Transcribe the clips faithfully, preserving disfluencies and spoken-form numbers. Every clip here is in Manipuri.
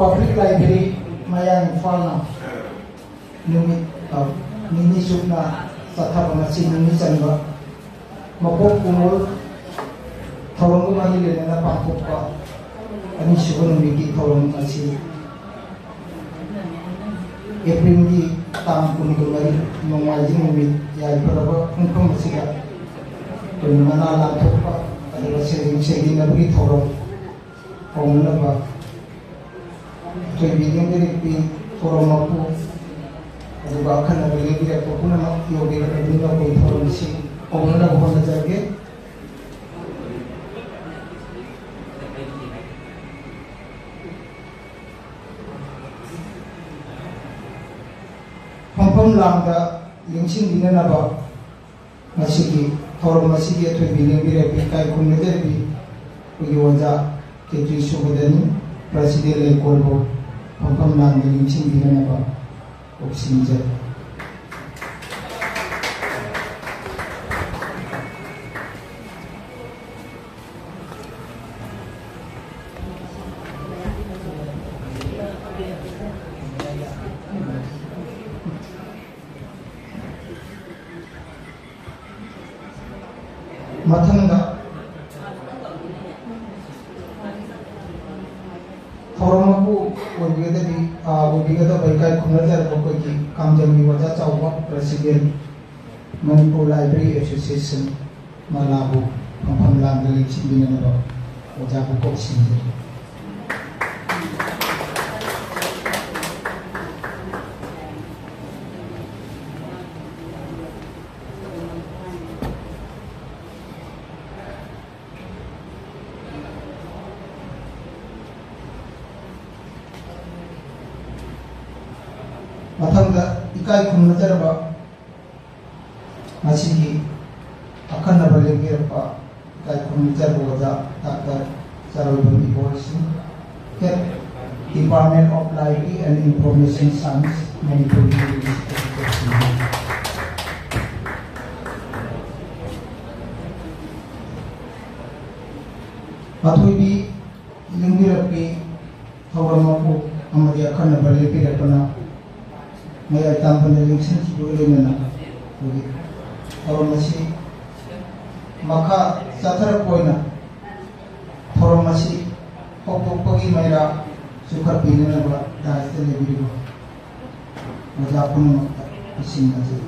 Public Library, ꯃꯌꯥꯡ ꯏꯝꯐꯥꯜꯅ ꯅꯨꯃꯤꯠ, ꯑ, ꯅꯤꯅꯤ ꯆꯨꯞꯅ ꯆꯠꯊꯕ ꯉꯁꯤ ꯅꯤꯅꯤ ꯆꯟꯕ ꯃꯄꯣꯛ ꯀꯨꯝꯑꯣꯜ ꯊꯧꯔꯝꯒ ꯃꯔꯤ ꯂꯩꯅꯅ ꯄꯥꯡꯊꯣꯛꯄ ꯑꯅꯤꯁꯨꯕ ꯅꯨꯃꯤꯠꯀꯤ ꯊꯧꯔꯝ ꯑꯁꯤ ꯑꯦꯄ꯭ꯔꯤꯜꯒꯤ ꯇꯥꯡ ꯀꯨꯟꯒ ꯃꯔꯤ ꯅꯣꯡꯃꯥꯏꯖꯤꯡ ꯅꯨꯃꯤꯠ ꯌꯥꯏꯐꯔꯕ ꯄꯨꯡꯐꯝ ꯑꯁꯤꯗ ꯑꯩꯈꯣꯏꯅ ꯃꯅꯥ ꯂꯥꯟꯊꯣꯛꯄ ꯑꯗꯨꯒ ꯁꯦꯜ-, ꯁꯦꯜꯒꯤꯟꯅꯕꯒꯤ ꯊꯧꯔꯝ ꯍꯧꯅꯅꯕ ꯑꯩꯈꯣꯏ ꯃꯤꯗꯤꯌꯝ ꯂꯤꯔꯤꯛꯀꯤ ꯊꯧꯔꯝ ꯃꯄꯨ ꯑꯗꯨꯒ ꯑꯈꯟꯅꯕ ꯂꯦꯡꯕꯤꯔꯛꯄ ꯄꯨꯝꯅꯃꯛ ꯌꯧꯕꯤꯔꯛꯂꯕꯅꯤꯅ ꯑꯩꯈꯣꯏ ꯊꯧꯔꯝꯁꯤ ꯍꯧꯅꯅꯕ ꯍꯣꯠꯅꯖꯔꯒꯦ꯫ ꯐꯝꯐꯝ ꯂꯥꯡꯗ ꯂꯦꯡꯁꯤꯟꯕꯤꯅꯅꯕ ꯉꯁꯤꯒꯤ ꯊꯧꯔꯝ ꯑꯁꯤꯒꯤ ꯑꯊꯣꯏꯕꯤ ꯂꯦꯡꯕꯤꯔꯛꯄꯤ ꯏꯀꯥꯏ ꯈꯨꯝꯅꯖꯔꯕꯤ ꯑꯩꯈꯣꯏꯒꯤ ꯑꯣꯖꯥ ꯀꯦꯇ꯭ꯔꯤ ꯁꯨꯕꯗꯅꯤ, ꯄ꯭ꯔꯁꯤꯗꯦꯟ ꯂꯩꯀꯣꯜꯕꯨ ꯐꯝꯐꯝ ꯂꯥꯡꯗ ꯂꯦꯡꯁꯤꯟꯕꯤꯅꯅꯕ ꯀꯧꯁꯤꯟꯖꯔꯤ꯫ ꯃꯊꯪꯗ ꯊꯧꯔꯝ ꯃꯄꯨ ꯑꯣꯏꯕꯤꯒꯗꯕꯤ-, ꯑ, ꯑꯣꯏꯕꯤꯒꯗꯕ ꯏꯀꯥꯏ ꯈꯨꯝꯅꯖꯔꯕ ꯑꯩꯈꯣꯏꯒꯤ ꯀꯥꯝꯖꯝꯒꯤ ꯑꯣꯖꯥ ꯆꯥꯎꯕ ꯄ꯭ꯔꯁꯤꯗꯦꯟ, ꯃꯅꯤꯄꯨꯔ ꯂꯥꯏꯕ꯭ꯔꯦꯔꯤ ꯑꯦꯁꯣꯁꯤꯌꯦꯁꯟ, ꯃꯂꯥꯕꯨ ꯐꯝꯐꯝ ꯂꯥꯡꯗ ꯂꯦꯡꯁꯤꯟꯕꯤꯅꯅꯕ ꯑꯣꯖꯥꯕꯨ ꯀꯧꯁꯤꯟꯖꯔꯤ꯫ ꯃꯊꯪꯗ ꯏꯀꯥꯏ ꯈꯨꯝꯅꯖꯔꯕ ꯉꯁꯤꯒꯤ ꯑꯈꯟꯅꯕ ꯂꯦꯡꯕꯤꯔꯛꯄ ꯏꯀꯥꯏ ꯈꯨꯝꯅꯖꯔꯕ ꯑꯣꯖꯥ ꯗꯥꯛꯇꯔ ꯆꯥꯔꯣꯏꯕꯝ ꯏꯕꯣꯜ ꯁꯤꯡ, Head, Department of Library and Information Science, Manipur university. ꯑꯊꯣꯏꯕꯤ ꯂꯦꯡꯕꯤꯔꯛꯄꯤ ꯊꯧꯔꯝ ꯃꯄꯨ ꯑꯃꯗꯤ ꯑꯈꯟꯅꯕ ꯂꯦꯞꯄꯤꯔꯛꯄꯅ ꯃꯌꯥꯏ ꯇꯥꯡꯕꯗ ꯂꯦꯡꯁꯤꯟꯈꯤꯕꯒ ꯂꯣꯏꯅꯅ ꯑꯩꯈꯣꯏꯒꯤ ꯊꯧꯔꯝ ꯑꯁꯤ ꯃꯈꯥ ꯆꯠꯊꯔꯛꯄ ꯑꯣꯏꯅ ꯊꯧꯔꯝ ꯑꯁꯤ ꯍꯧꯗꯣꯛꯄꯒꯤ ꯃꯩꯔꯥ ꯆꯨꯈꯠꯄꯤꯅꯅꯕ ꯗꯥꯏꯁꯇ ꯂꯩꯕꯤꯔꯤꯕ ꯑꯣꯖꯥ ꯄꯨꯝꯅꯃꯛꯇ ꯁꯤꯟꯅꯖꯩ꯫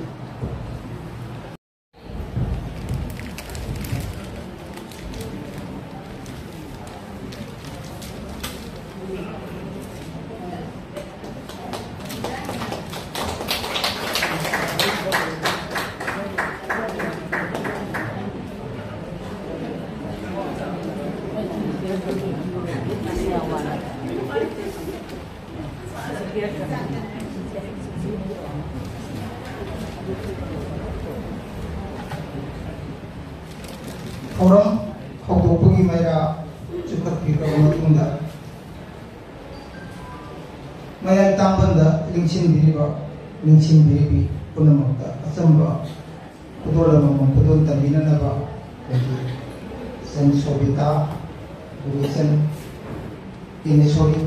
ꯊꯧꯔꯝ ꯍꯧꯗꯣꯛꯄꯒꯤ ꯃꯩꯔꯥ ꯆꯨꯈꯠꯄꯤꯈ꯭ꯔꯕ ꯃꯇꯨꯡꯗ, ꯃꯌꯥꯏ ꯇꯥꯡꯕꯟꯗ ꯂꯦꯡꯁꯤꯟꯕꯤꯔꯤꯕ, ꯂꯦꯡꯁꯤꯟꯕꯤꯔꯤꯕꯤ ꯄꯨꯝꯅꯃꯛꯇ ꯑꯆꯝꯕ ꯈꯨꯗꯣꯜ ꯑꯃꯃꯝ ꯈꯨꯗꯣꯜ ꯇꯝꯕꯤꯅꯅꯕ ꯑꯩꯈꯣꯏꯒꯤ ꯏꯆꯟ ꯁꯣꯕꯤꯇꯥ, ꯑꯗꯨꯒ ꯏꯆꯟ ꯇꯦꯅꯦꯁꯣꯔꯤ,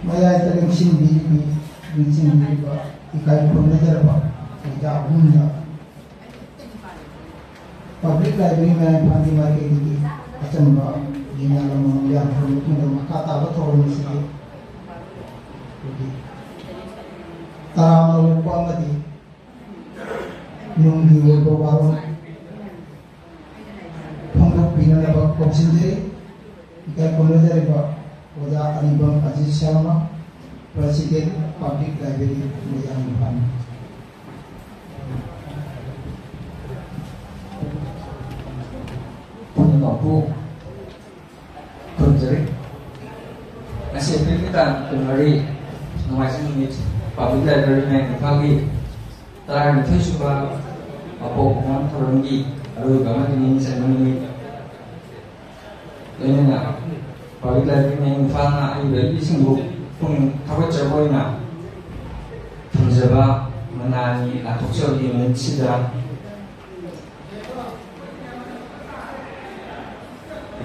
ꯃꯌꯥꯏꯗ ꯂꯦꯡꯁꯤꯟꯕꯤꯔꯤꯕꯤ, ꯂꯦꯡꯁꯤꯟꯕꯤꯔꯤꯕ ꯏꯀꯥꯏ ꯈꯨꯝꯅꯖꯔꯕ ꯑꯣꯖꯥ ꯑꯍꯨꯝꯗ Public Library ꯃꯌꯥꯏ ꯏꯝꯐꯥꯜꯒꯤ ꯃꯥꯏꯀꯩꯗꯒꯤ ꯑꯆꯝꯕ ꯌꯦꯡꯌꯥꯟ ꯑꯃꯃꯝ ꯌꯥꯟꯊꯔꯕ ꯃꯇꯨꯡꯗ ꯃꯈꯥ ꯇꯥꯕ ꯊꯧꯔꯝ ꯑꯁꯤꯒꯤ ꯑꯩꯈꯣꯏꯒꯤ ꯇꯔꯥꯝꯅ ꯑꯣꯛꯄ ꯑꯃꯗꯤ ꯅꯨꯡꯒꯤ ꯑꯣꯏꯕ ꯋꯥꯔꯣꯜ ꯐꯣꯡꯗꯣꯛꯄꯤꯅꯅꯕ ꯀꯧꯁꯤꯟꯖꯔꯤ꯫ ꯏꯀꯥꯏ ꯈꯨꯝꯅꯖꯔꯤꯕ ꯑꯣꯖꯥ ꯑꯔꯤꯕꯝ Ajit Sharma, President, Public Library, ꯃꯌꯥꯡ ꯏꯝꯐꯥꯜ꯫ ꯄꯨꯝꯅꯃꯛꯄꯨ ꯈꯨꯔꯨꯝꯖꯔꯤ꯫ ꯉꯁꯤ ꯑꯦꯄ꯭ꯔꯤꯜꯒꯤ ꯇꯥꯡ ꯀꯨꯟꯃꯔꯤ, ꯅꯣꯡꯃꯥꯏꯖꯤꯡ ꯅꯨꯃꯤꯠ, Public Library ꯃꯌꯥꯡ ꯏꯝꯐꯥꯜꯒꯤ ꯇꯔꯥꯅꯤꯊꯣꯏ ꯁꯨꯕ ꯃꯄꯣꯛ ꯀꯨꯝꯑꯣꯟ ꯊꯧꯔꯝꯒꯤ ꯑꯔꯣꯏꯕ ꯑꯃꯗꯤ ꯃꯤꯡ ꯆꯟꯕ ꯅꯨꯃꯤꯠ꯫ ꯂꯣꯏꯅꯅ Public Library ꯃꯌꯥꯡ ꯏꯝꯐꯥꯜꯅ ꯑꯏꯕ ꯑꯏꯕꯤꯁꯤꯡꯕꯨ ꯄꯨꯛꯅꯤꯡ ꯊꯧꯒꯠꯆꯕ ꯑꯣꯏꯅ ꯊꯝꯖꯕ ꯃꯅꯥ ꯑꯅꯤ ꯂꯥꯟꯊꯣꯛꯆꯕꯒꯤ ꯅꯨꯃꯤꯠꯁꯤꯗ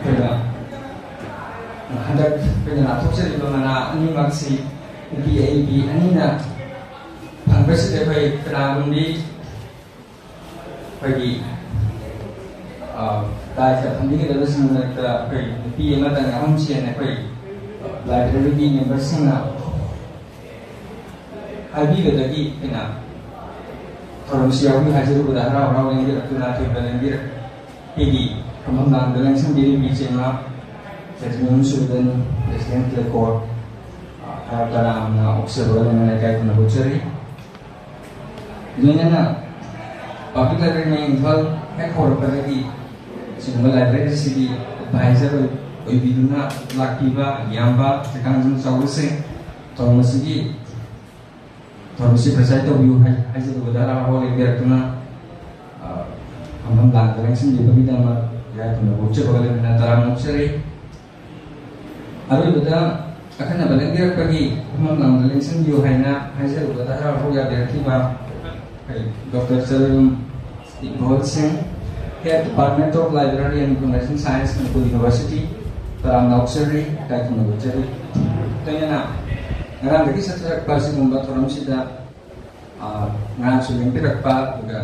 ꯑꯩꯈꯣꯏꯅ ꯍꯟꯗꯛ ꯑꯩꯈꯣꯏꯅ ꯂꯥꯟꯊꯣꯛꯆꯔꯤꯕ ꯃꯅꯥ ꯑꯅꯤꯃꯛꯁꯤ ꯅꯨꯄꯤ ꯑꯏꯕꯤ ꯑꯅꯤꯅ ꯐꯪꯕꯁꯤꯗ ꯑꯩꯈꯣꯏ ꯀꯅꯥꯒꯨꯝꯕꯤ ꯑꯩꯈꯣꯏꯒꯤ, ꯑ, ꯂꯥꯏꯁꯤꯗ ꯐꯝꯕꯤꯒꯗꯕꯁꯤꯡ ꯃꯔꯛꯇ ꯑꯩꯈꯣꯏ ꯅꯨꯄꯤ ꯑꯃꯇꯪ ꯌꯥꯎꯍꯟꯁꯦꯅ ꯑꯩꯈꯣꯏ ꯂꯥꯏꯕ꯭ꯔꯦꯔꯤꯒꯤ ꯃꯦꯝꯕꯔꯁꯤꯡꯅ ꯍꯥꯏꯕꯤꯕꯗꯒꯤ ꯑꯩꯈꯣꯏꯅ ꯊꯧꯔꯝꯁꯤ ꯌꯥꯎꯕꯤꯌꯨ ꯍꯥꯏꯖꯔꯨꯕꯗ ꯍꯔꯥꯎ ꯍꯔꯥꯎ ꯂꯦꯡꯕꯤꯔꯛꯇꯨꯅ ꯑꯊꯣꯏꯕ ꯂꯦꯡꯕꯤꯔꯛꯄꯤꯔꯤ꯫ ꯐꯝꯐꯝ ꯂꯥꯡꯗ ꯂꯦꯡꯁꯤꯟꯕꯤꯔꯤꯕ ꯏꯆꯦꯃ ꯁꯦꯇ꯭ꯔꯤꯅꯨꯡ ꯁꯨꯗꯟ, President Telecor, ꯍꯔꯥꯎ ꯇꯔꯥꯝꯅ ꯑꯣꯛꯆꯕꯒ ꯂꯣꯏꯅꯅ ꯏꯀꯥꯏ ꯈꯨꯝꯅꯕ ꯎꯠꯆꯔꯤ꯫ ꯂꯣꯏꯅꯅ Public Library ꯃꯌꯥꯡ ꯏꯝꯐꯥꯜ ꯍꯦꯛ ꯍꯧꯔꯛꯄꯗꯒꯤ ꯑꯁꯤꯒꯨꯝꯕ library ꯑꯁꯤꯒꯤ advisor ꯑꯣꯏ-, ꯑꯣꯏꯕꯤꯗꯨꯅ ꯂꯥꯛꯄꯤꯕ ꯏꯌꯥꯝꯕ ꯁꯛꯀꯥꯡꯖꯝ ꯆꯥꯎꯕꯁꯦ ꯊꯧꯔꯝ ꯑꯁꯤꯒꯤ, ꯊꯧꯔꯝ ꯑꯁꯤ preside ꯇꯧꯕꯤꯌꯨ ꯍꯥꯏ-, ꯍꯥꯏꯖꯔꯨꯕꯗ ꯍꯔꯥꯎ ꯍꯔꯥꯎ ꯂꯦꯡꯕꯤꯔꯛꯇꯨꯅ, ꯑ, ꯐꯝꯐꯝ ꯂꯥꯡꯗ ꯂꯦꯡꯁꯤꯟꯕꯤꯕꯒꯤꯗꯃꯛ ꯏꯀꯥꯏ ꯈꯨꯝꯅꯕ ꯎꯠꯆꯕꯒ ꯂꯣꯏꯅꯅ ꯇꯔꯥꯝꯅ ꯑꯣꯛꯆꯔꯤ꯫ ꯑꯔꯣꯏꯕꯗ ꯑꯈꯟꯅꯕ ꯂꯦꯡꯕꯤꯔꯛꯄꯒꯤ ꯐꯝꯐꯝ ꯂꯥꯡꯗ ꯂꯦꯡꯁꯤꯟꯕꯤꯌꯨ ꯍꯥꯏꯅ ꯍꯥꯏꯖꯔꯨꯕꯗ ꯍꯔꯥꯎ ꯍꯔꯥꯎ ꯌꯥꯕꯤꯔꯛꯈꯤꯕ ꯑꯩꯈꯣꯏ Doctor ꯆꯔꯨꯝ ꯏꯕꯣꯜ ꯁꯤꯡ, Head, Department of Library and Information Science, Manipur University, ꯇꯔꯥꯝꯅ ꯑꯣꯛꯆꯔꯤ, ꯏꯀꯥꯏ ꯈꯨꯝꯅꯕ ꯎꯠꯆꯔꯤ꯫ ꯂꯣꯏꯅꯅ ꯉꯔꯥꯡꯗꯒꯤ ꯆꯠꯊꯔꯛꯄ ꯑꯁꯤꯒꯨꯝꯕ ꯊꯧꯔꯝꯁꯤꯗ, ꯑ, ꯉꯔꯥꯡꯁꯨ ꯂꯦꯡꯕꯤꯔꯛꯄ, ꯑꯗꯨꯒ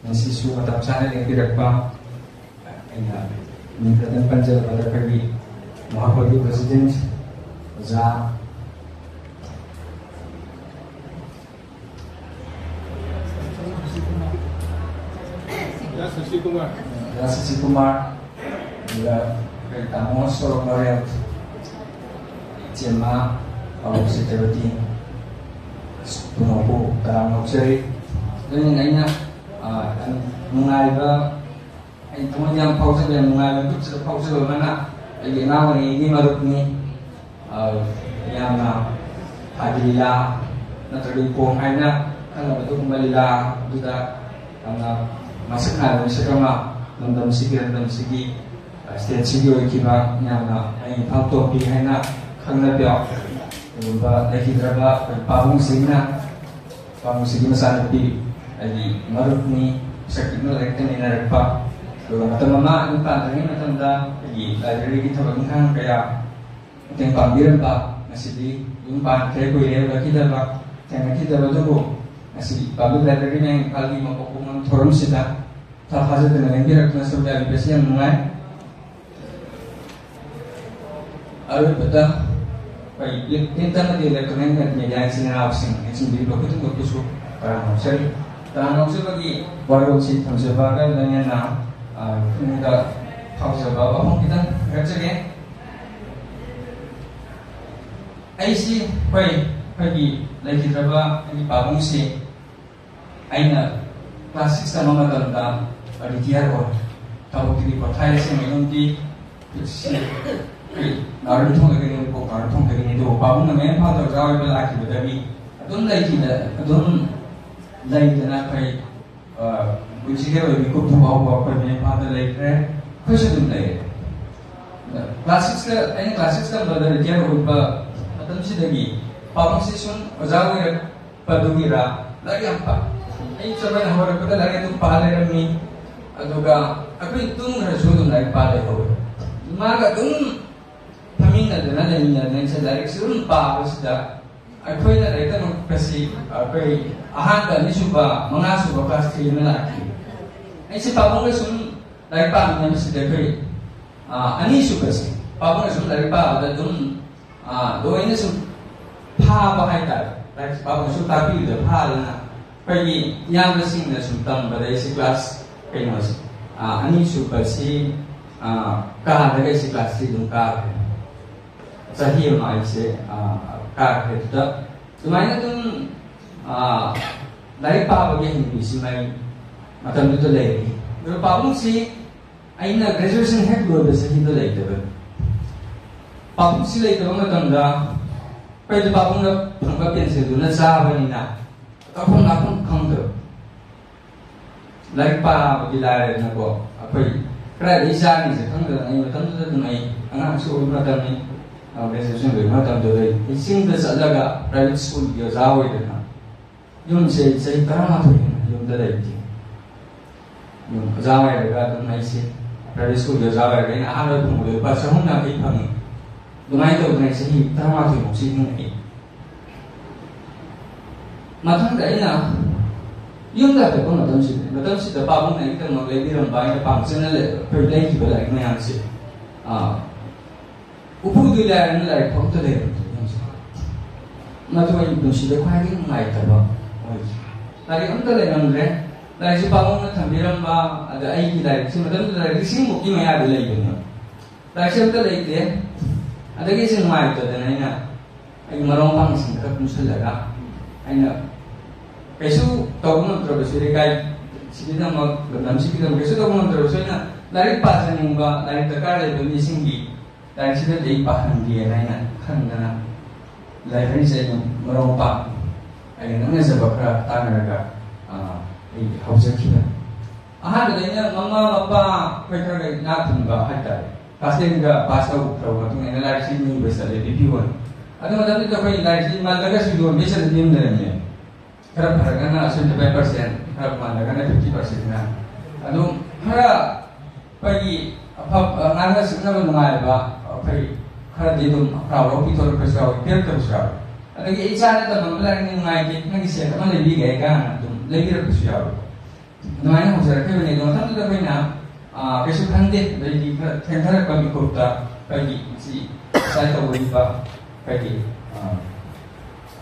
ꯉꯁꯤꯁꯨ ꯃꯇꯝ ꯆꯥꯅ ꯂꯦꯡꯕꯤꯔꯛꯄ, ꯑꯩꯅ ꯃꯤꯡ ꯈꯛꯇꯪ ꯄꯟꯖꯕꯗ ꯑꯩꯈꯣꯏꯒꯤ ꯃꯍꯥꯕꯣꯙꯤ ꯄ꯭ꯔꯁꯤꯗꯦꯟ ꯑꯣꯖꯥ ꯁꯁꯤ ꯀꯨꯃꯥꯔ, ꯑꯗꯨꯒ ꯑꯩꯈꯣꯏ ꯇꯥꯃꯣ ꯁꯣꯔꯣꯛ ꯃꯔꯦꯜ, ꯏꯆꯦꯃ ꯄꯥꯕꯨꯡ ꯁꯦꯇ꯭ꯌꯕꯇꯤ, ꯄꯨꯝꯅꯃꯛꯄꯨ ꯇꯔꯥꯝꯅ ꯑꯣꯛꯆꯔꯤ꯫ ꯑꯗꯨꯅ ꯑꯩꯅ, ꯑ, ꯌꯥꯝ ꯅꯨꯡꯉꯥꯏꯕ, ꯑꯩ ꯊꯃꯣꯏꯗ ꯌꯥꯝ ꯐꯥꯎꯖꯕ, ꯌꯥꯝ ꯅꯨꯡꯉꯥꯏꯕ ꯃꯤꯀꯨꯞꯁꯤꯗ ꯐꯥꯎꯖꯕ ꯑꯃꯅ, ꯑꯩꯒꯤ ꯑꯉꯥꯡ ꯑꯣꯏꯔꯤꯉꯩꯒꯤ ꯃꯔꯨꯞꯅꯤ꯫ ꯑ, ꯌꯥꯝꯅ ꯍꯥꯏꯗꯤ ꯂꯤꯂꯥ ꯅꯠꯇ꯭ꯔꯒ ꯏꯄꯣꯝ ꯍꯥꯏꯅ ꯈꯪꯅꯕ ꯑꯗꯨꯒꯨꯝꯕ ꯂꯤꯂꯥ ꯑꯗꯨꯗ ꯌꯥꯝꯅ ꯃꯁꯛ ꯅꯥꯏꯕ ꯃꯤꯁꯛ ꯑꯃ ꯂꯝꯗꯝꯁꯤꯒꯤ, ꯂꯝꯗꯝꯁꯤꯒꯤ, ꯑ, ꯁ꯭ꯇꯦꯠꯁꯤꯒꯤ ꯑꯣꯏꯈꯤꯕ ꯌꯥꯝꯅ ꯑꯩ ꯏꯝꯐꯥꯜ ꯇꯣꯝꯕꯤ ꯍꯥꯏꯅ ꯈꯪꯅꯕ ꯑꯗꯨꯒꯨꯝꯕ ꯂꯩꯈꯤꯗ꯭ꯔꯕ ꯑꯩꯈꯣꯏ ꯄꯥꯕꯨꯡꯁꯤꯡꯅ, ꯄꯥꯕꯨꯡꯁꯤꯒꯤ ꯃꯆꯥꯅꯨꯄꯤ ꯑꯩꯒꯤ ꯃꯔꯨꯞꯅꯤ, ꯄꯤꯁꯛ ꯄꯤꯛꯅ ꯂꯥꯏꯔꯤꯛ ꯇꯝꯃꯤꯟꯅꯔꯛꯄ꯫ ꯑꯗꯨꯒ ꯃꯇꯝ ꯑꯃ ꯌꯨꯝ ꯄꯥꯟꯗ꯭ꯔꯤꯉꯩ ꯃꯇꯝꯗ ꯑꯩꯒꯤ ꯂꯥꯏꯕ꯭ꯔꯦꯔꯤꯒꯤ ꯊꯕꯛ ꯏꯪꯈꯥꯡ ꯀꯌꯥ ꯃꯇꯦꯡ ꯄꯥꯡꯕꯤꯔꯝꯕ, ꯉꯁꯤꯗꯤ ꯌꯨꯝ ꯄꯥꯟꯈ꯭ꯔꯦ, ꯀꯨꯏꯔꯦ ꯎꯅꯈꯤꯗꯕ, ꯊꯦꯡꯅꯈꯤꯗꯕ, ꯑꯗꯨꯕꯨ ꯉꯁꯤ ꯄꯥꯕ꯭ꯂꯤꯛ ꯂꯥꯏꯕ꯭ꯔꯦꯔꯤ ꯃꯌꯥꯡ ꯏꯝꯐꯥꯜꯒꯤ ꯃꯀꯣꯛ ꯀꯣꯡꯕ ꯊꯧꯔꯝꯁꯤꯗ ꯏꯊꯥ ꯊꯥꯖꯗꯅ ꯂꯦꯡꯕꯤꯔꯛꯇꯨꯅ ꯁꯔꯨꯛ ꯌꯥꯕꯤꯕꯁꯤ ꯌꯥꯝ ꯅꯨꯡꯉꯥꯏ꯫ ꯑꯔꯣꯏꯕꯗ ꯑꯩꯈꯣꯏ ꯂꯦꯞ-, ꯂꯦꯞꯇꯅ ꯂꯦꯞꯇꯅ ꯃꯦꯗꯤꯌꯥ ꯏꯆꯤꯟ ꯏꯅꯥꯎꯁꯤꯡ ꯌꯦꯡꯁꯤꯟꯕꯤꯔꯤꯕ ꯈꯨꯗꯤꯡꯃꯛꯄꯨꯁꯨ ꯇꯔꯥꯝꯅ ꯑꯣꯛꯆꯔꯤ꯫ ꯇꯔꯥꯝꯅ ꯑꯣꯛꯆꯕꯒꯤ ꯋꯥꯔꯣꯜꯁꯤ ꯊꯝꯖꯕꯒ ꯂꯣꯏꯅꯅ, ꯑ, ꯄꯨꯛꯅꯤꯡꯗ ꯐꯥꯎꯖꯕ ꯋꯥꯐꯝ ꯈꯤꯇꯪ ꯍꯥꯏꯔꯛꯆꯒꯦ꯫ ꯑꯩꯁꯤ, ꯍꯣꯏ, ꯑꯩꯈꯣꯏꯒꯤ ꯂꯩꯈꯤꯗ꯭ꯔꯕ ꯑꯩꯒꯤ ꯄꯥꯕꯨꯡꯁꯤ ꯑꯩꯅ ꯀ꯭ꯂꯥꯁ ꯁꯤꯛꯁ ꯇꯝꯕ ꯃꯇꯝꯗ ꯔꯤꯇꯤꯌꯥꯔ ꯑꯣꯏ꯫ ꯊꯕꯛꯇꯨꯗꯤ ꯄꯣꯊꯥꯏ, ꯑꯁꯦꯡꯕ ꯌꯨꯝꯗꯤ ꯁꯤ ꯑꯩ ꯅꯥꯎꯔꯦꯝꯊꯣꯡꯗꯒꯤꯅꯤ, ꯀꯣꯛ ꯅꯥꯎꯔꯦꯝꯊꯣꯡꯗꯒꯤꯅꯤ, ꯑꯗꯨꯕꯨ ꯄꯥꯕꯨꯡꯅ ꯃꯌꯥꯝ ꯏꯝꯐꯥꯜꯗ ꯑꯣꯖꯥ ꯑꯣꯏꯕ ꯂꯥꯛꯈꯤꯕꯗꯒꯤ ꯑꯗꯨꯝ ꯂꯩꯈꯤꯗ-, ꯑꯗꯨꯝ ꯂꯩꯗꯅ ꯑꯩꯈꯣꯏ, ꯑ, ꯄꯨꯟꯁꯤꯒꯤ ꯑꯣꯏꯕ ꯃꯤꯀꯨꯞ ꯊꯣꯛꯄ ꯍꯧꯕ ꯑꯩꯈꯣꯏ ꯃꯌꯥꯝ ꯏꯝꯐꯥꯜꯗ ꯂꯩꯈ꯭ꯔꯦ꯫ ꯑꯩꯈꯣꯏꯁꯨ ꯑꯗꯨꯝ ꯂꯩꯔꯦ꯫ ꯀ꯭ꯂꯥꯁ ꯁꯤꯛꯁꯇ, ꯑꯩꯅ ꯀ꯭ꯂꯥꯁ ꯁꯤꯛꯁ ꯇꯝꯕꯗ ꯔꯤꯇꯤꯌꯥꯔ ꯑꯣꯏꯕ ꯃꯇꯝꯁꯤꯗꯒꯤ ꯄꯥꯕꯨꯡꯁꯤ ꯁꯨꯝ ꯑꯣꯖꯥ ꯑꯣꯏꯔꯛꯄꯗꯨꯒꯤꯔ ꯂꯥꯏꯔꯤꯛ ꯌꯥꯝ ꯄꯥ-, ꯑꯩ ꯆꯞ ꯃꯥꯟꯅ ꯍꯧꯔꯛꯄꯗ ꯂꯥꯏꯔꯤꯛ ꯑꯗꯨꯝ ꯄꯥ ꯂꯩꯔꯝꯃꯤ꯫ ꯑꯗꯨꯒ ꯑꯩꯈꯣꯏ ꯇꯨꯝꯈ꯭ꯔꯁꯨ ꯑꯗꯨꯝ ꯂꯥꯏꯔꯤꯛ ꯄꯥ ꯂꯩꯍꯧꯋꯦ꯫ ꯃꯥꯒ ꯑꯗꯨꯝ ꯐꯝꯃꯤꯟꯅꯗꯅ ꯂꯩꯃꯤꯟꯅꯗꯅ ꯑꯩꯁꯦ ꯂꯥꯏꯔꯤꯛꯁꯦ ꯑꯗꯨꯝ ꯄꯥꯕꯁꯤꯗ ꯑꯩꯈꯣꯏꯅ ꯂꯥꯏꯔꯤꯛ ꯇꯝꯃꯛꯄꯁꯤ ꯑꯩꯈꯣꯏ ꯑꯍꯥꯟꯕ, ꯑꯅꯤꯁꯨꯕ, ꯃꯉꯥꯁꯨꯕ class three ꯑꯃ ꯂꯥꯛꯈꯤ꯫ ꯑꯩꯁꯦ ꯄꯥꯕꯨꯡꯒ ꯁꯨꯝ ꯂꯥꯏꯔꯤꯛ ꯄꯥꯃꯤꯟꯅꯕꯁꯤꯗ ꯑꯩꯈꯣꯏ, ꯑ, ꯑꯅꯤꯁꯨꯕꯁꯦ ꯄꯥꯕꯨꯡꯒ ꯁꯨꯝ ꯂꯥꯏꯔꯤꯛ ꯄꯥꯕꯗ ꯑꯗꯨꯝ, ꯑ, ꯂꯣꯏꯅ ꯁꯨꯝ ꯐꯥꯕ ꯍꯥꯏꯇꯥꯔꯦ꯫ ꯂꯥꯏꯔꯤꯛ ꯄꯥꯕꯨꯡꯅ ꯁꯨꯝ ꯇꯥꯛꯄꯤꯕꯗ ꯐꯥꯗꯅ ꯑꯩꯈꯣꯏꯒꯤ ꯏꯌꯥꯝꯕꯁꯤꯡꯅ ꯁꯨꯝ ꯇꯝꯕꯗ ꯑꯩꯁꯦ class ꯀꯩꯅꯣꯁꯦ, ꯑ, ꯑꯅꯤꯁꯨꯕꯁꯤ, ꯑ, ꯀꯥꯗꯒ ꯑꯩꯁꯦ class three ꯑꯗꯨꯝ ꯀꯥꯈ꯭ꯔꯦ꯫ ꯆꯍꯤ ꯑꯃ ꯑꯩꯁꯦ, ꯑ, ꯀꯥꯈ꯭ꯔꯦ꯫ ꯑꯗꯨꯗ ꯑꯗꯨꯃꯥꯏꯅ ꯑꯗꯨꯝ, ꯑ, ꯂꯥꯏꯔꯤꯛ ꯄꯥꯕꯒꯤ ꯍꯩꯅꯕꯤꯁꯤꯃ ꯑꯩ ꯃꯇꯝꯗꯨꯗ ꯂꯩꯔꯛꯏ꯫ ꯑꯗꯨꯒ ꯄꯥꯕꯨꯡꯁꯤ ꯑꯩꯅ graduation ꯍꯦꯛ ꯂꯣꯏꯕ ꯆꯍꯤꯗ ꯂꯩꯇꯕꯅꯤ꯫ ꯄꯥꯕꯨꯡꯁꯤ ꯂꯩꯇꯕ ꯃꯇꯝꯗ ꯑꯩꯈꯣꯏꯗꯤ ꯄꯥꯕꯨꯡꯅ ꯐꯪꯕ ꯄꯦꯟꯁꯤꯜꯗꯨꯅ ꯆꯥꯕꯅꯤꯅ ꯇꯧꯐꯝ ꯂꯥꯛꯐꯝ ꯈꯪꯗꯕ꯫ ꯂꯥꯏꯔꯤꯛ ꯄꯥꯕꯗꯤ ꯂꯥꯏꯔꯗꯅꯀꯣ, ꯑꯩꯈꯣꯏ ꯀꯗꯥꯏꯗꯒꯤ ꯆꯥꯅꯤꯁꯦ ꯈꯪꯗꯗꯅ ꯑꯩ ꯃꯇꯝꯗꯨꯗ ꯑꯗꯨꯝ, ꯑꯩ ꯑꯉꯥꯡꯁꯨ ꯑꯣꯏꯕ ꯃꯇꯝꯅꯤ, ꯑ, graduation ꯂꯣꯏꯕ ꯃꯇꯝꯗꯨꯗ ꯑꯩ ꯆꯤꯡꯗ ꯆꯠꯂꯒ private schoolꯒꯤ ꯑꯣꯖꯥ ꯑꯣꯏꯗꯅ ꯌꯨꯝꯁꯦ ꯆꯍꯤ ꯇꯔꯥꯃꯥꯊꯣꯏ ꯍꯦꯟꯅ ꯌꯨꯝꯗ ꯂꯩꯇꯦ꯫ ꯌꯨꯝ ꯑꯣꯖꯥ ꯑꯣꯏꯔꯒ ꯑꯗꯨꯝ ꯑꯩꯁꯦ private schoolꯒꯤ ꯑꯣꯖꯥ ꯑꯣꯏꯔꯒ ꯑꯩꯅ ꯑꯍꯥꯟꯕ ꯐꯪꯕꯗ ꯂꯨꯄꯥ ꯆꯍꯨꯝ ꯌꯥꯡꯈꯩ ꯐꯪꯉꯤ꯫ ꯑꯗꯨꯃꯥꯏꯅ ꯇꯧꯗꯅ ꯑꯩ ꯆꯍꯤ ꯇꯔꯥꯃꯥꯊꯣꯏꯃꯨꯛꯁꯤ ꯍꯤꯡꯉꯛꯏ꯫ ꯃꯊꯪꯗ ꯑꯩꯅ ꯌꯨꯝꯗ ꯍꯜꯂꯛꯄ ꯃꯇꯝꯁꯤꯗ, ꯃꯇꯝꯁꯤꯗ ꯄꯥꯕꯨꯡꯅ ꯑꯩꯒꯤꯗꯃꯛ ꯂꯩꯕꯤꯔꯝꯕ, ꯑꯩꯅ ꯄꯥꯝꯖꯅ ꯂꯩ-, ꯑꯩꯈꯣꯏ ꯂꯩꯈꯤꯕ ꯂꯥꯏꯔꯤꯛ ꯃꯌꯥꯝꯁꯦ, ꯑ, ꯎꯄꯨꯗꯨ ꯂꯥꯏꯔꯅ ꯂꯥꯏꯔꯤꯛ ꯐꯥꯎ ꯑꯝꯇ ꯂꯩꯔꯝꯗꯦ ꯌꯨꯝꯁꯤꯗ꯫ ꯃꯗꯨ ꯑꯩꯒꯤ ꯄꯨꯟꯁꯤꯗ ꯈ꯭ꯋꯥꯏꯗꯒꯤ ꯅꯨꯡꯉꯥꯏꯇꯕ ꯑꯣꯏꯈꯤ꯫ ꯂꯥꯏꯔꯤꯛ ꯑꯝꯇ ꯂꯩꯔꯝꯗ꯭ꯔꯦ꯫ ꯂꯥꯏꯔꯤꯛꯁꯨ ꯄꯥꯕꯨꯡꯅ ꯊꯝꯕꯤꯔꯝꯕ, ꯑꯗ ꯑꯩꯒꯤ ꯂꯥꯏꯔꯤꯛꯁꯤ ꯃꯇꯝꯗꯨꯗ ꯂꯥꯏꯔꯤꯛ ꯂꯤꯁꯤꯡꯃꯨꯛꯀꯤ ꯃꯌꯥꯗ ꯂꯩꯕꯅꯦꯕ꯫ ꯂꯥꯏꯔꯤꯛꯁꯦ ꯑꯝꯇ ꯂꯩꯇꯦ꯫ ꯑꯗꯒꯤ ꯑꯩꯁꯦ ꯅꯨꯡꯉꯥꯏꯇꯗꯅ ꯑꯩꯅ ꯑꯩꯒꯤ ꯃꯔꯨꯞ ꯃꯄꯥꯡꯁꯤꯡꯗ ꯈꯔ ꯄꯨꯟꯁꯤꯜꯂꯒ ꯑꯩꯅ ꯀꯩꯁꯨ ꯇꯧꯕ ꯉꯝꯗ꯭ꯔꯕꯁꯨ, ꯂꯩꯀꯥꯏ ꯁꯤꯒꯤꯗꯃꯛ, ꯂꯝꯗꯝꯁꯤꯒꯤꯗꯃꯛ ꯀꯩꯁꯨ ꯇꯧꯕ ꯉꯝꯗ꯭ꯔꯕꯁꯨ, ꯑꯩꯅ ꯂꯥꯏꯔꯤꯛ ꯄꯥꯖꯅꯤꯡꯕ, ꯂꯥꯏꯔꯤꯛ ꯗꯔꯀꯥꯔ ꯂꯩꯕ ꯃꯤꯁꯤꯡꯒꯤ ꯂꯥꯏꯔꯤꯛꯁꯤꯗ ꯑꯩ ꯄꯥꯍꯟꯒꯦꯅ ꯑꯩꯅ ꯈꯟꯗꯅ libraryꯁꯦ ꯑꯩꯅ ꯃꯔꯨꯞ ꯃꯄꯥꯡ ꯑꯩꯒ ꯅꯛꯅꯖꯕ ꯈꯔ ꯇꯥꯟꯅꯔꯒ, ꯑ, ꯑꯩ ꯍꯧꯖꯈꯤꯕꯅꯤ꯫ ꯑꯍꯥꯟꯕꯗ ꯑꯩꯅ ꯃꯃꯥ ꯃꯄꯥ ꯑꯩꯈꯣꯏ ꯈꯔ ꯏꯅꯥꯛ ꯈꯨꯟꯕ ꯍꯥꯏꯇꯥꯔꯦ, class tenꯒ pass ꯇꯧꯈ꯭ꯔꯕ ꯃꯇꯨꯡ ꯑꯩꯅ ꯂꯥꯏꯔꯤꯛꯁꯤ ꯅꯤꯕ ꯆꯠꯂꯦ ꯕꯤ ꯄꯤ ꯑꯣꯟ꯫ ꯑꯗꯨ ꯃꯇꯝꯗꯨꯗ ꯑꯩꯈꯣꯏ ꯂꯥꯏꯔꯤꯛꯁꯤ ꯃꯜꯂꯒꯁꯨ ꯌꯣꯟꯕꯒꯤ ꯆꯠꯅꯕꯤ ꯑꯃ ꯂꯩꯔꯝꯃꯦ꯫ ꯈꯔ ꯐꯔꯒꯅ seventy five percent, ꯈꯔ ꯃꯥꯟꯅꯒꯅ fifty percent ꯅ꯫ ꯑꯗꯨꯝ ꯈꯔ ꯑꯩꯈꯣꯏꯒꯤ ꯑꯐꯕ, ꯉꯥꯡꯅ ꯁꯛꯅꯕ ꯅꯨꯡꯉꯥꯏꯕ, ꯑꯩꯈꯣꯏ ꯈꯔꯗꯤ ꯑꯗꯨꯝ ꯍꯔꯥꯎ ꯍꯔꯥꯎ ꯄꯤꯊꯣꯔꯛꯄꯁꯨ ꯌꯥꯎꯏ, ꯄꯤꯔꯛꯇꯕꯁꯨ ꯌꯥꯎꯏ꯫ ꯑꯗꯒꯤ ꯑꯩ ꯏꯆꯥꯅ ꯇꯝꯃꯝꯕ ꯂꯥꯏꯔꯤꯛꯅ ꯅꯨꯡꯉꯥꯏꯇꯦ, ꯅꯪꯒꯤ ꯁꯦꯠ ꯑꯃ ꯂꯩꯕꯤꯒꯦ ꯍꯥꯏ ꯀꯥꯏꯅ ꯑꯗꯨꯝ ꯂꯩꯕꯤꯔꯛꯄꯁꯨ ꯌꯥꯎꯋꯦ꯫ ꯑꯗꯨꯃꯥꯏꯅ ꯍꯧꯖꯔꯛꯈꯤꯕꯅꯦ꯫ ꯑꯗꯣ ꯃꯊꯪꯗꯨꯗ ꯑꯩꯈꯣꯏꯅ, ꯑꯥ, ꯀꯩꯁꯨ ꯈꯟꯗꯦ, ꯑꯗꯩꯗꯤ ꯈꯔ ꯊꯦꯡꯊꯔꯛꯄ ꯃꯤꯀꯨꯞꯇ ꯑꯩꯈꯣꯏꯒꯤ ꯉꯁꯤ ꯉꯁꯥꯏ ꯇꯧꯕꯤꯕ ꯑꯩꯈꯣꯏꯒꯤ, ꯑꯥ,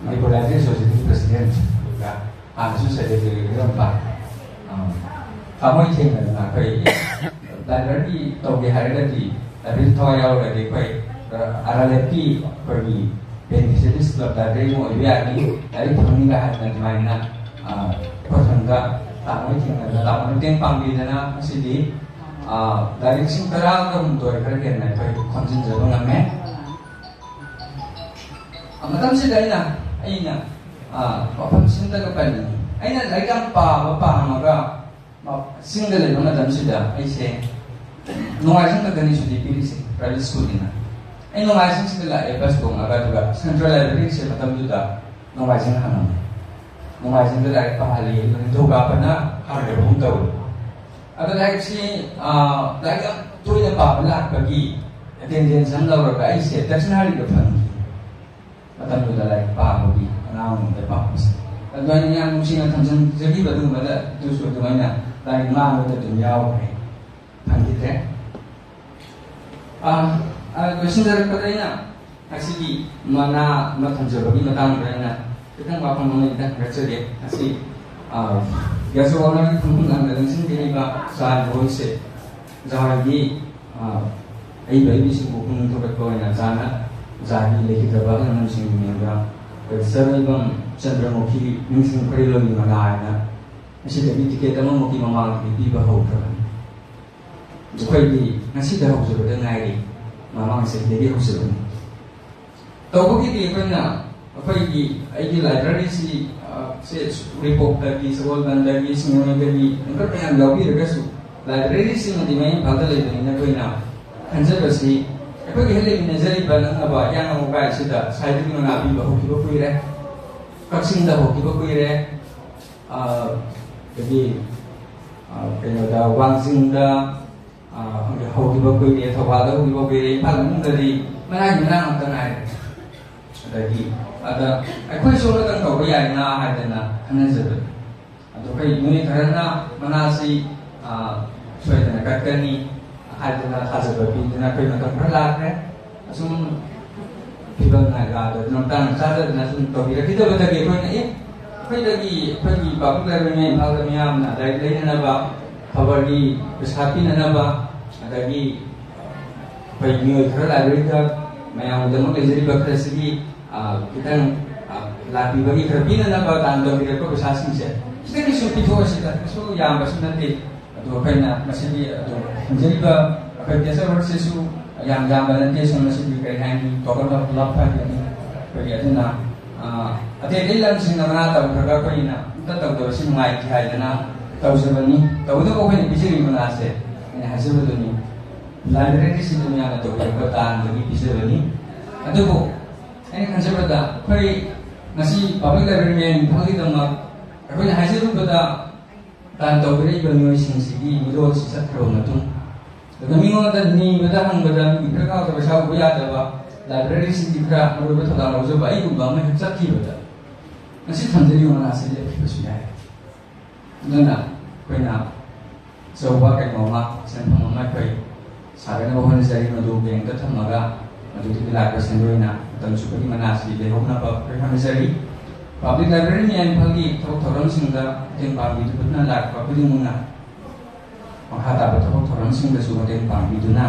ꯃꯅꯤꯄꯨꯔ ꯂꯥꯏꯕ꯭ꯔꯦꯔꯤ ꯑꯦꯁꯣꯁꯤꯌꯦꯁꯟꯒꯤ ꯄ꯭ꯔꯁꯤꯗꯦꯟꯠ, ꯑꯗꯨꯒ ꯍꯥꯟꯅꯁꯨ ꯁꯦꯀ꯭ꯔꯦꯇꯔꯤ ꯑꯣꯏꯔꯝꯕ, ꯑꯥ, ꯊꯃꯣꯏ ꯊꯦꯡꯅꯗꯅ ꯑꯩꯈꯣꯏ ꯂꯥꯏꯕ꯭ꯔꯦꯔꯤ ꯇꯧꯒꯦ ꯍꯥꯏꯔꯒꯗꯤ, ꯂꯥꯏꯕ꯭ꯔꯦꯔꯤ ꯊꯋꯥꯏ ꯌꯥꯎꯔꯒꯗꯤ ꯑꯩꯈꯣꯏ, ꯑꯥ, ꯑꯔꯥꯂꯦꯞꯀꯤ ꯑꯩꯈꯣꯏꯒꯤ ꯕꯦꯅꯤꯐꯤꯁꯔꯤꯁ ꯀ꯭ꯂꯕ ꯂꯥꯏꯕ꯭ꯔꯦꯔꯤ ꯑꯃ ꯑꯣꯏꯕ ꯌꯥꯅꯤ, ꯂꯥꯏꯔꯤꯛ ꯐꯪꯅꯤꯒ ꯍꯥꯏꯗꯅ ꯑꯗꯨꯃꯥꯏꯅ, ꯑꯥ, ꯑꯩꯈꯣꯏ ꯁꯪꯒ ꯇꯥꯃꯣ ꯃꯇꯦꯡ ꯄꯥꯡꯕꯤꯗꯅ ꯉꯁꯤꯗꯤ, ꯑꯥ, ꯂꯥꯏꯔꯤꯛꯁꯤꯡ ꯇꯔꯥꯒꯍꯨꯝꯗꯣꯏ ꯈꯔ ꯍꯦꯟꯅ ꯑꯩꯈꯣꯏ ꯈꯣꯝꯖꯤꯟꯖꯕ ꯉꯝꯃꯦ꯫ ꯃꯇꯝꯁꯤꯗ ꯑꯩꯅ, ꯑꯩꯅ, ꯑꯥ, ꯋꯥꯐꯝꯁꯤꯃꯇꯒ ꯄꯟꯅꯤꯡꯉꯤ꯫ ꯑꯩꯅ ꯂꯥꯏꯔꯤꯛ ꯌꯥꯝ ꯄꯥꯕ ꯄꯥꯝꯃꯒ, ꯃ-, ꯆꯤꯡꯗ ꯂꯩꯕ ꯃꯇꯝꯁꯤꯗ ꯑꯩꯁꯦ ꯅꯣꯡꯃꯥꯏꯖꯤꯡ ꯈꯛꯇꯅꯤ ꯁꯨꯇꯤ ꯄꯤꯔꯤꯁꯦ, ꯄ꯭ꯔꯥꯏꯚꯦꯠ ꯁ꯭ꯀꯨꯜꯅꯤꯅ꯫ ꯑꯩ ꯅꯣꯡꯃꯥꯏꯖꯤꯡꯁꯤꯗ ꯂꯥꯛꯑꯦ ꯕꯁ ꯇꯣꯡꯉꯒ, ꯑꯗꯨꯒ ꯁꯦꯟꯇ꯭ꯔꯦꯜ ꯂꯥꯏꯕ꯭ꯔꯦꯔꯤꯁꯦ ꯃꯇꯝꯗꯨꯗ ꯅꯣꯡꯃꯥꯏꯖꯤꯡ ꯍꯥꯡꯉꯝꯃꯦ꯫ ꯅꯣꯡꯃꯥꯏꯖꯤꯡꯗ ꯂꯥꯏꯔꯤꯛ ꯄꯥꯍꯜꯂꯤ, ꯑꯗꯨꯒ ꯅꯤꯡꯊꯧꯀꯥꯕꯅ ꯍꯥꯡꯗꯕꯒꯨꯝ ꯇꯧꯋꯤ꯫ ꯑꯗꯣ ꯂꯥꯏꯔꯤꯛꯁꯤ, ꯑꯥ, ꯂꯥꯏꯔꯤꯛ ꯌꯥꯝ ꯇꯣꯏꯅ ꯄꯥꯕ ꯂꯥꯛꯄꯒꯤ ꯑꯦꯇꯦꯟꯗꯦꯟꯁ ꯑꯃ ꯂꯧꯔꯒ ꯑꯩꯁꯦ ꯗꯛꯁꯤꯅꯥꯔꯤꯗ ꯐꯪꯈꯤ꯫ ꯃꯇꯝꯗꯨꯗ ꯂꯥꯏꯔꯤꯛ ꯄꯥꯕꯒꯤ, ꯑꯉꯥꯡ ꯑꯣꯏꯔꯤꯉꯩꯗ ꯄꯥꯕꯁꯦ꯫ ꯑꯗꯨ ꯑꯩꯅ ꯌꯥꯝ ꯅꯨꯡꯁꯤꯅ ꯊꯝꯖꯤꯟꯖꯈꯤꯕ ꯑꯗꯨꯒꯨꯝꯕꯗ ꯑꯗꯨꯁꯨ ꯑꯗꯨꯃꯥꯏꯅ ꯂꯥꯏꯔꯤꯛ ꯃꯥꯡꯕꯗ ꯑꯗꯨꯝ ꯌꯥꯎꯈ꯭ꯔꯦ, ꯐꯪꯈꯤꯗ꯭ꯔꯦ꯫ ꯑꯥ, ꯑꯥ, ꯂꯣꯏꯁꯤꯟꯖꯔꯛꯄꯗ ꯑꯩꯅ ꯉꯁꯤꯒꯤ ꯃꯅꯥ ꯑꯃ ꯊꯝꯖꯕꯒꯤ ꯃꯇꯥꯡꯗ ꯑꯩꯅ ꯈꯤꯇꯪ ꯋꯥꯐꯝ ꯑꯃ ꯍꯦꯛꯇ ꯍꯪꯒꯠꯆꯒꯦ꯫ ꯉꯁꯤ, ꯑꯥ, ꯒ꯭ꯌꯥꯁ ꯑꯣꯅꯔꯒꯤ ꯐꯝꯐꯝ ꯂꯥꯡꯗ ꯂꯦꯡꯁꯤꯟꯕꯤꯔꯤꯕ ꯖꯥꯟ ꯍꯣꯏꯁꯦ, ꯖꯥꯟꯒꯤ, ꯑꯥ, ꯑꯏꯕ ꯑꯏꯕꯤꯁꯤꯡꯕꯨ ꯄꯨꯛꯅꯤꯡ ꯊꯧꯒꯠꯄ ꯑꯣꯏꯅ ꯖꯥꯟꯅ ꯖꯥꯟꯒꯤ ꯂꯩꯈꯤꯗ꯭ꯔꯕ ꯑꯍꯜ ꯂꯃꯟꯁꯤꯡꯒꯤ ꯃꯤꯡꯗ ꯑꯩꯈꯣꯏ ꯆꯔꯣꯏꯕꯝ ꯆꯟꯗ꯭ꯔꯃꯨꯈꯤ ꯅꯤꯡꯁꯤꯡ ꯈꯨꯔꯦꯜꯂꯣꯟꯒꯤ ꯃꯅꯥ ꯍꯥꯏꯅ ꯉꯁꯤꯗꯒꯤ ꯇꯤꯀꯦꯠ ꯑꯃꯃꯨꯛꯀꯤ ꯃꯃꯥꯡꯗꯒꯤ ꯄꯤꯕ ꯍꯧꯈ꯭ꯔꯕꯅꯤ꯫ ꯑꯩꯈꯣꯏꯗꯤ ꯉꯁꯤꯗ ꯍꯧꯖꯕꯗ ꯉꯥꯏꯔꯤ, ꯃꯃꯥꯡ ꯆꯍꯤꯗꯒꯤ ꯍꯧꯖꯕꯅꯤ꯫ ꯇꯧꯕꯒꯤꯗꯤ ꯑꯩꯈꯣꯏꯅ, ꯑꯩꯈꯣꯏꯒꯤ, ꯑꯩꯒꯤ ꯂꯥꯏꯕ꯭ꯔꯦꯔꯤꯁꯤ, ꯑ, ꯁꯦ ꯎꯔꯤꯄꯣꯛꯇꯒꯤ, ꯁꯒꯣꯜꯕꯟꯗꯒꯤ, ꯁꯤꯡꯖꯃꯩꯗꯒꯤ ꯈꯔ ꯃꯌꯥꯝ ꯌꯥꯎꯕꯤꯔꯒꯁꯨ, ꯂꯥꯏꯕ꯭ꯔꯦꯔꯤꯁꯤꯃꯗꯤ ꯃꯌꯥꯡ ꯏꯝꯐꯥꯜꯗ ꯂꯩꯕꯅꯤꯅ ꯑꯩꯈꯣꯏꯅ ꯈꯟꯖꯕꯁꯤ, ꯑꯩꯈꯣꯏꯒꯤ ꯍꯦꯛ ꯂꯩꯃꯤꯟꯅꯖꯔꯤꯕ ꯅꯛꯅꯕ ꯍꯤꯌꯥꯡꯂꯝ ꯂꯩꯀꯥꯏꯁꯤꯗ ꯁꯥꯍꯤꯇ꯭ꯌꯒꯤ ꯃꯅꯥ ꯄꯤꯕ ꯍꯧꯈꯤꯕ ꯀꯨꯏꯔꯦ, ꯀꯛꯆꯤꯡꯗ ꯍꯧꯈꯤꯕ ꯀꯨꯏꯔꯦ, ꯑ, ꯑꯗꯒꯤ, ꯑ, ꯀꯩꯅꯣꯗ, ꯋꯥꯡꯖꯤꯡꯗ, ꯑ, ꯍꯧꯈꯤꯕ ꯀꯨꯏꯔꯦ, ꯊꯧꯕꯥꯜꯗ ꯍꯧꯈꯤꯕ ꯀꯨꯏꯔꯦ, ꯏꯝꯐꯥꯜ ꯃꯅꯨꯡꯗꯗꯤ ꯃꯅꯥꯒꯤ ꯃꯅꯥ ꯉꯥꯛꯇ ꯉꯥꯏꯔꯦ꯫ ꯑꯗꯒꯤ ꯑꯗ ꯑꯩꯈꯣꯏꯁꯨ ꯑꯃꯇꯪ ꯇꯧꯕ ꯌꯥꯏꯅ ꯍꯥꯏꯗꯅ ꯈꯟꯅꯖꯕꯅꯤ꯫ ꯑꯗꯣ ꯑꯩꯈꯣꯏ ꯃꯤꯑꯣꯏ ꯈꯔꯅ ꯃꯅꯥꯁꯤ, ꯑ, ꯁꯣꯏꯗꯅ ꯀꯠꯀꯅꯤ ꯍꯥꯏꯗꯅ ꯊꯥꯖꯕ ꯄꯤꯗꯨꯅ ꯑꯩꯈꯣꯏ ꯃꯇꯝ ꯈꯔ ꯂꯥꯛꯈ꯭ꯔꯦ꯫ ꯑꯁꯨꯝ ꯐꯤꯕꯝ ꯅꯥꯏꯕ ꯑꯗꯨ ꯃꯇꯥꯡ ꯆꯥꯗꯗꯅ ꯁꯨꯝ ꯇꯧꯕꯤꯔꯛꯈꯤꯗꯕꯗꯒꯤ ꯑꯩꯈꯣꯏꯅ, ꯑꯦ, ꯑꯩꯈꯣꯏꯗꯒꯤ, ꯑꯩꯈꯣꯏꯒꯤ ꯄꯥꯕꯨꯡ ꯂꯥꯏꯕ꯭ꯔꯦꯔꯤ ꯏꯝꯐꯥꯜꯗ ꯃꯤꯌꯥꯝꯅ ꯂꯥꯏꯔꯤꯛ ꯂꯩꯅꯅꯕ, ꯈꯕꯔꯒꯤ ꯄꯩꯁꯥ ꯄꯤꯅꯅꯕ, ꯑꯗꯒꯤ ꯑꯩꯈꯣꯏ ꯃꯤꯑꯣꯏ ꯈꯔ ꯂꯥꯏꯕ꯭ꯔꯦꯔꯤꯗ ꯃꯌꯥꯝꯒꯤꯗꯃꯛ ꯂꯩꯖꯔꯤꯕ ꯈꯔꯁꯤꯒꯤ, ꯑ, ꯈꯤꯇꯪ, ꯑ, ꯂꯥꯛꯄꯤꯕꯒꯤ ꯈꯔ ꯄꯤꯅꯅꯕ ꯗꯥꯟ ꯇꯧꯕꯤꯔꯛꯄ ꯄꯩꯁꯥꯁꯤꯡꯁꯦ ꯈꯤꯇꯪꯒꯤꯁꯨ ꯄꯤꯊꯣꯛꯑꯁꯤꯗ, ꯀꯩꯁꯨ ꯌꯥꯝꯕꯁꯨ ꯅꯠꯇꯦ꯫ ꯑꯗꯣ ꯑꯩꯈꯣꯏꯅ ꯃꯁꯤꯒꯤ ꯑꯗꯨꯝ ꯈꯟꯖꯔꯤꯕ ꯑꯩꯈꯣꯏ ꯒꯦꯁ ꯑꯦꯋꯥꯔꯗꯁꯤꯁꯨ ꯌꯥꯝ ꯌꯥꯝꯕ ꯅꯠꯇꯦ꯫ ꯁꯨꯝ ꯃꯁꯤꯗꯤ ꯀꯔꯤ ꯍꯥꯏꯅꯤ, ꯇꯣꯀꯟ ꯑꯣꯐ ꯂꯚ ꯍꯥꯏꯕꯅꯤ ꯑꯩꯈꯣꯏꯒꯤ꯫ ꯑꯗꯨꯅ, ꯑ, ꯑꯇꯩ ꯑꯇꯩ ꯂꯝꯁꯤꯡꯅ ꯃꯅꯥ ꯇꯧꯈ꯭ꯔꯒ ꯑꯩꯈꯣꯏꯅ ꯑꯝꯇ ꯇꯧꯗꯕꯁꯤ ꯅꯨꯡꯉꯥꯏꯇꯦ ꯍꯥꯏꯗꯅ ꯇꯧꯖꯕꯅꯤ꯫ ꯇꯧꯕꯇꯕꯨ ꯑꯩꯈꯣꯏꯅ ꯄꯤꯖꯔꯤꯕ ꯃꯅꯥꯁꯦ ꯑꯩꯅ ꯍꯥꯏꯖꯕꯗꯨꯅꯤ, ꯂꯥꯏꯕ꯭ꯔꯦꯔꯤꯁꯤꯗ ꯃꯌꯥꯝꯅ ꯇꯧꯕꯤꯔꯛꯄ ꯗꯥꯟꯗꯒꯤ ꯄꯤꯖꯕꯅꯤ꯫ ꯑꯗꯨꯕꯨ ꯑꯩꯅ ꯈꯟꯖꯕꯗ ꯑꯩꯈꯣꯏ ꯉꯁꯤ ꯄꯕ꯭ꯂꯤꯛ ꯂꯥꯏꯕ꯭ꯔꯦꯔꯤ ꯃꯌꯥꯝ ꯏꯝꯐꯥꯜꯒꯤꯗꯃꯛ ꯑꯩꯈꯣꯏꯅ ꯍꯥꯏꯖꯔꯨꯕꯗ ꯗꯥꯟ ꯇꯧꯕꯤꯔꯛꯏꯕ ꯃꯤꯑꯣꯏꯁꯤꯡꯁꯤꯒꯤ ꯃꯤꯔꯣꯜꯁꯤ ꯆꯠꯈ꯭ꯔꯕ ꯃꯇꯨꯡ, ꯑꯗꯨꯒ ꯃꯤꯉꯣꯟꯗ ꯅꯤꯕꯗ ꯍꯪꯕꯗ ꯃꯤ ꯈꯔ ꯈꯥꯎꯗ ꯄꯩꯁꯥ ꯎꯕ ꯌꯥꯗꯕ, ꯂꯥꯏꯕ꯭ꯔꯦꯔꯤꯁꯤꯡꯒꯤ ꯈꯔ ꯃꯔꯨꯑꯣꯏꯕ ꯊꯧꯗꯥꯡ ꯂꯧꯖꯕ ꯑꯩꯒꯨꯝꯕ ꯑꯃ ꯍꯦꯛ ꯆꯠꯈꯤꯕꯗ ꯉꯁꯤ ꯊꯝꯖꯔꯤꯕ ꯃꯅꯥꯁꯤ ꯂꯦꯞꯈꯤꯕꯁꯨ ꯌꯥꯏ꯫ ꯑꯗꯨꯅ ꯑꯩꯈꯣꯏꯅ ꯑꯆꯧꯕ ꯀꯩꯅꯣꯝꯃ, ꯁꯦꯟꯐꯝ ꯑꯃ ꯑꯩꯈꯣꯏ ꯁꯥꯒꯠꯅꯕ ꯍꯣꯠꯅꯖꯔꯤ, ꯃꯗꯨ ꯕꯦꯡꯛꯇ ꯊꯝꯃꯒ ꯃꯗꯨꯗꯒꯤ ꯂꯥꯛꯄ ꯁꯦꯟꯗꯣꯏꯅ ꯃꯇꯝ ꯆꯨꯞꯄꯒꯤ ꯃꯅꯥꯁꯤ ꯂꯩꯍꯧꯅꯕ ꯑꯩꯈꯣꯏ ꯍꯣꯠꯅꯖꯔꯤ꯫ ꯄꯕ꯭ꯂꯤꯛ ꯂꯥꯏꯕ꯭ꯔꯦꯔꯤ ꯃꯌꯥꯝ ꯏꯝꯐꯥꯜꯒꯤ ꯊꯕꯛ ꯊꯧꯔꯝꯁꯤꯡꯗ ꯃꯇꯦꯡ ꯄꯥꯡꯕꯤꯗꯨꯅ ꯂꯥꯛꯄ ꯈꯨꯗꯤꯡꯃꯛꯅ ꯃꯈꯥ ꯇꯥꯕ ꯊꯕꯛ ꯊꯧꯔꯝꯁꯤꯡꯗꯁꯨ ꯃꯇꯦꯡ ꯄꯥꯡꯕꯤꯗꯨꯅ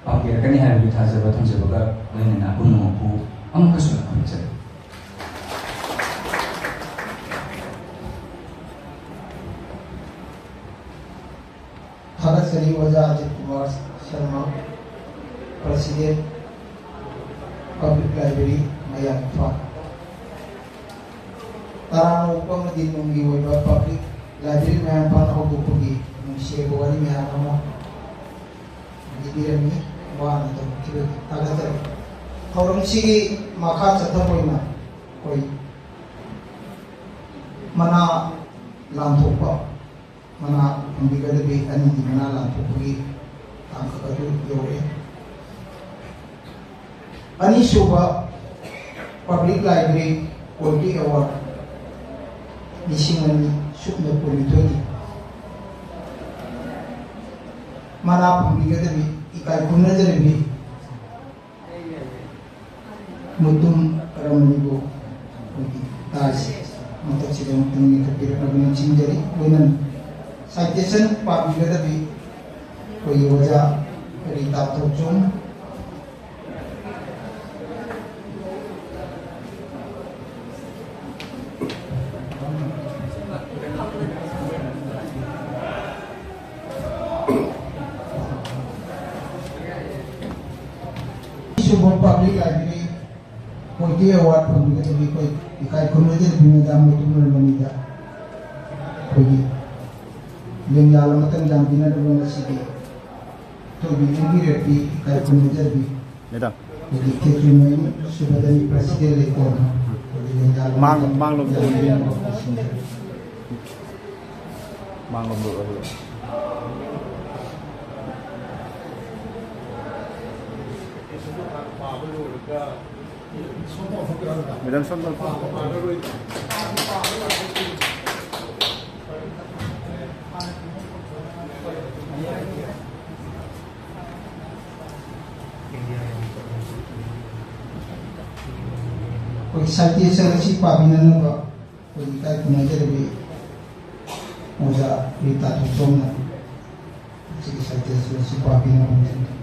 ꯄꯥꯡꯕꯤꯔꯛꯀꯅꯤ ꯍꯥꯏꯕꯒꯤ ꯊꯥꯖꯕ ꯊꯝꯖꯕꯒ ꯂꯣꯏꯅꯅ ꯄꯨꯝꯅꯃꯛꯄꯨ ꯑꯃꯨꯛꯀꯁꯨ ꯈꯨꯔꯨꯝꯖꯔꯤ꯫ ꯊꯥꯒꯠꯆꯔꯤ ꯑꯣꯖꯥ Ajit Kumar Sharma, President, Public Library, ꯃꯌꯥꯡ ꯏꯝꯐꯥꯜ꯫ ꯇꯔꯥꯝꯅ ꯑꯣꯛꯄ ꯑꯃꯗꯤ ꯅꯨꯡꯒꯤ ꯑꯣꯏꯕ Public Library ꯃꯌꯥꯡ ꯏꯝꯐꯥꯜ ꯍꯧꯗꯣꯛꯄꯒꯤ ꯅꯨꯡꯁꯤꯔꯕ ꯋꯥꯔꯤ ꯃꯌꯥꯝ ꯑꯃ ꯂꯤꯕꯤꯔꯝꯃꯤ꯫ ꯋꯥꯅ ꯇꯧꯔꯛꯈꯤꯕꯒꯤ ꯊꯥꯒꯠꯆꯔꯤ꯫ ꯊꯧꯔꯝꯁꯤꯒꯤ ꯃꯈꯥ ꯆꯠꯊꯕ ꯑꯣꯏꯅ ꯑꯩꯈꯣꯏ ꯃꯅꯥ ꯂꯥꯟꯊꯣꯛꯄ, ꯃꯅꯥ ꯐꯪꯕꯤꯒꯗꯕꯤ ꯑꯅꯤꯒꯤ ꯃꯅꯥ ꯂꯥꯟꯊꯣꯛꯄꯒꯤ ꯇꯥꯡꯀꯛ ꯑꯗꯨ ꯌꯧꯔꯛꯑꯦ꯫ ꯑꯅꯤꯁꯨꯕ Public Library Quality Award ꯂꯤꯁꯤꯡ ꯑꯅꯤ ꯁꯨꯞꯅ ꯀꯨꯟꯅꯤꯊꯣꯏꯒꯤ ꯃꯅꯥ ꯐꯪꯕꯤꯒꯗꯕꯤ ꯏꯀꯥꯏ ꯈꯨꯝꯅꯖꯔꯕꯤ ꯃꯨꯇꯨꯝ ꯔꯃꯅꯤꯕꯨ ꯑꯩꯈꯣꯏꯒꯤ ꯇꯥꯖ ꯃꯊꯛꯁꯤꯗ ꯑꯃꯨꯛꯇꯪ ꯂꯤꯡꯈꯠꯄꯤꯔꯛꯅꯕ ꯅꯤꯡꯁꯤꯡꯖꯔꯤ꯫ ꯂꯣꯏꯅꯅ citation ꯄꯥꯕꯤꯒꯗꯕꯤ ꯑꯩꯈꯣꯏꯒꯤ ꯑꯣꯖꯥ ꯔꯤꯇꯥ ꯊꯣꯛꯆꯣꯝ꯫ ꯁꯨꯕ Public Library Quality Award ꯐꯪꯕꯤꯒꯗꯕꯤ ꯑꯩꯈꯣꯏ ꯏꯀꯥꯏ ꯈꯨꯝꯅꯖꯔꯕꯤ ꯃꯦꯗꯥꯝ ꯃꯨꯇꯨꯝ ꯔꯃꯅꯤꯗ ꯑꯩꯈꯣꯏꯒꯤ ꯂꯦꯡꯌꯥꯜ ꯑꯃꯇꯪ ꯌꯥꯟꯕꯤꯅꯅꯕ ꯉꯁꯤꯗꯤ ꯊꯣꯏꯕꯤ ꯂꯦꯡꯕꯤꯔꯦꯞꯄꯤ ꯏꯀꯥꯏ ꯈꯨꯝꯅꯖꯔꯕꯤ꯫ ꯃꯦꯗꯥꯝ꯫ ꯑꯩꯈꯣꯏꯒꯤ ꯈꯦꯇ꯭ꯔꯤꯃꯌꯨꯝ ꯁꯨꯕꯗꯅꯤ president ꯂꯩꯀꯣꯜ ꯑꯩꯈꯣꯏꯒꯤ ꯂꯦꯡꯌꯥꯜ ꯃꯥꯡ-, ꯑꯃꯇꯪ ꯃꯥꯡꯂꯣꯝꯗ ꯌꯥꯟꯕꯤꯅꯅꯕ ꯈꯨꯝꯖꯔꯤ꯫ ꯃꯥꯡꯂꯣꯝꯗ ꯑꯣꯏꯍꯜꯂꯣ꯫ ꯃꯦꯗꯥꯝ, ꯁꯣꯝꯗ꯫ ꯑꯩꯈꯣꯏ citation ꯑꯁꯤ ꯄꯥꯕꯤꯅꯅꯕ ꯑꯩꯈꯣꯏꯒꯤ ꯏꯀꯥꯏ ꯈꯨꯝꯅꯖꯔꯕꯤ ꯑꯣꯖꯥ ꯔꯤꯇꯥ ꯊꯣꯛꯆꯣꯝꯅ ꯑꯁꯤꯒꯤ citation ꯑꯁꯤ ꯄꯥꯕꯤꯅꯕ ꯍꯣꯠꯅꯖꯔꯤ꯫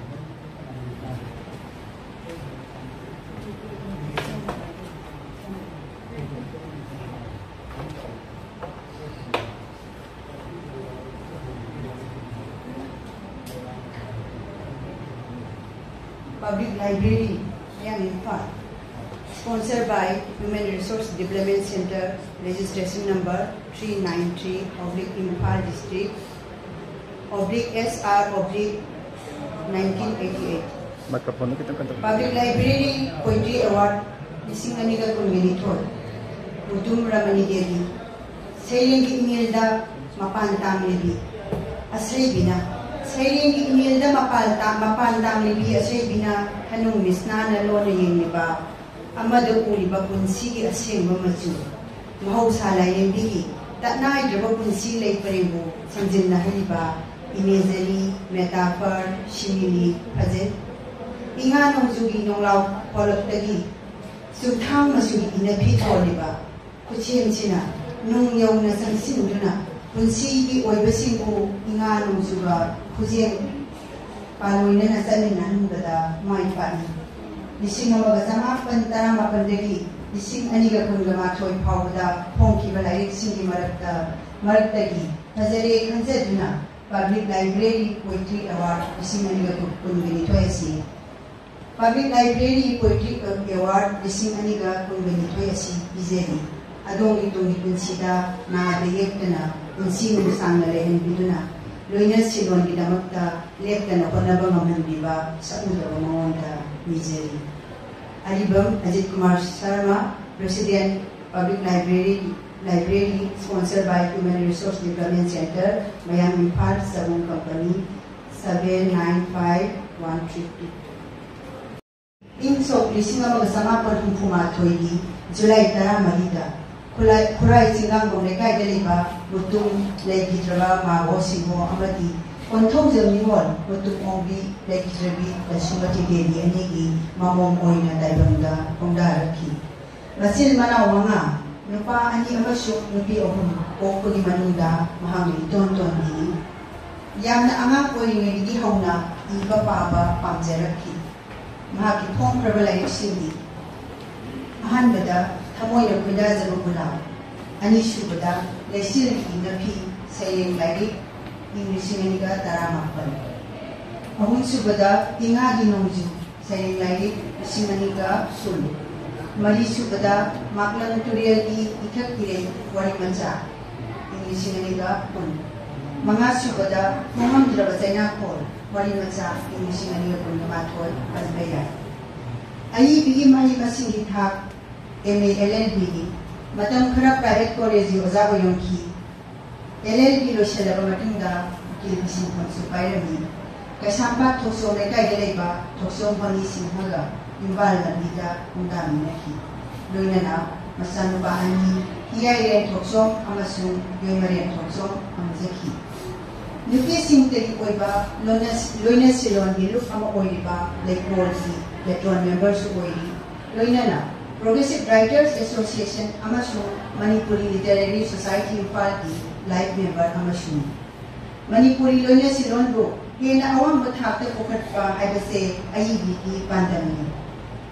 Public Library, Mayang, Imphal. Sponsored by Human Resource Development Center, registration number three nine three, Howraghat, Imphal District, oblique S R oblique nineteen eighty-eight꯫ Microphone ꯗꯨ ꯈꯤꯇꯪ contact. Public Library Poetry Award ꯂꯤꯁꯤꯡ ꯑꯅꯤꯒ ꯀꯨꯟꯅꯤꯊꯣꯏ, ꯃꯨꯇꯨꯝ ꯔꯃꯅꯤ ꯗꯦꯕꯤ꯫ ꯁꯩꯔꯦꯡꯒꯤ ꯏꯃꯦꯜꯗ ꯃꯄꯥꯟ ꯇꯥꯡꯂꯤꯕꯤ ꯑꯁꯩꯕꯤꯅ, ꯁꯩꯔꯦꯡꯒꯤ ꯏꯃꯦꯜꯗ ꯃꯄꯥꯟ ꯇꯥ-, ꯃꯄꯥꯟ ꯇꯥꯡꯂꯤꯕꯤ ꯑꯁꯩꯕꯤꯅ ꯊꯅꯨꯡ ꯃꯤꯁꯅꯥꯅ ꯂꯣꯟꯅ ꯌꯦꯡꯂꯤꯕ ꯑꯃꯗ ꯎꯔꯤꯕ ꯄꯨꯟꯁꯤꯒꯤ ꯑꯁꯦꯡꯕ ꯃꯆꯨ, ꯃꯍꯧꯁꯥ ꯂꯥꯏꯔꯦꯝꯕꯤꯒꯤ ꯇꯠꯅꯥꯏꯗ꯭ꯔꯕ ꯄꯨꯟꯁꯤ ꯂꯩ ꯄꯔꯦꯡꯕꯨ ꯁꯝꯖꯤꯟꯅꯍꯜꯂꯤꯕ imagery, metaphor, simile ꯐꯖꯩ꯫ ꯏꯉꯥ ꯅꯣꯡꯖꯨꯒꯤ ꯅꯣꯡꯂꯥꯎ ꯐꯣꯂꯛꯇꯒꯤ ꯆꯨꯝꯊꯥꯡ ꯃꯆꯨꯒꯤ ꯏꯅꯐꯤ ꯊꯣꯜꯂꯤꯕ ꯈꯨꯠꯁꯦꯝꯁꯤꯅ ꯅꯨꯡ ꯌꯧꯅ ꯆꯪꯁꯤꯟꯗꯨꯅ ꯄꯨꯟꯁꯤꯒꯤ ꯑꯣꯏꯕꯁꯤꯡꯕꯨ ꯏꯉꯥ ꯅꯣꯡꯖꯨꯒ ꯈꯨꯖꯦꯡ ꯄꯥꯂꯣꯏꯅꯅ ꯆꯠꯃꯤꯟꯅꯍꯟꯕꯗ ꯃꯥꯏ ꯄꯥꯛꯏ꯫ ꯂꯤꯁꯤꯡ ꯑꯃꯒ ꯆꯃꯥꯄꯟ ꯇꯔꯥꯃꯥꯄꯟꯗꯒꯤ ꯂꯤꯁꯤꯡ ꯑꯅꯤꯒ ꯀꯨꯟꯒ ꯃꯥꯊꯣꯏ ꯐꯥꯎꯕꯗ ꯐꯣꯡꯈꯤꯕ ꯂꯥꯏꯔꯤꯛꯁꯤꯡꯒꯤ ꯃꯔꯛꯇ, ꯃꯔꯛꯇꯒꯤ ꯐꯖꯔꯦ ꯈꯟꯖꯗꯨꯅ Public Library Poetry Award ꯂꯤꯁꯤꯡ ꯑꯅꯤꯒ ꯀꯨꯟꯒ ꯅꯤꯊꯣꯏ ꯑꯁꯤ Public Library Poetry Award ꯂꯤꯁꯤꯡ ꯑꯅꯤꯒ ꯀꯨꯟꯒ ꯅꯤꯊꯣꯏ ꯑꯁꯤ ꯄꯤꯖꯔꯤ꯫ ꯑꯗꯣꯝꯒꯤ ꯇꯨꯡꯒꯤ ꯄꯨꯟꯁꯤꯗ ꯅꯥꯗ ꯌꯦꯛꯇꯅ ꯄꯨꯟꯁꯤ ꯅꯨꯡꯁꯥꯡꯅ ꯂꯩꯍꯟꯕꯤꯗꯨꯅ ꯂꯣꯏꯅ ꯁꯤꯟꯂꯣꯟꯒꯤꯗꯃꯛꯇ ꯂꯦꯞꯇꯅ ꯍꯣꯠꯅꯕ ꯉꯝꯍꯟꯕꯤꯕ ꯁꯛꯎꯗꯕ ꯃꯉꯣꯟꯗ ꯅꯤꯖꯔꯤ꯫ ꯑꯔꯤꯕꯝ Ajit Kumar Sharma, President, Public Library, Library, sponsored by Human Resource Development Center, Mayang Imphal, ꯆꯕꯨꯡ company, seven nine five one three two꯫ ꯏꯪ ꯁꯣꯛ ꯂꯤꯁꯤꯡ ꯑꯃꯒ ꯆꯃꯥꯄꯟ ꯍꯨꯝꯐꯨ ꯃꯥꯊꯣꯏꯒꯤ ꯖꯨꯂꯥꯏ ꯇꯔꯥꯃꯔꯤꯗ ꯈꯨꯂꯥꯏ-, ꯈꯨꯔꯥꯏ ꯆꯤꯡꯒꯥꯡꯕꯝ ꯂꯩꯀꯥꯏꯗ ꯂꯩꯕ ꯃꯨꯇꯨꯝ ꯂꯩꯈꯤꯗ꯭ꯔꯕ ꯃꯥꯕꯣ ꯁꯤꯡꯍꯣ ꯑꯃꯗꯤ ꯀꯣꯟꯊꯧꯖꯝ ꯅꯤꯉꯣꯜ ꯃꯨꯇꯨꯝ ꯑꯣꯡꯕꯤ ꯂꯩꯈꯤꯗ꯭ꯔꯕꯤ ꯂꯁꯨꯃꯇꯤ ꯗꯦꯕꯤ ꯑꯅꯤꯒꯤ ꯃꯃꯣꯝ ꯑꯣꯏꯅ ꯇꯥꯏꯕꯪꯗ ꯈꯣꯡꯗꯥꯔꯛꯈꯤ꯫ ꯃꯆꯤꯟ ꯃꯅꯥꯎ ꯃꯉꯥ, ꯅꯨꯄꯥ ꯑꯅꯤ ꯑꯃꯁꯨꯡ ꯅꯨꯄꯤ ꯑꯍꯨꯝ ꯄꯣꯛꯄꯒꯤ ꯃꯅꯨꯡꯗ ꯃꯍꯥꯛꯅ ꯏꯇꯣꯟ ꯇꯣꯟꯕꯤꯅꯤ꯫ ꯌꯥꯝꯅ ꯑꯉꯥꯡ ꯑꯣꯏꯔꯤꯉꯩꯗꯒꯤ ꯍꯧꯅ ꯏꯕ ꯄꯥꯕ ꯄꯥꯝꯖꯔꯛꯈꯤ꯫ ꯃꯍꯥꯛꯀꯤ ꯐꯣꯡꯈ꯭ꯔꯕ ꯂꯥꯏꯔꯤꯛꯁꯤꯡꯗꯤ ꯑꯍꯥꯟꯕꯗ ꯊꯃꯣꯏꯅ ꯈꯣꯏꯗꯥꯖꯕ ꯒꯨꯂꯥꯞ, ꯑꯅꯤꯁꯨꯕꯗ ꯂꯩꯆꯤꯜꯒꯤ ꯏꯅꯐꯤ ꯁꯩꯔꯦꯡ ꯂꯥꯏꯔꯤꯛ ꯏꯪ ꯂꯤꯁꯤꯡ ꯑꯅꯤꯒ ꯇꯔꯥꯃꯥꯄꯟ, ꯑꯍꯨꯝꯁꯨꯕꯗ ꯏꯉꯥꯒꯤ ꯅꯣꯡꯖꯨ ꯁꯩꯔꯦꯡ ꯂꯥꯏꯔꯤꯛ ꯂꯤꯁꯤꯡ ꯑꯅꯤꯒ ꯀꯨꯟ, ꯃꯔꯤꯁꯨꯕꯗ ꯃꯥꯛꯂꯪ ꯇꯨꯔꯦꯜꯒꯤ ꯏꯊꯛ ꯏꯔꯩ ꯋꯥꯔꯤ ꯃꯆꯥ ꯏꯪ ꯂꯤꯁꯤꯡ ꯑꯅꯤꯒ ꯀꯨꯟ, ꯃꯉꯥꯁꯨꯕꯗ ꯐꯣꯡꯉꯝꯗ꯭ꯔꯕ ꯆꯩꯅꯥꯈꯣꯜ ꯋꯥꯔꯤ ꯃꯆꯥ ꯏꯪ ꯂꯤꯁꯤꯡ ꯑꯅꯤꯒ ꯀꯨꯟꯒ ꯃꯥꯊꯣꯏ ꯄꯟꯕ ꯌꯥꯏ꯫ ꯑꯏꯕꯤꯒꯤ ꯃꯍꯩ ꯃꯁꯤꯡꯒꯤ ꯊꯥꯛ ꯑꯦꯝ ꯑꯦ ꯑꯦꯜ ꯑꯦꯜ ꯕꯤꯒꯤ ꯃꯇꯝ ꯈꯔ ꯄ꯭ꯔꯥꯏꯚꯦꯠ ꯀꯣꯂꯦꯖꯀꯤ ꯑꯣꯖꯥ ꯑꯣꯏꯔꯝꯈꯤ꯫ ꯑꯦꯜ ꯑꯦꯜ ꯕꯤ ꯂꯣꯏꯁꯤꯜꯂꯕ ꯃꯇꯨꯡꯗ ꯎꯀꯤꯜꯒꯤ ꯁꯤꯟꯐꯝꯁꯨ ꯄꯥꯏꯔꯝꯃꯤ꯫ ꯀꯩꯁꯥꯝꯄꯥꯠ ꯊꯣꯛꯆꯣꯝ ꯂꯩꯀꯥꯏꯗ ꯂꯩꯕ ꯊꯣꯛꯆꯣꯝ ꯍꯣꯅꯤ ꯁꯤꯡꯍꯒ ꯏꯝꯐꯥꯜ ꯂꯝꯕꯤꯗ ꯈꯣꯡꯗꯥꯃꯤꯟꯅꯈꯤ꯫ ꯂꯣꯏꯅꯅ ꯃꯆꯥꯅꯨꯄꯥ ꯑꯅꯤ, ꯍꯤꯌꯥꯏꯔꯦꯟ ꯊꯣꯛꯆꯣꯝ ꯑꯃꯁꯨꯡ ꯌꯣꯏꯃꯔꯦꯟ ꯊꯣꯛꯆꯣꯝ ꯐꯪꯖꯈꯤ꯫ ꯅꯨꯄꯤꯁꯤꯡꯇꯒꯤ ꯑꯣꯏꯕ ꯂꯣꯏꯅ-, ꯂꯣꯏꯅ ꯁꯤꯂꯣꯟꯒꯤ ꯂꯨꯞ ꯑꯃ ꯑꯣꯏꯔꯤꯕ ꯂꯩꯀꯣꯜꯒꯤ ꯄꯦꯇ꯭ꯔꯣꯟ ꯃꯦꯝꯕꯔꯁꯨ ꯑꯣꯏꯔꯤ꯫ ꯂꯣꯏꯅꯅ Progressive Writers Association ꯑꯃꯁꯨꯡ ꯃꯅꯤꯄꯨꯔꯤ ꯂꯤꯇꯔꯦꯔꯤ ꯁꯣꯁꯥꯏꯇꯤ ꯏꯝꯐꯥꯜꯒꯤ ꯂꯥꯏꯐ ꯃꯦꯝꯕꯔ ꯑꯃꯁꯨꯅꯤ꯫ ꯃꯅꯤꯄꯨꯔꯤ ꯂꯣꯏꯅ ꯁꯤꯂꯣꯟꯕꯨ ꯍꯦꯟꯅ ꯑꯋꯥꯡꯕ ꯊꯥꯛꯇ ꯄꯨꯈꯠꯄ ꯍꯥꯏꯕꯁꯦ ꯑꯏꯕꯤꯒꯤ ꯄꯥꯟꯗꯝꯅꯤ꯫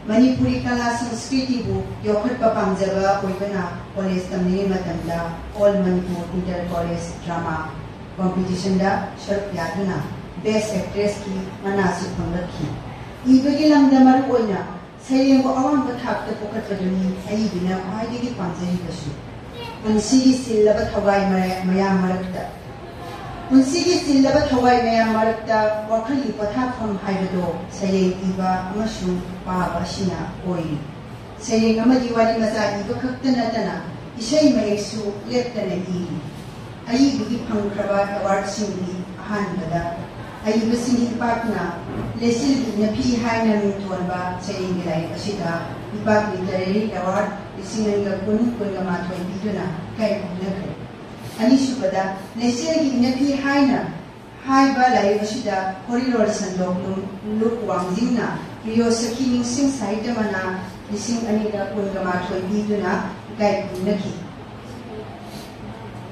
ꯃꯅꯤꯄꯨꯔꯤ ꯀꯂꯥ ꯁꯪꯁꯀ꯭ꯔꯤꯇꯤꯕꯨ ꯌꯣꯛꯈꯠꯄ ꯄꯥꯝꯖꯕ ꯑꯣꯏꯕꯅ ꯀꯣꯂꯦꯖ ꯇꯝꯂꯤꯉꯩ ꯃꯇꯝꯗ All Manipur Inter College Drama Competitionꯗ ꯁꯔꯨꯛ ꯌꯥꯗꯨꯅ Best Actressꯀꯤ ꯃꯅꯥꯁꯨ ꯐꯪꯂꯛꯈꯤ꯫ ꯏꯕꯒꯤ ꯂꯝꯗ ꯃꯔꯨ ꯑꯣꯏꯅ ꯁꯩꯔꯦꯡꯕꯨ ꯑꯋꯥꯡꯕ ꯊꯥꯛꯇ ꯄꯨꯈꯠꯄꯗꯨꯅꯤ ꯑꯏꯕꯤꯅ ꯈ꯭ꯋꯥꯏꯗꯒꯤ ꯄꯥꯝꯖꯔꯤꯕꯁꯨ꯫ ꯄꯨꯟꯁꯤꯒꯤ ꯆꯤꯜꯂꯕ ꯊꯋꯥꯏ ꯃꯔ-, ꯃꯌꯥꯝ ꯃꯔꯛꯇ, ꯄꯨꯟꯁꯤꯒꯤ ꯆꯤꯜꯂꯕ ꯊꯋꯥꯏ ꯃꯌꯥꯝ ꯃꯔꯛꯇ ꯋꯥꯈꯜꯒꯤ ꯄꯣꯊꯥꯐꯝ ꯍꯥꯏꯕꯗꯣ ꯁꯩꯔꯦꯡ ꯏꯕ ꯑꯃꯁꯨꯡ ꯄꯥꯕ ꯑꯁꯤꯅ ꯑꯣꯏꯔꯤ꯫ ꯁꯩꯔꯦꯡ ꯑꯃꯗꯤ ꯋꯥꯔꯤ ꯃꯆꯥ ꯏꯕ ꯈꯛꯇ ꯅꯠꯇꯅ ꯏꯁꯩ ꯃꯌꯦꯛꯁꯨ ꯂꯦꯞꯇꯅ ꯏꯔꯤ꯫ ꯑꯏꯕꯒꯤ ꯐꯪꯈ꯭ꯔꯕ ꯑꯦꯋꯥꯔꯗꯁꯤꯡꯗꯤ ꯑꯍꯥꯟꯕꯗ ꯑꯏꯕꯁꯤꯡꯒꯤ ꯏꯄꯥꯛꯅ ꯂꯩꯆꯤꯜꯒꯤ ꯏꯅꯐꯤ ꯍꯥꯏꯅ ꯃꯤꯡꯊꯣꯟꯕ ꯁꯩꯔꯦꯡꯒꯤ ꯂꯥꯏꯔꯤꯛ ꯑꯁꯤꯗ ꯏꯄꯥꯛ ꯂꯤꯇꯔꯦꯔꯤ ꯑꯦꯋꯥꯔꯗ ꯂꯤꯁꯤꯡ ꯑꯅꯤꯒ ꯀꯨꯟ, ꯀꯨꯟꯒ ꯃꯥꯊꯣꯏ ꯄꯤꯗꯨꯅ ꯏꯀꯥꯏ ꯈꯨꯝꯅꯈ꯭ꯔꯦ꯫ ꯑꯅꯤꯁꯨꯕꯗ, ꯂꯩꯆꯤꯜꯒꯤ ꯏꯅꯐꯤ ꯍꯥꯏꯅ ꯍꯥꯏꯕ ꯂꯥꯏꯔꯤꯛ ꯑꯁꯤꯗ ꯍꯣꯔꯤꯂꯣꯜ ꯁꯟꯗꯣꯛꯂꯨꯝ ꯂꯨꯞ ꯋꯥꯡꯖꯤꯡꯅ ꯄ꯭ꯔꯤꯌꯣ ꯁꯈꯤ ꯅꯤꯡꯁꯤꯡ ꯁꯥꯍꯤꯇ꯭ꯌ ꯃꯅꯥ ꯂꯤꯁꯤꯡ ꯑꯅꯤꯒ ꯀꯨꯟꯒ ꯃꯥꯊꯣꯏ ꯄꯤꯗꯨꯅ ꯏꯀꯥꯏ ꯈꯨꯝꯅꯈꯤ꯫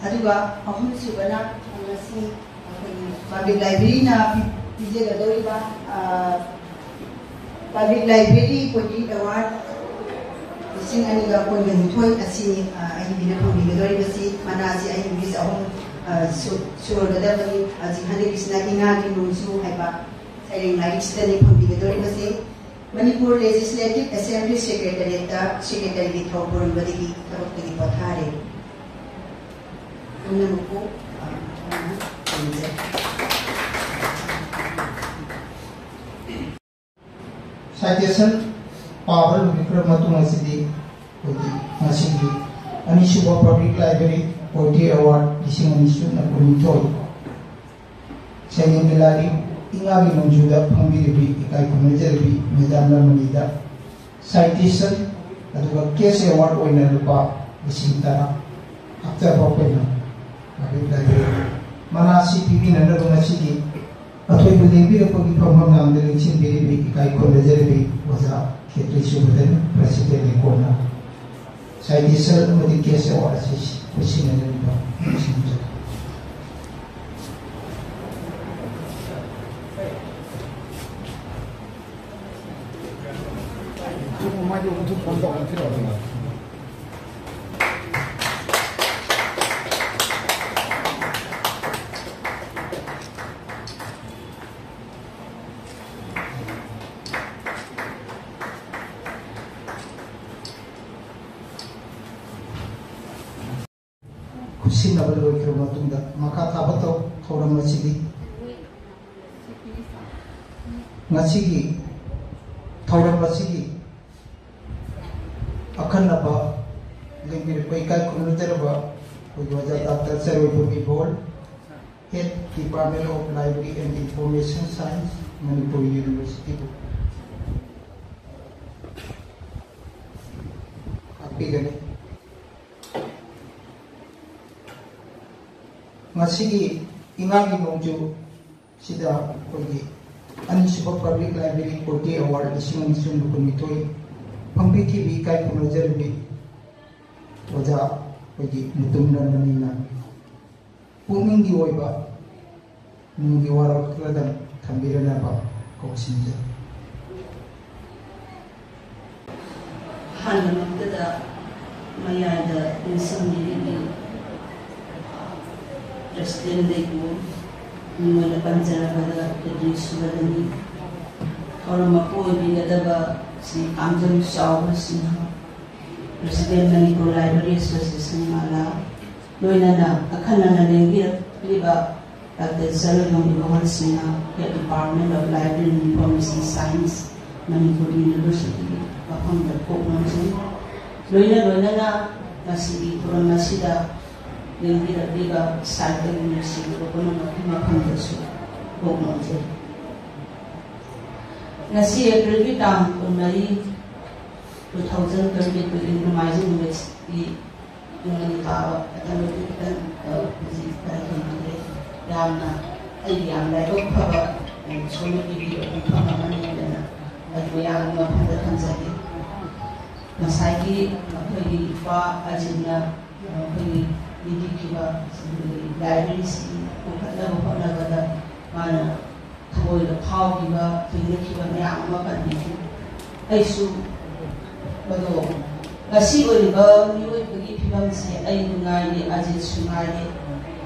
ꯑꯗꯨꯒ ꯑꯍꯨꯝꯁꯨꯕꯅ ꯉꯁꯤ ꯑꯩꯈꯣꯏꯒꯤ ꯄꯕ꯭ꯂꯤꯛ ꯂꯥꯏꯕ꯭ꯔꯦꯔꯤꯅ ꯄꯤ-, ꯄꯤꯖꯒꯗꯧꯔꯤꯕ, ꯑ, ꯄꯕ꯭ꯂꯤꯛ ꯂꯥꯏꯕ꯭ꯔꯦꯔꯤ ꯄꯣꯏꯇ꯭ꯔꯤ ꯑꯦꯋꯥꯔꯗ ꯂꯤꯁꯤꯡ ꯑꯅꯤꯒ ꯀꯨꯟꯒ ꯅꯤꯊꯣꯏ ꯑꯁꯤꯅꯤ, ꯑ, ꯑꯏꯕꯤꯅ ꯐꯪꯕꯤꯒꯗꯧꯔꯤꯕꯁꯤ꯫ ꯃꯅꯥꯁꯤ ꯑꯏꯕꯤꯒꯤꯁꯤ ꯑꯍꯨꯝ, ꯑ, ꯁꯨ-, ꯁꯨꯔꯒꯗꯕꯅꯤ꯫ ꯍꯧꯖꯤꯛ ꯍꯟꯗꯛꯀꯤꯁꯤꯅ ꯏꯉꯥꯒꯤ ꯅꯣꯡꯖꯨ ꯍꯥꯏꯕ ꯁꯩꯔꯦꯡ ꯂꯥꯏꯔꯤꯛꯁꯤꯗꯅꯤ ꯐꯪꯕꯤꯒꯗꯧꯔꯤꯕꯁꯤ꯫ ꯃꯅꯤꯄꯨꯔ ꯂꯦꯖꯤꯁꯂꯦꯇꯤꯚ ꯑꯦꯁꯦꯝꯕ꯭ꯂꯤ ꯁꯦꯀ꯭ꯔꯦꯇꯔꯤꯌꯦꯠꯇ ꯁꯦꯀ꯭ꯔꯦꯇꯔꯤꯒꯤ ꯊꯧ ꯄꯨꯔꯝꯕꯗꯒꯤ ꯊꯕꯛꯇꯒꯤ ꯄꯣꯊꯥꯔꯦ꯫ ꯄꯨꯝꯅꯃꯛꯄꯨ, ꯑ, ꯊꯥꯒꯠꯆꯔꯤ꯫ Citation ꯄꯥꯕ ꯂꯣꯏꯕꯤꯈ꯭ꯔꯕ ꯃꯇꯨꯡ ꯑꯁꯤꯗꯤ ꯑꯩꯈꯣꯏꯒꯤ ꯉꯁꯤꯒꯤ ꯑꯅꯤꯁꯨꯕ Public Library Poetry Award ꯂꯤꯁꯤꯡ ꯑꯅꯤ ꯁꯨꯞꯅ ꯀꯨꯟꯅꯤꯊꯣꯏ ꯁꯩꯔꯦꯡꯒꯤ ꯂꯥꯏꯔꯤꯛ ꯏꯉꯥꯒꯤ ꯅꯣꯡꯖꯨꯗ ꯐꯝꯕꯤꯔꯤꯕꯤ ꯏꯀꯥꯏ ꯈꯨꯝꯅꯖꯔꯤꯕꯤ ꯃꯦꯗꯥꯝ ꯂꯃꯅꯤꯗ citation ꯑꯗꯨꯒ cash award ꯑꯣꯏꯅ ꯂꯨꯄꯥ ꯂꯤꯁꯤꯡ ꯇꯔꯥ ꯍꯛꯆꯕ ꯑꯩꯈꯣꯏꯅ ꯄꯥꯕꯤꯕ ꯂꯥꯏꯕ꯭ꯔꯦꯔꯤ ꯃꯅꯥ ꯑꯁꯤ ꯄꯤꯕꯤꯅꯅꯕ ꯉꯁꯤꯒꯤ ꯑꯊꯣꯏꯕ ꯂꯦꯡꯕꯤꯔꯛꯄꯒꯤ ꯐꯝꯐꯝ ꯂꯥꯡꯗ ꯂꯦꯡꯁꯤꯟꯕꯤꯔꯤꯕꯤ ꯏꯀꯥꯏ ꯈꯨꯝꯅꯖꯔꯤꯕꯤ ꯑꯣꯖꯥ ꯈꯦꯇ꯭ꯔꯤ ꯁꯨꯕꯗꯅꯤ, president ꯂꯩꯀꯣꯟꯅ citation ꯑꯃꯗꯤ cash award ꯑꯁꯤ ꯈꯨꯠꯁꯤꯟꯅꯖꯔꯤꯕ ꯂꯦꯡꯁꯤꯟꯖꯔꯤ꯫ ꯈꯨꯠꯁꯤꯟꯅꯕ ꯂꯣꯏꯈ꯭ꯔꯕ ꯃꯇꯨꯡꯗ ꯃꯈꯥ ꯇꯥꯕ ꯊꯧ-, ꯊꯧꯔꯝ ꯑꯁꯤꯗꯤ ꯉꯁꯤꯒꯤ ꯊꯧꯔꯝ ꯑꯁꯤꯒꯤ ꯑꯈꯟꯅꯕ ꯂꯦꯡꯕꯤꯔꯛꯄ ꯏꯀꯥꯏ ꯈꯨꯝꯅꯖꯔꯕ ꯑꯩꯈꯣꯏꯒꯤ ꯑꯣꯖꯥ doctor ꯆꯔꯣꯏꯕꯝ ꯏꯕꯣꯜ, Head Department of Library and Information Science, Manipur University ꯕꯨ ꯇꯥꯛꯄꯤꯒꯅꯤ꯫ ꯉꯁꯤꯒꯤ ꯏꯉꯥꯒꯤ ꯅꯣꯡꯖꯨ ꯁꯤꯗ ꯑꯩꯈꯣꯏꯒꯤ ꯑꯅꯤꯁꯨꯕ Public Library Quality Award ꯂꯤꯁꯤꯡ ꯑꯅꯤ ꯆꯨꯝꯕ ꯀꯨꯟꯅꯤꯊꯣꯏ ꯐꯪꯕꯤꯈꯤꯕꯤ ꯏꯀꯥꯏ ꯈꯨꯝꯅꯖꯔꯤꯕꯤ ꯑꯣꯖꯥ ꯑꯩꯈꯣꯏꯒꯤ ꯃꯨꯇꯨꯝ ꯔꯃꯅꯤꯅ ꯄꯨꯛꯅꯤꯡꯒꯤ ꯑꯣꯏꯕ ꯅꯨꯡꯒꯤ ꯋꯥꯔꯣꯜ ꯈꯔꯗꯪ ꯊꯝꯕꯤꯔꯅꯕ ꯀꯧꯁꯤꯟꯖꯔꯤ꯫ ꯑꯍꯥꯟꯕꯃꯛꯇꯗ ꯃꯌꯥꯏꯗ ꯅꯤꯡꯁꯤꯡꯕꯤꯔꯤꯕꯤ President ꯂꯩꯕꯨ ꯃꯤꯡ ꯑꯣꯏꯅ ꯄꯟꯖꯔꯕꯗ ꯈꯦꯇ꯭ꯔꯤ ꯁꯨꯕꯗꯅꯤ꯫ ꯊꯧꯔꯝ ꯃꯄꯨ ꯑꯣꯏꯕꯤꯒꯗꯕ ꯁ꯭ꯔꯤ ꯀꯥꯝꯖꯝ ꯆꯥꯎꯕ Singh, President Manipur Library Association ꯃꯥꯂꯥ, ꯂꯣꯏꯅꯅ ꯑꯈꯟꯅꯅ ꯂꯦꯡꯕꯤꯔꯛꯂꯤꯕ doctor Charoibam Ibohal Singh, Head Department of Library and Information Science, Manipur University ꯃꯐꯝꯗ ꯀꯣꯛ ꯅꯣꯝꯖꯩ꯫ ꯂꯣꯏꯅ ꯂꯣꯏꯅꯅ ꯉꯁꯤꯒꯤ ꯊꯧꯔꯝ ꯑꯁꯤꯗ ꯂꯦꯡꯕꯤꯔꯛꯂꯤꯕ ꯁꯥꯇ꯭ꯔ ꯅꯨꯡꯁꯤꯕꯤꯕ ꯄꯨꯝꯅꯃꯛꯀꯤ ꯃꯐꯝꯗꯁꯨ ꯀꯣꯛ ꯅꯣꯝꯖꯩ꯫ ꯉꯁꯤ ꯑꯦꯄ꯭ꯔꯤꯜꯒꯤ ꯇꯥꯡ ꯀꯨꯟꯃꯔꯤ, two thousand twenty two ꯅꯣꯡꯃꯥꯏꯖꯤꯡ ꯅꯨꯃꯤꯠꯀꯤ ꯄꯨꯡ ꯑꯅꯤ ꯇꯥꯕ ꯃꯇꯝꯗꯗꯤ ꯈꯤꯇꯪ, ꯑ, ꯍꯧꯖꯤꯛ ꯈꯔ ꯊꯦꯡꯅꯈ꯭ꯔꯦ꯫ ꯌꯥꯝꯅ, ꯑꯩꯒꯤ ꯌꯥꯝ ꯂꯥꯏꯕꯛ ꯐꯕ, ꯑ, ꯁꯣꯏꯅꯕꯤꯒꯤ ꯃꯐꯝ ꯑꯃꯅꯤ ꯍꯥꯏꯗꯅ ꯑꯩ ꯃꯌꯥꯝꯒꯤ ꯃꯐꯝꯗ ꯊꯝꯖꯒꯦ꯫ ꯉꯁꯥꯏꯒꯤ ꯑꯩꯈꯣꯏꯒꯤ ꯏꯄꯥ ꯑꯖꯤꯠꯅ, ꯑ, ꯑꯩꯈꯣꯏꯒꯤ ꯄꯤꯕꯤꯈꯤꯕ ꯂꯥꯏꯕ꯭ꯔꯦꯔꯤꯁꯤ ꯄꯨꯈꯠꯅꯕ ꯍꯣꯠꯅꯕꯗ ꯃꯥꯅ ꯊꯃꯣꯏꯗ ꯐꯥꯎꯈꯤꯕ, ꯊꯦꯡꯅꯈꯤꯕ ꯃꯌꯥꯝ ꯑꯃ ꯄꯟꯕꯤꯈꯤ꯫ ꯑꯩꯁꯨ ꯃꯗꯣ ꯉꯁꯤ ꯑꯣꯏꯔꯤꯕ ꯃꯤꯑꯣꯏꯕꯒꯤ ꯐꯤꯕꯝꯁꯦ ꯑꯩꯁꯨ ꯉꯥꯏꯔꯦ, ꯑꯖꯤꯠꯁꯨ ꯉꯥꯏꯔꯦ,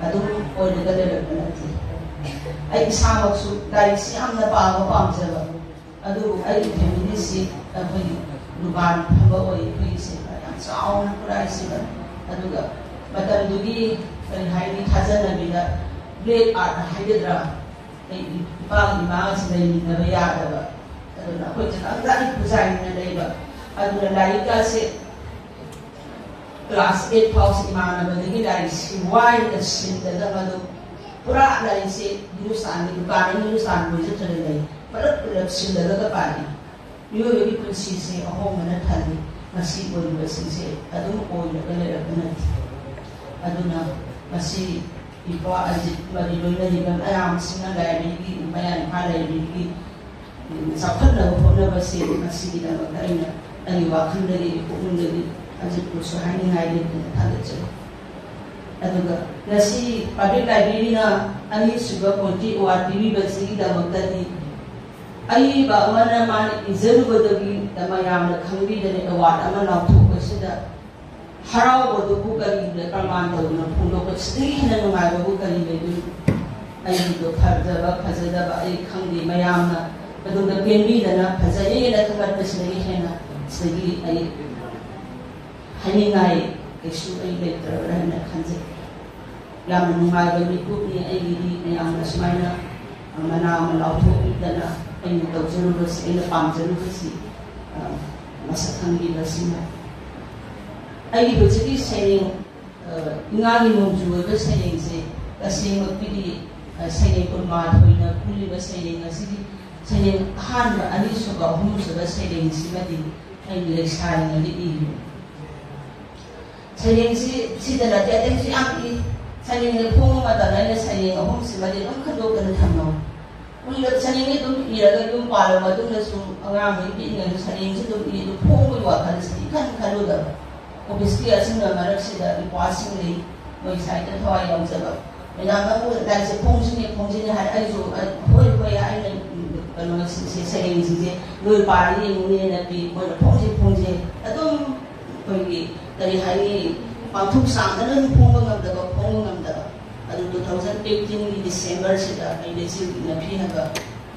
ꯑꯗꯨꯝ ꯑꯣꯏꯔꯒ ꯂꯩꯔꯛꯄ ꯅꯠꯇꯦ꯫ ꯑꯩ ꯏꯁꯥꯃꯛꯁꯨ ꯂꯥꯏꯔꯤꯛꯁꯤ ꯌꯥꯝꯅ ꯄꯥꯕ ꯄꯥꯝꯖꯕ, ꯑꯗꯨꯕꯨ ꯑꯩꯒꯤ ꯐꯦꯃꯤꯂꯤꯁꯤ ꯑꯩꯈꯣꯏꯒꯤ ꯗꯨꯀꯥꯟ ꯐꯝꯕ ꯑꯣꯏ, ꯑꯩꯈꯣꯏꯒꯤꯁꯦ ꯌꯥꯝ ꯆꯥꯎꯅ ꯈꯨꯔꯥꯏꯁꯤꯗ꯫ ꯑꯗꯨꯒ ꯃꯇꯝꯗꯨꯒꯤ ꯀꯔꯤ ꯍꯥꯏꯅꯤ, ꯊꯥꯖꯅꯕꯤꯗ ꯕ꯭ꯂꯦꯛ ꯑꯥꯔꯠ ꯍꯥꯏꯒꯗ꯭ꯔꯥ, ꯑꯩ ꯏꯄꯥꯒꯤ ꯏꯃꯥꯒꯁꯤ ꯂꯩꯃꯤꯟꯅꯕ ꯌꯥꯗꯕ, ꯑꯗꯨꯅ ꯑꯩꯈꯣꯏ ꯈꯤꯇꯪ ꯂꯥꯏꯔꯤꯛ ꯄꯨꯖꯥꯏꯅ ꯂꯩꯕ꯫ ꯑꯗꯨꯅ ꯂꯥꯏꯔꯤꯛꯀꯁꯦ ꯀ꯭ꯂꯥꯁ eight ꯐꯥꯎꯁꯤ ꯏꯃꯥꯟꯅꯕꯗꯒꯤ ꯂꯥꯏꯔꯤꯛꯁꯤ ꯋꯥꯏꯔꯒ ꯁꯤꯜꯂꯒ ꯃꯗꯨ ꯄꯨꯔꯥ ꯂꯥꯏꯔꯤꯛꯁꯤ ꯍꯤꯟꯗꯨꯁꯇꯥꯟꯒꯤ ꯗꯨꯀꯥꯟ ꯑꯃ ꯍꯤꯟꯗꯨꯁꯇꯥꯟ ꯂꯣꯏꯖꯠꯇ꯭ꯔꯒ ꯂꯩ, ꯄꯨꯂꯞ ꯄꯨꯂꯞ ꯁꯤꯜꯂꯒ ꯄꯥꯔꯤ꯫ ꯃꯤꯑꯣꯏꯕꯒꯤ ꯄꯨꯟꯁꯤꯁꯦ ꯑꯍꯣꯡꯕꯅ ꯊꯜꯂꯤ꯫ ꯉꯁꯤ ꯑꯣꯏꯔꯤꯕꯁꯤꯡꯁꯦ ꯑꯗꯨꯝ ꯑꯣꯏꯔꯒ ꯂꯩꯔꯛꯄ ꯅꯠꯇꯦ꯫ ꯑꯗꯨꯅ ꯉꯁꯤ ꯏꯄꯥ ꯑꯖꯤꯠ ꯑꯃꯗꯤ ꯂꯣꯏꯅꯔꯤꯕ ꯃꯌꯥꯝꯁꯤꯅ ꯂꯥꯏꯕ꯭ꯔꯦꯔꯤꯒꯤ, ꯃꯌꯥ ꯏꯝꯐꯥꯜ ꯂꯥꯏꯕ꯭ꯔꯦꯔꯤꯒꯤ ꯆꯥꯎꯈꯠꯅꯕ ꯍꯣꯠꯅꯕꯁꯦ ꯃꯁꯤꯒꯤꯗꯃꯛꯇ ꯑꯩꯅ ꯑꯩꯒꯤ ꯋꯥꯈꯜꯗꯒꯤ, ꯄꯨꯛꯅꯤꯡꯗꯒꯤ ꯑꯖꯤꯠꯄꯨꯁꯨ ꯍꯥꯏꯅꯤꯡꯉꯥꯏ ꯂꯩꯇꯅ ꯊꯥꯒꯠꯆꯔꯤ꯫ ꯑꯗꯨꯒ ꯉꯁꯤ ꯄꯕ꯭ꯂꯤꯛ ꯂꯥꯏꯕ꯭ꯔꯦꯔꯤꯅ ꯑꯅꯤꯁꯨꯕ ꯀꯣꯟꯇꯤ ꯑꯦꯋꯥꯔꯗ ꯄꯤꯕꯤꯕꯁꯤꯒꯤꯗꯃꯛꯇꯗꯤ ꯑꯏꯕ ꯑꯃꯅ ꯃꯥꯅ ꯏꯖꯔꯨꯕꯗꯒꯤ ꯃꯌꯥꯝꯅ ꯈꯪꯕꯤꯗꯅ ꯑꯦꯋꯥꯔꯗ ꯑꯃ ꯂꯥꯎꯊꯣꯛꯄꯁꯤꯗ ꯍꯔꯥꯎꯕꯗꯨꯕꯨ ꯀꯔꯤꯗ ꯄ꯭ꯔꯃꯥꯟ ꯇꯧꯗꯨꯅ ꯐꯣꯡꯗꯣꯛꯄ? ꯁꯤꯗꯒꯤ ꯍꯦꯟꯅ ꯅꯨꯡꯉꯥꯏꯕꯕꯨ ꯀꯔꯤ ꯂꯩꯗꯣꯏꯅꯣ? ꯑꯩꯒꯤꯗꯣ ꯐꯖꯕ ꯐꯖꯗꯕ ꯑꯩ ꯈꯪꯗꯦ, ꯃꯌꯥꯝꯅ ꯑꯗꯣꯝꯗ ꯄꯦꯟꯕꯤꯗꯅ ꯐꯖꯩꯌꯦꯅ ꯊꯥꯒꯠꯄꯁꯤꯗꯒꯤ ꯍꯦꯟꯅ ꯁꯤꯗꯒꯤ ꯑꯩ ꯍꯥꯏꯅꯤꯡꯉꯥꯏ ꯀꯩꯁꯨ ꯑꯩ ꯂꯩꯇ꯭ꯔꯕ꯭ꯔꯥ ꯍꯥꯏꯅ ꯈꯟꯖꯩ꯫ ꯌꯥꯝꯅ ꯅꯨꯡꯉꯥꯏꯕ ꯃꯤꯀꯨꯞꯅꯤ ꯑꯩꯒꯤꯗꯤ, ꯃꯌꯥꯝꯅ ꯁꯨꯃꯥꯏꯅ ꯃꯅꯥ ꯑꯃ ꯂꯥꯎꯊꯣꯛꯄꯤꯗꯅ ꯑꯩꯅ ꯇꯧꯖꯔꯨꯕꯁꯤ, ꯑꯩꯅ ꯄꯥꯝꯖꯔꯨꯕꯁꯤ, ꯑ, ꯃꯁꯛ ꯈꯪꯕꯤꯕꯁꯤꯅ꯫ ꯑꯩꯒꯤ ꯍꯧꯖꯤꯛꯀꯤ ꯁꯩꯔꯦꯡ, ꯑ, ꯏꯉꯥꯒꯤ ꯅꯣꯡꯖꯨ ꯑꯣꯏꯕ ꯁꯩꯔꯦꯡꯁꯦ ꯇꯁꯦꯡꯃꯛꯀꯤꯗꯤ, ꯑ, ꯁꯩꯔꯦꯡ ꯀꯨꯟꯃꯥꯊꯣꯏꯅ ꯄꯨꯜꯂꯤꯕ ꯁꯩꯔꯦꯡ ꯑꯁꯤꯒꯤ ꯁꯩꯔꯦꯡ ꯑꯍꯥꯟꯕ, ꯑꯅꯤꯁꯨꯕ, ꯑꯍꯨꯝꯁꯨꯕ ꯁꯩꯔꯦꯡꯁꯤꯃꯗꯤ ꯑꯩ ꯂꯩꯁꯥꯔꯤꯉꯩꯗ ꯏꯈꯤꯕꯅꯤ꯫ ꯁꯩꯔꯦꯡꯁꯤ ꯁꯤꯗ ꯅꯠꯇꯦ, ꯑꯇꯩꯁꯨ ꯌꯥꯝ ꯏ꯫ ꯁꯩꯔꯦꯡꯁꯦ ꯐꯣꯡꯕ ꯃꯇꯝꯗ ꯑꯩꯅ ꯁꯩꯔꯦꯡ ꯑꯍꯨꯝꯁꯤꯃꯗꯤ ꯑꯗꯨꯝ ꯈꯟꯗꯣꯛꯇꯅ ꯊꯝꯍꯧꯏ꯫ ꯎꯏꯔ-, ꯁꯩꯔꯦꯡꯁꯤ ꯑꯗꯨꯝ ꯏꯔꯒ ꯌꯨꯝ ꯄꯥꯜꯂꯕ ꯃꯇꯨꯡꯗꯁꯨ ꯑꯉꯥꯡꯈꯩ ꯄꯤꯛꯏꯉꯩꯗ ꯁꯩꯔꯦꯡꯁꯤ ꯑꯗꯨꯝ ꯏ, ꯑꯗꯨ ꯐꯣꯡꯕꯒꯤ ꯋꯥꯈꯜꯁꯤ ꯏꯈꯟ ꯈꯜꯂꯨꯗꯕ꯫ ꯑꯣꯐꯤꯁꯀꯤ ꯑꯆꯤꯟꯕ ꯃꯔꯛꯁꯤꯗ ꯅꯨꯄꯥꯁꯤꯡ ꯂꯩ, ꯃꯣꯏ ꯁꯥꯏꯠꯇ ꯊꯋꯥꯏ ꯌꯥꯎꯖꯕ꯫ "ꯃꯦꯗꯥꯝ, ꯅꯪꯕꯨ ꯂꯥꯏꯔꯤꯛꯁꯦ ꯐꯣꯡꯁꯤꯅꯦ, ꯐꯣꯡꯁꯤꯅꯦ" ꯍꯥꯏ, ꯑꯩꯁꯨ, ꯑ, "ꯍꯣꯏ, ꯍꯣꯏ" ꯍꯥꯏꯅ, ꯎꯝ, ꯀꯩꯅꯣꯁꯤꯡꯁꯦ, ꯁꯩꯔꯦꯡꯁꯤꯡꯁꯦ ꯂꯣꯏ ꯄꯥꯔ ꯌꯦꯡꯉꯨꯅꯦꯅ ꯄꯤ, ꯃꯣꯏꯅ "ꯐꯣꯡꯁꯤ, ꯐꯣꯡꯁꯤ", ꯑꯗꯨꯝ ꯑꯩꯈꯣꯏꯒꯤ, ꯀꯔꯤ ꯍꯥꯏꯅꯤ, ꯄꯥꯡꯊꯣꯛ ꯆꯥꯝꯗꯅ ꯑꯗꯨꯝ ꯐꯣꯡꯕ ꯉꯝꯗꯕ, ꯐꯣꯡꯕ ꯉꯝꯗꯕ꯫ ꯑꯗꯨ two thousand eighteenꯒꯤ Decemberꯁꯤꯗ ꯑꯩ ꯂꯩꯆꯤꯜꯒꯤ ꯅꯥꯄꯤ ꯍꯥꯏꯕ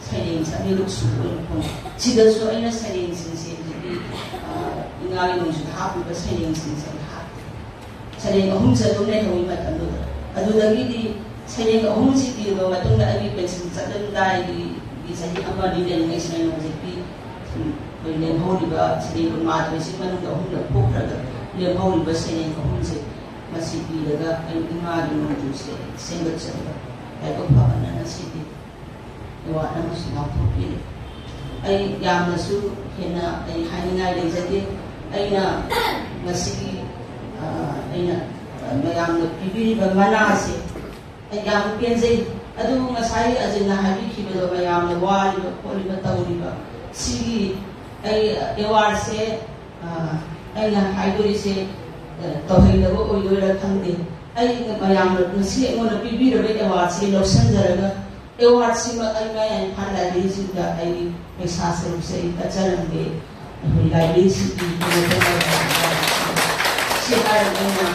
ꯁꯩꯔꯦꯡꯁꯦ ꯑꯅꯤꯔꯛ ꯁꯨꯕ ꯑꯣꯏꯅ ꯐꯣꯡꯉꯤ꯫ ꯁꯤꯗꯁꯨ ꯑꯩꯅ ꯁꯩꯔꯦꯡꯁꯤꯡꯁꯦ ꯍꯧꯖꯤꯛꯀꯤ, ꯑ, ꯏꯉꯥꯒꯤ ꯅꯣꯡꯖꯨꯗ ꯍꯥꯞꯄꯤꯕ ꯁꯩꯔꯦꯡꯁꯤꯡꯁꯦ ꯑꯩ ꯍꯥꯞꯇꯦ꯫ ꯁꯩꯔꯦꯡ ꯑꯍꯨꯝꯁꯦ ꯑꯗꯨꯝ ꯂꯩꯍꯧꯋꯤ ꯃꯇꯝꯗꯨꯗ꯫ ꯑꯗꯨꯗꯒꯤꯗꯤ ꯁꯩꯔꯦꯡ ꯑꯍꯨꯝꯁꯤ ꯏꯔꯕ ꯃꯇꯨꯡꯗ ꯑꯩꯒꯤ ꯄꯦꯟꯁꯤꯟ ꯆꯠꯂꯝꯗꯥꯏꯒꯤ ꯆꯍꯤ ꯑꯃ ꯑꯅꯤ ꯂꯩꯔꯤꯉꯩꯁꯤꯗ ꯑꯩꯅ ꯍꯧꯖꯤꯛꯀꯤ, ꯎꯝ, ꯑꯩꯈꯣꯏ ꯂꯦꯝꯍꯧꯔꯤꯕ ꯁꯩꯔꯦꯡ ꯀꯨꯟꯃꯥꯊꯣꯏꯁꯤ ꯃꯅꯨꯡꯗ ꯑꯍꯨꯝꯂꯛ ꯊꯣꯛꯈ꯭ꯔꯒ ꯂꯦꯝꯍꯧꯔꯤꯕ ꯁꯩꯔꯦꯡ ꯑꯍꯨꯝꯁꯦ ꯃꯁꯤ ꯏꯔꯒ ꯑꯩ ꯏꯉꯥꯒꯤ ꯅꯣꯡꯖꯨꯁꯦ ꯁꯦꯝꯒꯠꯆꯕ ꯂꯥꯏꯕꯛ ꯐꯕꯅ ꯉꯁꯤꯗꯤ ꯑꯦꯋꯥꯔꯗ ꯑꯃꯁꯨ ꯂꯥꯎꯊꯣꯛꯄꯤꯔꯦ꯫ ꯑꯩ ꯌꯥꯝꯅꯁꯨ ꯍꯦꯟꯅ ꯑꯩ ꯍꯥꯏꯅꯤꯡꯉꯥꯏ ꯂꯩꯖꯗꯦ꯫ ꯑꯩꯅ ꯉꯁꯤꯒꯤ, ꯑ, ꯑꯩꯅ, ꯑ, ꯃꯌꯥꯝꯅ ꯄꯤꯕꯤꯔꯤꯕ ꯃꯅꯥꯁꯦ ꯑꯩ ꯌꯥꯝ ꯄꯦꯟꯖꯩ꯫ ꯑꯗꯨꯕꯨ ꯉꯁꯥꯏ ꯑꯖꯤꯅ ꯍꯥꯏꯕꯤꯈꯤꯕꯗꯣ, ꯃꯌꯥꯝꯅ ꯋꯥꯔꯤꯕ ꯈꯣꯠꯂꯤꯕ ꯇꯧꯔꯤꯕ ꯁꯤꯒꯤ ꯑꯩ ꯑꯦꯋꯥꯔꯗꯁꯦ, ꯑ, ꯑꯩꯅ ꯍꯥꯏꯗꯣꯔꯤꯁꯦ, ꯑ, ꯇꯧꯍꯩꯗꯕ ꯑꯣꯏꯗꯣꯏꯔꯥ ꯈꯪꯗꯦ꯫ ꯑꯩ ꯃꯌꯥꯝꯅ ꯉꯁꯤ ꯑꯩꯉꯣꯟꯗ ꯄꯤꯕꯤꯔꯕ ꯑꯦꯋꯥꯔꯗꯁꯦ ꯂꯧꯁꯤꯟꯖꯔꯒ ꯑꯦꯋꯥꯔꯗꯁꯤꯃꯛ ꯑꯩ ꯃꯌꯥꯏ ꯏꯝꯐꯥꯜ ꯂꯥꯏꯕ꯭ꯔꯦꯔꯤꯁꯤꯗ ꯑꯩ ꯄꯩꯁꯥ ꯁꯔꯨꯛꯁꯦ ꯑꯩ ꯀꯠꯆꯔꯝꯒꯦ꯫ ꯑꯩꯈꯣꯏ ꯂꯥꯏꯕ꯭ꯔꯦꯔꯤꯁꯤꯒꯤ ꯀꯩꯅꯣ ꯇꯧꯔꯒ ꯁꯤ ꯍꯥꯏꯔꯒ ꯑꯩꯅ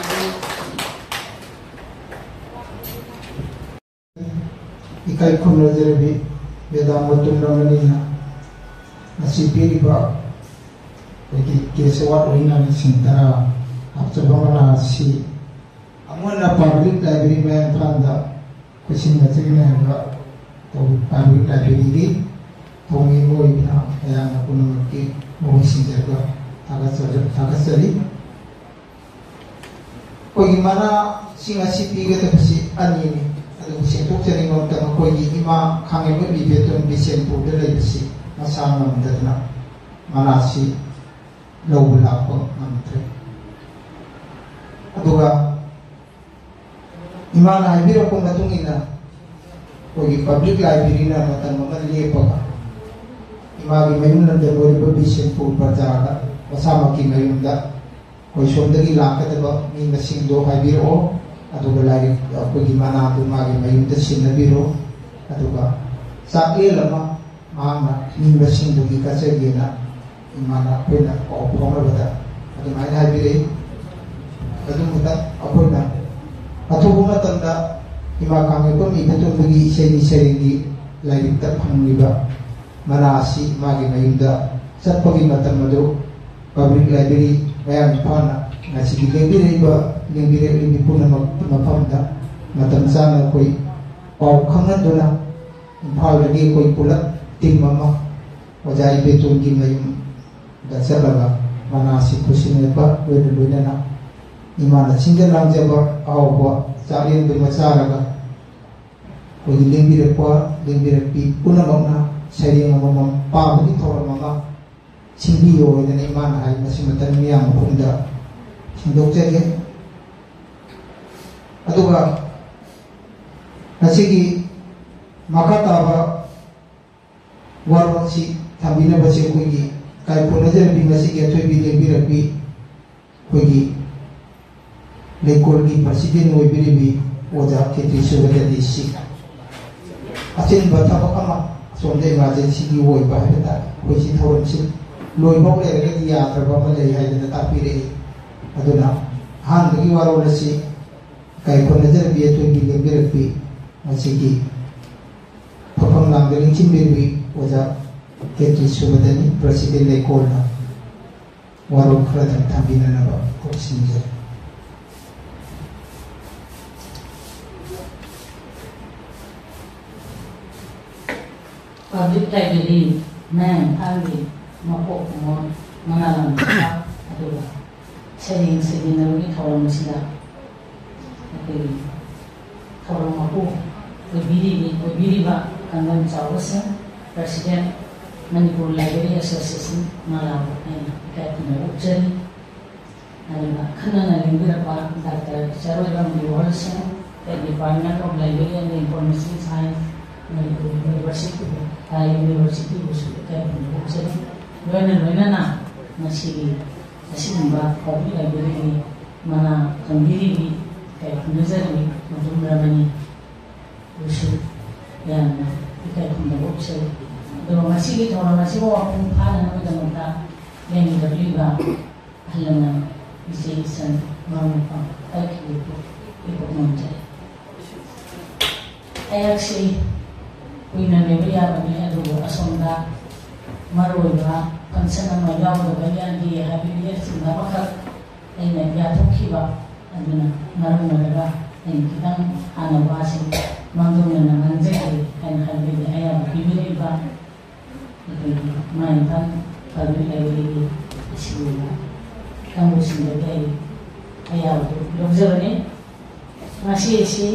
ꯏꯀꯥꯏ ꯈꯨꯝꯅꯖꯔꯕꯤ ꯃꯦꯗꯥꯝ ꯃꯣꯇꯨꯟ ꯔꯃꯅꯤꯅ ꯉꯁꯤ ꯄꯤꯔꯤꯕ ꯑꯩꯈꯣꯏꯒꯤ ꯀꯦꯁ ꯑꯦꯋꯥꯔꯗ ꯑꯣꯏꯅ ꯂꯤꯁꯤꯡ ꯇꯔꯥ ꯍꯥꯞꯆꯕ ꯃꯅꯥ ꯑꯁꯤ ꯑꯃꯨꯟꯅ ꯄꯕ꯭ꯂꯤꯛ ꯂꯥꯏꯕ꯭ꯔꯦꯔꯤ ꯃꯌꯥꯡ ꯏꯝꯐꯥꯜꯗ ꯈꯨꯠꯁꯤꯟꯅꯖꯒꯅꯤ ꯍꯥꯏꯕ ꯄꯕ꯭ꯂꯤꯛ ꯂꯥꯏꯕ꯭ꯔꯦꯔꯤꯒꯤ ꯊꯧꯃꯤꯕ ꯑꯣꯏꯕꯅ ꯃꯌꯥꯝꯅ ꯄꯨꯝꯅꯃꯛꯀꯤ ꯃꯍꯨꯠ ꯁꯤꯟꯖꯔꯒ ꯊꯥꯒꯠꯆ-, ꯊꯥꯒꯠꯆꯔꯤ꯫ ꯑꯩꯈꯣꯏꯒꯤ ꯃꯅꯥꯁꯤꯡ ꯑꯁꯤ ꯄꯤꯒꯗꯕꯁꯤ ꯑꯅꯤꯅꯤ꯫ ꯑꯗꯨꯕꯨ ꯁꯦꯡꯗꯣꯛꯆꯅꯤꯡꯕ ꯃꯇꯝ, ꯑꯩꯈꯣꯏꯒꯤ ꯏꯃꯥ ꯈꯥꯡꯉꯩꯕꯝ ꯏꯕꯦꯇꯣꯟ ꯕꯤꯁꯦꯟꯄꯨꯔꯗ ꯂꯩꯕꯁꯤ ꯃꯁꯥ ꯉꯝꯗꯗꯅ ꯃꯅꯥꯁꯤ ꯂꯧꯕ ꯂꯥꯛꯄ ꯉꯝꯗ꯭ꯔꯦ꯫ ꯑꯗꯨꯒ ꯏꯃꯥꯅ ꯍꯥꯏꯕꯤꯔꯛꯄ ꯃꯇꯨꯡ ꯏꯟꯅ ꯑꯩꯈꯣꯏꯒꯤ ꯄꯕ꯭ꯂꯤꯛ ꯂꯥꯏꯕ꯭ꯔꯦꯔꯤꯅ ꯃꯇꯝ ꯑꯃ ꯂꯦꯞꯄꯒ ꯏꯃꯥꯒꯤ ꯃꯌꯨꯝ ꯂꯝꯗꯝ ꯑꯣꯏꯔꯤꯕ ꯕꯤꯁꯦꯟꯄꯨꯔ ꯕꯖꯥꯔꯗ ꯃꯁꯥꯃꯛꯀꯤ ꯃꯌꯨꯝꯗ ꯑꯩꯈꯣꯏ ꯁꯣꯝꯗꯒꯤ ꯂꯥꯛꯀꯗꯕ ꯃꯤ ꯃꯁꯤꯡꯗꯣ ꯍꯥꯏꯕꯤꯔꯛꯑꯣ, ꯑꯗꯨꯒ ꯂꯥꯏꯔꯤꯛ ꯑꯩꯈꯣꯏꯒꯤ ꯃꯅꯥꯗꯨ ꯃꯥꯒꯤ ꯃꯌꯨꯝꯗ ꯁꯤꯟꯅꯕꯤꯔꯣ, ꯑꯗꯨꯒ ꯆꯥꯛꯂꯦꯟ ꯑꯃ ꯃꯍꯥꯛꯅ ꯃꯤ ꯃꯁꯤꯡꯗꯨꯒꯤ ꯀꯠꯆꯒꯦꯅ ꯏꯃꯥꯅ ꯑꯩꯈꯣꯏꯅ ꯄꯥꯎ ꯐꯥꯎꯅꯕꯗ ꯑꯗꯨꯃꯥꯏꯅ ꯍꯥꯏꯕꯤꯔꯛꯏ꯫ ꯑꯗꯨ ꯈꯛꯇꯪ ꯑꯩꯈꯣꯏꯅ ꯑꯊꯨꯕ ꯃꯇꯝꯗ ꯏꯃꯥ ꯈꯥꯡꯉꯩꯕꯝ ꯏꯕꯦꯇꯣꯟꯕꯒꯤ ꯏꯁꯩꯒꯤ ꯁꯩꯔꯦꯡꯒꯤ ꯂꯥꯏꯔꯤꯛꯇ ꯐꯪꯂꯤꯕ ꯃꯅꯥ ꯑꯁꯤ ꯃꯥꯒꯤ ꯃꯌꯨꯝꯗ ꯆꯠꯄꯒꯤ ꯃꯇꯝ ꯑꯗꯨ ꯄꯕ꯭ꯂꯤꯛ ꯂꯥꯏꯕ꯭ꯔꯦꯔꯤ ꯃꯌꯥꯡ ꯏꯝꯐꯥꯜꯅ ꯉꯁꯤꯒꯤ ꯂꯦꯡꯕꯤꯔꯛꯏꯕ, ꯂꯦꯡꯕꯤꯔꯛꯂꯤꯕꯤ ꯄꯨꯝꯅꯃꯛ ꯃꯐꯝꯗ ꯃꯇꯝ ꯆꯥꯅ ꯑꯩꯈꯣꯏ ꯄꯥꯎ ꯈꯪꯍꯟꯗꯨꯅ ꯏꯝꯐꯥꯜꯗꯒꯤ ꯑꯩꯈꯣꯏ ꯄꯨꯂꯞ ꯇꯤꯝ ꯑꯃ ꯑꯣꯖꯥ ꯏꯕꯦꯇꯣꯟꯒꯤ ꯃꯌꯨꯝꯗ ꯆꯠꯂꯒ ꯃꯅꯥꯁꯤ ꯈꯨꯠꯁꯤꯟꯅꯕ ꯂꯣꯏꯅ ꯂꯣꯏꯅꯅ ꯏꯃꯥꯅ ꯁꯤꯟꯖ ꯂꯥꯡꯖꯕ ꯑꯍꯥꯎꯕ ꯆꯥꯛꯂꯦꯟꯗꯨꯃ ꯆꯥꯔꯒ ꯑꯩꯈꯣꯏꯒꯤ ꯂꯦꯡꯕꯤꯔꯛꯄ, ꯂꯦꯡꯕꯤꯔꯛꯄꯤ ꯄꯨꯝꯅꯃꯛꯅ ꯁꯩꯔꯦꯡ ꯑꯃꯃꯝ ꯄꯥꯕꯒꯤ ꯊꯧꯔꯝ ꯑꯃ ꯁꯤꯟꯕꯤꯌꯣ ꯍꯥꯏꯗꯅ ꯏꯃꯥꯅ ꯍꯥꯏ꯫ ꯃꯁꯤꯃꯇꯪ ꯃꯤꯌꯥꯝ ꯃꯐꯝꯗ ꯁꯦꯡꯗꯣꯛꯆꯒꯦ꯫ ꯑꯗꯨꯒ ꯉꯁꯤꯒꯤ ꯃꯈꯥ ꯇꯥꯕ ꯋꯥꯔꯣꯜꯁꯤ ꯊꯝꯕꯤꯅꯕꯁꯦ ꯑꯩꯈꯣꯏꯒꯤ ꯀꯥꯏ ꯈꯨꯟꯅꯖꯔꯕꯤ ꯉꯁꯤꯒꯤ ꯑꯊꯣꯏꯕꯤ ꯂꯦꯡꯕꯤꯔꯛꯄꯤ ꯑꯩꯈꯣꯏꯒꯤ ꯂꯩꯀꯣꯜꯒꯤ ꯄ꯭ꯔꯁꯤꯗꯦꯟ ꯑꯣꯏꯕꯤꯔꯤꯕꯤ ꯑꯣꯖꯥ ꯀꯦ ꯇꯤ ꯁꯨꯕꯗꯅꯤ ꯁꯤ꯫ ꯑꯆꯤꯟꯕ ꯊꯕꯛ ꯑꯃ ꯑꯁꯣꯝꯗ ꯏꯃꯥꯔꯖꯦꯟꯁꯤꯒꯤ ꯑꯣꯏꯕ ꯍꯥꯏꯕ ꯇꯥꯔꯦ, ꯑꯩꯈꯣꯏ ꯁꯤ ꯊꯧꯔꯝꯁꯤ ꯂꯣꯏꯐꯥꯎ ꯂꯩꯔꯒꯗꯤ ꯌꯥꯗ꯭ꯔꯕ ꯑꯃ ꯂꯩ ꯍꯥꯏꯗꯅ ꯇꯥꯛꯄꯤꯔꯛꯏ꯫ ꯑꯗꯨꯅ ꯑꯍꯥꯟꯕꯒꯤ ꯋꯥꯔꯣꯜ ꯑꯁꯤ ꯀꯥꯏꯈꯣꯟꯅꯖꯔꯕꯤ ꯑꯊꯣꯏꯕꯤ ꯂꯦꯡꯕꯤꯔꯛꯄꯤ ꯃꯁꯤꯒꯤ ꯐꯝꯐꯝ ꯂꯥꯡꯗ ꯅꯤꯡꯁꯤꯡꯕꯤꯔꯕꯤ ꯑꯣꯖꯥ ꯀꯦ ꯇꯤ ꯁꯨꯕꯗꯅꯤ ꯄ꯭ꯔꯁꯤꯗꯦꯟ ꯂꯩꯀꯣꯜꯅ ꯋꯥꯔꯣꯜ ꯈꯔꯗꯪ ꯊꯝꯕꯤꯅꯅꯕ ꯈꯨꯔꯨꯝꯖꯔꯤ꯫ ꯄꯕ꯭ꯂꯤꯛ ꯂꯥꯏꯕ꯭ꯔꯦꯔꯤ ꯃꯌꯥꯡ ꯏꯝꯐꯥꯜꯒꯤ ꯃꯀꯣꯛ ꯊꯣꯡꯕ ꯃꯉꯥ ꯂꯥꯡꯕ ꯑꯗꯨꯒ ꯁꯩꯔꯦꯡ ꯁꯩꯗꯦꯡꯅꯕꯒꯤ ꯊꯧꯔꯝ ꯑꯁꯤꯗ ꯑꯩꯈꯣꯏꯒꯤ ꯊꯧꯔꯝ ꯃꯄꯨ ꯑꯣꯏꯕꯤꯔꯤꯕꯤ ꯑꯣꯏꯕꯤꯔꯤꯕ ꯀꯪꯒꯟ ꯆꯥꯎꯕꯁꯤꯡ, ꯄ꯭ꯔꯁꯤꯗꯦꯟ, ꯃꯅꯤꯄꯨꯔ ꯂꯥꯏꯕ꯭ꯔꯦꯔꯤ ꯑꯦꯁꯣꯁꯤꯌꯦꯁꯟ, ꯃꯥꯂꯥꯕꯨ ꯑꯩꯅ ꯏꯀꯥꯏ ꯈꯨꯝꯅꯕ ꯎꯠꯆꯔꯤ꯫ ꯑꯗꯨꯒ ꯑꯈꯟꯅꯅ ꯂꯦꯡꯕꯤꯔꯛꯄ ꯗꯥꯛꯇꯔ ꯆꯔꯣꯏꯕꯝ ꯒꯤꯋꯣꯜ ꯁꯤꯡ, Department of Library and Information Science, Manipur ꯌꯨꯅꯤꯚꯔꯁꯤꯇꯤꯕꯨ, ꯑ, ꯌꯨꯅꯤꯚꯔꯁꯤꯇꯤꯕꯨꯁꯨ ꯏꯀꯥꯏ ꯈꯨꯝꯅꯕ ꯎꯠꯆꯔꯤ꯫ ꯂꯣꯏꯅ ꯂꯣꯏꯅꯅ ꯉꯁꯤꯒꯤ ꯑꯁꯤꯒꯨꯝꯕ ꯄꯕ꯭ꯂꯤꯛ ꯂꯥꯏꯕ꯭ꯔꯦꯔꯤꯒꯤ ꯃꯅꯥ ꯊꯝꯕꯤꯔꯤꯕꯤ ꯏꯀꯥꯏ ꯈꯨꯝꯅꯖꯔꯤ ꯃꯗꯨꯝ ꯔꯃꯅꯤ꯫ ꯕꯨꯁꯨ ꯌꯥꯝꯅ ꯏꯀꯥꯏ ꯈꯨꯝꯅꯕ ꯎꯠꯆꯔꯤ꯫ ꯑꯗꯨꯒ ꯉꯁꯤꯒꯤ ꯊꯧꯔꯝ ꯑꯁꯤꯕꯨ ꯃꯄꯨꯡ ꯐꯥꯅꯅꯕꯒꯤꯗꯃꯛꯇ ꯂꯦꯡꯒꯗꯧꯔꯤꯕ ꯑꯍꯜ ꯂꯃꯟ, ꯏꯆꯦ ꯏꯆꯟ, ꯃꯔꯨꯞ ꯃꯄꯥꯡ ꯇꯥꯛꯈꯤꯕꯕꯨ ꯏꯀꯣꯛ ꯅꯣꯟꯖꯔꯤ꯫ ꯑꯩꯍꯥꯛꯁꯤ ꯀꯨꯏꯅ ꯂꯩꯕ ꯌꯥꯕꯅꯤ, ꯑꯗꯨꯕꯨ ꯑꯁꯣꯝꯗ ꯃꯔꯨꯑꯣꯏꯕ ꯐꯪꯁꯟ ꯑꯃ ꯌꯥꯎꯗꯕ ꯌꯥꯗꯦ ꯍꯥꯏꯕꯒꯤ ꯑꯆꯤꯟꯕ ꯑꯃꯈꯛ ꯑꯩꯅ ꯌꯥꯊꯣꯛꯈꯤꯕ ꯑꯗꯨꯅ ꯃꯔꯝ ꯑꯣꯏꯔꯒ ꯑꯩꯅ ꯈꯤꯇꯪ ꯍꯥꯟꯅ ꯋꯥꯁꯤ ꯃꯥꯡꯖꯧꯅꯅ ꯉꯥꯡꯖꯒꯦ ꯍꯥꯏꯅ ꯍꯥꯏꯕꯒꯤ ꯑꯌꯥꯕ ꯄꯤꯕꯤꯔꯛꯏꯕ ꯑꯩꯈꯣꯏꯒꯤ ꯏꯃꯥ ꯏꯝꯐꯥꯜ ꯄꯕ꯭ꯂꯤꯛ ꯂꯥꯏꯕ꯭ꯔꯦꯔꯤꯒꯤ ꯑꯁꯤꯒꯨꯝꯕ ꯀꯥꯡꯕꯨꯁꯤꯡꯗꯒꯤ ꯑꯩ ꯑꯌꯥꯕꯗꯨ ꯂꯧꯖꯕꯅꯤ꯫ ꯉꯁꯤ ꯑꯁꯤ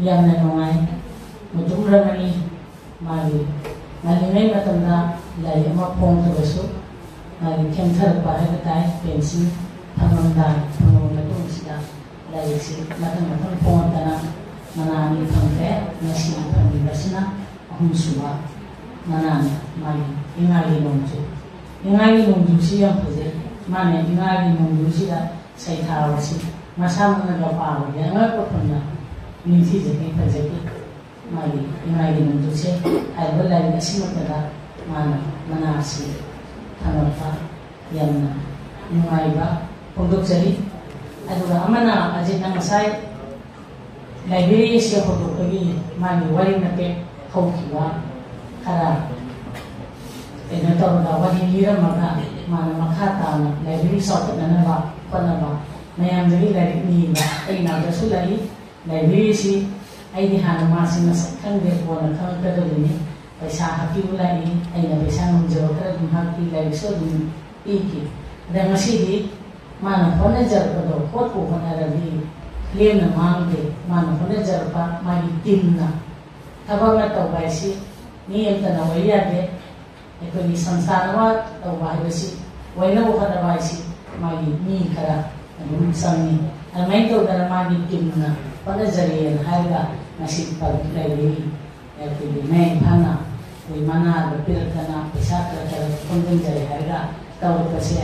ꯌꯥꯝꯅ ꯅꯨꯡꯉꯥꯏ꯫ ꯃꯨꯇꯨꯝ ꯔꯃꯅꯤ ꯃꯥꯒꯤ ꯉꯜꯂꯤꯉꯩ ꯃꯇꯝꯗ ꯂꯥꯏꯔꯤꯛ ꯑꯃ ꯐꯣꯡꯈ꯭ꯔꯕꯁꯨ ꯃꯥꯒꯤ ꯊꯦꯡꯊꯔꯛꯄ ꯍꯥꯏꯕ ꯇꯥꯏ꯫ ꯄꯦꯟꯁꯤꯜ ꯐꯪꯉꯝꯗꯥꯏ, ꯐꯪꯉꯕ ꯃꯇꯨꯡꯁꯤꯗ ꯂꯥꯏꯔꯤꯛꯁꯤ ꯃꯊꯪ ꯃꯊꯪ ꯐꯣꯡꯉꯛꯇꯅ ꯃꯅꯥ ꯑꯅꯤ ꯐꯪꯈ꯭ꯔꯦ꯫ ꯉꯁꯤ ꯐꯪꯂꯤꯕꯁꯤꯅ ꯑꯍꯨꯝꯁꯨꯕ ꯃꯅꯥꯅꯤ꯫ ꯃꯥꯒꯤ ꯏꯉꯥꯒꯤ ꯅꯣꯡꯖꯨ, ꯏꯉꯥꯒꯤ ꯅꯣꯡꯖꯨꯁꯤ ꯌꯥꯝ ꯐꯖꯩ꯫ ꯃꯥꯅ ꯏꯉꯥꯒꯤ ꯅꯣꯡꯖꯨꯁꯤꯗ ꯁꯩꯊꯥꯕꯁꯤ ꯃꯁꯥꯃꯛꯅꯒ ꯄꯥꯕꯗꯤ ꯑꯉꯛꯄ ꯐꯪꯅ ꯅꯤꯡꯊꯤꯖꯈꯤ, ꯐꯖꯈꯤ꯫ ꯃꯥꯒꯤ ꯏꯉꯥꯒꯤ ꯅꯣꯡꯖꯨꯁꯦ ꯍꯥꯏꯔꯤꯕ ꯂꯥꯏꯔꯤꯛ ꯑꯁꯤꯃꯛꯇꯗ ꯃꯥꯅ ꯃꯅꯥ ꯑꯁꯤ ꯐꯪꯂꯛꯄ ꯌꯥꯝꯅ ꯅꯨꯡꯉꯥꯏꯕ ꯐꯣꯡꯗꯣꯛꯆꯔꯤ꯫ ꯑꯗꯨꯒ ꯑꯃꯅ ꯑꯖꯤꯠꯅ ꯉꯁꯥꯏ ꯂꯥꯏꯕ꯭ꯔꯦꯔꯤ ꯑꯁꯤ ꯍꯧꯗꯣꯛꯄꯒꯤ ꯃꯥꯒꯤ ꯋꯥꯔꯤ ꯃꯇꯦꯛ ꯍꯧꯈꯤꯕ ꯈꯔ ꯀꯩꯅꯣ ꯇꯧꯔꯒ ꯋꯥꯔꯤ ꯂꯤꯔꯝꯃꯒ ꯃꯥꯅ ꯃꯈꯥ ꯇꯥꯅ ꯂꯥꯏꯕ꯭ꯔꯦꯔꯤ ꯆꯥꯎꯈꯠꯅꯅꯕ ꯍꯣꯠꯅꯕ, ꯃꯌꯥꯝꯗꯒꯤ ꯂꯥꯏꯔꯤꯛ ꯅꯤꯕ ꯑꯩ ꯅꯥꯗꯁꯨ ꯂꯥꯛꯏ꯫ ꯂꯥꯏꯕ꯭ꯔꯦꯔꯤꯁꯤ ꯑꯩꯗꯤ ꯍꯥꯟꯅ ꯃꯥꯁꯤ ꯃꯁꯛ ꯈꯪꯗꯦ, ꯀꯣꯟꯅ ꯈꯪꯉꯛꯀꯗꯕꯅꯤ꯫ ꯄꯩꯁꯥ ꯍꯥꯞꯄꯤꯌꯨ ꯂꯥꯛꯏ, ꯑꯩꯅ ꯄꯩꯁꯥ ꯉꯝꯖꯕ ꯈꯔ ꯑꯗꯨꯝ ꯍꯥꯞꯄꯤ, ꯂꯥꯏꯔꯤꯛꯁꯨ ꯑꯗꯨꯝ ꯄꯤꯈꯤ꯫ ꯑꯗ ꯉꯁꯤꯗꯤ ꯃꯥꯅ ꯍꯣꯠꯅꯖꯔꯛꯄꯗꯣ ꯍꯣꯠꯄꯨ ꯍꯣꯠꯅꯔꯗꯤ ꯂꯦꯝꯅ ꯃꯥꯡꯗꯦ꯫ ꯃꯥꯅ ꯍꯣꯠꯅꯖꯔꯛꯄ ꯃꯥꯒꯤ ꯇꯤꯝꯅ ꯊꯕꯛ ꯑꯃ ꯇꯧꯕ ꯍꯥꯏꯁꯤ ꯃꯤ ꯑꯃꯇꯅ ꯑꯣꯏ ꯌꯥꯗꯦ꯫ ꯑꯩꯈꯣꯏꯒꯤ ꯁꯪꯁꯊꯥꯟ ꯑꯃ ꯇꯧꯕ ꯍꯥꯏꯕꯁꯤ ꯑꯣꯏꯅꯕ ꯍꯣꯠꯅꯕ ꯍꯥꯏꯁꯤ ꯃꯥꯒꯤ ꯃꯤ ꯈꯔ ꯑꯗꯨꯝ ꯆꯪꯉꯤ꯫ ꯑꯗꯨꯃꯥꯏꯅ ꯇꯧꯗꯅ ꯃꯥꯒꯤ ꯇꯤꯝꯅ ꯍꯣꯠꯅꯖꯔꯤꯑꯅ ꯍꯥꯏꯔꯒ ꯉꯁꯤ ꯄꯕ꯭ꯂꯤꯛ ꯂꯥꯏꯕ꯭ꯔꯦꯔꯤ ꯑꯩꯈꯣꯏꯒꯤ ꯃꯌꯥꯏ ꯏꯝꯐꯥꯜꯅ ꯑꯩꯈꯣꯏ ꯃꯅꯥꯗ ꯄꯤꯔꯛꯇꯅ ꯄꯩꯁꯥ ꯈꯔ ꯈꯔ ꯈꯣꯝꯖꯤꯟꯖꯔꯦ ꯍꯥꯏꯔꯒ ꯇꯧꯔꯛꯄꯁꯦ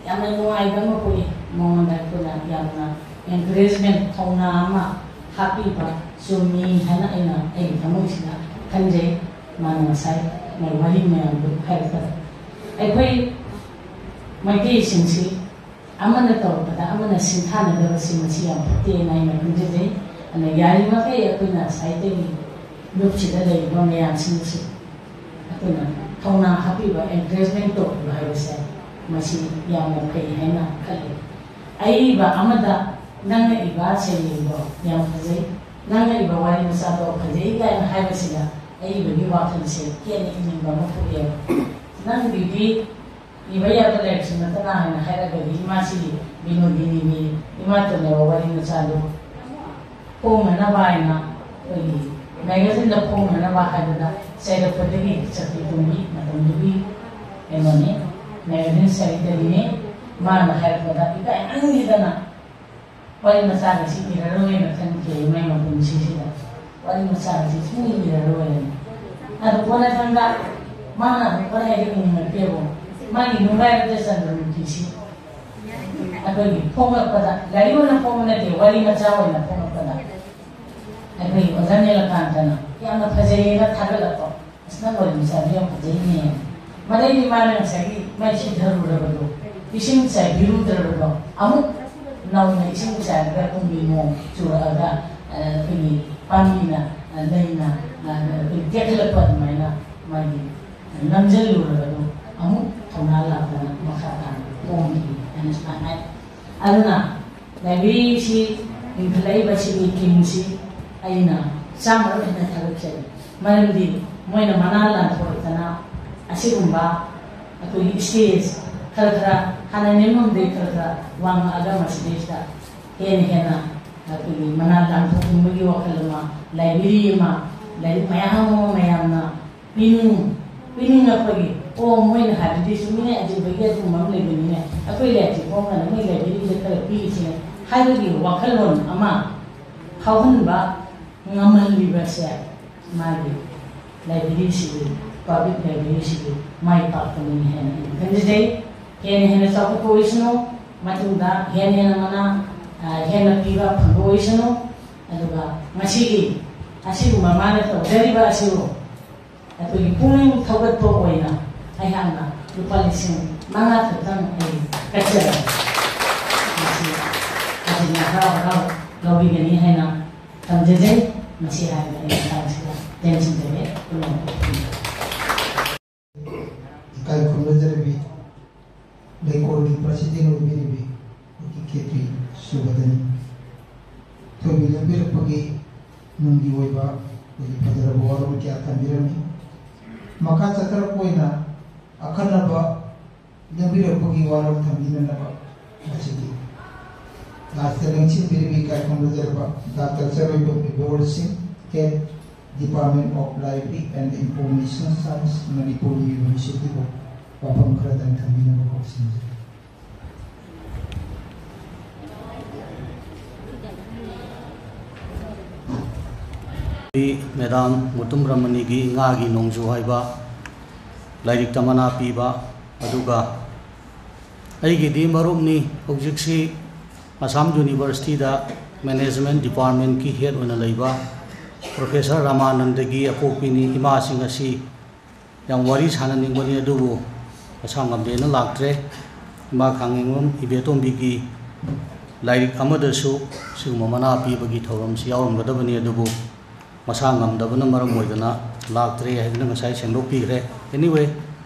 ꯌꯥꯝꯅ ꯅꯨꯡꯉꯥꯏꯕ ꯑꯃ ꯄꯣꯛꯏ꯫ ꯃꯉꯣꯟꯗ ꯑꯩꯈꯣꯏꯅ ꯌꯥꯝꯅ encouragement, ꯊꯧꯅꯥ ꯑꯃ ꯍꯥꯞꯄꯤꯕ ꯆꯨꯝꯃꯤ ꯍꯥꯏꯅ ꯑꯩꯅ ꯑꯩꯒꯤ ꯊꯃꯣꯏꯁꯤꯗ ꯈꯟꯖꯩ꯫ ꯃꯥꯅ ꯉꯁꯥꯏ ꯃꯥꯒꯤ ꯋꯥꯔꯤ ꯃꯌꯥꯝꯗꯨ ꯍꯥꯏꯔꯛꯄꯗ ꯑꯩꯈꯣꯏ ꯃꯩꯇꯩꯁꯤꯡꯁꯤ ꯑꯃꯅ ꯇꯧꯔꯛꯄꯗ ꯑꯃꯅ ꯁꯤꯡꯊꯥꯅꯗꯕꯁꯤ ꯃꯁꯤ ꯌꯥꯝ ꯐꯠꯇꯦꯅ ꯑꯩꯅ ꯈꯟꯖꯖꯩ꯫ ꯑꯗꯨꯅ ꯌꯥꯔꯤꯃꯈꯩ ꯑꯩꯈꯣꯏꯅ ꯉꯁꯥꯏꯗꯒꯤ ꯂꯨꯞꯁꯤꯗ ꯂꯩꯔꯤꯕ ꯃꯌꯥꯝꯁꯤꯡꯁꯤ ꯑꯩꯈꯣꯏꯅ ꯊꯧꯅꯥ ꯍꯥꯞꯄꯤꯕ, encouragement ꯇꯧꯕꯤꯕ ꯍꯥꯏꯕꯁꯦ ꯃꯁꯤ ꯌꯥꯝꯅ ꯐꯩ ꯍꯥꯏꯅ ꯈꯜꯂꯤ꯫ ꯑꯏꯕ ꯑꯃꯗ ꯅꯪꯅ ꯏꯕ ꯁꯩꯔꯦꯡꯗꯣ ꯌꯥꯝ ꯐꯖꯩ, ꯅꯪꯅ ꯏꯕ ꯋꯥꯔꯤ ꯃꯆꯥꯗꯣ ꯐꯖꯩ ꯀꯥꯏꯅ ꯍꯥꯏꯕꯁꯤꯗ ꯑꯏꯕꯒꯤ ꯋꯥꯈꯜꯁꯦ ꯍꯦꯟꯅ ꯏꯅꯤꯡꯕ ꯑꯃ ꯄꯣꯛꯑꯦꯕ꯫ ꯅꯪꯒꯤꯗꯤ ꯏꯕ ꯌꯥꯕ ꯂꯥꯏꯔꯤꯛꯁꯨ ꯅꯠꯇꯅ ꯍꯥꯏꯅ ꯍꯥꯏꯔꯒꯗꯤ ꯏꯃꯥꯁꯤ ꯕꯤꯅꯣꯗꯤꯅꯤꯒꯤ ꯏꯃꯥꯇꯣꯟ ꯌꯥꯎꯕ ꯋꯥꯔꯤ ꯃꯆꯥꯗꯣ ꯐꯣꯡꯅꯅꯕ ꯍꯥꯏꯅ ꯑꯩꯈꯣꯏꯒꯤ ꯃꯦꯒꯥꯖꯤꯟꯗ ꯐꯣꯡꯅꯅꯕ ꯍꯥꯏꯕꯗ ꯆꯩꯔꯛꯄꯗꯒꯤ ꯆꯀ꯭ꯔꯤ ꯇꯨꯝꯕꯤ ꯃꯇꯝꯗꯨꯒꯤ ꯀꯩꯅꯣꯅꯤ, ꯃꯦꯒꯥꯖꯤꯟ ꯁꯦꯀ꯭ꯔꯦꯇꯔꯤꯅꯤ꯫ ꯃꯥꯅ ꯍꯥꯏꯔꯛꯄꯗ ꯏꯀꯥꯏꯃꯟꯈꯤꯗꯅ ꯋꯥꯔꯤ ꯃꯆꯥꯒꯁꯤ ꯏꯔꯔꯣꯏꯅ ꯈꯟꯈꯤ ꯃꯥꯏ ꯃꯄꯨꯟꯁꯤꯁꯤꯗ꯫ ꯋꯥꯔꯤ ꯃꯆꯥꯒꯁꯤ ꯁꯨꯡꯏ ꯏꯔꯔꯣꯏꯅ꯫ ꯑꯗꯨ ꯀꯣꯟꯅꯊꯪꯗ ꯃꯥꯅ ꯑꯃꯨꯛ ꯀꯗꯥꯏꯗ ꯏꯅꯤꯡꯉꯛꯀꯦꯕꯨ ꯃꯥꯒꯤ ꯅꯨꯡꯒꯥꯏꯔꯕ ꯆꯟꯗ꯭ꯔꯃꯨꯈꯤꯁꯤ ꯑꯩꯈꯣꯏꯒꯤ ꯐꯣꯡꯂꯛꯄꯗ, ꯂꯥꯏꯔꯤꯛ ꯑꯣꯏꯅ ꯐꯣꯡꯕ ꯅꯠꯇꯦ, ꯋꯥꯔꯤ ꯃꯆꯥ ꯑꯣꯏꯅ ꯐꯣꯡꯂꯛꯄꯗ ꯑꯩꯈꯣꯏꯒꯤ ꯑꯣꯖꯥ ꯅꯤꯂꯀꯥꯟꯇꯅ ꯌꯥꯝꯅ ꯐꯖꯩꯌꯦꯅ ꯊꯥꯒꯠꯂꯛꯄ꯫ ꯑꯁ, ꯅꯪ ꯋꯥꯔꯤ ꯃꯆꯥꯗꯨ ꯌꯥꯝ ꯐꯖꯩꯅꯦ꯫ ꯃꯗꯩꯗꯤ ꯃꯥꯅ ꯉꯁꯥꯏꯒꯤ ꯃꯩ ꯁꯤꯊꯔꯨꯔꯕꯗꯣ, ꯏꯁꯤꯡ ꯆꯥꯏꯕꯤꯔꯨꯗ꯭ꯔꯕꯗꯣ, ꯑꯃꯨꯛ ꯅꯧꯅ ꯏꯁꯤꯡ ꯆꯥꯏꯔꯒ ꯀꯨꯝꯕꯤ ꯅꯣꯡ ꯆꯨꯔꯛꯑꯒ, ꯑ, ꯑꯩꯈꯣꯏꯒꯤ ꯄꯥꯝꯕꯤꯅ, ꯑ, ꯂꯩꯅ, ꯑ, ꯑꯩꯈꯣꯏꯒꯤ ꯇꯦꯛꯈꯠꯂꯛꯄ ꯑꯗꯨꯃꯥꯏꯅ ꯃꯥꯒꯤ ꯅꯝꯖꯜꯂꯨꯔꯕꯗꯣ ꯑꯃꯨꯛ ꯊꯧꯅꯥ ꯂꯥꯛꯇꯅ ꯃꯈꯥ ꯇꯥꯅ ꯐꯣꯡꯈꯤ ꯍꯥꯏꯅ ꯁꯨꯃꯥꯏꯅ ꯍꯥꯏ꯫ ꯑꯗꯨꯅ ꯂꯥꯏꯕ꯭ꯔꯦꯔꯤꯁꯤ ꯂꯤꯡꯈꯠꯂꯛꯏꯕ ꯁꯤꯒꯤ ꯇꯤꯝꯁꯤ ꯑꯩꯅ ꯆꯥꯝꯃꯔꯣꯝ ꯍꯦꯟꯅ ꯊꯥꯒꯠꯆꯔꯤ꯫ ꯃꯔꯝꯗꯤ ꯃꯣꯏꯅ ꯃꯅꯥ ꯂꯥꯟꯊꯣꯔꯛꯇꯅ ꯑꯁꯤꯒꯨꯝꯕ ꯑꯩꯈꯣꯏꯒꯤ ꯁ꯭ꯇꯦꯖ ꯈꯔ ꯈꯔ ꯍꯥꯟꯅ ꯅꯦꯝꯃꯝꯗꯩ ꯈꯔ ꯈꯔ ꯋꯥꯡꯉꯛꯑꯒ ꯃꯁꯤꯗꯩꯁꯤꯗ ꯍꯦꯟꯅ ꯍꯦꯟꯅ ꯑꯩꯈꯣꯏꯒꯤ ꯃꯅꯥ ꯇꯥꯡꯊꯣꯛꯅꯤꯡꯕꯒꯤ ꯋꯥꯈꯜ ꯑꯃ, ꯂꯥꯏꯕ꯭ꯔꯦꯔꯤ ꯑꯃ, ꯂꯥꯏꯔꯤꯛ ꯃꯌꯥꯝ ꯑꯃ ꯃꯌꯥꯝꯅ ꯄꯤꯅꯤꯡ ꯄꯤꯅꯤꯡꯂꯛꯄꯒꯤ, ꯑꯣ, ꯃꯣꯏꯅ ꯍꯥꯏꯕꯗꯤ ꯆꯨꯝꯃꯤꯅꯦ, ꯑꯗꯨꯗꯒꯤ ꯑꯗꯨꯒꯨꯝꯕ ꯑꯃ ꯂꯩꯕꯅꯤꯅꯦ, ꯑꯩꯈꯣꯏ ꯂꯥꯏꯔꯤꯛꯁꯦ ꯐꯣꯡꯉꯒ ꯃꯣꯏ ꯂꯥꯏꯕ꯭ꯔꯦꯔꯤꯗ ꯈꯔ ꯄꯤꯔꯤꯁꯤꯅꯦ ꯍꯥꯏꯕꯒꯤ ꯋꯥꯈꯜꯂꯣꯟ ꯑꯃ ꯐꯥꯎꯍꯟꯕ ꯉꯝꯍꯜꯂꯤꯕꯁꯦ ꯃꯥꯒꯤ ꯂꯥꯏꯕ꯭ꯔꯦꯔꯤꯁꯤꯒꯤ, ꯄꯕ꯭ꯂꯤꯛ ꯂꯥꯏꯕ꯭ꯔꯦꯔꯤꯁꯤꯒꯤ ꯃꯥꯏ ꯄꯥꯛꯄꯅꯤ ꯍꯥꯏꯅ ꯑꯩꯅ ꯈꯟꯖꯩ꯫ ꯍꯦꯟꯅ ꯍꯦꯟꯅ ꯆꯥꯎꯈꯠꯄ ꯑꯣꯏꯁꯅꯨ, ꯃꯇꯨꯡꯗ ꯍꯦꯟꯅ ꯍꯦꯟꯅ ꯃꯅꯥ, ꯑ, ꯍꯦꯟꯅ ꯄꯤꯕ ꯐꯪꯕ ꯑꯣꯏꯁꯅꯨ꯫ ꯑꯗꯨꯒ ꯉꯁꯤꯒꯤ ꯑꯁꯤꯒꯨꯝꯕ ꯃꯥꯅ ꯇꯧꯖꯔꯤꯕ ꯑꯁꯤꯕꯨ ꯑꯩꯈꯣꯏꯒꯤ ꯄꯨꯛꯅꯤꯡ ꯊꯧꯒꯠꯄ ꯑꯣꯏꯅ ꯑꯩꯍꯥꯛꯅ ꯂꯨꯄꯥ ꯂꯤꯁꯤꯡ ꯃꯉꯥ ꯈꯛꯇꯪ ꯑꯩ ꯀꯠꯆꯔꯦ꯫ ꯃꯁꯤ ꯑꯁꯤꯅ ꯍꯔꯥꯎ ꯍꯔꯥꯎ ꯂꯧꯕꯤꯒꯅꯤ ꯍꯥꯏꯅ ꯊꯝꯖꯖꯩ꯫ ꯃꯁꯤ ꯍꯥꯏꯔꯒ ꯑꯩ ꯃꯇꯥꯡꯁꯤꯗ ꯇꯦꯟꯁꯤꯟꯖꯔꯦ꯫ ꯄꯨꯝꯅꯃꯛꯄꯨ ꯏꯀꯥꯏ ꯈꯨꯝꯅꯖꯔꯕꯤ ꯂꯩꯀꯣꯜꯒꯤ ꯄ꯭ꯔꯁꯤꯗꯦꯟ ꯑꯣꯏꯕꯤꯔꯤꯕꯤ ꯑꯩꯈꯣꯏꯒꯤ ꯀꯦ ꯄꯤ ꯁꯨꯕꯗꯅꯤ꯫ ꯊꯣꯏꯕꯤ ꯂꯦꯡꯕꯤꯔꯛꯄꯒꯤ ꯅꯨꯡꯒꯤ ꯑꯣꯏꯕ ꯑꯩꯈꯣꯏꯒꯤ ꯐꯖꯔꯕ ꯋꯥꯔꯣꯜ ꯀꯌꯥ ꯊꯝꯕꯤꯔꯝꯃꯤ꯫ ꯃꯈꯥ ꯆꯠꯊꯔꯛꯄ ꯑꯣꯏꯅ ꯑꯈꯟꯅꯕ ꯂꯦꯡꯕꯤꯔꯛꯄꯒꯤ ꯋꯥꯔꯣꯜ ꯊꯝꯕꯤꯅꯅꯕ ꯉꯁꯤꯗꯤ ꯂꯥꯁꯇ ꯂꯦꯡꯁꯤꯟꯕꯤꯔꯤꯕ ꯏꯀꯥꯏ ꯈꯨꯝꯅꯖꯔꯕ ꯗꯥꯛꯇꯔ ꯆꯔꯣꯏꯕꯝ ꯏꯕꯣꯜ ꯁꯤꯡ, Head, Department of Library and Information Science, Manipur University ꯕꯨ ꯋꯥꯐꯝ ꯈꯔꯗꯪ ꯊꯝꯕꯤꯅꯕ ꯈꯧꯔꯥꯡꯖꯔꯤ꯫ ꯃꯦꯗꯥꯝ ꯒꯧꯇꯝ ꯔꯃꯅꯤꯒꯤ ꯉꯥꯒꯤ ꯅꯣꯡꯖꯨ ꯍꯥꯏꯕ ꯂꯥꯏꯔꯤꯛꯇ ꯃꯅꯥ ꯄꯤꯕ, ꯑꯗꯨꯒ ꯑꯩꯒꯤꯗꯤ ꯃꯔꯨꯞꯅꯤ, ꯍꯧꯖꯤꯛꯁꯤ ꯑꯁꯥꯝ ꯌꯨꯅꯤꯚꯔꯁꯤꯇꯤꯗ ꯃꯦꯅꯦꯖꯃꯦꯟ ꯗꯤꯄꯥꯔꯠꯃꯦꯟꯀꯤ ꯍꯦꯗ ꯑꯣꯏꯅ ꯂꯩꯕ ꯄ꯭ꯔꯣꯐꯦꯁꯔ ꯔꯥꯃꯥꯅꯟꯗꯒꯤ ꯑꯄꯣꯛꯄꯤꯅꯤ꯫ ꯏꯃꯥꯁꯤꯡ ꯑꯁꯤ ꯌꯥꯝ ꯋꯥꯔꯤ ꯁꯥꯟꯅꯅꯤꯡꯕꯅꯤ, ꯑꯗꯨꯕꯨ ꯃꯁꯥ ꯉꯝꯗꯦꯅ ꯂꯥꯛꯇ꯭ꯔꯦ꯫ ꯏꯃꯥ ꯈꯥꯡꯉꯦꯝꯕꯝ ꯏꯕꯦꯇꯣꯝꯕꯤꯒꯤ ꯂꯥꯏꯔꯤꯛ ꯑꯃꯗꯁꯨ ꯁꯤꯒꯨꯝꯕ ꯃꯅꯥ ꯄꯤꯕꯒꯤ ꯊꯧꯔꯝꯁꯤ ꯌꯥꯎꯔꯝꯒꯗꯕꯅꯤ, ꯑꯗꯨꯕꯨ ꯃꯁꯥ ꯉꯝꯗꯕꯅ ꯃꯔꯝ ꯑꯣꯏꯗꯅ ꯂꯥꯛꯇ꯭ꯔꯦ ꯍꯥꯏꯗꯨꯅ ꯉꯁꯥꯏ ꯁꯦꯡꯗꯣꯛꯄꯤꯈ꯭ꯔꯦ꯫ Anyway,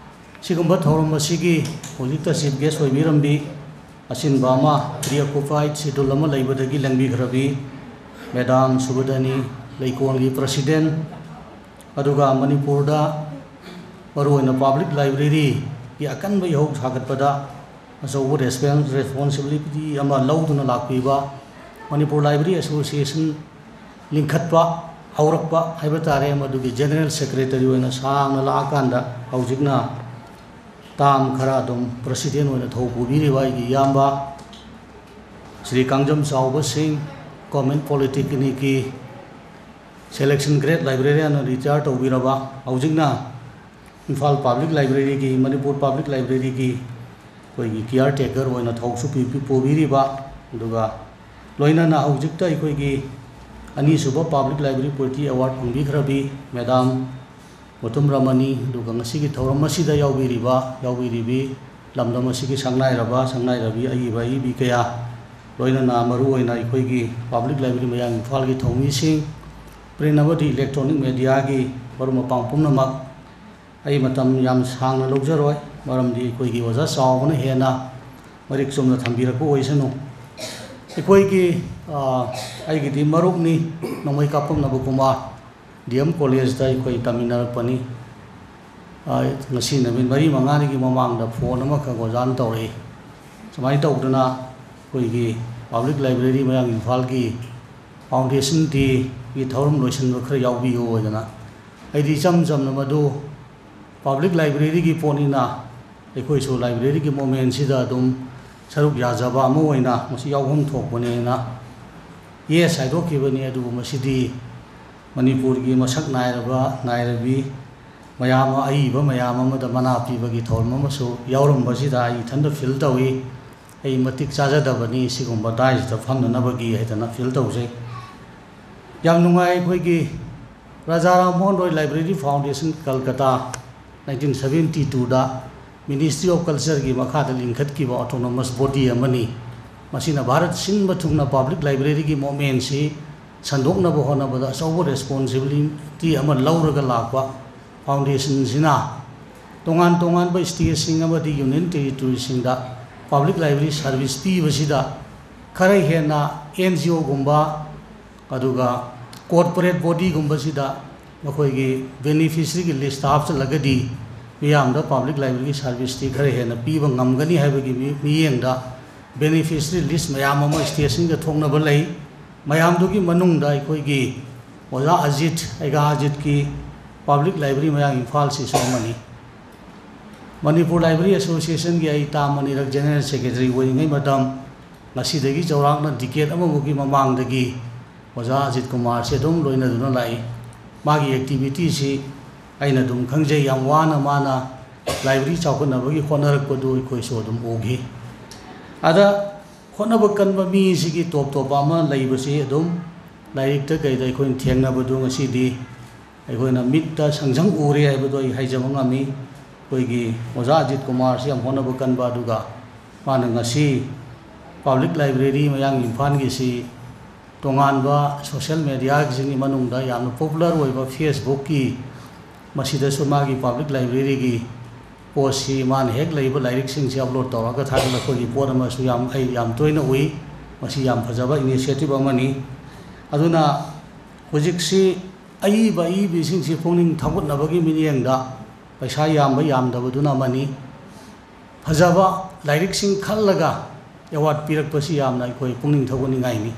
ꯁꯤꯒꯨꯝꯕ ꯊꯧꯔꯝ ꯑꯁꯤꯒꯤ ꯍꯧꯖꯤꯛꯇ ꯆꯤꯐ ꯒꯦꯁ ꯑꯣꯏꯕꯤꯔꯝꯕꯤ, ꯑꯆꯤꯟꯕ ꯑꯃ, preoccupied schedule ꯑꯃ ꯂꯩꯕꯗꯒꯤ ꯂꯦꯡꯕꯤꯈ꯭ꯔꯕꯤ ꯃꯦꯗꯥꯝ ꯁꯨꯕꯗꯅꯤ, ꯂꯩꯀꯣꯜꯒꯤ ꯄ꯭ꯔꯁꯤꯗꯦꯟ, ꯑꯗꯨꯒ ꯃꯅꯤꯄꯨꯔꯗ ꯃꯔꯨꯑꯣꯏꯅ ꯄꯕ꯭ꯂꯤꯛ ꯂꯥꯏꯕ꯭ꯔꯦꯔꯤꯒꯤ ꯑꯀꯟꯕ ꯏꯍꯧ ꯁꯥꯒꯠꯄꯗ ꯑꯆꯧꯕ ꯔꯦꯁꯄꯦꯟ-, ꯔꯦꯁꯄꯣꯟꯁꯤꯕꯤꯂꯤꯇꯤ ꯑꯃ ꯂꯧꯗꯨꯅ ꯂꯥꯛꯄꯤꯕ ꯃꯅꯤꯄꯨꯔ ꯂꯥꯏꯕ꯭ꯔꯦꯔꯤ ꯑꯦꯁꯣꯁꯤꯌꯦꯁꯟ ꯂꯤꯡꯈꯠꯄ ꯍꯧꯔꯛꯄ ꯍꯥꯏꯕ ꯇꯥꯔꯦ, ꯃꯗꯨꯒꯤ ꯖꯦꯅꯔꯦꯜ ꯁꯦꯀ꯭ꯔꯦꯇꯔꯤ ꯑꯣꯏꯅ ꯁꯥꯡꯅ ꯂꯥꯛꯑꯀꯥꯟꯗ ꯍꯧꯖꯤꯛꯅ ꯇꯥꯝ ꯈꯔ ꯑꯗꯨꯝ ꯄ꯭ꯔꯁꯤꯗꯦꯟ ꯑꯣꯏꯅ ꯊꯧ ꯄꯨꯕꯤꯔꯤꯕ ꯑꯩꯒꯤ ꯏꯌꯥꯝꯕ ꯁ꯭ꯔꯤ ꯀꯥꯡꯖꯝ ꯆꯥꯎꯕ ꯁꯤꯡ, government ꯄꯣꯂꯤꯇꯦꯛꯅꯤꯛꯀꯤ selection grade librarian retire ꯇꯧꯕꯤꯔꯕ, ꯍꯧꯖꯤꯛꯅ ꯏꯝꯐꯥꯜ ꯄꯕ꯭ꯂꯤꯛ ꯂꯥꯏꯕ꯭ꯔꯦꯔꯤꯒꯤ, ꯃꯅꯤꯄꯨꯔ ꯄꯕ꯭ꯂꯤꯛ ꯂꯥꯏꯕ꯭ꯔꯦꯔꯤꯒꯤ ꯑꯩꯈꯣꯏꯒꯤ ꯀꯤꯌꯥꯔ ꯇꯦꯀꯔ ꯑꯣꯏꯅ ꯊꯧꯁꯨ ꯄꯤ-, ꯄꯤ-, ꯄꯨꯕꯤꯔꯤꯕ, ꯑꯗꯨꯒ ꯂꯣꯏꯅꯅ ꯍꯧꯖꯤꯛꯇ ꯑꯩꯈꯣꯏꯒꯤ ꯑꯅꯤꯁꯨꯕ ꯄꯕ꯭ꯂꯤꯛ ꯂꯥꯏꯕ꯭ꯔꯦꯔꯤ ꯄꯨꯔꯇꯤ ꯑꯦꯋꯥꯔꯗ ꯐꯪꯕꯤꯈ꯭ꯔꯕꯤ ꯃꯦꯗꯥꯝ ꯒꯣꯇꯝ ꯔꯃꯅꯤ, ꯑꯗꯨꯒ ꯉꯁꯤꯒꯤ ꯊꯧꯔꯝ ꯑꯁꯤꯗ ꯌꯥꯎꯕꯤꯔꯤꯕ, ꯌꯥꯎꯕꯤꯔꯤꯕꯤ ꯂꯝꯗꯝ ꯑꯁꯤꯒꯤ ꯁꯛꯅꯥꯏꯔꯕ, ꯁꯛꯅꯥꯏꯔꯕꯤ ꯑꯏꯕ ꯑꯏꯕꯤ ꯀꯌꯥ, ꯂꯣꯏꯅꯅ ꯃꯔꯨꯑꯣꯏꯅ ꯑꯩꯈꯣꯏꯒꯤ ꯄꯕ꯭ꯂꯤꯛ ꯂꯥꯏꯕ꯭ꯔꯦꯔꯤ ꯃꯌꯥꯡ ꯏꯝꯐꯥꯜꯒꯤ ꯊꯧꯃꯤꯁꯤꯡ, ꯄ꯭ꯔꯤꯟ ꯑꯃꯗꯤ ꯏꯂꯦꯛꯇ꯭ꯔꯣꯅꯤꯛ ꯃꯦꯗꯤꯌꯥꯒꯤ ꯃꯔꯨꯞ ꯃꯄꯥꯡ ꯄꯨꯝꯅꯃꯛ, ꯑꯩ ꯃꯇꯝ ꯌꯥꯝ ꯁꯥꯡꯅ ꯂꯧꯖꯔꯣꯏ, ꯃꯔꯝꯗꯤ ꯑꯩꯈꯣꯏꯒꯤ ꯑꯣꯖꯥ ꯆꯥꯎꯕꯅ ꯍꯦꯟꯅ ꯃꯔꯤꯛ ꯆꯨꯝꯅ ꯊꯝꯕꯤꯔꯛꯄ ꯑꯣꯏꯁꯅꯨ꯫ ꯑꯩꯈꯣꯏꯒꯤ, ꯑ, ꯑꯩꯒꯤꯗꯤ ꯃꯔꯨꯞꯅꯤ, ꯅꯣꯡꯃꯩ ꯀꯥꯞꯄꯝꯅꯕ ꯀꯨꯃꯥꯔ, ꯗꯤ ꯑꯦꯝ ꯀꯣꯂꯦꯖꯇ ꯑꯩꯈꯣꯏ ꯇꯝꯃꯤꯟꯅꯔꯛꯄꯅꯤ꯫ ꯑ, ꯉꯁꯤ ꯅꯨꯃꯤꯠ ꯃꯔꯤ ꯃꯉꯥꯅꯤꯒꯤ ꯃꯃꯥꯡꯗ ꯐꯣꯟ ꯑꯃꯈꯛ ꯑꯣꯖꯥꯅ ꯇꯧꯔꯛꯏ꯫ ꯁꯨꯃꯥꯏꯅ ꯇꯧꯗꯅ ꯑꯩꯈꯣꯏꯒꯤ ꯄꯕ꯭ꯂꯤꯛ ꯂꯥꯏꯕ꯭ꯔꯦꯔꯤ ꯃꯌꯥꯡ ꯏꯝꯐꯥꯜꯒꯤ ꯐꯥꯎꯟꯗꯦꯁꯟ ꯗꯦꯒꯤ ꯊꯧꯔꯝ ꯂꯣꯏꯁꯤꯟꯕ ꯈꯔ ꯌꯥꯎꯕꯤꯌꯨ ꯍꯥꯏꯗꯅ꯫ ꯑꯩꯗꯤ ꯏꯆꯝ ꯆꯝꯅ ꯃꯗꯨ ꯄꯕ꯭ꯂꯤꯛ ꯂꯥꯏꯕ꯭ꯔꯦꯔꯤꯒꯤ ꯄꯣꯠꯅꯤꯅ ꯑꯩꯈꯣꯏꯁꯨ ꯂꯥꯏꯕ꯭ꯔꯦꯔꯤꯒꯤ ꯃꯣꯃꯦꯟꯁꯤꯗ ꯑꯗꯨꯝ ꯁꯔꯨꯛ ꯌꯥꯖꯕ ꯑꯃ ꯑꯣꯏꯅ ꯃꯁꯤ ꯌꯥꯎꯐꯝ ꯊꯣꯛꯄꯅꯦꯅ, ꯌꯦꯁ ꯍꯥꯏꯗꯣꯛꯈꯤꯕꯅꯤ꯫ ꯑꯗꯨꯕꯨ ꯃꯁꯤꯗꯤ ꯃꯅꯤꯄꯨꯔꯒꯤ ꯃꯁꯛ ꯅꯥꯏꯔꯕ ꯅꯥꯏꯔꯕꯤ ꯃꯌꯥꯝ, ꯑꯏꯕ ꯃꯌꯥꯝ ꯑꯃꯗ ꯃꯅꯥ ꯄꯤꯕꯒꯤ ꯊꯧꯔꯝ ꯑꯃꯁꯨ ꯌꯥꯎꯔꯝꯕꯁꯤꯗ ꯑꯩ ꯏꯊꯟꯇ ꯐꯤꯜ ꯇꯧꯏ꯫ ꯑꯩ ꯃꯇꯤꯛ ꯆꯥꯖꯗꯕꯅꯤ ꯁꯤꯒꯨꯝꯕ ꯗꯥꯏꯁꯇ ꯐꯝꯅꯅꯕꯒꯤ ꯍꯥꯏꯗꯅ ꯐꯤꯜ ꯇꯧꯖꯩ꯫ ꯌꯥꯝ ꯅꯨꯡꯉꯥꯏ꯫ ꯑꯩꯈꯣꯏꯒꯤ Raja Ram Mohan Roy library foundation, Kolkata, nineteen seventy ꯇꯨꯗ ꯃꯤꯅꯤꯁꯇ꯭ꯔꯤ ꯑꯣꯐ ꯀꯜꯆꯔꯒꯤ ꯃꯈꯥꯗ ꯂꯤꯡꯈꯠꯈꯤꯕ ꯑꯣꯇꯣꯅꯣꯃꯁ ꯕꯣꯗꯤ ꯑꯃꯅꯤ꯫ ꯃꯁꯤꯅ ꯚꯥꯔꯠ ꯁꯤꯟꯕ ꯊꯨꯡꯅ ꯄꯕ꯭ꯂꯤꯛ ꯂꯥꯏꯕ꯭ꯔꯦꯔꯤꯒꯤ ꯃꯣꯃꯦꯟꯁꯤ ꯁꯟꯗꯣꯛꯅꯕ ꯍꯣꯠꯅꯕꯗ ꯑꯆꯧꯕ ꯔꯦꯁꯄꯣꯟꯁꯤꯕꯤꯂꯤꯇꯤ ꯑꯃ ꯂꯧꯔꯒ ꯂꯥꯛꯄ ꯐꯥꯎꯟꯗꯦꯁꯟꯁꯤꯅ ꯇꯣꯉꯥꯟ ꯇꯣꯉꯥꯟꯕ ꯁ꯭ꯇꯦꯠꯁꯤꯡ ꯑꯃꯗꯤ ꯌꯨꯅꯤꯌꯟ ꯇꯦꯔꯤꯇꯣꯔꯤꯁꯤꯡꯗ ꯄꯕ꯭ꯂꯤꯛ ꯂꯥꯏꯕ꯭ꯔꯦꯔꯤ ꯁꯥꯔꯚꯤꯁ ꯄꯤꯕꯁꯤꯗ ꯈꯔ ꯍꯦꯟꯅ ꯑꯦꯟ ꯖꯤ ꯑꯣꯒꯨꯝꯕ, ꯑꯗꯨꯒ ꯀꯣꯔꯄꯣꯔꯦꯠ ꯕꯣꯗꯤꯒꯨꯝꯕꯁꯤꯗ ꯃꯈꯣꯏꯒꯤ ꯕꯦꯅꯤꯐꯤꯁꯔꯤꯒꯤ ꯂꯤꯁꯇ ꯍꯥꯞꯆꯤꯜꯂꯒꯗꯤ ꯃꯤꯌꯥꯝꯗ ꯄꯕ꯭ꯂꯤꯛ ꯂꯥꯏꯕ꯭ꯔꯦꯔꯤꯒꯤ ꯁꯥꯔꯚꯤꯁꯇꯤ ꯈꯔ ꯍꯦꯟꯅ ꯄꯤꯕ ꯉꯝꯒꯅꯤ ꯍꯥꯏꯕꯒꯤ ꯃꯤ-, ꯃꯤꯠꯌꯦꯡꯗ beneficiary list ꯃꯌꯥꯝ ꯑꯃ ꯁ꯭ꯇꯦꯠꯁꯤꯡꯗ ꯊꯣꯛꯅꯕ ꯂꯩ꯫ ꯃꯌꯥꯝꯗꯨꯒꯤ ꯃꯅꯨꯡꯗ ꯑꯩꯈꯣꯏꯒꯤ ꯑꯣꯖꯥ ꯑꯖꯤꯠ, ꯑꯩꯒꯥ ꯑꯖꯤꯠꯀꯤ Public Library ꯃꯌꯥꯡ ꯏꯝꯐꯥꯜꯁꯤꯁꯨ ꯑꯃꯅꯤ꯫ ꯃꯅꯤꯄꯨꯔ Library Associationꯒꯤ ꯑꯩ ꯇꯥꯝ ꯑꯅꯤꯔꯛ General Secretary ꯑꯣꯏꯔꯤꯉꯩ ꯃꯇꯝ, ꯉꯁꯤꯗꯒꯤ ꯆꯥꯎꯔꯥꯛꯅ decade ꯑꯃꯃꯨꯛꯀꯤ ꯃꯃꯥꯡꯗꯒꯤ ꯑꯣꯖꯥ ꯑꯖꯤꯠ ꯀꯨꯃꯥꯔꯁꯦ ꯑꯗꯨꯝ ꯂꯣꯏꯅꯗꯨꯅ ꯂꯥꯛꯏ꯫ ꯃꯥꯒꯤ activityꯁꯤ ꯑꯩꯅ ꯑꯗꯨꯝ ꯈꯪꯖꯩ, ꯌꯥꯝ ꯋꯥꯅ ꯃꯥꯅ library ꯆꯥꯎꯈꯠꯅꯕꯒꯤ ꯍꯣꯠꯅꯔꯛꯄꯗꯨ ꯑꯩꯈꯣꯏꯁꯨ ꯑꯗꯨꯝ ꯎꯈꯤ꯫ ꯑꯗ ꯍꯣꯠꯅꯕ ꯀꯟꯕ ꯃꯤꯁꯤꯒꯤ ꯇꯣꯞ ꯇꯣꯞꯄ ꯑꯃ ꯂꯩꯕꯁꯤ ꯑꯗꯨꯝ ꯂꯥꯏꯔꯤꯛꯇ ꯀꯩꯗ ꯑꯩꯈꯣꯏꯅ ꯊꯦꯡꯅꯕꯗꯨ ꯉꯁꯤꯗꯤ ꯑꯩꯈꯣꯏꯅ ꯃꯤꯠꯇ ꯁꯪꯁꯪ ꯎꯔꯦ ꯍꯥꯏꯕꯗꯣ ꯑꯩ ꯍꯥꯏꯖꯕ ꯉꯝꯃꯤ꯫ ꯑꯩꯈꯣꯏꯒꯤ ꯑꯣꯖꯥ ꯑꯖꯤꯠ ꯀꯨꯃꯥꯔꯁꯤ ꯌꯥꯝ ꯍꯣꯠꯅꯕ ꯀꯟꯕ, ꯑꯗꯨꯒ ꯃꯥꯅ ꯉꯁꯤ Public Library ꯃꯌꯥꯡ ꯏꯝꯐꯥꯜꯒꯤꯁꯤ ꯇꯣꯉꯥꯟꯕ social mediaꯁꯤꯡꯒꯤ ꯃꯅꯨꯡꯗ ꯌꯥꯝꯅ popular ꯑꯣꯏꯕ Facebookꯀꯤ, ꯃꯁꯤꯗꯁꯨ ꯃꯥꯒꯤ Public Libraryꯒꯤ postꯁꯤ ꯃꯥꯅ ꯍꯦꯛ ꯂꯩꯕ ꯂꯥꯏꯔꯤꯛꯁꯤꯡꯁꯤ upload ꯇꯧꯔꯒ ꯊꯥꯒꯠꯂꯛꯄꯒꯤ ꯄꯣꯠ ꯑꯃꯁꯨ ꯌꯥꯝ, ꯑꯩ ꯌꯥꯝ ꯇꯣꯏꯅ ꯎꯏ꯫ ꯃꯁꯤ ꯌꯥꯝ ꯐꯖꯕ initiative ꯑꯃꯅꯤ꯫ ꯑꯗꯨꯅ ꯍꯧꯖꯤꯛꯁꯤ ꯑꯏꯕ ꯑꯏꯕꯤꯁꯤꯡꯁꯤ ꯄꯨꯛꯅꯤꯡ ꯊꯧꯒꯠꯅꯕꯒꯤ ꯃꯤꯠꯌꯦꯡꯗ ꯄꯩꯁꯥ ꯌꯥꯝꯕ ꯌꯥꯝꯗꯕꯗꯨꯅ ꯑꯃꯅꯤ꯫ ꯐꯖꯕ ꯂꯥꯏꯔꯤꯛꯁꯤꯡ ꯈꯜꯂꯒ award ꯄꯤꯔꯛꯄꯁꯤ ꯌꯥꯝꯅ ꯑꯩꯈꯣꯏ ꯄꯨꯛꯅꯤꯡ ꯊꯧꯒꯠꯅꯤꯡꯉꯥꯏꯅꯤ꯫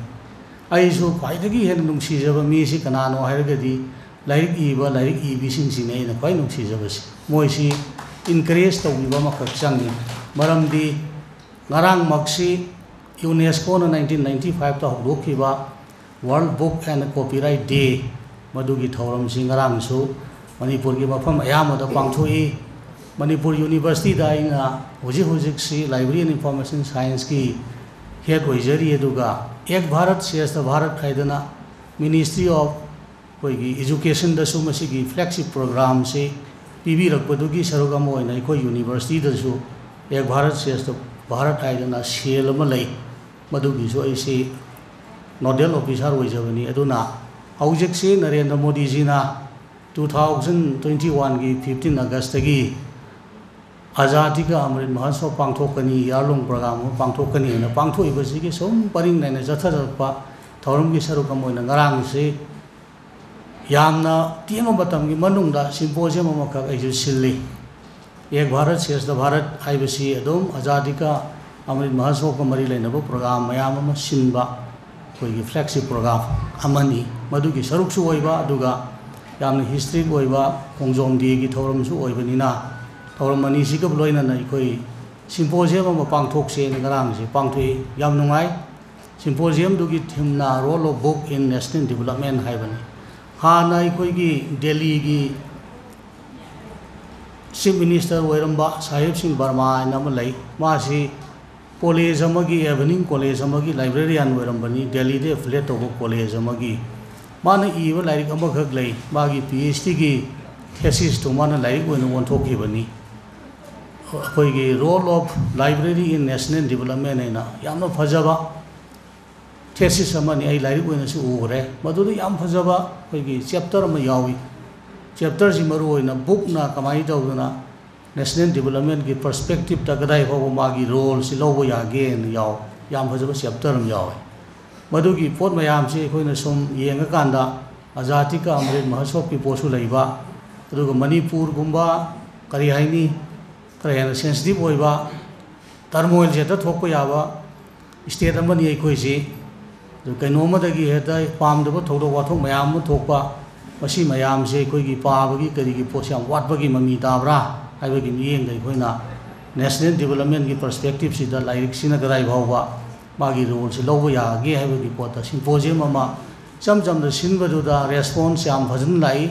ꯑꯩꯁꯨ ꯈ꯭ꯋꯥꯏꯗꯒꯤ ꯍꯦꯟꯅ ꯅꯨꯡꯁꯤꯖꯕ ꯃꯤꯁꯤ ꯀꯅꯥꯅꯣ ꯍꯥꯏꯔꯒꯗꯤ ꯂꯥꯏꯔꯤꯛ ꯏꯕ, ꯂꯥꯏꯔꯤꯛ ꯏꯕꯤꯁꯤꯡꯁꯤꯅꯤ ꯑꯩꯅ ꯈ꯭ꯋꯥꯏ ꯅꯨꯡꯁꯤꯖꯕꯁꯤ꯫ ꯃꯣꯏꯁꯤ encourage ꯇꯧꯕꯤꯕ ꯑꯃꯈꯛ ꯆꯪꯉꯤ꯫ ꯃꯔꯝꯗꯤ ꯉꯔꯥꯡꯃꯛꯁꯤ UNESCOꯅ nineteen ninety fiveꯇ ꯍꯧꯗꯣꯛꯈꯤꯕ World Book and Copyright Day, ꯃꯗꯨꯒꯤ ꯊꯧꯔꯝꯁꯤ ꯉꯔꯥꯡꯁꯨ ꯃꯅꯤꯄꯨꯔꯒꯤ ꯃꯐꯝ ꯑꯌꯥꯝꯕꯗ ꯄꯥꯡꯊꯣꯛꯏ꯫ ꯃꯅꯤꯄꯨꯔ Universityꯗ ꯑꯩꯅ ꯍꯧꯖꯤꯛ ꯍꯧꯖꯤꯛꯁꯤ Library and Information Scienceꯀꯤ head ꯑꯣꯏꯖꯔꯤ, ꯑꯗꯨꯒ Ek Bharat Shreshtha Bharat ꯍꯥꯏꯗꯅ Ministry of ꯑꯩꯈꯣꯏꯒꯤ Educationꯗꯁꯨ ꯃꯁꯤꯒꯤ flagship programꯁꯤ ꯄꯤꯕꯤꯔꯛꯄꯗꯨꯒꯤ ꯁꯔꯨꯛ ꯑꯃ ꯑꯣꯏꯅ ꯑꯩꯈꯣꯏ Universityꯗꯁꯨ Ek Bharat Shreshtha Bharat ꯍꯥꯏꯗꯅ cell ꯑꯃ ꯂꯩ, ꯃꯗꯨꯒꯤꯁꯨ ꯑꯩꯁꯤ nodal officer ꯑꯣꯏꯖꯕꯅꯤ꯫ ꯑꯗꯨꯅ ꯍꯧꯖꯤꯛꯁꯤ Narendra ꯃꯣꯗꯤꯖꯤꯅ two thousand twenty oneꯒꯤ fifteen Augustꯇꯒꯤ Azadi Ka Amrit Mahotsav ꯄꯥꯡꯊꯣꯛꯀꯅꯤ, ꯌꯥꯔꯂꯣꯡ program ꯑꯃ ꯄꯥꯡꯊꯣꯛꯀꯅꯤ ꯍꯥꯏꯅ ꯄꯥꯡꯊꯣꯛꯏꯕꯁꯤꯒꯤ ꯁꯨꯝ ꯄꯔꯤꯡ ꯅꯥꯏꯅ ꯆꯠꯊꯖꯔꯛꯄ ꯊꯧꯔꯝꯒꯤ ꯁꯔꯨꯛ ꯑꯃ ꯑꯣꯏꯅ ꯉꯔꯥꯡꯁꯤ ꯌꯥꯝꯅ ꯇꯦꯟꯕ ꯃꯇꯝꯒꯤ ꯃꯅꯨꯡꯗ symposium ꯑꯃꯈꯛ ꯑꯩꯁꯨ ꯁꯤꯜꯂꯤ꯫ Ek Bharat Shreshtha Bharat ꯍꯥꯏꯕꯁꯤ ꯑꯗꯨꯝ Azadi Ka ꯑꯃꯔꯤꯠ ꯃꯍꯣꯠꯁꯣꯕꯀ ꯃꯔꯤ ꯂꯩꯅꯕ ꯄ꯭ꯔꯣꯒ꯭ꯔꯥꯝ ꯃꯌꯥꯝ ꯑꯃ ꯁꯤꯟꯕ ꯑꯩꯈꯣꯏꯒꯤ ꯐ꯭ꯂꯦꯒꯁꯤꯞ ꯄ꯭ꯔꯣꯒ꯭ꯔꯥꯝ ꯑꯃꯅꯤ꯫ ꯃꯗꯨꯒꯤ ꯁꯔꯨꯛꯁꯨ ꯑꯣꯏꯕ, ꯑꯗꯨꯒ ꯌꯥꯝꯅ ꯍꯤꯁꯇ꯭ꯔꯤꯛ ꯑꯣꯏꯕ ꯈꯣꯡꯖꯣꯝ ꯗꯦꯒꯤ ꯊꯧꯔꯝꯁꯨ ꯑꯣꯏꯕꯅꯤꯅ, ꯊꯧꯔꯝ ꯑꯅꯤꯁꯤꯒ ꯂꯣꯏꯅꯅ ꯑꯩꯈꯣꯏ ꯁꯤꯝꯄꯣꯖꯤꯌꯝ ꯑꯃ ꯄꯥꯡꯊꯣꯛꯁꯦꯅ ꯉꯔꯥꯡꯁꯦ ꯄꯥꯡꯊꯣꯛꯏ꯫ ꯌꯥꯝ ꯅꯨꯡꯉꯥꯏ꯫ ꯁꯤꯝꯄꯣꯖꯤꯌꯝꯗꯨꯒꯤ ꯊꯤꯝꯅ Role of Book in National Development ꯍꯥꯏꯕꯅꯤ꯫ ꯍꯥꯟꯅ ꯑꯩꯈꯣꯏꯒꯤ ꯗꯦꯜꯂꯤꯒꯤ ꯆꯤꯐ ꯃꯤꯅꯤꯁꯇꯔ ꯑꯣꯏꯔꯝꯕ ꯁꯥꯍꯤꯕ ꯁꯤꯡ ꯕꯔꯃꯥ ꯍꯥꯏꯅ ꯑꯃ ꯂꯩ꯫ ꯃꯥꯁꯤ ꯀꯣꯂꯦꯖ ꯑꯃꯒꯤ, ꯏꯚꯤꯅꯤꯡ ꯀꯣꯂꯦꯖ ꯑꯃꯒꯤ ꯂꯥꯏꯕ꯭ꯔꯦꯔꯤꯌꯥꯟ ꯑꯣꯏꯔꯝꯕꯅꯤ, ꯗꯦꯜꯂꯤꯗ ꯑꯦꯐꯤꯂꯦꯠ ꯇꯧꯕ ꯀꯣꯂꯦꯖ ꯑꯃꯒꯤ꯫ ꯃꯥꯅ ꯏꯕ ꯂꯥꯏꯔꯤꯛ ꯑꯃꯈꯛ ꯂꯩ, ꯃꯥꯒꯤ ꯄꯤ ꯑꯩꯆ ꯗꯤꯒꯤ ꯊꯦꯁꯤꯁꯇꯨ ꯃꯥꯅ ꯂꯥꯏꯔꯤꯛ ꯑꯣꯏꯅ ꯑꯣꯟꯊꯣꯛꯈꯤꯕꯅꯤ꯫ ꯑꯩꯈꯣꯏꯒꯤ Role of Library in National Development ꯍꯥꯏꯅ ꯌꯥꯝꯅ ꯐꯖꯕ ꯊꯦꯁꯤꯁ ꯑꯃꯅꯤ꯫ ꯑꯩ ꯂꯥꯏꯔꯤꯛ ꯑꯣꯏꯅꯁꯨ ꯎꯈ꯭ꯔꯦ꯫ ꯃꯗꯨꯗ ꯌꯥꯝ ꯐꯖꯕ ꯑꯩꯈꯣꯏꯒꯤ ꯆꯦꯞꯇꯔ ꯑꯃ ꯌꯥꯎꯏ꯫ ꯆꯦꯞꯇꯔꯁꯤ ꯃꯔꯨ ꯑꯣꯏꯅ ꯕꯨꯛꯅ ꯀꯃꯥꯏꯅ ꯇꯧꯗꯅ ꯅꯦꯁꯅꯦꯜ ꯗꯤꯕꯂꯞꯃꯦꯟꯒꯤ ꯄꯔꯁꯄꯦꯛꯇꯤꯞꯇ ꯀꯗꯥꯏ ꯐꯥꯎꯕ ꯃꯥꯒꯤ ꯔꯣꯜꯁꯤ ꯂꯧꯕ ꯌꯥꯒꯦꯅ ꯌꯥꯎ-, ꯌꯥꯝ ꯐꯖꯕ ꯆꯦꯞꯇꯔ ꯑꯃ ꯌꯥꯎꯋꯦ꯫ ꯃꯗꯨꯒꯤ ꯄꯣꯠ ꯃꯌꯥꯝꯁꯤ ꯑꯩꯈꯣꯏꯅ ꯁꯨꯝ ꯌꯦꯡꯉꯀꯥꯟꯗ ꯑꯖꯥꯗꯤ ꯀꯥ ꯑꯃꯔꯤꯠ ꯃꯍꯣꯠꯁꯣꯕꯀꯤ ꯄꯣꯠꯁꯨ ꯂꯩꯕ, ꯑꯗꯨꯒ ꯃꯅꯤꯄꯨꯔꯒꯨꯝꯕ, ꯀꯔꯤ ꯍꯥꯏꯅꯤ, ꯈꯔ ꯍꯦꯟꯅ ꯁꯦꯟꯁꯤꯇꯤꯞ ꯑꯣꯏꯕ, ꯇꯔꯃꯣꯏꯜꯁꯦ ꯍꯦꯛꯇ ꯊꯣꯛꯄ ꯌꯥꯕ ꯁ꯭ꯇꯦꯠ ꯑꯃꯅꯤ ꯑꯩꯈꯣꯏꯁꯤ꯫ ꯑꯗꯨ ꯀꯩꯅꯣꯝꯃꯗꯒꯤ ꯍꯦꯛꯇ ꯄꯥꯝꯗꯕ ꯊꯧꯗꯣꯛ ꯋꯥꯊꯣꯛ ꯃꯌꯥꯝ ꯑꯃ ꯊꯣꯛꯄ, ꯃꯁꯤ ꯃꯌꯥꯝꯁꯦ ꯑꯩꯈꯣꯏꯒꯤ ꯄꯥꯕꯒꯤ ꯀꯔꯤꯒꯤ ꯄꯣꯠꯁꯦ ꯌꯥꯝ ꯋꯥꯠꯄꯒꯤ ꯃꯃꯤ ꯇꯥꯕ꯭ꯔꯥ ꯍꯥꯏꯕꯒꯤ ꯃꯤꯠꯌꯦꯡꯗ ꯑꯩꯈꯣꯏꯅ ꯅꯦꯁꯅꯦꯜ ꯗꯤꯕꯂꯞꯃꯦꯟꯒꯤ ꯄꯔꯁꯄꯦꯛꯇꯤꯞꯁꯤꯗ ꯂꯥꯏꯔꯤꯛꯁꯤꯅ ꯀꯗꯥꯏ ꯐꯥꯎꯕ ꯃꯥꯒꯤ ꯔꯣꯜꯁꯤ ꯂꯧꯕ ꯌꯥꯒꯦ ꯍꯥꯏꯕꯒꯤ ꯄꯣꯠꯇ ꯁꯤꯝꯄꯣꯖꯤꯌꯝ ꯑꯃ ꯏꯆꯝ ꯆꯝꯅ ꯁꯤꯟꯕꯗꯨꯗ ꯔꯦꯁꯄꯣꯟꯁ ꯌꯥꯝ ꯐꯖꯅ ꯂꯥꯛꯏ꯫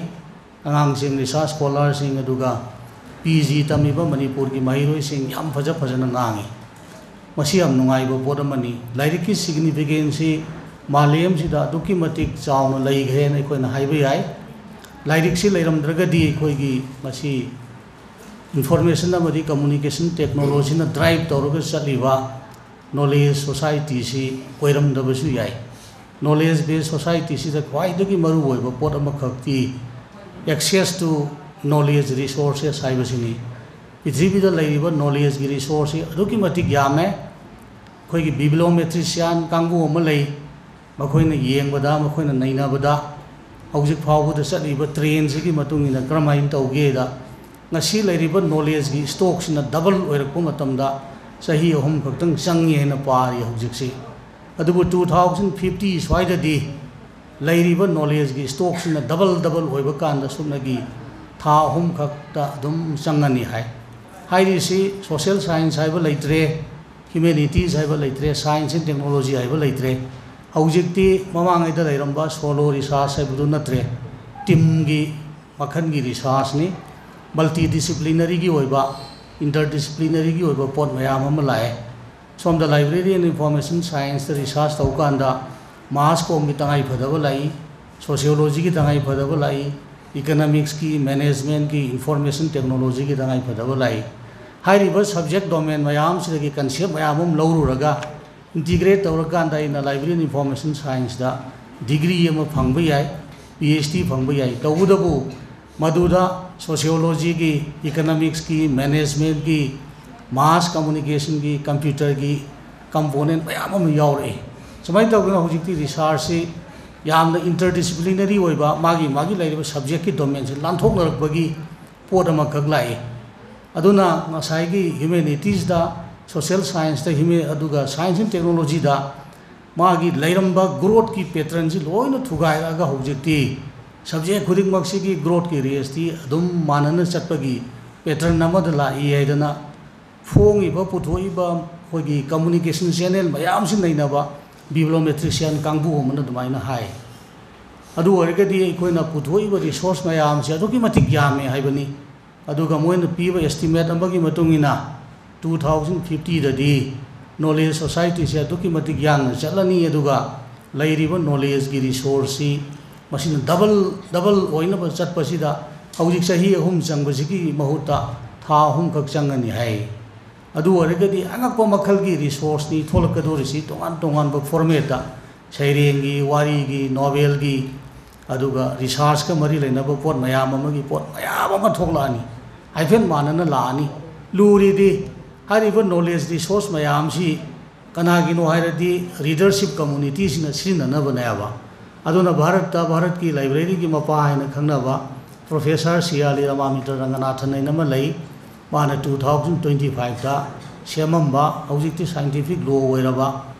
ꯑꯉꯥꯡꯁꯤꯡ, ꯔꯤꯁꯥꯔꯁ ꯁ꯭ꯀꯣꯂꯔꯁꯤꯡ, ꯑꯗꯨꯒ ꯄꯤ ꯖꯤ ꯇꯝꯃꯤꯕ ꯃꯅꯤꯄꯨꯔꯒꯤ ꯃꯍꯩꯔꯣꯏꯁꯤꯡ ꯌꯥꯝ ꯐꯖ ꯐꯖꯅ ꯉꯥꯡꯉꯤ꯫ ꯃꯁꯤ ꯌꯥꯝ ꯅꯨꯡꯉꯥꯏꯕ ꯄꯣꯠ ꯑꯃꯅꯤ꯫ ꯂꯥꯏꯔꯤꯛꯀꯤ ꯁꯤꯒꯅꯤꯐꯤꯀꯦꯟꯁꯁꯤ ꯃꯥꯂꯦꯝꯁꯤꯗ ꯑꯗꯨꯛꯀꯤ ꯃꯇꯤꯛ ꯆꯥꯎꯅ ꯂꯩꯈ꯭ꯔꯦꯅ ꯑꯩꯈꯣꯏꯅ ꯍꯥꯏꯕ ꯌꯥꯏ꯫ ꯂꯥꯏꯔꯤꯛꯁꯤ ꯂꯩꯔꯝꯗ꯭ꯔꯒꯗꯤ ꯑꯩꯈꯣꯏꯒꯤ ꯃꯁꯤ ꯏꯟꯐꯣꯔꯃꯦꯁꯟ ꯑꯃꯗꯤ ꯀꯝꯃꯨꯅꯤꯀꯦꯁꯟ ꯇꯦꯛꯅꯣꯂꯣꯖꯤꯅ ꯗ꯭ꯔꯥꯏꯚ ꯇꯧꯔꯒ ꯆꯠꯂꯤꯕ ꯅꯣꯂꯦꯖ ꯁꯣꯁꯥꯏꯇꯤꯁꯤ ꯑꯣꯏꯔꯝꯗꯕꯁꯨ ꯌꯥꯏ꯫ ꯅꯣꯂꯦꯖ ꯕꯦꯁ ꯁꯣꯁꯥꯏꯇꯤꯁꯤꯗ ꯈ꯭ꯋꯥꯏꯗꯒꯤ ꯃꯔꯨꯑꯣꯏꯕ ꯄꯣꯠ ꯑꯃꯈꯛꯇꯤ access to knowledge resources ꯍꯥꯏꯕꯁꯤꯅꯤ꯫ ꯄ꯭ꯔꯤꯊꯤꯕꯤꯗ ꯂꯩꯔꯤꯕ ꯅꯣꯂꯦꯖꯀꯤ ꯔꯤꯁꯣꯔꯁꯁꯤ ꯑꯗꯨꯛꯀꯤ ꯃꯇꯤꯛ ꯌꯥꯝꯃꯦ꯫ ꯑꯩꯈꯣꯏꯒꯤ ꯕꯤꯕ꯭ꯂꯤꯌꯣꯃꯦꯇ꯭ꯔꯤꯁꯤꯌꯥꯟ ꯀꯥꯡꯕꯨ ꯑꯃ ꯂꯩ, ꯃꯈꯣꯏꯅ ꯌꯦꯡꯕꯗ, ꯃꯈꯣꯏꯅ ꯅꯩꯅꯕꯗ, ꯍꯧꯖꯤꯛ ꯐꯥꯎꯕꯗ ꯆꯠꯂꯤꯕ ꯇ꯭ꯔꯦꯟꯁꯤꯒꯤ ꯃꯇꯨꯡ ꯏꯟꯅ ꯀꯔꯝꯍꯥꯏꯅ ꯇꯧꯒꯦꯗ, ꯉꯁꯤ ꯂꯩꯔꯤꯕ ꯅꯣꯂꯦꯖꯀꯤ ꯁ꯭ꯇꯣꯛꯁꯤꯅ ꯗꯕꯜ ꯑꯣꯏꯔꯛꯄ ꯃꯇꯝꯗ, ꯆꯍꯤ ꯑꯍꯨꯝ ꯈꯛꯇꯪ ꯆꯪꯉꯤ ꯍꯥꯏꯅ ꯄꯥꯔꯤ ꯍꯧꯖꯤꯛꯁꯤ꯫ ꯑꯗꯨꯕꯨ two thousand fifty ꯁ꯭ꯋꯥꯏꯗꯗꯤ ꯂꯩꯔꯤꯕ ꯅꯣꯂꯦꯖꯀꯤ ꯁ꯭ꯇꯣꯛꯁꯤꯅ ꯗꯕꯜ ꯗꯕꯜ ꯑꯣꯏꯕ ꯀꯥꯟꯗ ꯁꯨꯞꯅꯒꯤ ꯊꯥ ꯑꯍꯨꯝ ꯈꯛꯇ ꯑꯗꯨꯝ ꯆꯪꯉꯅꯤ ꯍꯥꯏ꯫ ꯍꯥꯏꯔꯤꯁꯤ ꯁꯣꯁꯤꯌꯦꯜ ꯁꯥꯏꯟꯁ ꯍꯥꯏꯕ ꯂꯩꯇ꯭ꯔꯦ, ꯍ꯭ꯌꯨꯃꯦꯅꯤꯇꯤꯁ ꯍꯥꯏꯕ ꯂꯩꯇ꯭ꯔꯦ, ꯁꯥꯏꯟꯁ ꯑꯦꯟ ꯇꯦꯛꯅꯣꯂꯣꯖꯤ ꯍꯥꯏꯕ ꯂꯩꯇ꯭ꯔꯦ꯫ ꯍꯧꯖꯤꯛꯇꯤ ꯃꯃꯥꯡꯉꯩꯗ ꯂꯩꯔꯝꯕ ꯁꯣꯂꯣ ꯔꯤꯁꯥꯔꯁ ꯍꯥꯏꯕꯗꯨ ꯅꯠꯇ꯭ꯔꯦ, ꯇꯤꯝꯒꯤ ꯃꯈꯜꯒꯤ ꯔꯤꯁꯥꯔꯁꯅꯤ꯫ ꯃꯜꯇꯤ ꯗꯤꯁꯤꯄ꯭ꯂꯤꯅꯔꯤꯒꯤ ꯑꯣꯏꯕ, ꯏꯟꯇꯔ ꯗꯤꯁꯤꯄ꯭ꯂꯤꯅꯔꯤꯒꯤ ꯑꯣꯏꯕ ꯄꯣꯠ ꯃꯌꯥꯝ ꯑꯃ ꯂꯥꯛꯑꯦ꯫ ꯁꯣꯝꯗ ꯂꯥꯏꯕ꯭ꯔꯦꯔꯤ ꯑꯦꯟ ꯏꯟꯐꯣꯔꯃꯦꯁꯟ ꯁꯥꯏꯟꯁꯇ ꯔꯤꯁꯥꯔꯁ ꯇꯧꯕ ꯀꯥꯟꯗ ꯃꯥꯁ ꯀꯣꯝꯒꯤ ꯇꯉꯥꯏ ꯐꯗꯕ ꯂꯥꯛꯏ, ꯁꯣꯁꯤꯌꯣꯂꯣꯖꯤꯒꯤ ꯇꯉꯥꯏ ꯐꯗꯕ ꯂꯥꯛꯏ, ꯏꯀꯅꯣꯃꯤꯛꯁꯀꯤ, ꯃꯦꯅꯦꯖꯃꯦꯟꯠꯀꯤ, ꯏꯟꯐꯣꯔꯃꯦꯁꯟ ꯇꯦꯛꯅꯣꯂꯣꯖꯤꯒꯤ ꯇꯉꯥꯏ ꯐꯗꯕ ꯂꯥꯛꯏ꯫ ꯍꯥꯏꯔꯤꯕ ꯁꯕꯖꯦꯛ ꯗꯣꯃꯦꯟ ꯃꯌꯥꯝꯁꯤꯗꯒꯤ ꯀꯟꯁꯦꯞ ꯃꯌꯥꯝ ꯑꯃ ꯂꯧꯔꯨꯔꯒ ꯏꯟꯇꯤꯒ꯭ꯔꯦꯠ ꯇꯧꯔꯀꯥꯟꯗ ꯑꯩꯅ ꯂꯥꯏꯕ꯭ꯔꯦꯔꯤ ꯑꯦꯟ ꯏꯟꯐꯣꯔꯃꯦꯁꯟ ꯁꯥꯏꯟꯁꯇ ꯗꯤꯒ꯭ꯔꯤ ꯑꯃ ꯐꯪꯕ ꯌꯥꯏ, ꯄꯤ ꯑꯩꯆ ꯗꯤ ꯐꯪꯕ ꯌꯥꯏ꯫ ꯇꯧꯕꯇꯕꯨ ꯃꯗꯨꯗ ꯁꯣꯁꯤꯌꯣꯂꯣꯖꯤꯒꯤ, ꯏꯀꯅꯣꯃꯤꯛꯁꯀꯤ, ꯃꯦꯅꯦꯖꯃꯦꯟꯠꯀꯤ, ꯃꯥꯁ ꯀꯝꯃꯨꯅꯤꯀꯦꯁꯟꯒꯤ, ꯀꯝꯄ꯭ꯌꯨꯇꯔꯒꯤ ꯀꯝꯄꯣꯅꯦꯟꯠ ꯃꯌꯥꯝ ꯑꯃ ꯌꯥꯎꯔꯛꯏ꯫ ꯁꯨꯃꯥꯏꯅ ꯇꯧꯗꯅ ꯍꯧꯖꯤꯛꯇꯤ ꯔꯤꯁꯥꯔꯁꯁꯤ ꯌꯥꯝꯅ ꯏꯟꯇꯔ ꯗꯤꯁꯤꯄ꯭ꯂꯤꯅꯔꯤ ꯑꯣꯏꯕ, ꯃꯥꯒꯤ ꯃꯥꯒꯤ ꯂꯩꯔꯤꯕ ꯁꯕꯖꯦꯛꯀꯤ ꯗꯣꯃꯦꯟꯁꯦ ꯂꯥꯟꯊꯣꯛꯅꯔꯛꯄꯒꯤ ꯄꯣꯠ ꯑꯃꯈꯛ ꯂꯥꯛꯏ꯫ ꯑꯗꯨꯅ ꯉꯁꯥꯏꯒꯤ ꯍ꯭ꯌꯨꯃꯦꯅꯤꯇꯤꯁꯇ, ꯁꯣꯁꯤꯌꯦꯜ ꯁꯥꯏꯟꯁꯇ, ꯍ꯭ꯌꯨꯃꯦ-, ꯑꯗꯨꯒ ꯁꯥꯏꯟꯁ ꯑꯦꯟ ꯇꯦꯛꯅꯣꯂꯣꯖꯤꯗ ꯃꯥꯒꯤ ꯂꯩꯔꯝꯕ ꯒ꯭ꯔꯣꯠꯀꯤ ꯄꯦꯇꯔꯟꯁꯤ ꯂꯣꯏꯅ ꯊꯨꯒꯥꯏꯔꯛꯑꯒ ꯍꯧꯖꯤꯛꯇꯤ ꯁꯕꯖꯦꯛ ꯈꯨꯗꯤꯡꯃꯛꯁꯤꯒꯤ ꯒ꯭ꯔꯣꯠꯀꯤ ꯔꯦꯁꯇꯤ ꯑꯗꯨꯝ ꯃꯥꯟꯅꯅ ꯆꯠꯄꯒꯤ ꯄꯦꯇꯔꯟ ꯑꯃꯗ ꯂꯥꯛꯏ ꯍꯥꯏꯗꯅ ꯐꯣꯡꯉꯤꯕ, ꯄꯨꯊꯣꯛꯏꯕ ꯑꯩꯈꯣꯏꯒꯤ ꯀꯝꯃꯨꯅꯤꯀꯦꯁꯟ ꯆꯦꯅꯦꯜ ꯃꯌꯥꯝꯁꯤ ꯅꯩꯅꯕ ꯕꯤꯕ꯭ꯂꯣꯃꯦꯇ꯭ꯔꯤꯁꯤꯌꯥꯟ ꯀꯥꯡꯕꯨ ꯑꯃꯅ ꯑꯗꯨꯃꯥꯏꯅ ꯍꯥꯏ꯫ ꯑꯗꯨ ꯑꯣꯏꯔꯒꯗꯤ ꯑꯩꯈꯣꯏꯅ ꯄꯨꯊꯣꯛꯏꯕ ꯔꯤꯁꯣꯔꯁ ꯃꯌꯥꯝꯁꯦ ꯑꯗꯨꯛꯀꯤ ꯃꯇꯤꯛ ꯌꯥꯝꯃꯦ ꯍꯥꯏꯕꯅꯤ꯫ ꯑꯗꯨꯒ ꯃꯣꯏꯅ ꯄꯤꯕ ꯑꯦꯁꯇꯤꯃꯦꯠ ꯑꯃꯒꯤ ꯃꯇꯨꯡ ꯏꯟꯅ two thousand fiftyꯗꯗꯤ ꯅꯣꯂꯦꯖ ꯁꯣꯁꯥꯏꯇꯤꯁꯦ ꯑꯗꯨꯛꯀꯤ ꯃꯇꯤꯛ ꯌꯥꯡꯅ ꯆꯠꯂꯅꯤ, ꯑꯗꯨꯒ ꯂꯩꯔꯤꯕ ꯅꯣꯂꯦꯖꯀꯤ ꯔꯤꯁꯣꯔꯁꯁꯤ ꯃꯁꯤꯅ ꯗꯕꯜ, ꯗꯕꯜ ꯑꯣꯏꯅꯕ ꯆꯠꯄꯁꯤꯗ ꯍꯧꯖꯤꯛ ꯆꯍꯤ ꯑꯍꯨꯝ ꯆꯪꯕꯁꯤꯒꯤ ꯃꯍꯨꯠꯇ ꯊꯥ ꯑꯍꯨꯝꯈꯛ ꯆꯪꯒꯅꯤ ꯍꯥꯏ꯫ ꯑꯗꯨ ꯑꯣꯏꯔꯒꯗꯤ ꯑꯉꯛꯄ ꯃꯈꯜꯒꯤ ꯔꯤꯁꯣꯔꯁꯅꯤ ꯊꯣꯛꯂꯛꯀꯗꯧꯔꯤꯁꯤ, ꯇꯣꯉꯥꯟ ꯇꯣꯉꯥꯟꯕ ꯐꯣꯔꯃꯦꯠꯇ, ꯁꯩꯔꯦꯡꯒꯤ, ꯋꯥꯔꯤꯒꯤ, ꯅꯣꯕꯦꯜꯒꯤ, ꯑꯗꯨꯒ ꯔꯤꯁꯥꯔꯁꯀ ꯃꯔꯤ ꯂꯩꯅꯕ ꯄꯣꯠ ꯃꯌꯥꯝ ꯑꯃꯒꯤ ꯄꯣꯠ ꯃꯌꯥꯝ ꯑꯃ ꯊꯣꯛꯂꯛꯑꯅꯤ, ꯍꯥꯏꯐꯦꯠ ꯃꯥꯟꯅꯅ ꯂꯥꯛꯑꯅꯤ꯫ ꯂꯨꯔꯤꯗꯤ ꯍꯥꯏꯔꯤꯕ ꯅꯣꯂꯦꯖ ꯔꯤꯁꯣꯔꯁ ꯃꯌꯥꯝꯁꯤ ꯀꯅꯥꯒꯤꯅꯣ ꯍꯥꯏꯔꯗꯤ ꯔꯤꯗꯔꯁꯤꯞ ꯀꯝꯃꯨꯅꯤꯇꯤꯁꯤꯅ ꯁꯤꯖꯤꯟꯅꯅꯕꯅꯦꯕ꯫ ꯑꯗꯨꯅ ꯚꯥꯔꯠꯇ, ꯚꯥꯔꯠꯀꯤ ꯂꯥꯏꯕ꯭ꯔꯦꯔꯤꯒꯤ ꯃꯄꯥ ꯍꯥꯏꯅ ꯈꯪꯅꯕ ꯄ꯭ꯔꯣꯐꯦꯁꯔ ꯁꯤꯌꯥꯂꯤ ꯔꯃꯥꯃꯤꯇ꯭ꯔ ꯔꯪꯒꯅꯥꯊꯟ ꯍꯥꯏꯅ ꯑꯃ ꯂꯩ꯫ ꯃꯥꯅ two thousand twenty fiveꯇ ꯁꯦꯝꯃꯝꯕ, ꯍꯧꯖꯤꯛꯇꯤ scientific law ꯑꯣꯏꯔꯕ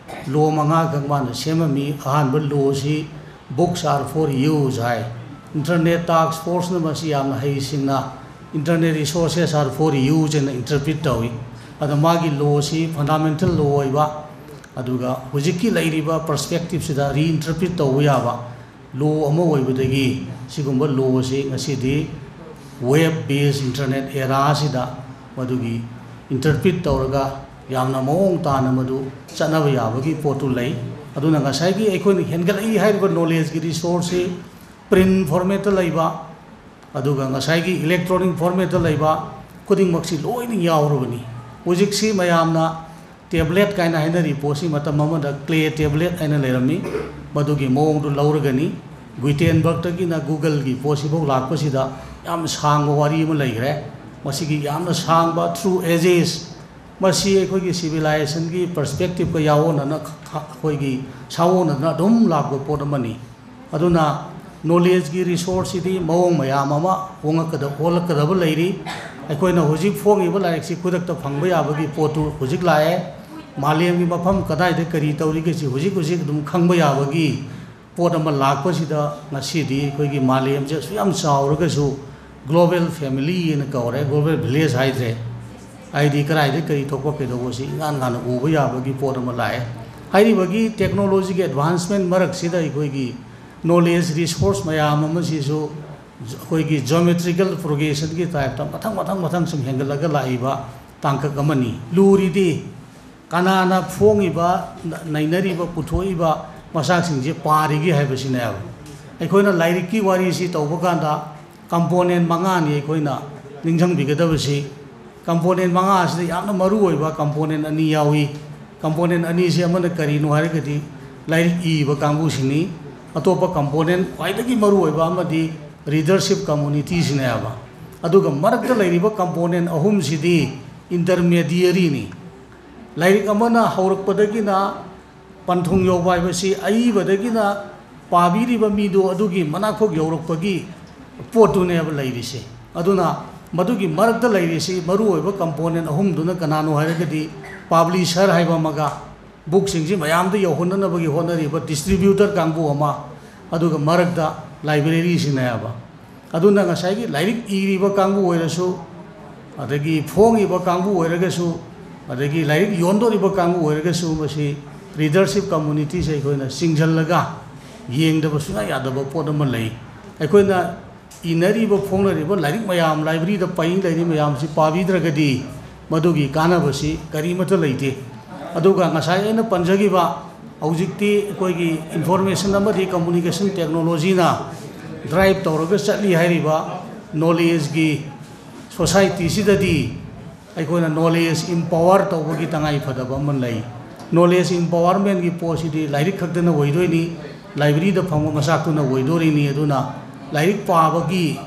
law ꯃꯉꯥꯈꯛ ꯃꯥꯅ ꯁꯦꯝꯃꯝꯃꯤ꯫ ꯑꯍꯥꯟꯕ lawꯁꯤ "Books are for use" high. Internet Task Forceꯅ ꯃꯁꯤ ꯌꯥꯝꯅ ꯍꯩꯁꯤꯡꯅ "Internet resources are for use" ꯍꯥꯏꯅ interpret ꯇꯧꯏ꯫ ꯑꯗ ꯃꯥꯒꯤ lawꯁꯤ fundamental law ꯑꯣꯏꯕ, ꯑꯗꯨꯒ ꯍꯧꯖꯤꯛꯀꯤ ꯂꯩꯔꯤꯕ perspectiveꯁꯤꯗ reinterpret ꯇꯧꯕ ꯌꯥꯕ law ꯑꯃ ꯑꯣꯏꯕꯗꯒꯤ, ꯁꯤꯒꯨꯝꯕ lawꯁꯤ ꯉꯁꯤꯗꯤ web based internet eraꯁꯤꯗ ꯃꯗꯨꯒꯤ interpret ꯇꯧꯔꯒ ꯌꯥꯝꯅ ꯃꯑꯣꯡ ꯇꯥꯅ ꯃꯗꯨ ꯆꯠꯅꯕ ꯌꯥꯕꯒꯤ ꯄꯣꯠꯇꯨ ꯂꯩ꯫ ꯑꯗꯨꯅ ꯉꯁꯥꯏꯒꯤ ꯑꯩꯈꯣꯏꯅ ꯍꯦꯟꯒꯠꯂꯛꯏ ꯍꯥꯏꯔꯤꯕ knowledgeꯀꯤ resourceꯁꯤ print formatꯇ ꯂꯩꯕ, ꯑꯗꯨꯒ ꯉꯁꯥꯏꯒꯤ electronic formatꯇ ꯂꯩꯕ ꯈꯨꯗꯤꯡꯃꯛꯁꯤ ꯂꯣꯏꯅ ꯌꯥꯎꯔꯕꯅꯤ꯫ ꯍꯧꯖꯤꯛꯁꯤ ꯃꯌꯥꯝꯅ tablet ꯀꯥꯏꯅ ꯍꯥꯏꯅꯔꯤ ꯄꯣꯠꯁꯤ ꯃꯇꯝ ꯑꯃꯗ clay tablet ꯍꯥꯏꯅ ꯂꯩꯔꯝꯃꯤ꯫ ꯃꯗꯨꯒꯤ ꯃꯑꯣꯡꯗꯨ ꯂꯧꯔꯒꯅꯤ꯫ Gutenbergꯇꯒꯤꯅ Googleꯒꯤ ꯄꯣꯠꯁꯤꯐꯥꯎ ꯂꯥꯛꯄꯁꯤꯗ ꯌꯥꯝ ꯁꯥꯡꯕ ꯋꯥꯔꯤ ꯑꯃ ꯂꯩꯈ꯭ꯔꯦ꯫ ꯃꯁꯤꯒꯤ ꯌꯥꯝꯅ ꯁꯥꯡꯕ through ages, ꯃꯁꯤ ꯑꯩꯈꯣꯏꯒꯤ civilizationꯒꯤ perspectiveꯀ ꯌꯥꯑꯣꯅꯅ ꯈ-, ꯈ-, ꯑꯩꯈꯣꯏꯒꯤ ꯁꯥꯑꯣꯅꯗꯅ ꯑꯗꯨꯝ ꯂꯥꯛꯄ ꯄꯣꯠ ꯑꯃꯅꯤ꯫ ꯑꯗꯨꯅ knowledgeꯀꯤ resourceꯁꯤꯗꯤ ꯃꯑꯣꯡ ꯃꯌꯥꯝ ꯑꯃ ꯍꯣꯡꯉꯛꯀꯗ-, ꯑꯣꯜꯂꯛꯀꯗꯕ ꯂꯩꯔꯤ꯫ ꯑꯩꯈꯣꯏꯅ ꯍꯧꯖꯤꯛ ꯐꯣꯡꯉꯤꯕ ꯂꯥꯏꯔꯤꯛꯁꯤ ꯈꯨꯗꯛꯇ ꯐꯪꯕ ꯌꯥꯕꯒꯤ ꯄꯣꯠꯇꯨ ꯍꯧꯖꯤꯛ ꯂꯥꯛꯑꯦ꯫ ꯃꯥꯂꯦꯝꯒꯤ ꯃꯐꯝ ꯀꯗꯥꯏꯗ ꯀꯔꯤ ꯇꯧꯔꯤꯒꯦꯁꯤ ꯍꯧꯖꯤꯛ ꯍꯧꯖꯤꯛ ꯑꯗꯨꯝ ꯈꯪꯕ ꯌꯥꯕꯒꯤ ꯄꯣꯠ ꯑꯃ ꯂꯥꯛꯄꯁꯤꯗ ꯉꯁꯤꯗꯤ ꯑꯩꯈꯣꯏꯒꯤ ꯃꯥꯂꯦꯝꯁꯦ ꯑꯁꯨꯛ ꯌꯥꯝ ꯆꯥꯎꯔꯒꯁꯨ global family ꯍꯥꯏꯅ ꯀꯧꯔꯦ, global village ꯍꯥꯏꯗ꯭ꯔꯦ꯫ ꯍꯥꯏꯗꯤ ꯀꯗꯥꯏꯗ ꯀꯔꯤ ꯊꯣꯛꯄ ꯀꯩꯗꯧꯕꯁꯤ ꯏꯉꯥꯟ ꯉꯥꯟꯅ ꯎꯕ ꯌꯥꯕꯒꯤ ꯄꯣꯠ ꯑꯃ ꯂꯥꯛꯑꯦ꯫ ꯍꯥꯏꯔꯤꯕꯒꯤ technologyꯒꯤ advancement ꯃꯔꯛꯁꯤꯗ ꯑꯩꯈꯣꯏꯒꯤ knowledge resource ꯃꯌꯥꯝ ꯑꯃꯁꯤꯁꯨ ꯑꯩꯈꯣꯏꯒꯤ geometrical progressionꯒꯤ typeꯇ ꯃꯊꯪ ꯃꯊꯪ ꯃꯊꯪ ꯁꯨꯝ ꯍꯦꯟꯒꯠꯂꯒ ꯂꯥꯛꯏꯕ ꯇꯥꯡꯀꯛ ꯑꯃꯅꯤ꯫ ꯂꯨꯔꯤꯗꯤ ꯀꯅꯥꯅ ꯐꯣꯡꯉꯤꯕ, ꯅ-, ꯅꯩꯅꯔꯤꯕ, ꯄꯨꯊꯣꯛꯏꯕ ꯃꯆꯥꯛꯁꯤꯡꯁꯦ ꯄꯥꯔꯤꯒꯦ ꯍꯥꯏꯕꯁꯤꯅꯦꯕ꯫ ꯑꯩꯈꯣꯏꯅ ꯂꯥꯏꯔꯤꯛꯀꯤ ꯋꯥꯔꯤꯁꯤ ꯇꯧꯕ ꯀꯥꯟꯗ component ꯃꯉꯥꯅꯤ ꯑꯩꯈꯣꯏꯅ ꯅꯤꯡꯁꯤꯡꯕꯤꯒꯗꯕꯁꯤ꯫ Component ꯃꯉꯥ ꯑꯁꯤꯗ ꯌꯥꯝꯅ ꯃꯔꯨ ꯑꯣꯏꯕ component ꯑꯅꯤ ꯌꯥꯎꯏ꯫ Component ꯑꯅꯤꯁꯤ ꯑꯃꯅ ꯀꯔꯤꯅꯣ ꯍꯥꯏꯔꯒꯗꯤ ꯂꯥꯏꯔꯤꯛ ꯏꯕ ꯀꯥꯡꯕꯨꯁꯤꯅꯤ꯫ ꯑꯇꯣꯞꯄ component ꯈ꯭ꯋꯥꯏꯗꯒꯤ ꯃꯔꯨ ꯑꯣꯏꯕ ꯑꯃꯗꯤ readership communityꯁꯤꯅꯦꯕ꯫ ꯑꯗꯨꯒ ꯃꯔꯛꯇ ꯂꯩꯔꯤꯕ component ꯑꯍꯨꯝꯁꯤꯗꯤ intermediaryꯅꯤ꯫ ꯂꯥꯏꯔꯤꯛ ꯑꯃꯅ ꯍꯧꯔꯛꯄꯗꯒꯤꯅ ꯄꯟꯊꯨꯡ ꯌꯧꯕ ꯍꯥꯏꯕꯁꯤ ꯑꯏꯕꯗꯒꯤꯅ ꯄꯥꯕꯤꯔꯤꯕ ꯃꯤꯗꯨ ꯑꯗꯨꯒꯤ ꯃꯅꯥꯛꯐꯥꯎ ꯌꯧꯔꯛꯄꯒꯤ ꯄꯣꯠꯇꯨꯅꯦꯕ ꯂꯩꯔꯤꯁꯦ꯫ ꯑꯗꯨꯅ ꯃꯗꯨꯒꯤ ꯃꯔꯛꯇ ꯂꯩꯔꯤꯁꯤ ꯃꯔꯨꯑꯣꯏꯕ component ꯑꯍꯨꯝꯗꯨꯅ ꯀꯅꯥꯅꯣ ꯍꯥꯏꯔꯒꯗꯤ, publisher ꯍꯥꯏꯕ ꯑꯃꯒ, bookꯁꯤꯡꯁꯤ ꯃꯌꯥꯝꯗ ꯌꯧꯍꯟꯅꯅꯕꯒꯤ ꯍꯣꯠꯅꯔꯤꯕ distributor ꯀꯥꯡꯕꯨ ꯑꯃ, ꯑꯗꯨꯒ ꯃꯔꯛꯇ libraryꯁꯤꯡꯅꯦꯕ꯫ ꯑꯗꯨꯅ ꯉꯁꯥꯏꯒꯤ ꯂꯥꯏꯔꯤꯛ ꯏꯔꯤꯕ ꯀꯥꯡꯕꯨ ꯑꯣꯏꯔꯁꯨ, ꯑꯗꯒꯤ ꯐꯣꯡꯉꯤꯕ ꯀꯥꯡꯕꯨ ꯑꯣꯏꯔꯒꯁꯨ, ꯑꯗꯒꯤ ꯂꯥꯏꯔꯤꯛ ꯌꯣꯟꯗꯣꯔꯤꯕ ꯀꯥꯡꯕꯨ ꯑꯣꯏꯔꯒꯁꯨ, ꯃꯁꯤ readership communityꯁꯦ ꯑꯩꯈꯣꯏꯅ ꯆꯤꯡꯁꯤꯜꯂꯒ ꯌꯦꯡꯗꯕ ꯁꯨꯡꯌꯥ ꯌꯥꯗꯕ ꯄꯣꯠ ꯑꯃ ꯂꯩ꯫ ꯑꯩꯈꯣꯏꯅ ꯏꯅꯔꯤꯕ, ꯐꯣꯡꯅꯔꯤꯕ ꯂꯥꯏꯔꯤꯛ ꯃꯌꯥꯝ, libraryꯗ ꯄꯩ ꯂꯩꯔꯤ ꯃꯌꯥꯝꯁꯤ ꯄꯥꯕꯤꯗ꯭ꯔꯒꯗꯤ ꯃꯗꯨꯒꯤ ꯀꯥꯟꯅꯕꯁꯤ ꯀꯔꯤꯃꯠꯇ ꯂꯩꯇꯦ꯫ ꯑꯗꯨꯒ ꯉꯁꯥꯏ ꯑꯩꯅ ꯄꯟꯖꯈꯤꯕ, ꯍꯧꯖꯤꯛꯇꯤ ꯑꯩꯈꯣꯏꯒꯤ information ꯑꯃꯗꯤ communication technologyꯅ drive ꯇꯧꯔꯒ ꯆꯠꯂꯤ ꯍꯥꯏꯔꯤꯕ knowledgeꯀꯤ societyꯁꯤꯗꯗꯤ ꯑꯩꯈꯣꯏꯅ knowledge empower ꯇꯧꯕꯒꯤ ꯇꯉꯥꯏ ꯐꯗꯕ ꯑꯃ ꯂꯩ꯫ Knowledge empowermentꯀꯤ ꯄꯣꯠꯁꯤꯗꯤ ꯂꯥꯏꯔꯤꯛ ꯈꯛꯇꯅ ꯑꯣꯏꯗꯣꯏꯅꯤ, libraryꯗ ꯐꯪꯕ ꯃꯆꯥꯛꯇꯨꯅ ꯑꯣꯏꯗꯣꯔꯤꯅꯤ꯫ ꯑꯗꯨꯅ ꯂꯥꯏꯔꯤꯛ ꯄꯥꯕꯒꯤ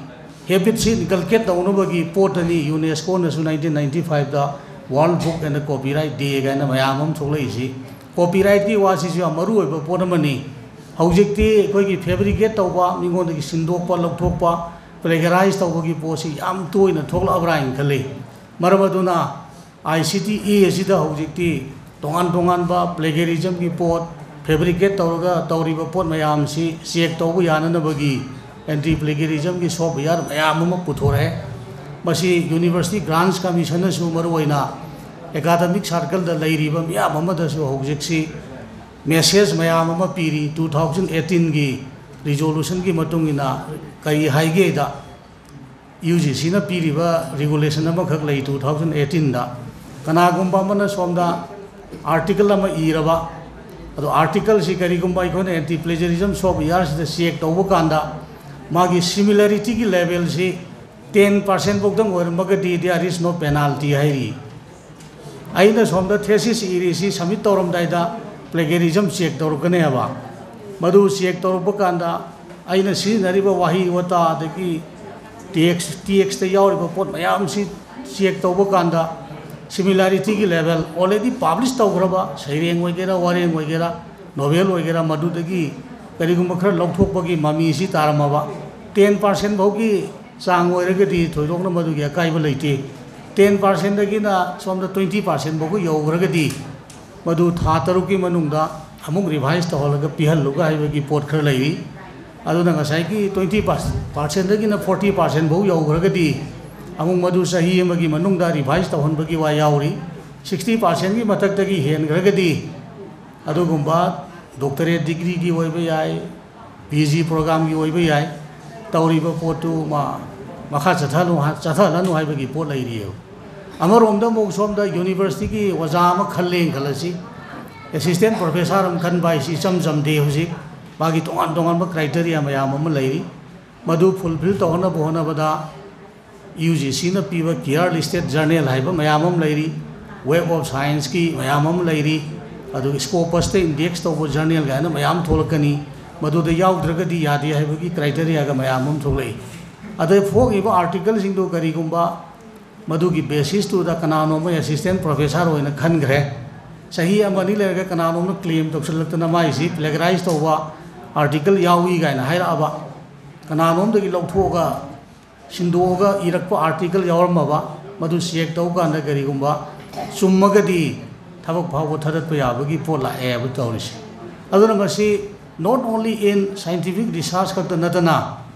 habitꯁꯤ inculcate ꯇꯧꯅꯕꯒꯤ ꯄꯣꯠꯇꯅꯤ UNESCOꯅꯁꯨ nineteen ninety fiveꯇ World Book and Copyright Day ꯀꯥꯏꯅ ꯃꯌꯥꯝ ꯑꯃ ꯊꯣꯛꯂꯛꯏꯁꯤ꯫ Copyrightꯀꯤ ꯋꯥꯁꯤꯁꯨ ꯌꯥꯝ ꯃꯔꯨ ꯑꯣꯏꯕ ꯄꯣꯠ ꯑꯃꯅꯤ꯫ ꯍꯧꯖꯤꯛꯇꯤ ꯑꯩꯈꯣꯏꯒꯤ fabricate ꯇꯧꯕ, ꯃꯤꯉꯣꯟꯗꯒꯤ ꯁꯤꯟꯗꯣꯛꯄ, ꯂꯧꯊꯣꯛꯄ, plagiarize ꯇꯧꯕꯒꯤ ꯄꯣꯠꯁꯤ ꯌꯥꯝ ꯇꯣꯏꯅ ꯊꯣꯛꯂꯛꯑꯕ꯭ꯔꯥ ꯍꯥꯏꯅ ꯈꯜꯂꯤ꯫ ꯃꯔꯝ ꯑꯗꯨꯅ ICTE ꯑꯁꯤꯗ ꯍꯧꯖꯤꯛꯇꯤ ꯇꯣꯉꯥꯟ ꯇꯣꯉꯥꯟꯕ plagiarismꯒꯤ ꯄꯣꯠ, fabricate ꯇꯧꯔꯒ ꯇꯧꯔꯤꯕ ꯄꯣꯠ ꯃꯌꯥꯝꯁꯤ check ꯇꯧꯕ ꯌꯥꯅꯅꯕꯒꯤ anti plagiarismꯒꯤ software ꯃꯌꯥꯝ ꯑꯃ ꯄꯨꯊꯣꯔꯛꯑꯦ꯫ ꯃꯁꯤ University Grants Commissionꯅꯁꯨ ꯃꯔꯨꯑꯣꯏꯅ academic circleꯗ ꯂꯩꯔꯤꯕ ꯃꯤꯌꯥꯝ ꯑꯃꯗꯁꯨ ꯍꯧꯖꯤꯛꯁꯤ message ꯃꯌꯥꯝ ꯑꯃ ꯄꯤꯔꯤ꯫ Two thousand eighteenꯒꯤ resolutionꯒꯤ ꯃꯇꯨꯡ ꯏꯟꯅ ꯀꯔꯤ ꯍꯥꯏꯒꯦꯗ, UGCꯅ ꯄꯤꯔꯤꯕ regulation ꯑꯃꯈꯛ ꯂꯩ two thousand eighteenꯗ꯫ ꯀꯅꯥꯒꯨꯝꯕ ꯑꯃꯅ ꯁꯣꯝꯗ article ꯑꯃ ꯏꯔꯕ, ꯑꯗꯣ articleꯁꯤ ꯀꯔꯤꯒꯨꯝꯕ ꯑꯩꯈꯣꯏꯅ anti plagiarism softwareꯁꯤꯗ check ꯇꯧꯕ ꯀꯥꯟꯗ ꯃꯥꯒꯤ similarityꯒꯤ levelꯁꯤ ten percent ꯐꯥꯎꯗꯪ ꯑꯣꯏꯔꯝꯃꯒꯗꯤ there is no penalty ꯍꯥꯏꯔꯤ꯫ ꯑꯩꯅ ꯁꯣꯝꯗ thesis ꯏꯔꯤꯁꯤ submit ꯇꯧꯔꯝꯗꯥꯏꯗ plagiarism check ꯇꯧꯔꯛꯀꯅꯦꯕ꯫ ꯃꯗꯨ check ꯇꯧꯔꯛꯄ ꯀꯥꯟꯗ ꯑꯩꯅ ꯁꯤꯖꯤꯟꯅꯔꯤꯕ ꯋꯥꯍꯩ ꯋꯥꯇꯥ ꯑꯗꯒꯤ text, textꯇ ꯌꯥꯎꯔꯤꯕ ꯄꯣꯠ ꯃꯌꯥꯝꯁꯤ check ꯇꯧꯕ ꯀꯥꯟꯗ similarityꯒꯤ level already publish ꯇꯧꯈ꯭ꯔꯕ ꯁꯩꯔꯦꯡ ꯑꯣꯏꯒꯦꯔꯥ, ꯋꯥꯔꯦꯡ ꯑꯣꯏꯒꯦꯔꯥ, novel ꯑꯣꯏꯒꯦꯔꯥ, ꯃꯗꯨꯗꯒꯤ ꯀꯔꯤꯒꯨꯝꯕ ꯈꯔ ꯂꯧꯊꯣꯛꯄꯒꯤ ꯃꯃꯤꯁꯤ ꯇꯥꯔꯝꯃꯕ, ten percent ꯐꯥꯎꯒꯤ ꯆꯥꯡ ꯑꯣꯏꯔꯒꯗꯤ ꯊꯣꯏꯗꯣꯛꯅ ꯃꯗꯨꯒꯤ ꯑꯀꯥꯏꯕ ꯂꯩꯇꯦ꯫ ꯇꯦꯟ ꯄꯥꯔꯁꯦꯟꯗꯒꯤꯅ ꯁꯣꯝꯗ ꯇ꯭ꯋꯦꯟꯇꯤ ꯄꯥꯔꯁꯦꯟ ꯐꯥꯎꯕ ꯌꯧꯈ꯭ꯔꯒꯗꯤ, ꯃꯗꯨ ꯊꯥ ꯇꯔꯨꯛꯀꯤ ꯃꯅꯨꯡꯗ ꯑꯃꯨꯛ ꯔꯤꯚꯥꯏꯁ ꯇꯧꯍꯜꯂꯒ ꯄꯤꯍꯜꯂꯨꯒ ꯍꯥꯏꯕꯒꯤ ꯄꯣꯠ ꯈꯔ ꯂꯩꯔꯤ꯫ ꯑꯗꯨꯅ ꯉꯁꯥꯏꯒꯤ ꯇ꯭ꯋꯦꯟꯇꯤ ꯄꯥꯔꯁꯦꯟꯗꯒꯤꯅ ꯐꯣꯔꯇꯤ ꯄꯥꯔꯁꯦꯟ ꯐꯥꯎ ꯌꯧꯈ꯭ꯔꯒꯗꯤ, ꯑꯃꯨꯛ ꯃꯗꯨ ꯆꯍꯤ ꯑꯃꯒꯤ ꯃꯅꯨꯡꯗ ꯔꯤꯚꯥꯏꯁ ꯇꯧꯍꯟꯕꯒꯤ ꯋꯥ ꯌꯥꯎꯔꯤ꯫ ꯁꯤꯛꯁꯇꯤ ꯄꯥꯔꯁꯦꯟꯒꯤ ꯃꯊꯛꯇꯒꯤ ꯍꯦꯟꯈ꯭ꯔꯒꯗꯤ, ꯑꯗꯨꯒꯨꯝꯕ ꯗꯣꯛꯇꯔꯦꯠ ꯗꯤꯒ꯭ꯔꯤꯒꯤ ꯑꯣꯏꯕ ꯌꯥꯏ, ꯄꯤ ꯖꯤ ꯄ꯭ꯔꯣꯒ꯭ꯔꯥꯝꯒꯤ ꯑꯣꯏꯕ ꯌꯥꯏ, ꯇꯧꯔꯤꯕ ꯄꯣꯠꯇꯨ ꯃꯥ ꯃꯈꯥ ꯆꯠꯊꯍꯜꯂꯨ ꯍꯥ-, ꯆꯠꯊꯍꯜꯂꯅꯨ ꯍꯥꯏꯕꯒꯤ ꯄꯣꯠ ꯂꯩꯔꯤꯑꯕ꯫ ꯑꯃꯔꯣꯝꯗ ꯑꯃꯨꯛ ꯁꯣꯝꯗ ꯌꯨꯅꯤꯚꯔꯁꯤꯇꯤꯒꯤ ꯑꯣꯖꯥ ꯑꯃ ꯈꯜꯂꯦꯅ ꯈꯜꯂꯁꯤ, ꯑꯦꯁꯤꯁꯇꯦꯟ ꯄ꯭ꯔꯣꯐꯦꯁꯥꯔ ꯑꯃ ꯈꯟꯕ ꯍꯥꯏꯁꯤ ꯏꯆꯝ ꯆꯝꯗꯦ꯫ ꯍꯧꯖꯤꯛ ꯃꯥꯒꯤ ꯇꯣꯉꯥꯟ ꯇꯣꯉꯥꯟꯕ ꯀ꯭ꯔꯥꯏꯇꯦꯔꯤꯌꯥ ꯃꯌꯥꯝ ꯑꯃ ꯂꯩꯔꯤ꯫ ꯃꯗꯨ ꯐꯨꯜꯐꯤꯜ ꯇꯧꯍꯟꯅꯕ ꯍꯣꯠꯅꯕꯗ ꯌꯨ ꯖꯤ ꯁꯤꯅ ꯄꯤꯕ ꯀꯤꯌꯥꯔ ꯂꯤꯁꯇꯦꯠ ꯖꯔꯅꯦꯜ ꯍꯥꯏꯕ ꯃꯌꯥꯝ ꯑꯃ ꯂꯩꯔꯤ, ꯋꯦꯕ ꯑꯣꯐ ꯁꯥꯏꯟꯁꯀꯤ ꯃꯌꯥꯝ ꯑꯃ ꯂꯩꯔꯤ, ꯑꯗꯨꯒ ꯁ꯭ꯀꯣꯄꯁꯇ ꯏꯟꯗꯦꯛꯁ ꯇꯧꯕ ꯖꯔꯅꯦꯜ ꯀꯥꯏꯅ ꯃꯌꯥꯝ ꯊꯣꯛꯂꯛꯀꯅꯤ꯫ ꯃꯗꯨꯗ ꯌꯥꯎꯗ꯭ꯔꯒꯗꯤ ꯌꯥꯗꯦ ꯍꯥꯏꯕꯒꯤ ꯀ꯭ꯔꯥꯏꯇꯦꯔꯤꯌꯥꯒ ꯃꯌꯥꯝ ꯑꯃ ꯊꯣꯛꯂꯛꯏ꯫ ꯑꯗꯩ ꯐꯣꯡꯉꯤꯕ ꯑꯥꯔꯇꯤꯀꯜꯁꯤꯡꯗꯨ ꯀꯔꯤꯒꯨꯝꯕ ꯃꯗꯨꯒꯤ ꯕꯦꯁꯤꯁꯇꯨꯗ ꯀꯅꯥꯅꯣꯝꯃ ꯑꯦꯁꯤꯁꯇꯦꯟ ꯄ꯭ꯔꯣꯐꯦꯁꯥꯔ ꯑꯣꯏꯅ ꯈꯟꯈ꯭ꯔꯦ, ꯆꯍꯤ ꯑꯃ ꯑꯅꯤ ꯂꯩꯔꯒ ꯀꯅꯥꯅꯣꯝꯅ ꯀ꯭ꯂꯦꯝ ꯇꯧꯁꯤꯜꯂꯛꯇꯅ ꯃꯥꯏꯁꯤ ꯄ꯭ꯂꯦꯒꯔꯥꯏꯁ ꯇꯧꯕ ꯑꯥꯔꯇꯤꯀꯜ ꯌꯥꯎꯏ ꯀꯥꯏꯅ ꯍꯥꯏꯔꯛꯑꯕ, ꯀꯅꯥꯅꯣꯝꯗꯒꯤ ꯂꯧꯊꯣꯛꯑꯒ ꯁꯤꯟꯗꯣꯛꯑꯒ ꯏꯔꯛꯄ ꯑꯥꯔꯇꯤꯀꯜ ꯌꯥꯎꯔꯝꯃꯕ, ꯃꯗꯨ ꯆꯦꯛ ꯇꯧ ꯀꯥꯟꯗ ꯀꯔꯤꯒꯨꯝꯕ ꯆꯨꯝꯃꯒꯗꯤ ꯊꯕꯛ ꯐꯥꯎꯕ ꯊꯥꯗꯠꯄ ꯌꯥꯕꯒꯤ ꯄꯣꯠ ꯂꯥꯛꯑꯦꯕ ꯇꯧꯔꯤꯁꯦ꯫ ꯑꯗꯨꯅ ꯃꯁꯤ not only in scientific research ꯈꯛꯇ ꯅꯠꯇꯅ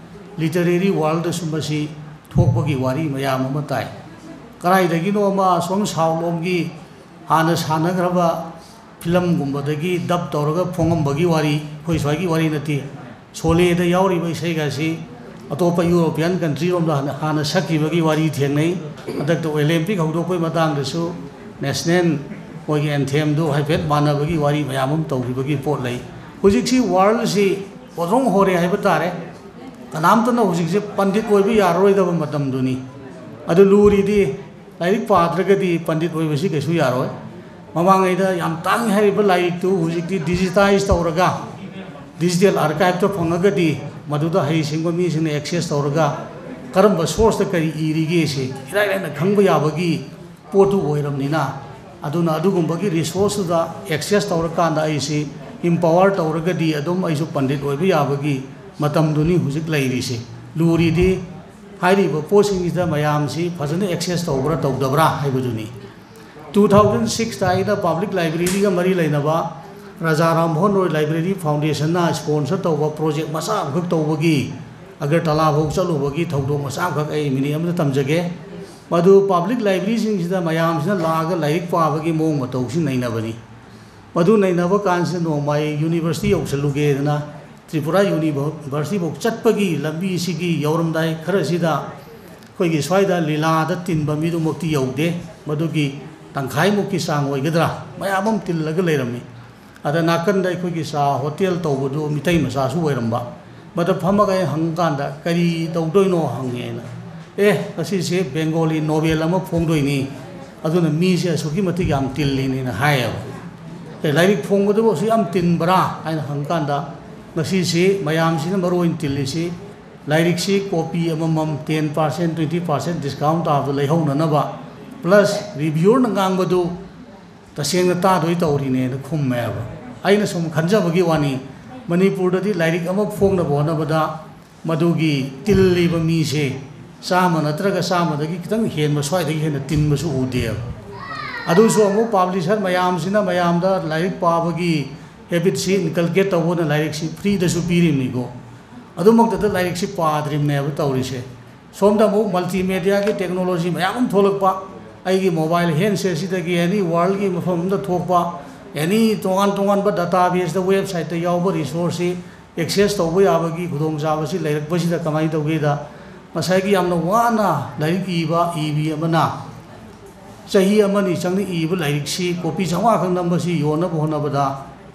ꯂꯤꯇꯔꯦꯔꯤ ꯋꯥꯔꯜꯗꯁꯨ ꯃꯁꯤ ꯊꯣꯛꯄꯒꯤ ꯋꯥꯔꯤ ꯃꯌꯥꯝ ꯑꯃ ꯇꯥꯏ꯫ ꯀꯗꯥꯏꯗꯒꯤꯅꯣ ꯑꯃ ꯑꯁꯣꯝ ꯁꯥꯎꯠ ꯂꯣꯝꯒꯤ ꯍꯥꯟꯅ ꯁꯥꯟꯅꯈ꯭ꯔꯕ ꯐꯤꯂꯝꯒꯨꯝꯕꯗꯒꯤ ꯗꯕ ꯇꯧꯔꯒ ꯐꯣꯡꯉꯝꯕꯒꯤ ꯋꯥꯔꯤ, ꯑꯩꯈꯣꯏ ꯁ꯭ꯋꯥꯏꯒꯤ ꯋꯥꯔꯤ ꯅꯠꯇꯦ꯫ ꯁꯣꯂꯦꯗ ꯌꯥꯎꯔꯤꯕ ꯏꯁꯩꯒꯁꯤ ꯑꯇꯣꯞꯄ ꯌꯨꯔꯣꯄꯤꯌꯥꯟ ꯀꯟꯇ꯭ꯔꯤꯔꯣꯝꯗ ꯍꯥꯟꯅ, ꯍꯥꯟꯅ ꯁꯛꯈꯤꯕꯒꯤ ꯋꯥꯔꯤ ꯊꯦꯡꯅꯩ꯫ ꯍꯟꯗꯛꯇ ꯑꯣꯂꯦꯝꯄꯤꯛ ꯍꯧꯗꯣꯛꯄꯒꯤ ꯃꯇꯥꯡꯗꯁꯨ ꯅꯦꯁꯅꯦꯜ ꯃꯣꯏꯒꯤ ꯑꯦꯟꯊꯦꯝꯗꯨ ꯍꯥꯏꯐꯦꯠ ꯃꯥꯟꯅꯕꯒꯤ ꯋꯥꯔꯤ ꯃꯌꯥꯝ ꯑꯃ ꯇꯧꯈꯤꯕꯒꯤ ꯄꯣꯠ ꯂꯩ꯫ ꯍꯧꯖꯤꯛꯁꯤ ꯋꯥꯔꯜꯁꯤ ꯄꯣꯠꯊꯣꯡ ꯍꯣꯔꯦ ꯍꯥꯏꯕ ꯇꯥꯔꯦ꯫ ꯀꯅꯥꯝꯇꯅ ꯍꯧꯖꯤꯛꯁꯦ ꯄꯟꯗꯤꯠ ꯑꯣꯏꯕ ꯌꯥꯔꯔꯣꯏꯗꯕ ꯃꯇꯝꯗꯨꯅꯤ꯫ ꯑꯗꯨ ꯂꯨꯔꯤꯗꯤ ꯂꯥꯏꯔꯤꯛ ꯄꯥꯗ꯭ꯔꯒꯗꯤ ꯄꯟꯗꯤꯠ ꯑꯣꯏꯕꯁꯤ ꯀꯩꯁꯨ ꯌꯥꯔꯣꯏ꯫ ꯃꯃꯥꯡꯉꯩꯗ ꯌꯥꯝ ꯇꯥꯡꯉꯤ ꯍꯥꯏꯔꯤꯕ ꯂꯥꯏꯔꯤꯛꯇꯨ ꯍꯧꯖꯤꯛꯇꯤ ꯗꯤꯖꯤꯇꯥꯏꯁ ꯇꯧꯔꯒ, ꯗꯤꯖꯤꯇꯦꯜ ꯑꯥꯔꯀꯥꯏꯞꯇ ꯐꯪꯉꯒꯗꯤ ꯃꯗꯨꯗ ꯍꯩꯁꯤꯡꯕ ꯃꯤꯁꯤꯡꯅ ꯑꯦꯛꯁꯦꯁ ꯇꯧꯔꯒ ꯀꯔꯝꯕ ꯁꯣꯔꯁꯇ ꯀꯔꯤ ꯏꯔꯤꯒꯦꯁꯤ ꯏꯔꯥꯏ ꯂꯥꯏꯅ ꯈꯪꯕ ꯌꯥꯕꯒꯤ ꯄꯣꯠꯇꯨ ꯑꯣꯏꯔꯕꯅꯤꯅ, ꯑꯗꯨꯅ ꯑꯗꯨꯒꯨꯝꯕꯒꯤ ꯔꯤꯁꯣꯔꯁꯇꯨꯗ ꯑꯦꯛꯁꯦꯁ ꯇꯧꯔꯀꯥꯟꯗ ꯑꯩꯁꯤ ꯏꯝꯄꯥꯋꯔ ꯇꯧꯔꯒꯗꯤ ꯑꯗꯨꯝ ꯑꯩꯁꯨ ꯄꯟꯗꯤꯠ ꯑꯣꯏꯕ ꯌꯥꯕꯒꯤ ꯃꯇꯝꯗꯨꯅꯤ ꯍꯧꯖꯤꯛ ꯂꯩꯔꯤꯁꯤ꯫ ꯂꯨꯔꯤꯗꯤ ꯍꯥꯏꯔꯤꯕ ꯄꯣꯠꯁꯤꯡꯁꯤꯗ ꯃꯌꯥꯝꯁꯤ ꯐꯖꯅ ꯑꯦꯛꯁꯦꯁ ꯇꯧꯕ꯭ꯔꯥ ꯇꯧꯗꯕ꯭ꯔꯥ ꯍꯥꯏꯕꯗꯨꯅꯤ꯫ ꯇꯨ ꯊꯥꯎꯖꯟ ꯁꯤꯛꯁꯇ ꯑꯩꯅ ꯄꯕ꯭ꯂꯤꯛ ꯂꯥꯏꯕ꯭ꯔꯦꯔꯤꯒ ꯃꯔꯤ ꯂꯩꯅꯕ ꯔꯥꯖꯥ ꯔꯥꯝ ꯃꯣꯍꯟ ꯔꯣꯏ ꯂꯥꯏꯕ꯭ꯔꯦꯔꯤ ꯐꯥꯎꯟꯗꯦꯁꯟꯅ ꯁ꯭ꯄꯣꯟꯁꯔ ꯇꯧꯕ ꯄ꯭ꯔꯣꯖꯦꯛ ꯃꯆꯥ ꯑꯃꯈꯛ ꯇꯧꯕꯒꯤ ꯑꯒꯔꯇꯂꯥ ꯐꯥꯎ ꯆꯠꯂꯨꯕꯒꯤ ꯊꯧꯗꯣꯛ ꯃꯆꯥ ꯑꯃꯈꯛ ꯑꯩ ꯃꯤꯅꯤꯠ ꯑꯃꯗ ꯇꯝꯖꯒꯦ꯫ ꯃꯗꯨ ꯄꯕ꯭ꯂꯤꯛ ꯂꯥꯏꯕ꯭ꯔꯦꯔꯤꯁꯤꯡꯁꯤꯗ ꯃꯌꯥꯝꯁꯤꯅ ꯂꯥꯛꯑꯒ ꯂꯥꯏꯔꯤꯛ ꯄꯥꯕꯒꯤ ꯃꯑꯣꯡ ꯃꯇꯧꯁꯤ ꯅꯩꯅꯕꯅꯤ꯫ ꯃꯗꯨ ꯅꯩꯅꯕ ꯀꯥꯟꯁꯤꯗ ꯅꯣꯡꯃ ꯑꯩ ꯌꯨꯅꯤꯚꯔꯁꯤꯇꯤ ꯌꯧꯁꯜꯂꯨꯒꯦꯗꯅ ꯇ꯭ꯔꯤꯄꯨꯔꯥ ꯌꯨꯅꯤꯚꯔꯁꯤꯇꯤꯐꯥꯎ ꯆꯠꯄꯒꯤ ꯂꯝꯕꯤꯁꯤꯒꯤ ꯌꯧꯔꯝꯗꯥꯏ ꯈꯔꯁꯤꯗ ꯑꯩꯈꯣꯏꯒꯤ ꯁ꯭ꯋꯥꯏꯗ ꯂꯤꯂꯥꯗ ꯇꯤꯟꯕ ꯃꯤꯗꯨꯃꯛꯇꯤ ꯌꯧꯗꯦ꯫ ꯃꯗꯨꯒꯤ ꯇꯪꯈꯥꯏꯃꯨꯛꯀꯤ ꯆꯥꯡ ꯑꯣꯏꯒꯗ꯭ꯔꯥ, ꯃꯌꯥꯝ ꯑꯃ ꯇꯤꯜꯂꯒ ꯂꯩꯔꯝꯃꯤ꯫ ꯑꯗ ꯅꯥꯀꯟꯗ ꯑꯩꯈꯣꯏꯒꯤ ꯆꯥ ꯍꯣꯇꯦꯜ ꯇꯧꯕꯗꯨ ꯃꯤꯇꯩ ꯃꯆꯥꯁꯨ ꯑꯣꯏꯔꯝꯕ꯫ ꯃꯗ ꯐꯝꯃꯒ ꯑꯩ ꯍꯪꯀꯥꯟꯗ, "ꯀꯔꯤ ꯇꯧꯗꯣꯏꯅꯣ?" ꯍꯪꯉꯦꯅ꯫ "ꯑꯦ, ꯉꯁꯤꯁꯦ ꯕꯦꯡꯒꯣꯂꯤ ꯅꯣꯕꯦꯜ ꯑꯃ ꯐꯣꯡꯗꯣꯏꯅꯤ, ꯑꯗꯨꯅ ꯃꯤꯁꯦ ꯑꯁꯨꯛꯀꯤ ꯃꯇꯤꯛ ꯌꯥꯝ ꯇꯤꯜꯂꯤꯅꯤꯅ" ꯍꯥꯏꯌꯦꯕ꯫ "ꯑꯦ, ꯂꯥꯏꯔꯤꯛ ꯐꯣꯡꯕꯗꯨꯕꯨ ꯑꯁꯨꯛ ꯌꯥꯝ ꯇꯤꯟꯕ꯭ꯔꯥ?" ꯍꯥꯏꯅ ꯍꯪꯀꯥꯟꯗ, "ꯉꯁꯤꯁꯤ ꯃꯌꯥꯝꯁꯤꯅ ꯃꯔꯨ ꯑꯣꯏꯅ ꯇꯤꯜꯂꯤꯁꯤ ꯂꯥꯏꯔꯤꯛꯁꯤ ꯀꯣꯄꯤ ꯑꯃꯃꯝ ten percent, twenty percent discount ꯇꯥꯕꯗ ꯂꯩꯍꯧꯅꯅꯕ, plus reviewerꯅ ꯉꯥꯡꯕꯗꯨ ꯇꯁꯦꯡꯅ ꯇꯥꯗꯣꯏ ꯇꯧꯔꯤꯅꯦꯅ" ꯈꯨꯝꯃꯦꯕ꯫ ꯑꯩꯅ ꯁꯨꯝ ꯈꯟꯖꯕꯒꯤ ꯋꯥꯅꯤ, ꯃꯅꯤꯄꯨꯔꯗꯗꯤ ꯂꯥꯏꯔꯤꯛ ꯑꯃ ꯐꯣꯡꯅꯕ ꯍꯣꯠꯅꯕꯗ ꯃꯗꯨꯒꯤ ꯇꯤꯜꯂꯤꯕ ꯃꯤꯁꯦ ꯆꯥꯝꯃ ꯅꯠꯇ꯭ꯔꯒ ꯆꯥꯝꯃꯗꯒꯤ ꯈꯤꯇꯪ ꯍꯦꯟꯕ, ꯁ꯭ꯋꯥꯏꯗꯒꯤ ꯍꯦꯟꯅ ꯇꯤꯟꯕꯁꯨ ꯎꯗꯦꯕ꯫ ꯑꯗꯨꯁꯨ ꯑꯃꯨꯛ ꯄꯥꯕ꯭ꯂꯤꯁꯔ ꯃꯌꯥꯝꯁꯤꯅ ꯃꯌꯥꯝꯗ ꯂꯥꯏꯔꯤꯛ ꯄꯥꯕꯒꯤ ꯍꯦꯕꯤꯠꯁꯤ ꯏꯟꯀꯜꯀꯦꯠ ꯇꯧꯕꯅ ꯂꯥꯏꯔꯤꯛꯁꯤ ꯐ꯭ꯔꯤꯗꯁꯨ ꯄꯤꯔꯤꯕꯅꯤꯀꯣ꯫ ꯑꯗꯨꯃꯛꯇꯗ ꯂꯥꯏꯔꯤꯛꯁꯤ ꯄꯥꯗ꯭ꯔꯤꯕꯅꯦꯕ ꯇꯧꯔꯤꯁꯦ꯫ ꯁꯣꯝꯗ ꯑꯃꯨꯛ ꯃꯜꯇꯤꯃꯦꯗꯤꯌꯥꯒꯤ ꯇꯦꯛꯅꯣꯂꯣꯖꯤ ꯃꯌꯥꯝ ꯑꯃ ꯊꯣꯛꯂꯛꯄ, ꯑꯩꯒꯤ ꯃꯣꯕꯥꯏꯜ ꯍꯦꯟꯁꯦꯠꯁꯤꯗꯒꯤ ꯑꯦꯅꯤ ꯋꯥꯔꯜꯒꯤ ꯃꯐꯝ ꯑꯃꯗ ꯊꯣꯛꯄ, ꯑꯦꯅꯤ ꯇꯣꯉꯥꯟ ꯇꯣꯉꯥꯟꯕ ꯗꯇꯥꯕꯦꯁꯇ, ꯋꯦꯕꯁꯥꯏꯠꯇ ꯌꯥꯎꯕ ꯔꯤꯁꯣꯔꯁꯁꯤ ꯑꯦꯛꯁꯦꯁ ꯇꯧꯕ ꯌꯥꯕꯒꯤ ꯈꯨꯗꯣꯡꯆꯥꯕꯁꯤ ꯂꯩꯔꯛꯄꯁꯤꯗ ꯀꯃꯥꯏꯅ ꯇꯧꯒꯦꯗ, ꯉꯁꯥꯏꯒꯤ ꯌꯥꯝꯅ ꯋꯥꯅ ꯂꯥꯏꯔꯤꯛ ꯏꯕ, ꯏꯕꯤ ꯑꯃꯅ ꯆꯍꯤ ꯑꯃꯅꯤ ꯆꯪꯅ ꯏꯕ ꯂꯥꯏꯔꯤꯛꯁꯤ ꯀꯣꯄꯤ ꯆꯥꯝꯃꯉꯥ ꯈꯛ ꯅꯝꯕꯁꯤ ꯌꯣꯟꯅꯕ ꯍꯣꯠꯅꯕꯗ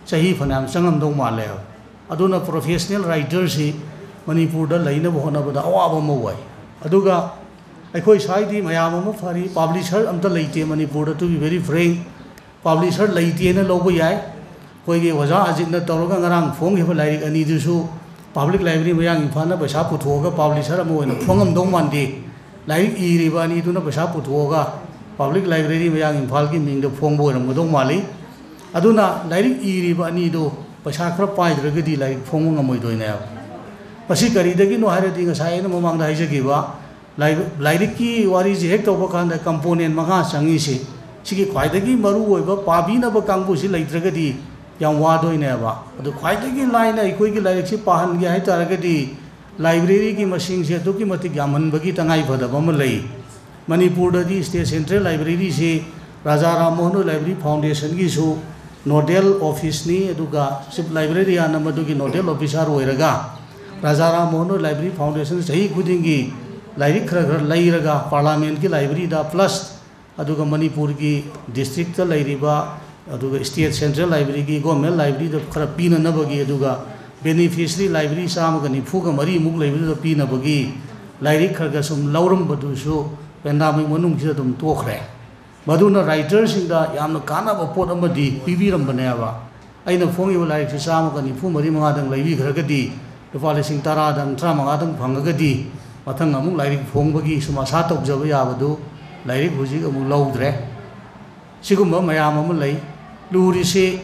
ꯆꯍꯤ ꯐꯅꯌꯥꯝ ꯆꯪꯉꯝꯗꯧ ꯃꯥꯜꯂꯦꯕ꯫ ꯑꯗꯨꯅ ꯄ꯭ꯔꯣꯐꯦꯁꯅꯦꯜ ꯔꯥꯏꯇꯔꯁꯤ ꯃꯅꯤꯄꯨꯔꯗ ꯂꯩꯅꯕ ꯍꯣꯠꯅꯕꯗ ꯑꯋꯥꯕ ꯑꯃ ꯑꯣꯏ꯫ ꯑꯗꯨꯒ ꯑꯩꯈꯣꯏ ꯁ꯭ꯋꯥꯏꯗꯤ ꯃꯌꯥꯝ ꯑꯃ ꯐꯔꯤ, ꯄꯥꯕ꯭ꯂꯤꯁꯔ ꯑꯝꯇ ꯂꯩꯇꯦ ꯃꯅꯤꯄꯨꯔꯗ, to be very frank꯫ Publisher ꯂꯩꯇꯦꯅ ꯂꯧꯕ ꯌꯥꯏ꯫ ꯑꯩꯈꯣꯏꯒꯤ ꯑꯣꯖꯥ ꯑꯖꯤꯠꯅ ꯇꯧꯔꯒ ꯉꯔꯥꯡ ꯐꯣꯡꯈꯤꯕ ꯂꯥꯏꯔꯤꯛ ꯑꯅꯤꯗꯨꯁꯨ ꯄꯕ꯭ꯂꯤꯛ ꯂꯥꯏꯕ꯭ꯔꯦꯔꯤ ꯃꯌꯥꯡ ꯏꯝꯐꯥꯜꯅ ꯄꯩꯁꯥ ꯄꯨꯊꯣꯛꯑꯒ ꯄꯥꯕ꯭ꯂꯤꯁꯔ ꯑꯃ ꯑꯣꯏꯅ ꯐꯣꯡꯉꯝꯗꯧ ꯃꯥꯟꯗꯦ꯫ ꯂꯥꯏꯔꯤꯛ ꯏꯔꯤꯕ ꯑꯅꯤꯗꯨꯅ ꯄꯩꯁꯥ ꯄꯨꯊꯣꯛꯑꯒ ꯄꯕ꯭ꯂꯤꯛ ꯂꯥꯏꯕ꯭ꯔꯦꯔꯤ ꯃꯌꯥꯡ ꯏꯝꯐꯥꯜꯒꯤ ꯃꯤꯡꯗ ꯐꯣꯡꯕ ꯑꯣꯏꯔꯝꯒꯗꯧ ꯃꯥꯜꯂꯤ꯫ ꯑꯗꯨꯅ ꯂꯥꯏꯔꯤꯛ ꯏꯔꯤꯕ ꯑꯅꯤꯗꯨ ꯄꯩꯁꯥ ꯈꯔ ꯄꯥꯏꯗ꯭ꯔꯒꯗꯤ ꯂꯥꯏꯔꯤꯛ ꯐꯣꯡꯕ ꯉꯝꯃꯣꯏꯗꯣꯏꯅꯦꯕ꯫ ꯃꯁꯤ ꯀꯔꯤꯗꯒꯤꯅꯣ ꯍꯥꯏꯔꯗꯤ, ꯉꯁꯥꯏ ꯑꯩꯅ ꯃꯃꯥꯡꯗ ꯍꯥꯏꯖꯈꯤꯕ, ꯂꯥꯏ-, ꯂꯥꯏꯔꯤꯛꯀꯤ ꯋꯥꯔꯤꯁꯤ ꯍꯦꯛ ꯇꯧꯕ ꯀꯥꯟꯗ component ꯃꯉꯥ ꯆꯪꯉꯤꯁꯤ, ꯁꯤꯒꯤ ꯈ꯭ꯋꯥꯏꯗꯒꯤ ꯃꯔꯨꯑꯣꯏꯕ ꯄꯥꯕꯤꯅꯕ ꯀꯥꯡꯕꯨꯁꯤ ꯂꯩꯇ꯭ꯔꯒꯗꯤ ꯌꯥꯝ ꯋꯥꯗꯣꯏꯅꯦꯕ꯫ ꯑꯗꯨ ꯈ꯭ꯋꯥꯏꯗꯒꯤ ꯂꯥꯏꯅ ꯑꯩꯈꯣꯏꯒꯤ ꯂꯥꯏꯔꯤꯛꯁꯤ ꯄꯥꯍꯟꯒꯦ ꯍꯥꯏ ꯇꯥꯔꯒꯗꯤ, ꯂꯥꯏꯕ꯭ꯔꯦꯔꯤꯒꯤ ꯃꯁꯤꯡꯁꯦ ꯑꯗꯨꯛꯀꯤ ꯃꯇꯤꯛ ꯌꯥꯝꯍꯟꯕꯒꯤ ꯇꯉꯥꯏ ꯐꯗꯕ ꯑꯃ ꯂꯩ꯫ ꯃꯅꯤꯄꯨꯔꯗꯗꯤ State Central Libraryꯁꯤ ꯔꯥꯖꯥ ꯔꯥꯝ ꯃꯣꯍꯟ ꯔꯣꯏ Library Foundationꯒꯤꯁꯨ nodal officeꯅꯤ, ꯑꯗꯨꯒ Chief Librarianꯅ ꯃꯗꯨꯒꯤ nodal officer ꯑꯣꯏꯔꯒ, ꯔꯥꯖꯥ ꯔꯥꯝ ꯃꯣꯍꯟ ꯔꯣꯏ Library Foundation ꯆꯍꯤ ꯈꯨꯗꯤꯡꯒꯤ ꯂꯥꯏꯔꯤꯛ ꯈꯔ ꯈꯔ ꯂꯩꯔꯒ Parliamentꯀꯤ libraryꯗ, plus ꯑꯗꯨꯒ ꯃꯅꯤꯄꯨꯔꯒꯤ districtꯇ ꯂꯩꯔꯤꯕ, ꯑꯗꯨꯒ State Central Libraryꯒꯤ, Government Libraryꯗ ꯈꯔ ꯄꯤꯅꯅꯕꯒꯤ, ꯑꯗꯨꯒ beneficiary library ꯆꯥꯝꯃꯒ ꯅꯤꯐꯨꯒ ꯃꯔꯤꯃꯨꯛ ꯂꯩꯕꯗꯨꯗ ꯄꯤꯅꯕꯒꯤ ꯂꯥꯏꯔꯤꯛ ꯈꯔ ꯈꯔ ꯁꯨꯝ ꯂꯧꯔꯝꯕꯗꯨꯁꯨ pandemic ꯃꯅꯨꯡꯁꯤꯗ ꯑꯗꯨꯝ ꯇꯣꯛꯈ꯭ꯔꯦ꯫ ꯃꯗꯨꯅ writerꯁꯤꯡꯗ ꯌꯥꯝꯅ ꯀꯥꯟꯅꯕ ꯄꯣꯠ ꯑꯃꯗꯤ ꯄꯤꯕꯤꯔꯝꯕꯅꯦꯕ꯫ ꯑꯩꯅ ꯐꯣꯡꯉꯤꯕ ꯂꯥꯏꯔꯤꯛꯁꯤ ꯆꯥꯝꯃꯒ ꯅꯤꯐꯨ ꯃꯔꯤ ꯃꯉꯥꯗꯪ ꯂꯩꯕꯤꯈ꯭ꯔꯒꯗꯤ, ꯂꯨꯄꯥ ꯂꯤꯁꯤꯡ ꯇꯔꯥꯗꯪ, ꯇꯔꯥꯃꯉꯥꯗꯪ ꯐꯪꯉꯒꯗꯤ, ꯃꯊꯪ ꯑꯃꯨꯛ ꯂꯥꯏꯔꯤꯛ ꯐꯣꯡꯕꯒꯤ ꯁꯨꯝ ꯑꯁꯥ ꯇꯧꯖꯕ ꯌꯥꯕꯗꯨ ꯂꯥꯏꯔꯤꯛ ꯍꯧꯖꯤꯛ ꯑꯃꯨꯛ ꯂꯧꯗ꯭ꯔꯦ꯫ ꯁꯤꯒꯨꯝꯕ ꯃꯌꯥꯝ ꯑꯃ ꯂꯩ꯫ ꯂꯨꯔꯤꯁꯤ,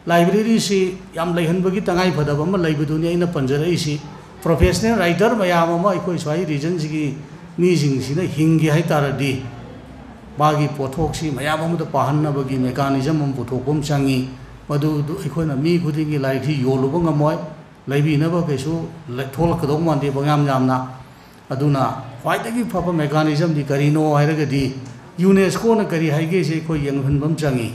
ꯂꯥꯏꯕ꯭ꯔꯦꯔꯤꯁꯤ ꯌꯥꯝ ꯂꯩꯍꯟꯕꯒꯤ ꯇꯉꯥꯏ ꯐꯗꯕ ꯑꯃ ꯂꯩꯕꯗꯨꯅꯤ ꯑꯩꯅ ꯄꯟꯖꯔꯛꯏꯁꯤ꯫ Professional writer ꯃꯌꯥꯝ ꯑꯃ ꯑꯩꯈꯣꯏ ꯁ꯭ꯋꯥꯏ regionꯁꯤꯒꯤ ꯃꯤꯁꯤꯡꯁꯤꯅ ꯍꯤꯡꯒꯦ ꯍꯥꯏ ꯇꯥꯔꯗꯤ, ꯃꯥꯒꯤ ꯄꯣꯠꯊꯣꯛꯁꯤ ꯃꯌꯥꯝ ꯑꯃꯗ ꯄꯥꯍꯟꯅꯕꯒꯤ mechanism ꯑꯃ ꯄꯨꯊꯣꯛꯄ ꯑꯃ ꯆꯪꯉꯤ꯫ ꯃꯗꯨꯗꯨ ꯑꯩꯈꯣꯏꯅ ꯃꯤ ꯈꯨꯗꯤꯡꯒꯤ ꯂꯥꯏꯔꯤꯛꯁꯤ ꯌꯣꯜꯂꯨꯕ ꯉꯝꯃꯣꯏ, ꯂꯩꯕꯤꯅꯕ ꯀꯩꯁꯨ ꯂꯩ-, ꯊꯣꯛꯂꯛꯀꯗꯧ ꯃꯥꯟꯗꯦ ꯄꯪꯌꯥꯝ ꯌꯥꯝꯅ꯫ ꯑꯗꯨꯅ ꯈ꯭ꯋꯥꯏꯗꯒꯤ ꯐꯕ mechanismꯗꯤ ꯀꯔꯤꯅꯣ ꯍꯥꯏꯔꯒꯗꯤ, UNESCOꯅ ꯀꯔꯤ ꯍꯥꯏꯒꯦꯁꯦ ꯑꯩꯈꯣꯏ ꯌꯦꯡꯍꯟꯕ ꯑꯃ ꯆꯪꯉꯤ꯫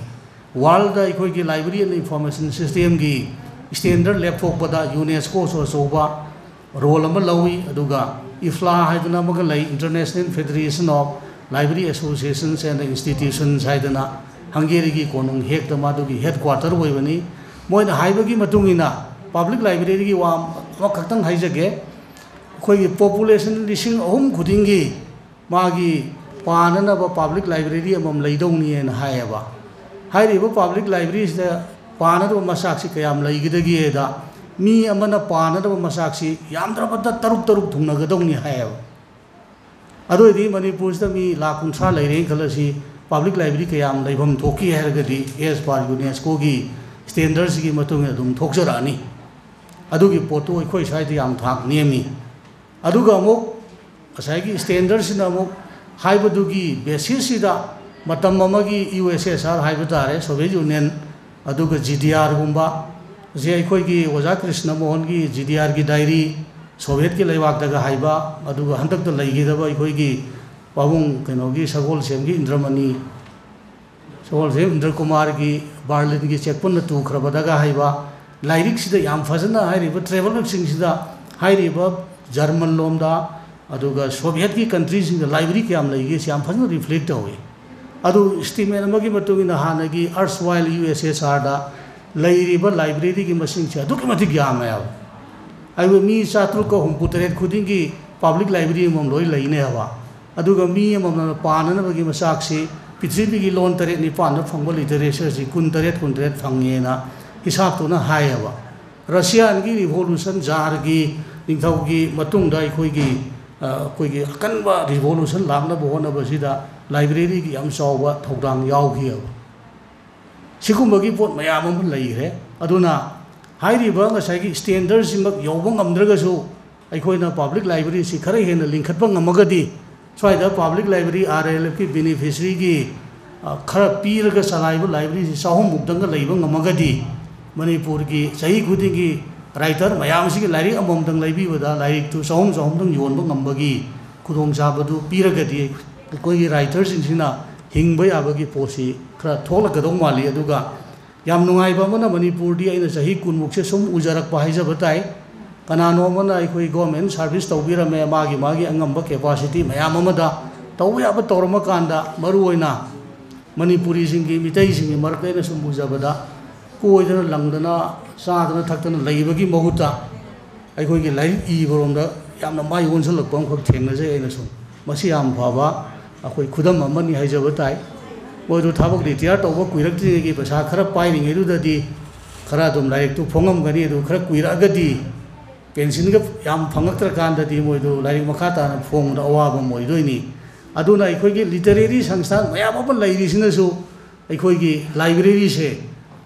Worldꯗ ꯑꯩꯈꯣꯏꯒꯤ library and information systemꯒꯤ standard ꯂꯦꯞꯊꯣꯛꯄꯗ UNESCOꯁꯨ ꯑꯆꯧꯕ role ꯑꯃ ꯂꯧꯏ꯫ ꯑꯗꯨꯒ IFLA ꯍꯥꯏꯗꯅ ꯑꯃꯒ ꯂꯩ, International Federation of Library Associations and Institutions ꯍꯥꯏꯗꯅ, ꯍꯪꯒꯦꯔꯤꯒꯤ ꯀꯣꯅꯨꯡ ꯍꯦꯛꯇ ꯃꯗꯨꯒꯤ headquarter ꯑꯣꯏꯕꯅꯤ꯫ ꯃꯣꯏꯅ ꯍꯥꯏꯕꯒꯤ ꯃꯇꯨꯡ ꯏꯟꯅ, public libraryꯒꯤ ꯋꯥ ꯑꯃꯈꯛꯇꯪ ꯍꯥꯏꯖꯒꯦ꯫ ꯑꯩꯈꯣꯏꯒꯤ population ꯂꯤꯁꯤꯡ ꯑꯍꯨꯝ ꯈꯨꯗꯤꯡꯒꯤ ꯃꯥꯒꯤ ꯄꯥꯅꯅꯕ public library ꯑꯃꯃꯝ ꯂꯩꯗꯧꯅꯤꯅ ꯍꯥꯏꯌꯦꯕ꯫ ꯍꯥꯏꯔꯤꯕ public libraryꯁꯤꯗ ꯄꯥꯅꯗꯕ ꯃꯆꯥꯛꯁꯤ ꯀꯌꯥꯝ ꯂꯩꯒꯗꯒꯦꯗ, ꯃꯤ ꯑꯃꯅ ꯄꯥꯅꯗꯕ ꯃꯆꯥꯛꯁꯤ ꯌꯥꯝꯗ꯭ꯔꯕꯗ ꯇꯔꯨꯛ ꯇꯔꯨꯛ ꯊꯨꯡꯅꯒꯗꯧꯅꯤ ꯍꯥꯏꯌꯦꯕ꯫ ꯑꯗꯨ ꯑꯣꯏꯗꯤ ꯃꯅꯤꯄꯨꯔꯁꯤꯗ ꯃꯤ ꯂꯥꯈ ꯀꯨꯟꯊ꯭ꯔꯥ ꯂꯩꯔꯦꯅ ꯈꯜꯂꯁꯤ, public library ꯀꯌꯥꯝ ꯂꯩꯐꯝ ꯊꯣꯛꯈꯤ ꯍꯥꯏꯔꯒꯗꯤ, as per UNESCOꯒꯤ standardꯁꯤꯒꯤ ꯃꯇꯨꯡ ꯏꯟꯅ ꯑꯗꯨꯝ ꯊꯣꯛꯆꯔꯛꯑꯅꯤ꯫ ꯑꯗꯨꯒꯤ ꯄꯣꯠꯇꯨ ꯑꯩꯈꯣꯏ ꯁ꯭ꯋꯥꯏꯗ ꯌꯥꯝ ꯊꯥꯛ ꯅꯦꯝꯃꯤ꯫ ꯑꯗꯨꯒ ꯑꯃꯨꯛ ꯉꯁꯥꯏꯒꯤ ꯁ꯭ꯇꯦꯟꯗꯔꯁꯤꯅ ꯑꯃꯨꯛ ꯍꯥꯏꯕꯗꯨꯒꯤ ꯕꯦꯁꯤꯁꯁꯤꯗ ꯃꯇꯝ ꯑꯃꯒꯤ ꯌꯨ ꯑꯦꯁ ꯑꯦꯁ ꯑꯥꯔ ꯍꯥꯏꯕ ꯇꯥꯔꯦ, ꯁꯣꯚꯤꯌꯦꯠ ꯌꯨꯅꯤꯌꯟ, ꯑꯗꯨꯒ ꯖꯤ ꯗꯤ ꯑꯥꯔꯒꯨꯝꯕ, ꯁꯤ ꯑꯩꯈꯣꯏꯒꯤ ꯑꯣꯖꯥ ꯀ꯭ꯔꯤꯁꯅ ꯃꯣꯍꯟꯒꯤ ꯖꯤ ꯗꯤ ꯑꯥꯔꯒꯤ ꯗꯥꯏꯔꯤ, ꯁꯣꯚꯤꯌꯦꯠꯀꯤ ꯂꯩꯕꯥꯛꯇꯒ ꯍꯥꯏꯕ, ꯑꯗꯨꯒ ꯍꯟꯗꯛꯇ ꯂꯩꯈꯤꯗꯕ ꯑꯩꯈꯣꯏꯒꯤ ꯄꯥꯕꯨꯡ ꯀꯩꯅꯣꯒꯤ ꯁꯒꯣꯜꯁꯦꯝꯒꯤ ꯏꯟꯗ꯭ꯔꯃꯅꯤ, ꯁꯒꯣꯜꯁꯦꯝ ꯏꯟꯗ꯭ꯔ ꯀꯨꯃꯥꯔꯒꯤ ꯕꯥꯔꯂꯤꯟꯒꯤ ꯆꯦꯛꯄꯨꯟꯅ ꯇꯨꯈ꯭ꯔꯕꯗꯒ ꯍꯥꯏꯕ ꯂꯥꯏꯔꯤꯛꯁꯤꯗ ꯌꯥꯝ ꯐꯖꯅ ꯍꯥꯏꯔꯤꯕ ꯇ꯭ꯔꯦꯚꯦꯂꯔꯁꯤꯡꯁꯤꯗ ꯍꯥꯏꯔꯤꯕ ꯖꯔꯃꯟ ꯂꯣꯝꯗ ꯑꯗꯨꯒ ꯁꯣꯚꯤꯌꯦꯠꯀꯤ ꯀꯟꯇ꯭ꯔꯤꯁꯤꯡꯗ ꯂꯥꯏꯕ꯭ꯔꯦꯔꯤ ꯀꯌꯥꯝ ꯂꯩꯒꯦ ꯁꯤ ꯌꯥꯝ ꯐꯖꯅ ꯔꯤꯐ꯭ꯂꯦꯛ ꯇꯧꯏ꯫ ꯑꯗꯨ ꯏꯁꯇꯤꯃꯦꯠ ꯑꯃꯒꯤ ꯃꯇꯨꯡ ꯏꯟꯅ ꯍꯥꯟꯅꯒꯤ ꯑꯔꯁꯋꯥꯏꯜ ꯌꯨ ꯑꯦꯁ ꯑꯦꯁ ꯑꯥꯔꯗ ꯂꯩꯔꯤꯕ ꯂꯥꯏꯕ꯭ꯔꯦꯔꯤꯒꯤ ꯃꯁꯤꯡꯁꯦ ꯑꯗꯨꯛꯀꯤ ꯃꯇꯤꯛ ꯌꯥꯝꯃꯦꯕ꯫ ꯍꯥꯏꯕꯗꯤ ꯃꯤ ꯆꯥꯇ꯭ꯔꯨꯛꯀ ꯍꯨꯝꯐꯨ ꯇꯔꯦꯠ ꯈꯨꯗꯤꯡꯒꯤ ꯄꯕ꯭ꯂꯤꯛ ꯂꯥꯏꯕ꯭ꯔꯦꯔꯤ ꯑꯃꯃꯝ ꯂꯣꯏ ꯂꯩꯅꯦꯕ꯫ ꯑꯗꯨꯒ ꯃꯤ ꯑꯃꯃꯝꯅ ꯄꯥꯅꯅꯕꯒꯤ ꯃꯆꯥꯛꯁꯤ ꯄ꯭ꯔꯤꯊꯤꯕꯤꯒꯤ ꯂꯣꯟ ꯇꯔꯦꯠ ꯅꯤꯄꯥꯟꯗ ꯐꯪꯕ ꯂꯤꯇꯔꯦꯆꯔꯁꯤ ꯀꯨꯟ ꯇꯔꯦꯠ, ꯀꯨꯟ ꯇꯔꯦꯠ ꯐꯪꯉꯦꯅ ꯍꯤꯁꯥꯞꯇꯨꯅ ꯍꯥꯏꯌꯦꯕ꯫ ꯔꯁꯤꯌꯥꯟꯒꯤ ꯔꯤꯚꯣꯂꯨꯁꯟ, ꯖꯥꯔꯒꯤ ꯅꯤꯡꯊꯧꯒꯤ ꯃꯇꯨꯡꯗ ꯑꯩꯈꯣꯏꯒꯤ, ꯑ, ꯑꯩꯈꯣꯏꯒꯤ ꯑꯀꯟꯕ ꯔꯤꯚꯣꯂꯨꯁꯟ ꯂꯥꯛꯅꯕ ꯍꯣꯠꯅꯕꯁꯤꯗ ꯂꯥꯏꯕ꯭ꯔꯦꯔꯤꯒꯤ ꯌꯥꯝ ꯆꯥꯎꯕ ꯊꯧꯗꯥꯡ ꯌꯥꯎꯈꯤꯑꯕ꯫ ꯁꯤꯒꯨꯝꯕꯒꯤ ꯄꯣꯠ ꯃꯌꯥꯝ ꯑꯃ ꯂꯩꯈ꯭ꯔꯦ꯫ ꯑꯗꯨꯅ ꯍꯥꯏꯔꯤꯕ ꯉꯁꯥꯏꯒꯤ ꯁ꯭ꯇꯦꯟꯗꯔꯁꯤꯃꯛ ꯌꯧꯕ ꯉꯝꯗ꯭ꯔꯒꯁꯨ, ꯑꯩꯈꯣꯏꯅ ꯄꯕ꯭ꯂꯤꯛ ꯂꯥꯏꯕ꯭ꯔꯦꯔꯤꯁꯤ ꯈꯔ ꯍꯦꯟꯅ ꯂꯤꯡꯈꯠꯄ ꯉꯝꯃꯒꯗꯤ, ꯁ꯭ꯋꯥꯏꯗ ꯄꯕ꯭ꯂꯤꯛ ꯂꯥꯏꯕ꯭ꯔꯦꯔꯤ, ꯑꯥꯔ ꯑꯦꯜ ꯑꯦꯐꯀꯤ ꯕꯦꯅꯤꯐꯤꯁꯔꯤꯒꯤ, ꯑ, ꯈꯔ ꯄꯤꯔꯒ ꯆꯂꯥꯏꯕ ꯂꯥꯏꯕ꯭ꯔꯦꯔꯤꯁꯤ ꯆꯍꯨꯝꯃꯨꯛꯇꯪꯒ ꯂꯩꯕ ꯉꯝꯃꯒꯗꯤ, ꯃꯅꯤꯄꯨꯔꯒꯤ ꯆꯍꯤ ꯈꯨꯗꯤꯡꯒꯤ ꯔꯥꯏꯇꯔ ꯃꯌꯥꯝꯁꯤꯒꯤ ꯂꯥꯏꯔꯤꯛ ꯑꯃꯃꯝꯇꯪ ꯂꯩꯕꯤꯕꯗ ꯂꯥꯏꯔꯤꯛꯇꯨ ꯆꯍꯨꯝ, ꯆꯍꯨꯝꯗꯪ ꯌꯣꯟꯕ ꯉꯝꯕꯒꯤ ꯈꯨꯗꯣꯡꯆꯥꯕꯗꯨ ꯄꯤꯔꯒꯗꯤ, ꯑꯩꯈꯣꯏꯒꯤ ꯔꯥꯏꯇꯔꯁꯤꯡꯁꯤꯅ ꯍꯤꯡꯕ ꯌꯥꯕꯒꯤ ꯄꯣꯠꯁꯤ ꯈꯔ ꯊꯣꯛꯂꯛꯀꯗꯧ ꯃꯥꯜꯂꯤ꯫ ꯑꯗꯨꯒ ꯌꯥꯝ ꯅꯨꯡꯉꯥꯏꯕ ꯑꯃꯅ, ꯃꯅꯤꯄꯨꯔꯗꯤ ꯑꯩꯅ ꯆꯍꯤ ꯀꯨꯟꯃꯨꯛꯁꯦ ꯁꯨꯝ ꯎꯖꯔꯛꯄ ꯍꯥꯏꯖꯕ ꯇꯥꯏ꯫ ꯀꯅꯥꯅꯣ ꯑꯃꯅ ꯑꯩꯈꯣꯏ ꯒꯣꯔꯃꯦꯟ ꯁꯥꯔꯚꯤꯁ ꯇꯧꯕꯤꯔꯝꯃꯦ, ꯃꯥꯒꯤ ꯃꯥꯒꯤ ꯑꯉꯝꯕ ꯀꯦꯄꯥꯁꯤꯇꯤ ꯃꯌꯥꯝ ꯑꯃꯗ ꯇꯧꯕ ꯌꯥꯕ ꯇꯧꯔꯝꯃꯀꯥꯟꯗ, ꯃꯔꯨꯑꯣꯏꯅ ꯃꯅꯤꯄꯨꯔꯤꯁꯤꯡꯒꯤ, ꯃꯤꯇꯩꯁꯤꯡꯒꯤ ꯃꯔꯛꯇ ꯑꯩꯅ ꯁꯨꯝ ꯎꯖꯕꯗ, ꯀꯣꯏꯗꯅ ꯂꯪꯗꯅ ꯆꯥꯗꯅ ꯊꯛꯇꯅ ꯂꯩꯕꯒꯤ ꯃꯍꯨꯠꯇ, ꯑꯩꯈꯣꯏꯒꯤ ꯂꯥꯏꯔꯤꯛ ꯏꯕꯔꯣꯝꯗ ꯌꯥꯝꯅ ꯃꯥꯏ ꯑꯣꯟꯁꯤꯜꯂꯛꯄ ꯑꯃꯈꯛ ꯊꯦꯡꯅꯖꯩ ꯑꯩꯅ ꯁꯨꯝ꯫ ꯃꯁꯤ ꯌꯥꯝ ꯐꯕ ꯑꯩꯈꯣꯏ ꯈꯨꯗꯝ ꯑꯃꯅꯤ ꯍꯥꯏꯖꯕ ꯇꯥꯏ꯫ ꯃꯣꯏꯗꯨ ꯊꯕꯛ ꯔꯤꯇꯤꯌꯥꯔ ꯇꯧꯕ ꯀꯨꯏꯔꯛꯇ꯭ꯔꯤꯉꯩꯒꯤ ꯄꯩꯁꯥ ꯈꯔ ꯄꯥꯏꯔꯤꯉꯩꯗꯨꯗꯗꯤ ꯈꯔ ꯑꯗꯨꯝ ꯂꯥꯏꯔꯤꯛꯇꯨ ꯐꯣꯡꯉꯝꯒꯅꯤ, ꯑꯗꯨ ꯈꯔ ꯀꯨꯏꯔꯛꯑꯒꯗꯤ ꯄꯦꯟꯁꯤꯟꯒ ꯌꯥꯝ ꯐꯪꯉꯛꯇ꯭ꯔꯀꯥꯟꯗꯗꯤ ꯃꯣꯏꯗꯨ ꯂꯥꯏꯔꯤꯛ ꯃꯈꯥ ꯇꯥꯅ ꯐꯣꯡꯕꯗ ꯑꯋꯥꯕ ꯑꯃ ꯑꯣꯏꯗꯣꯏꯅꯤ꯫ ꯑꯗꯨꯅ ꯑꯩꯈꯣꯏꯒꯤ ꯂꯤꯇꯔꯦꯔꯤ ꯁꯪꯁꯊꯥꯟ ꯃꯌꯥꯝ ꯑꯃ ꯂꯩꯔꯤꯁꯤꯅꯁꯨ ꯑꯩꯈꯣꯏꯒꯤ ꯂꯥꯏꯕ꯭ꯔꯦꯔꯤꯁꯦ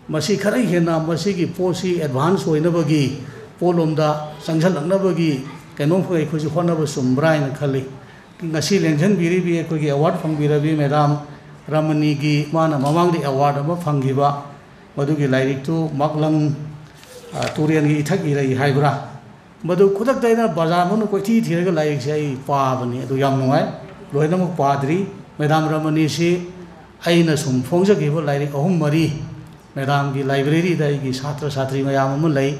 ꯃꯁꯤ ꯈꯔ ꯍꯦꯟꯅ ꯃꯁꯤꯒꯤ ꯄꯣꯠꯁꯤ ꯑꯦꯗꯚꯥꯟꯁ ꯑꯣꯏꯅꯕꯒꯤ ꯄꯣꯠꯂꯣꯝꯗ ꯆꯪꯁꯤꯜꯂꯛꯅꯕꯒꯤ ꯀꯩꯅꯣꯝꯈꯛ ꯑꯩꯈꯣꯏꯁꯨ ꯍꯣꯠꯅꯕ ꯆꯨꯝꯕ꯭ꯔꯥ ꯍꯥꯏꯅ ꯈꯜꯂꯤ꯫ ꯉꯁꯤ ꯂꯦꯡꯁꯤꯟꯕꯤꯔꯤꯕꯤ ꯑꯩꯈꯣꯏꯒꯤ ꯑꯦꯋꯥꯔꯗ ꯐꯪꯕꯤꯔꯕꯤ ꯃꯦꯗꯥꯝ ꯔꯃꯅꯤꯒꯤ, ꯃꯥꯅ ꯃꯃꯥꯡꯗ ꯑꯦꯋꯥꯔꯗ ꯑꯃ ꯐꯪꯈꯤꯕ, ꯃꯗꯨꯒꯤ ꯂꯥꯏꯔꯤꯛꯇꯨ ꯃꯥꯛꯂꯪ, ꯑ, ꯇꯨꯔꯦꯜꯒꯤ ꯏꯊꯛ ꯏꯔꯩ ꯍꯥꯏꯕ꯭ꯔꯥ, ꯃꯗꯨ ꯈꯨꯗꯛꯇ ꯑꯩꯅ ꯕꯖꯥꯔ ꯃꯅꯨꯡꯗ ꯀꯣꯏꯊꯤ ꯊꯤꯔꯒ ꯂꯥꯏꯔꯤꯛꯁꯦ ꯑꯩ ꯄꯥꯕꯅꯤ꯫ ꯑꯗꯨ ꯌꯥꯝ ꯅꯨꯡꯉꯥꯏ꯫ ꯂꯣꯏꯅꯃꯛ ꯄꯥꯗ꯭ꯔꯤ꯫ ꯃꯦꯗꯥꯝ ꯔꯃꯅꯤꯁꯤ ꯑꯩꯅ ꯁꯨꯝ ꯐꯣꯡꯖꯈꯤꯕ ꯂꯥꯏꯔꯤꯛ ꯑꯍꯨꯝ ꯃꯔꯤ, ꯃꯦꯗꯥꯝꯒꯤ ꯂꯥꯏꯕ꯭ꯔꯦꯔꯤꯗ ꯑꯩꯒꯤ ꯁꯥꯇ꯭ꯔ ꯁꯥꯇ꯭ꯔꯤ ꯃꯌꯥꯝ ꯑꯃ ꯂꯩ,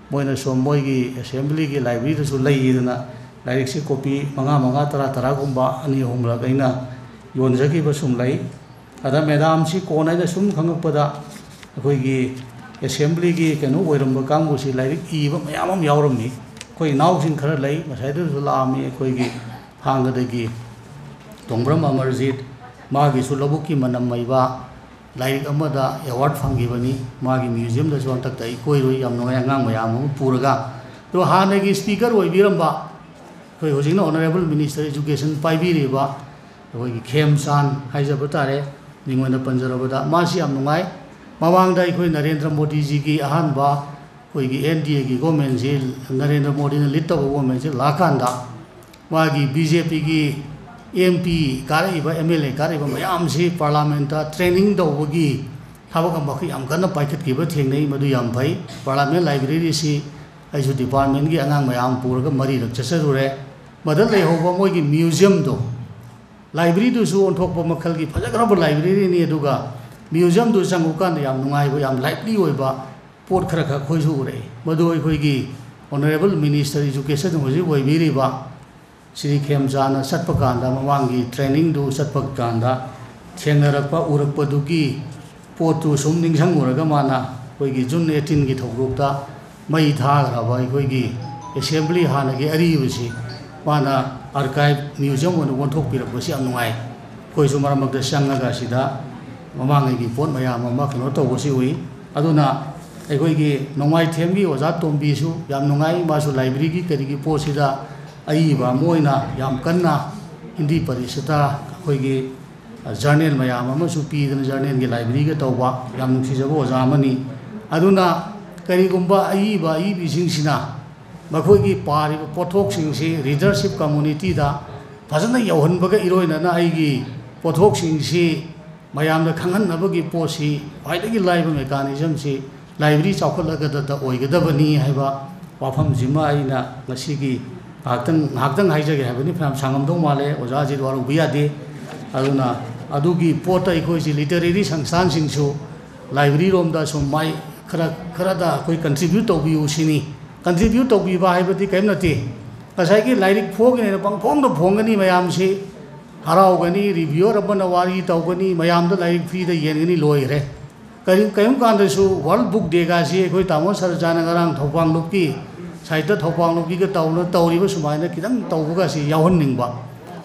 ꯃꯣꯏꯅ ꯁꯨꯝ ꯃꯣꯏꯒꯤ ꯑꯦꯁꯦꯝꯕ꯭ꯂꯤꯒꯤ ꯂꯥꯏꯕ꯭ꯔꯦꯔꯤꯗꯁꯨ ꯂꯩꯗꯅ ꯂꯥꯏꯔꯤꯛꯁꯤ ꯀꯣꯄꯤ ꯃꯉꯥ ꯃꯉꯥ, ꯇꯔꯥ ꯇꯔꯥꯒꯨꯝꯕ ꯑꯅꯤ ꯑꯍꯨꯝꯂꯛ ꯑꯩꯅ ꯌꯣꯟꯖꯈꯤꯕ ꯁꯨꯝ ꯂꯩ꯫ ꯑꯗ ꯃꯦꯗꯥꯝꯁꯤ ꯀꯣꯟꯅ ꯑꯩꯅ ꯁꯨꯝ ꯈꯪꯉꯛꯄꯗ, ꯑꯩꯈꯣꯏꯒꯤ ꯑꯦꯁꯦꯝꯕ꯭ꯂꯤꯒꯤ ꯀꯩꯅꯣ ꯑꯣꯏꯔꯝꯕ ꯀꯥꯡꯕꯨꯁꯤ ꯂꯥꯏꯔꯤꯛ ꯏꯕ ꯃꯌꯥꯝ ꯑꯃ ꯌꯥꯎꯔꯝꯃꯤ꯫ ꯑꯩꯈꯣꯏ ꯏꯅꯥꯎꯁꯤꯡ ꯈꯔ ꯂꯩ, ꯉꯁꯥꯏꯗꯁꯨ ꯂꯥꯛꯑꯝꯃꯤ, ꯑꯩꯈꯣꯏꯒꯤ ꯊꯥꯡꯒꯗꯒꯤ ꯇꯣꯡꯕ꯭ꯔꯝ ꯑꯃꯔꯖꯤꯠ, ꯃꯥꯒꯤꯁꯨ ꯂꯧꯕꯨꯛꯀꯤ ꯃꯅꯝ ꯃꯩꯕ ꯂꯥꯏꯔꯤꯛ ꯑꯃꯗ ꯑꯦꯋꯥꯔꯗ ꯐꯪꯈꯤꯕꯅꯤ꯫ ꯃꯥꯒꯤ ꯃ꯭ꯌꯨꯖꯤꯌꯝꯗꯁꯨ ꯍꯟꯗꯛꯇ ꯑꯩ ꯀꯣꯏꯔꯨꯏ, ꯌꯥꯝ ꯅꯨꯡꯉꯥꯏ, ꯑꯉꯥꯡ ꯃꯌꯥꯝ ꯑꯃ ꯄꯨꯔꯒ꯫ ꯑꯗꯣ ꯍꯥꯟꯅꯒꯤ ꯁ꯭ꯄꯤꯀꯔ ꯑꯣꯏꯕꯤꯔꯝꯕ ꯑꯩꯈꯣꯏ ꯍꯧꯖꯤꯛꯅ ꯑꯣꯅꯔꯦꯕꯜ ꯃꯤꯅꯤꯁꯇꯔ ꯑꯦꯖꯨꯀꯦꯁꯟ ꯄꯥꯏꯕꯤꯔꯤꯕ ꯑꯩꯈꯣꯏꯒꯤ ꯈꯦꯝꯆꯥꯟ ꯍꯥꯏꯖꯕ ꯇꯥꯔꯦ, ꯃꯤꯡ ꯑꯣꯏꯅ ꯄꯟꯖꯔꯕꯗ, ꯃꯥꯁꯤ ꯌꯥꯝ ꯅꯨꯡꯉꯥꯏ꯫ ꯃꯃꯥꯡꯗ ꯑꯩꯈꯣꯏ ꯅꯔꯦꯟꯗ꯭ꯔ ꯃꯣꯗꯤꯖꯤꯒꯤ ꯑꯍꯥꯟꯕ ꯑꯩꯈꯣꯏꯒꯤ ꯑꯦꯟ ꯗꯤ ꯑꯦꯒꯤ ꯒꯣꯔꯃꯦꯟꯁꯤ, ꯅꯔꯦꯟꯗ꯭ꯔ ꯃꯣꯗꯤꯅ ꯂꯤꯗ ꯇꯧꯕ ꯒꯣꯔꯃꯦꯟꯁꯤ ꯂꯥꯛꯀꯥꯟꯗ, ꯃꯥꯒꯤ ꯕꯤ ꯖꯦ ꯄꯤꯒꯤ ꯑꯦꯝ ꯄꯤ ꯀꯥꯔꯛꯏꯕ, ꯑꯦꯝ ꯑꯦꯜ ꯑꯦ ꯀꯥꯔꯛꯏꯕ ꯃꯌꯥꯝꯁꯤ ꯄꯥꯔꯂꯥꯃꯦꯟꯇ ꯇ꯭ꯔꯦꯅꯤꯡ ꯇꯧꯕꯒꯤ ꯊꯕꯛ ꯑꯃꯈꯛ ꯌꯥꯝ ꯀꯟꯅ ꯄꯥꯏꯈꯠꯈꯤꯕ ꯊꯦꯡꯅꯩ꯫ ꯃꯗꯨ ꯌꯥꯝ ꯐꯩ꯫ ꯄꯥꯔꯂꯥꯃꯦꯟ ꯂꯥꯏꯕ꯭ꯔꯦꯔꯤꯁꯤ ꯑꯩꯁꯨ ꯗꯤꯄꯥꯔꯠꯃꯦꯟꯒꯤ ꯑꯉꯥꯡ ꯃꯌꯥꯝ ꯄꯨꯔꯒ ꯃꯔꯤꯔꯛ ꯆꯠꯆꯔꯨꯔꯦ꯫ ꯃꯗ ꯂꯩꯍꯧꯕ ꯃꯣꯏꯒꯤ ꯃ꯭ꯌꯨꯖꯤꯌꯝꯗꯣ, ꯂꯥꯏꯕ꯭ꯔꯦꯔꯤꯗꯨꯁꯨ ꯑꯣꯟꯊꯣꯛꯄ ꯃꯈꯜꯒꯤ ꯐꯖꯈ꯭ꯔꯕ ꯂꯥꯏꯕ꯭ꯔꯦꯔꯤꯅꯤ, ꯑꯗꯨꯒ ꯃ꯭ꯌꯨꯖꯤꯌꯝꯗꯨ ꯆꯪꯉꯨꯀꯥꯟꯗ ꯌꯥꯝ ꯅꯨꯡꯉꯥꯏꯕ, ꯌꯥꯝ ꯂꯥꯏꯚꯂꯤ ꯑꯣꯏꯕ ꯄꯣꯠ ꯈꯔ ꯈꯛ ꯑꯩꯈꯣꯏꯁꯨ ꯎꯔꯛꯏ꯫ ꯃꯗꯨ ꯑꯩꯈꯣꯏꯒꯤ ꯑꯣꯅꯔꯦꯕꯜ ꯃꯤꯅꯤꯁꯇꯔ ꯏꯖꯨꯀꯦꯁꯟ ꯍꯧꯖꯤꯛ ꯑꯣꯏꯕꯤꯔꯤꯕ ꯁ꯭ꯔꯤ ꯈꯦꯝꯆꯥꯟꯅ ꯆꯠꯄ ꯀꯥꯟꯗ, ꯃꯃꯥꯡꯒꯤ ꯇ꯭ꯔꯦꯅꯤꯡꯗꯨ ꯆꯠꯄ ꯀꯥꯟꯗ ꯊꯦꯡꯅꯔꯛꯄ, ꯎꯔꯛꯄꯗꯨꯒꯤ ꯄꯣꯠꯇꯨ ꯁꯨꯝ ꯅꯤꯡꯁꯤꯡꯉꯨꯔꯒ, ꯃꯥꯅ ꯑꯩꯈꯣꯏꯒꯤ ꯖꯨꯟ ꯑꯩꯠꯇꯤꯟꯒꯤ ꯊꯧꯗꯣꯛꯇ ꯃꯩ ꯊꯥꯈ꯭ꯔꯕ ꯑꯩꯈꯣꯏꯒꯤ ꯑꯦꯁꯦꯝꯕ꯭ꯂꯤ ꯍꯥꯟꯅꯒꯤ ꯑꯔꯤꯕꯁꯤ ꯃꯥꯅ ꯑꯥꯔꯀꯥꯏꯚ ꯃ꯭ꯌꯨꯖꯤꯌꯝ ꯑꯣꯏꯅ ꯑꯣꯟꯊꯣꯛꯄꯤꯔꯛꯄꯁꯤ ꯌꯥꯝ ꯅꯨꯡꯉꯥꯏ꯫ ꯑꯩꯈꯣꯏꯁꯨ ꯃꯔꯛ ꯃꯔꯛꯇ ꯆꯪꯉꯒ ꯁꯤꯗ ꯃꯃꯥꯡꯉꯩꯒꯤ ꯄꯣꯠ ꯃꯌꯥꯝ ꯑꯃ ꯀꯩꯅꯣ ꯇꯧꯕꯁꯤ ꯎꯏ꯫ ꯑꯗꯨꯅ ꯑꯩꯈꯣꯏꯒꯤ ꯅꯣꯡꯃꯥꯏꯊꯦꯝꯒꯤ ꯑꯣꯖꯥ ꯇꯣꯝꯕꯤꯁꯨ ꯌꯥꯝ ꯅꯨꯡꯉꯥꯏ, ꯃꯥꯁꯨ ꯂꯥꯏꯕ꯭ꯔꯦꯔꯤꯒꯤ ꯀꯔꯤꯒꯤ ꯄꯣꯠꯁꯤꯗ ꯑꯏꯕ ꯑꯃ ꯑꯣꯏꯅ ꯌꯥꯝ ꯀꯟꯅ ꯍꯤꯟꯗꯤ ꯄꯔꯤꯁꯠꯇ ꯑꯩꯈꯣꯏꯒꯤ ꯖꯔꯅꯦꯜ ꯃꯌꯥꯝ ꯑꯃꯁꯨ ꯄꯤꯗꯅ ꯖꯔꯅꯦꯜꯒꯤ ꯂꯥꯏꯕ꯭ꯔꯦꯔꯤꯒ ꯇꯧꯕ ꯌꯥꯝ ꯅꯨꯡꯁꯤꯖꯕ ꯑꯣꯖꯥ ꯑꯃꯅꯤ꯫ ꯑꯗꯨꯅ ꯀꯔꯤꯒꯨꯝꯕ ꯑꯏꯕ ꯑꯏꯕꯤꯁꯤꯡꯁꯤꯅ ꯃꯈꯣꯏꯒꯤ ꯄꯥꯔꯤꯕ ꯄꯣꯠꯊꯣꯛꯁꯤꯡꯁꯤ readership communityꯗ ꯐꯖꯅ ꯌꯧꯍꯟꯕꯒ ꯏꯔꯣꯏꯅꯅ ꯑꯩꯒꯤ ꯄꯣꯠꯊꯣꯛꯁꯤꯡꯁꯤ ꯃꯌꯥꯝꯗ ꯈꯪꯍꯟꯅꯕꯒꯤ ꯄꯣꯠꯁꯤ ꯈ꯭ꯋꯥꯏꯗꯒꯤ ꯂꯥꯏꯕ mechanismꯁꯤ library ꯆꯥꯎꯈꯠꯂꯒꯗ ꯑꯣꯏꯒꯗꯕꯅꯤ ꯍꯥꯏꯕ ꯋꯥꯐꯝꯁꯤꯃ ꯑꯩꯅ ꯉꯁꯤꯒꯤ ꯉꯥꯏꯍꯥꯛꯇꯪ, ꯉꯥꯏꯍꯥꯛꯇꯪ ꯍꯥꯏꯖꯒꯦ ꯍꯥꯏꯕꯅꯤ, ꯐꯅꯌꯥꯝ ꯁꯥꯡꯉꯝꯗꯧ ꯃꯥꯜꯂꯦ, ꯑꯣꯖꯥ ꯑꯖꯤꯠ ꯋꯥꯔꯧꯕ ꯌꯥꯗꯦ꯫ ꯑꯗꯨꯅ ꯑꯗꯨꯒꯤ ꯄꯣꯠꯇ ꯑꯩꯈꯣꯏꯁꯤ literary ꯁꯪꯁꯊꯥꯟꯁꯤꯡꯁꯨ library ꯔꯣꯝꯗ ꯁꯨꯝ ꯃꯥꯏ ꯈꯔ, ꯈꯔꯗ ꯑꯩꯈꯣꯏ contribute ꯇꯧꯕꯤꯌꯨ ꯁꯤꯅꯤ꯫ Contribute ꯇꯧꯕꯤꯕ ꯍꯥꯏꯕꯗꯤ ꯀꯔꯤꯝ ꯅꯠꯇꯦ, ꯉꯁꯥꯏꯒꯤ ꯂꯥꯏꯔꯤꯛ ꯐꯣꯡꯉꯤꯅꯦꯅ ꯄꯪꯐꯣꯡꯗ ꯐꯣꯡꯒꯅꯤ, ꯃꯌꯥꯝꯁꯤ ꯍꯔꯥꯎꯒꯅꯤ, reviewer ꯑꯃꯅ ꯋꯥꯔꯤ ꯇꯧꯒꯅꯤ, ꯃꯌꯥꯝꯗ ꯂꯥꯏꯔꯤꯛ freeꯗ ꯌꯦꯟꯒꯅꯤ, ꯂꯣꯏꯈ꯭ꯔꯦ꯫ ꯀꯔꯤ-, ꯀꯔꯤꯒꯨꯝꯕ ꯀꯥꯟꯗꯁꯨ World Book Dayꯒꯥꯁꯤ ꯑꯩꯈꯣꯏ ꯇꯥꯃꯣ ꯁꯔꯖꯥꯅ ꯉꯔꯥꯡ ꯊꯧꯕꯥꯜ ꯂꯨꯞꯀꯤ ꯁꯥꯍꯤꯇ꯭ꯌ ꯊꯧꯕꯥꯜ ꯂꯨꯞꯀꯤꯒ ꯇꯧꯅ ꯇꯧꯔꯤꯕ ꯁꯨꯃꯥꯏꯅ ꯈꯤꯇꯪ ꯇꯧꯕꯒꯁꯤ ꯌꯥꯎꯍꯟꯅꯤꯡꯕ꯫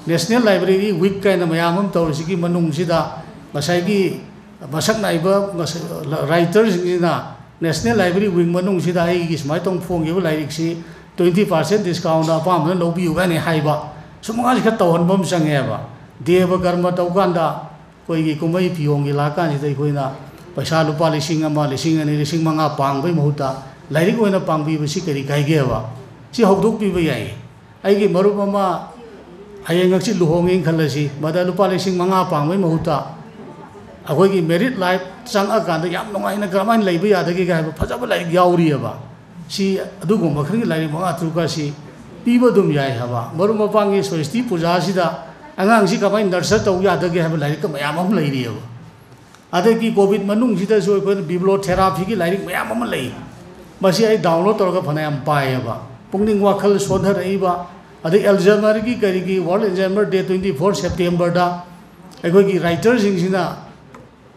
National Library Week ꯀꯥꯏꯅ ꯃꯌꯥꯝ ꯑꯃ ꯇꯧꯔꯤꯁꯤꯒꯤ ꯃꯅꯨꯡꯁꯤꯗ ꯉꯁꯥꯏꯒꯤ ꯃꯁꯛ ꯅꯥꯏꯕ ꯉꯁ-, writerꯁꯤꯡꯁꯤꯅ National Library Week ꯃꯅꯨꯡꯁꯤꯗ ꯑꯩꯒꯤ ꯁꯨꯃꯥꯏꯅ ꯇꯧꯅ ꯐꯣꯡꯈꯤꯕ ꯂꯥꯏꯔꯤꯛꯁꯤ twenty percent discountꯗ ꯑꯄꯥꯝꯕꯅ ꯂꯧꯕꯤꯌꯨ ꯀꯥꯏꯅ ꯍꯥꯏꯕ, ꯁꯨꯝꯕꯀꯥꯟꯁꯤ ꯈꯔ ꯇꯧꯍꯟꯕ ꯑꯃ ꯆꯪꯉꯦꯕ꯫ ꯗꯦꯕ ꯀꯔꯃ ꯇꯧꯀꯥꯟꯗ ꯑꯩꯈꯣꯏꯒꯤ ꯀꯨꯝꯍꯩ ꯐꯤꯌꯣꯡꯒꯤ ꯂꯥꯛꯀꯥꯟꯁꯤꯗ ꯑꯩꯈꯣꯏꯅ ꯄꯩꯁꯥ ꯂꯨꯄꯥ ꯂꯤꯁꯤꯡ ꯑꯃ, ꯂꯤꯁꯤꯡ ꯑꯅꯤ, ꯂꯤꯁꯤꯡ ꯃꯉꯥ ꯄꯥꯡꯕꯒꯤ ꯃꯍꯨꯠꯇ ꯂꯥꯏꯔꯤꯛ ꯑꯣꯏꯅ ꯄꯥꯡꯕꯤꯕꯁꯤ ꯀꯔꯤ ꯀꯥꯏꯒꯦꯕ? ꯁꯤ ꯍꯧꯗꯣꯛꯄꯤꯕ ꯌꯥꯏ꯫ ꯑꯩꯒꯤ ꯃꯔꯨꯞ ꯑꯃ ꯍꯌꯦꯡ ꯍꯪꯆꯤꯠ ꯂꯨꯍꯣꯡꯉꯦꯅ ꯈꯜꯂꯁꯤ, ꯃꯗ ꯂꯨꯄꯥ ꯂꯤꯁꯤꯡ ꯃꯉꯥ ꯄꯥꯡꯕꯒꯤ ꯃꯍꯨꯠꯇ ꯑꯩꯈꯣꯏꯒꯤ married life ꯆꯪꯉꯀꯥꯟꯗ ꯌꯥꯝ ꯅꯨꯡꯉꯥꯏꯅ ꯀꯔꯝꯍꯥꯏꯅ ꯂꯩꯕ ꯌꯥꯗꯒꯦ ꯍꯥꯏꯕ ꯐꯖꯕ ꯂꯥꯏꯔꯤꯛ ꯌꯥꯎꯔꯤꯑꯕ꯫ ꯁꯤ ꯑꯗꯨꯒꯨꯝꯕ ꯈꯔꯒꯤ ꯂꯥꯏꯔꯤꯛ ꯃꯉꯥ ꯇꯔꯨꯛꯀꯁꯤ ꯄꯤꯕ ꯑꯗꯨꯝ ꯌꯥꯏ ꯍꯥꯏꯕ꯫ ꯃꯔꯨꯞ ꯃꯄꯥꯡꯒꯤ ꯁ꯭ꯋꯁꯇꯤ ꯄꯨꯖꯥꯁꯤꯗ ꯑꯉꯥꯡꯁꯤ ꯀꯃꯥꯏꯅ nurture ꯇꯧ ꯌꯥꯗꯒꯦ ꯍꯥꯏꯕ ꯂꯥꯏꯔꯤꯛꯀ ꯃꯌꯥꯝ ꯑꯃ ꯂꯩꯔꯤꯑꯕ꯫ ꯑꯗꯒꯤ COVID ꯃꯅꯨꯡꯁꯤꯗꯁꯨ ꯑꯩꯈꯣꯏꯅ bibliotherapyꯒꯤ ꯂꯥꯏꯔꯤꯛ ꯃꯌꯥꯝ ꯑꯃ ꯂꯩ꯫ ꯃꯁꯤ ꯑꯩ download ꯇꯧꯔꯒ ꯐꯅꯌꯥꯝ ꯄꯥꯏꯌꯦꯕ꯫ ꯄꯨꯛꯅꯤꯡ ꯋꯥꯈꯜ ꯁꯣꯟꯊꯔꯛꯏꯕ, ꯑꯗꯩ Alzheimerꯒꯤ ꯀꯔꯤꯒꯤ World Alzheimer Day twenty four Septemberꯗ ꯑꯩꯈꯣꯏꯒꯤ writerꯁꯤꯡꯁꯤꯅ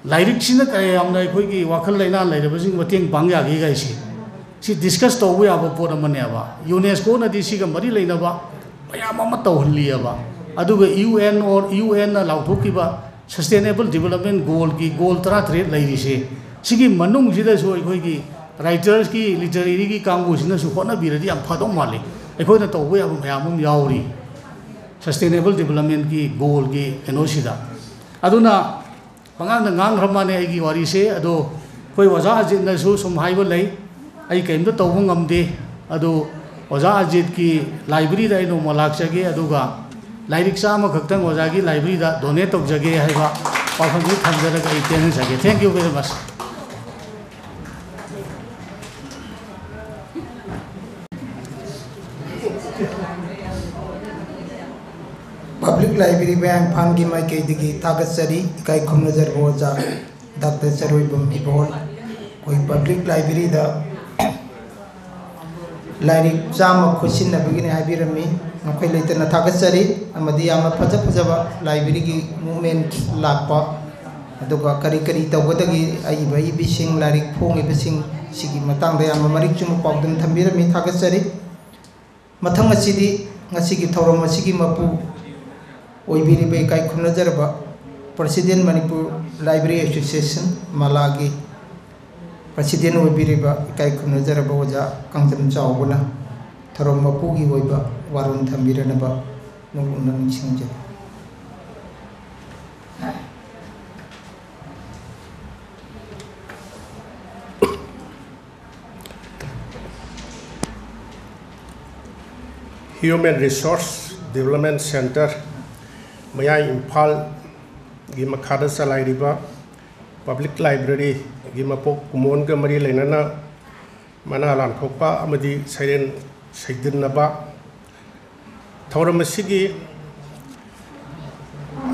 ꯂꯥꯏꯔꯤꯛꯁꯤꯅ ꯀꯌꯥ ꯌꯥꯝꯅ ꯑꯩꯈꯣꯏꯒꯤ ꯋꯥꯈꯜ ꯂꯩꯅꯥ ꯂꯩꯔꯕꯁꯤꯡ ꯃꯇꯦꯡ ꯄꯥꯡ ꯌꯥꯒꯦ ꯀꯥꯏꯁꯦ, ꯁꯤ discuss ꯇꯧꯕ ꯌꯥꯕ ꯄꯣꯠ ꯑꯃꯅꯦꯕ꯫ UNESCOꯅꯗꯤ ꯁꯤꯒ ꯃꯔꯤ ꯂꯩꯅꯕ ꯃꯌꯥꯝ ꯑꯃ ꯇꯧꯍꯜꯂꯤꯑꯕ꯫ ꯑꯗꯨꯒ UN or UNꯅ ꯂꯥꯎꯊꯣꯛꯈꯤꯕ Sustainable Development Goalꯒꯤ goal ꯇꯔꯥꯇꯔꯦꯠ ꯂꯩꯔꯤꯁꯦ, ꯁꯤꯒꯤ ꯃꯅꯨꯡꯁꯤꯗꯁꯨ ꯑꯩꯈꯣꯏꯒꯤ writersꯀꯤ, literary ꯀꯥꯡꯕꯨꯁꯤꯅꯁꯨ ꯍꯣꯠꯅꯕꯤꯔꯗꯤ ꯌꯥꯝ ꯐꯗꯧ ꯃꯥꯜꯂꯤ꯫ ꯑꯩꯈꯣꯏꯅ ꯇꯧꯕ ꯌꯥꯕ ꯃꯌꯥꯝ ꯑꯃ ꯌꯥꯎꯔꯤ Sustainable Developmentꯀꯤ goalꯒꯤ ꯀꯩꯅꯣꯁꯤꯗ꯫ ꯑꯗꯨꯅ ꯄꯉꯥꯡꯗ ꯉꯥꯡꯈ꯭ꯔ ꯃꯥꯜꯂꯦ ꯑꯩꯒꯤ ꯋꯥꯔꯤꯁꯦ꯫ ꯑꯗꯣ ꯑꯩꯈꯣꯏ ꯑꯣꯖꯥ ꯑꯖꯤꯠꯅꯁꯨ ꯁꯨꯝ ꯍꯥꯏꯕ ꯂꯩ, ꯑꯩ ꯀꯔꯤꯝꯇ ꯇꯧꯕ ꯉꯝꯗꯦ, ꯑꯗꯨ ꯑꯣꯖꯥ ꯑꯖꯤꯠꯀꯤ library ꯗ ꯑꯩ ꯅꯣꯡꯃ ꯂꯥꯛꯆꯒꯦ, ꯑꯗꯨꯒ ꯂꯥꯏꯔꯤꯛ ꯆꯥꯝꯃ ꯈꯛꯇꯪ ꯑꯣꯖꯥꯒꯤ library ꯗ donate ꯇꯧꯖꯒꯦ ꯍꯥꯏꯕ ꯋꯥꯐꯝꯁꯤ ꯊꯝꯖꯔꯒ ꯑꯩ ꯇꯦꯟꯖꯒꯦ꯫ Thank you very much꯫ Public Library ꯃꯌꯥꯡ ꯏꯝꯐꯥꯜꯒꯤ ꯃꯥꯏꯀꯩꯗꯒꯤ ꯊꯥꯒꯠꯆꯔꯤ, ꯏꯀꯥꯏ ꯈꯨꯝꯅꯖꯔꯕ ꯑꯣꯖꯥ ꯗꯥꯛꯇꯔ ꯆꯔꯣꯏꯕꯝ ꯏꯕꯣꯜ꯫ ꯑꯩꯈꯣꯏ public library ꯗ ꯂꯥꯏꯔꯤꯛ ꯆꯥꯝꯃ ꯈꯨꯠꯁꯤꯟꯅꯕꯒꯤꯅꯤ ꯍꯥꯏꯕꯤꯔꯝꯃꯤ꯫ ꯃꯈꯣꯏ ꯂꯩꯇꯅ ꯊꯥꯒꯠꯆꯔꯤ, ꯑꯃꯗꯤ ꯌꯥꯝꯅ ꯐꯖ ꯐꯖꯕ library ꯒꯤ movement ꯂꯥꯛꯄ, ꯑꯗꯨꯒ ꯀꯔꯤ ꯀꯔꯤ ꯇꯧꯒꯗꯒꯦ, ꯑꯏꯕ ꯑꯏꯕꯤꯁꯤꯡ, ꯂꯥꯏꯔꯤꯛ ꯐꯣꯡꯉꯤꯕꯁꯤꯡ, ꯁꯤꯒꯤ ꯃꯇꯥꯡꯗ ꯌꯥꯝꯅ ꯃꯔꯤꯛ ꯆꯨꯝꯕ ꯄꯥꯎꯗꯝ ꯊꯝꯕꯤꯔꯝꯃꯤ, ꯊꯥꯒꯠꯆꯔꯤ꯫ ꯃꯊꯪ ꯑꯁꯤꯗꯤ ꯉꯁꯤꯒꯤ ꯊꯧꯔꯝ ꯑꯁꯤꯒꯤ ꯃꯄꯨ ꯑꯣꯏꯕꯤꯔꯤꯕ ꯏꯀꯥꯏ ꯈꯨꯝꯅꯖꯔꯕ President Manipur Library Association, ꯃꯂꯥꯒꯤ President ꯑꯣꯏꯕꯤꯔꯤꯕ ꯏꯀꯥꯏ ꯈꯨꯝꯅꯖꯔꯕ ꯑꯣꯖꯥ ꯀꯥꯡꯖꯝ ꯆꯥꯎꯕꯅ ꯊꯧꯔꯝ ꯃꯄꯨꯒꯤ ꯑꯣꯏꯕ ꯋꯥꯔꯣꯜ ꯊꯝꯕꯤꯔꯅꯕ ꯅꯣꯡꯃ ꯅꯤꯡꯁꯤꯡꯖꯔꯤ꯫ Human Resource Development Centre, ꯃꯌꯥꯏ ꯏꯝꯐꯥꯜꯒꯤ ꯃꯈꯥꯗ ꯆꯂꯥꯏꯔꯤꯕ public library ꯒꯤ ꯃꯄꯣꯛ ꯀꯨꯝꯑꯣꯟꯒ ꯃꯔꯤ ꯂꯩꯅꯅ ꯃꯅꯥ ꯂꯥꯟꯊꯣꯛꯄ ꯑꯃꯗꯤ ꯁꯩꯔꯦꯡ ꯁꯩꯗꯟꯅꯕ ꯊꯧꯔꯝ ꯑꯁꯤꯒꯤ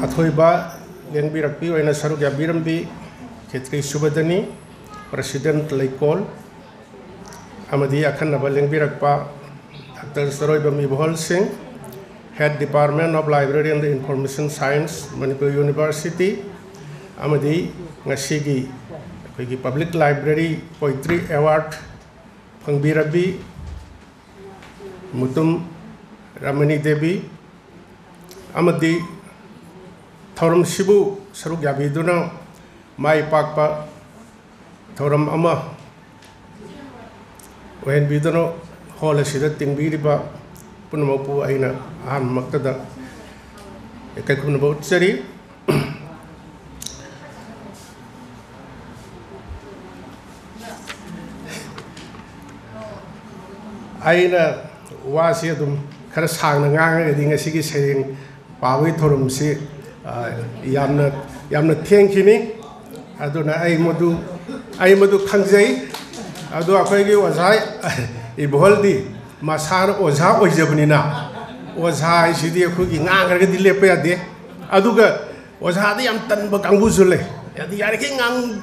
ꯑꯊꯣꯏꯕ ꯂꯦꯡꯕꯤꯔꯛꯄꯤ ꯑꯣꯏꯅ ꯁꯔꯨꯛ ꯌꯥꯕꯤꯔꯝꯕꯤ ꯈꯦꯇ꯭ꯔꯤ ꯁꯨꯕꯗꯅꯤ, President ꯂꯩꯀꯣꯜ, ꯑꯃꯗꯤ ꯑꯈꯟꯅꯕ ꯂꯦꯡꯕꯤꯔꯛꯄ ꯗꯥꯛꯇꯔ ꯆꯔꯣꯏꯕꯝ ꯏꯕꯣꯍꯜ ꯁꯤꯡ, Head Department of Library and Information Science, Manipur University, ꯑꯃꯗꯤ ꯉꯁꯤꯒꯤ ꯑꯩꯈꯣꯏꯒꯤ Public Library Poetry Award ꯐꯪꯕꯤꯔꯕꯤ Mutum ꯔꯃꯅꯤ Devi, ꯑꯃꯗꯤ ꯊꯧꯔꯝꯁꯤꯕꯨ ꯁꯔꯨꯛ ꯌꯥꯕꯤꯗꯨꯅ ꯃꯥꯏ ꯄꯥꯛꯄ ꯊꯧꯔꯝ ꯑꯃ ꯑꯣꯏꯍꯟꯕꯤꯗꯨꯅ hall ꯑꯁꯤꯗ ꯇꯤꯟꯕꯤꯔꯤꯕ ꯄꯨꯝꯅꯃꯛꯄꯨ ꯑꯩꯅ ꯑꯍꯥꯟꯕꯃꯛꯇꯗ ꯏꯀꯥꯏ ꯈꯨꯝꯅꯕ ꯎꯠꯆꯔꯤ꯫ ꯑꯩꯅ ꯋꯥꯁꯤ ꯑꯗꯨꯝ ꯈꯔ ꯁꯥꯡꯅ ꯉꯥꯡꯉꯒꯗꯤ ꯉꯁꯤꯒꯤ ꯁꯩꯔꯦꯡ ꯄꯥꯕꯒꯤ ꯊꯧꯔꯝꯁꯤ, ꯑ, ꯌꯥꯝꯅ, ꯌꯥꯝꯅ ꯊꯦꯡꯈꯤꯅꯤ꯫ ꯑꯗꯨꯅ ꯑꯩ ꯃꯗꯨ, ꯑꯩ ꯃꯗꯨ ꯈꯪꯖꯩ꯫ ꯑꯗꯣ ꯑꯩꯈꯣꯏꯒꯤ ꯑꯣꯖꯥ ꯏꯕꯣꯍꯜꯗꯤ ꯃꯁꯥꯅ ꯑꯣꯖꯥ ꯑꯣꯏꯖꯕꯅꯤꯅ, ꯑꯣꯖꯥ ꯍꯥꯏꯁꯤꯗꯤ ꯑꯩꯈꯣꯏꯒꯤ ꯉꯥꯡꯈ꯭ꯔꯒꯗꯤ ꯂꯦꯞꯄ ꯌꯥꯗꯦ꯫ ꯑꯗꯨꯒ ꯑꯣꯖꯥꯗꯤ ꯌꯥꯝ ꯇꯟꯕ ꯀꯥꯡꯕꯨꯁꯨ ꯂꯩ꯫ ꯍꯥꯏꯗꯤ ꯌꯥꯔꯤꯈꯩ ꯉꯥꯡ-,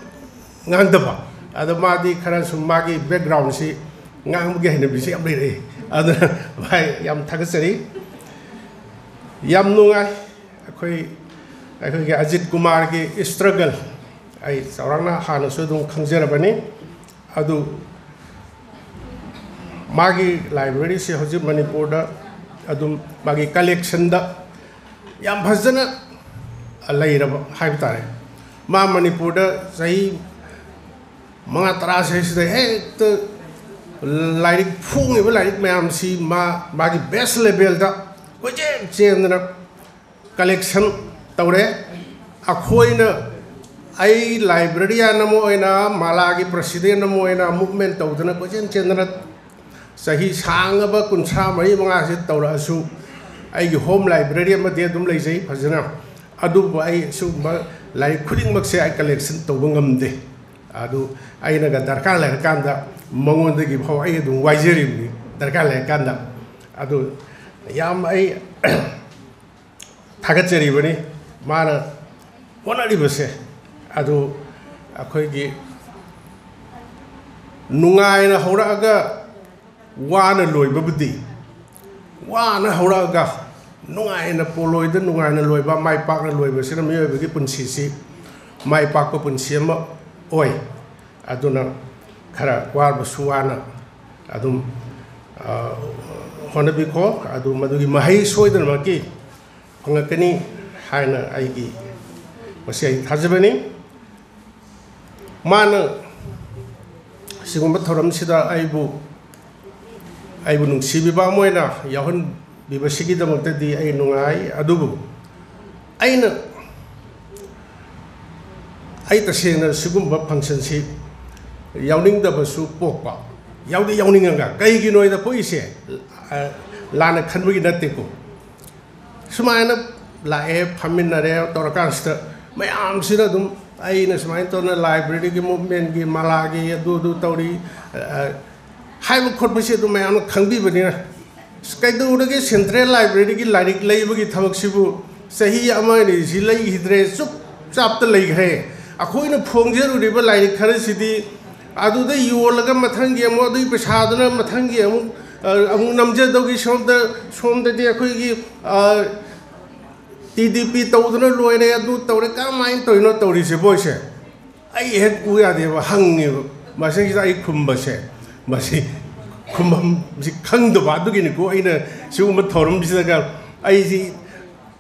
ꯉꯥꯡꯗꯕ꯫ ꯑꯗꯣ ꯃꯥꯗꯤ ꯈꯔ ꯁꯨꯝ ꯃꯥꯒꯤ backgroundꯁꯤ ꯉꯥꯡꯕꯒꯤ ꯍꯩꯅꯕꯤꯁꯦ ꯌꯥꯝ ꯂꯩꯔꯛꯑꯦ꯫ ꯑꯗꯨꯅ ꯚꯥꯏ, ꯌꯥꯝ ꯊꯥꯒꯠꯆꯔꯤ꯫ ꯌꯥꯝ ꯅꯨꯡꯉꯥꯏ꯫ ꯑꯩꯈꯣꯏ, ꯑꯩꯈꯣꯏꯒꯤ ꯑꯖꯤꯠ ꯀꯨꯃꯥꯔꯒꯤ struggle ꯑꯩ ꯆꯥꯎꯔꯥꯛꯅ ꯍꯥꯟꯅꯁꯨ ꯑꯗꯨꯝ ꯈꯪꯖꯔꯕꯅꯤ꯫ ꯑꯗꯨ ꯃꯥꯒꯤ libraryꯁꯤ ꯍꯧꯖꯤꯛ ꯃꯅꯤꯄꯨꯔꯗ ꯑꯗꯨꯝ ꯃꯥꯒꯤ collectionꯗ ꯌꯥꯝ ꯐꯖꯅ ꯂꯩꯔꯕ ꯍꯥꯏꯕ ꯇꯥꯔꯦ꯫ ꯃꯥ ꯃꯅꯤꯄꯨꯔꯗ ꯆꯍꯤ ꯃꯉꯥ ꯇꯔꯥꯁꯤꯗ ꯍꯦꯛꯇ ꯂꯥꯏꯔꯤꯛ ꯐꯣꯡꯉꯤꯕ ꯂꯥꯏꯔꯤꯛ ꯃꯌꯥꯝꯁꯤ ꯃꯥ ꯃꯥꯒꯤ best levelꯗ ꯀꯣꯏꯆꯦꯟ ꯆꯦꯟꯗꯅ collection ꯇꯧꯔꯦ꯫ ꯑꯩꯈꯣꯏꯅ, ꯑꯩ librarian ꯑꯃ ꯑꯣꯏꯅ, ꯃꯥꯂꯥꯒꯤ president ꯑꯃ ꯑꯣꯏꯅ movement ꯇꯧꯗꯅ ꯀꯣꯏꯆꯦꯟ ꯆꯦꯟꯗꯅ ꯆꯍꯤ ꯁꯥꯡꯉꯕ ꯀꯨꯟꯊ꯭ꯔꯥ ꯃꯔꯤ ꯃꯉꯥꯁꯤ ꯇꯧꯔꯛꯑꯁꯨ, ꯑꯩꯒꯤ home library ꯑꯃꯗꯤ ꯑꯗꯨꯝ ꯂꯩꯖꯩ ꯐꯖꯅ꯫ ꯑꯗꯨꯕꯨ ꯑꯩ ꯁꯤꯒꯨꯝꯕ ꯂꯥꯏꯔꯤꯛ ꯈꯨꯗꯤꯡꯃꯛꯁꯦ ꯑꯩ collection ꯇꯧꯕ ꯉꯝꯗꯦ꯫ ꯑꯗꯨ ꯑꯩꯅꯒ ꯗꯔꯀꯥꯔ ꯂꯩꯔꯀꯥꯟꯗ ꯃꯉꯣꯟꯗꯒꯤ ꯐꯥꯎ ꯑꯩ ꯑꯗꯨꯝ ꯋꯥꯏꯖꯔꯤꯕꯅꯤ ꯗꯔꯀꯥꯔ ꯂꯩꯔꯀꯥꯟꯗ꯫ ꯑꯗꯨ ꯌꯥꯝ ꯑꯩ ꯊꯥꯒꯠꯆꯔꯤꯕꯅꯤ ꯃꯥꯅ ꯍꯣꯠꯅꯔꯤꯕꯁꯦ꯫ ꯑꯗꯨ ꯑꯩꯈꯣꯏꯒꯤ ꯅꯨꯡꯉꯥꯏꯅ ꯍꯧꯔꯛꯑꯒ ꯋꯥꯅ ꯂꯣꯏꯕꯕꯨꯗꯤ, ꯋꯥꯅ ꯍꯧꯔꯛꯑꯒ ꯅꯨꯡꯉꯥꯏꯅ ꯄꯣꯂꯣꯏꯗ ꯅꯨꯡꯉꯥꯏꯅ ꯂꯣꯏꯕ, ꯃꯥꯏ ꯄꯥꯛꯅ ꯂꯣꯏꯕꯁꯤꯅ ꯃꯤꯑꯣꯏꯕꯒꯤ ꯄꯨꯟꯁꯤꯁꯤ ꯃꯥꯏ ꯄꯥꯛꯄ ꯄꯨꯟꯁꯤ ꯑꯃ ꯑꯣꯏ꯫ ꯑꯗꯨꯅ ꯈꯔ ꯋꯥꯔꯕꯁꯨ ꯋꯥꯅ ꯑꯗꯨꯝ, ꯑ, ꯍꯣꯠꯅꯕꯤꯈꯣ꯫ ꯑꯗꯨ ꯃꯗꯨꯒꯤ ꯃꯍꯩ ꯁꯣꯏꯗꯅꯃꯛꯀꯤ ꯐꯪꯂꯛꯀꯅꯤ ꯍꯥꯏꯅ ꯑꯩꯒꯤ, ꯃꯁꯤ ꯑꯩ ꯊꯥꯖꯕꯅꯤ꯫ ꯃꯥꯅ ꯁꯤꯒꯨꯝꯕ ꯊꯧꯔꯝꯁꯤꯗ ꯑꯩꯕꯨ, ꯑꯩꯕꯨ ꯅꯨꯡꯁꯤꯕꯤꯕ ꯑꯃ ꯑꯣꯏꯅ ꯌꯥꯎꯍꯟꯕꯤꯕꯁꯤꯒꯤꯗꯃꯛꯇꯗꯤ ꯑꯩ ꯅꯨꯡꯉꯥꯏ꯫ ꯑꯗꯨꯕꯨ ꯑꯩꯅ, ꯑꯩ ꯇꯁꯦꯡꯅ ꯁꯤꯒꯨꯝꯕ functionꯁꯤ ꯌꯥꯎꯅꯤꯡꯗꯕꯁꯨ ꯄꯣꯛꯄ꯫ ꯌꯥꯎꯗꯤ ꯌꯥꯎꯅꯤꯡꯉꯒ, ꯀꯩꯒꯤꯅꯣ ꯍꯥꯏꯗ ꯄꯣꯛꯏꯁꯦ, ꯑ, ꯂꯥꯟꯅ ꯈꯟꯕꯒꯤ ꯅꯠꯇꯦꯀꯣ꯫ ꯁꯨꯃꯥꯏꯅ ꯂꯥꯛꯑꯦ, ꯐꯝꯃꯤꯟꯅꯔꯦ ꯇꯧꯔꯀꯥꯟꯁꯤꯗ, ꯃꯌꯥꯝꯁꯤꯅ ꯑꯗꯨꯝ ꯑꯩꯅ ꯁꯨꯃꯥꯏꯅ ꯇꯧꯗꯅ library ꯒꯤ movement ꯀꯤ, ꯃꯂꯥꯒꯤ ꯑꯗꯨ ꯑꯗꯨ ꯇꯧꯔꯤ, ꯑ, ꯍꯥꯏꯕ ꯈꯣꯠꯄꯁꯤ ꯑꯗꯨꯝ ꯃꯌꯥꯝꯅ ꯈꯪꯕꯤꯕꯅꯤꯅ, ꯀꯩꯗꯧꯔꯒꯦ central library ꯒꯤ ꯂꯥꯏꯔꯤꯛ ꯂꯩꯕꯒꯤ ꯊꯕꯛꯁꯤꯕꯨ ꯆꯍꯤ ꯑꯃ ꯑꯅꯤꯁꯤ ꯂꯩꯈꯤꯗ꯭ꯔꯦ, ꯆꯨꯞ ꯆꯥꯞꯇ ꯂꯩꯈ꯭ꯔꯦ꯫ ꯑꯩꯈꯣꯏꯅ ꯐꯣꯡꯖꯔꯨꯔꯤꯕ ꯂꯥꯏꯔꯤꯛ ꯈꯔꯁꯤꯗꯤ ꯑꯗꯨꯗ ꯌꯣꯜꯂꯒ ꯃꯊꯪꯒꯤ ꯑꯃꯨꯛ ꯑꯗꯨꯒꯤ ꯄꯩꯁꯥꯗꯨꯅ ꯃꯊꯪꯒꯤ ꯑꯃꯨꯛ, ꯑ, ꯑꯃꯨꯛ ꯅꯝꯖꯗꯧꯒꯤ ꯁꯣꯝꯗ, ꯁꯣꯝꯗꯗꯤ ꯑꯩꯈꯣꯏꯒꯤ, ꯑ, T D P ꯇꯧꯗꯅ ꯂꯣꯏꯔꯦ, ꯑꯗꯨ ꯇꯧꯔꯦ, ꯀꯔꯝꯍꯥꯏꯅ ꯇꯧꯔꯤꯅꯣ ꯇꯧꯔꯤꯁꯦ ꯃꯣꯏꯁꯦ? ꯑꯩ ꯍꯦꯛ ꯎ ꯌꯥꯗꯦꯕ, ꯍꯪꯉꯦꯕ꯫ ꯃꯁꯤꯁꯤꯗ ꯑꯩ ꯈꯨꯝꯕꯁꯦ, ꯃꯁꯤ ꯈꯨꯝꯐꯝꯁꯤ ꯈꯪꯗꯕ ꯑꯗꯨꯒꯤꯅꯤꯀꯣ꯫ ꯑꯩꯅ ꯁꯤꯒꯨꯝꯕ ꯊꯧꯔꯝꯁꯤꯗꯒ ꯑꯩꯁꯤ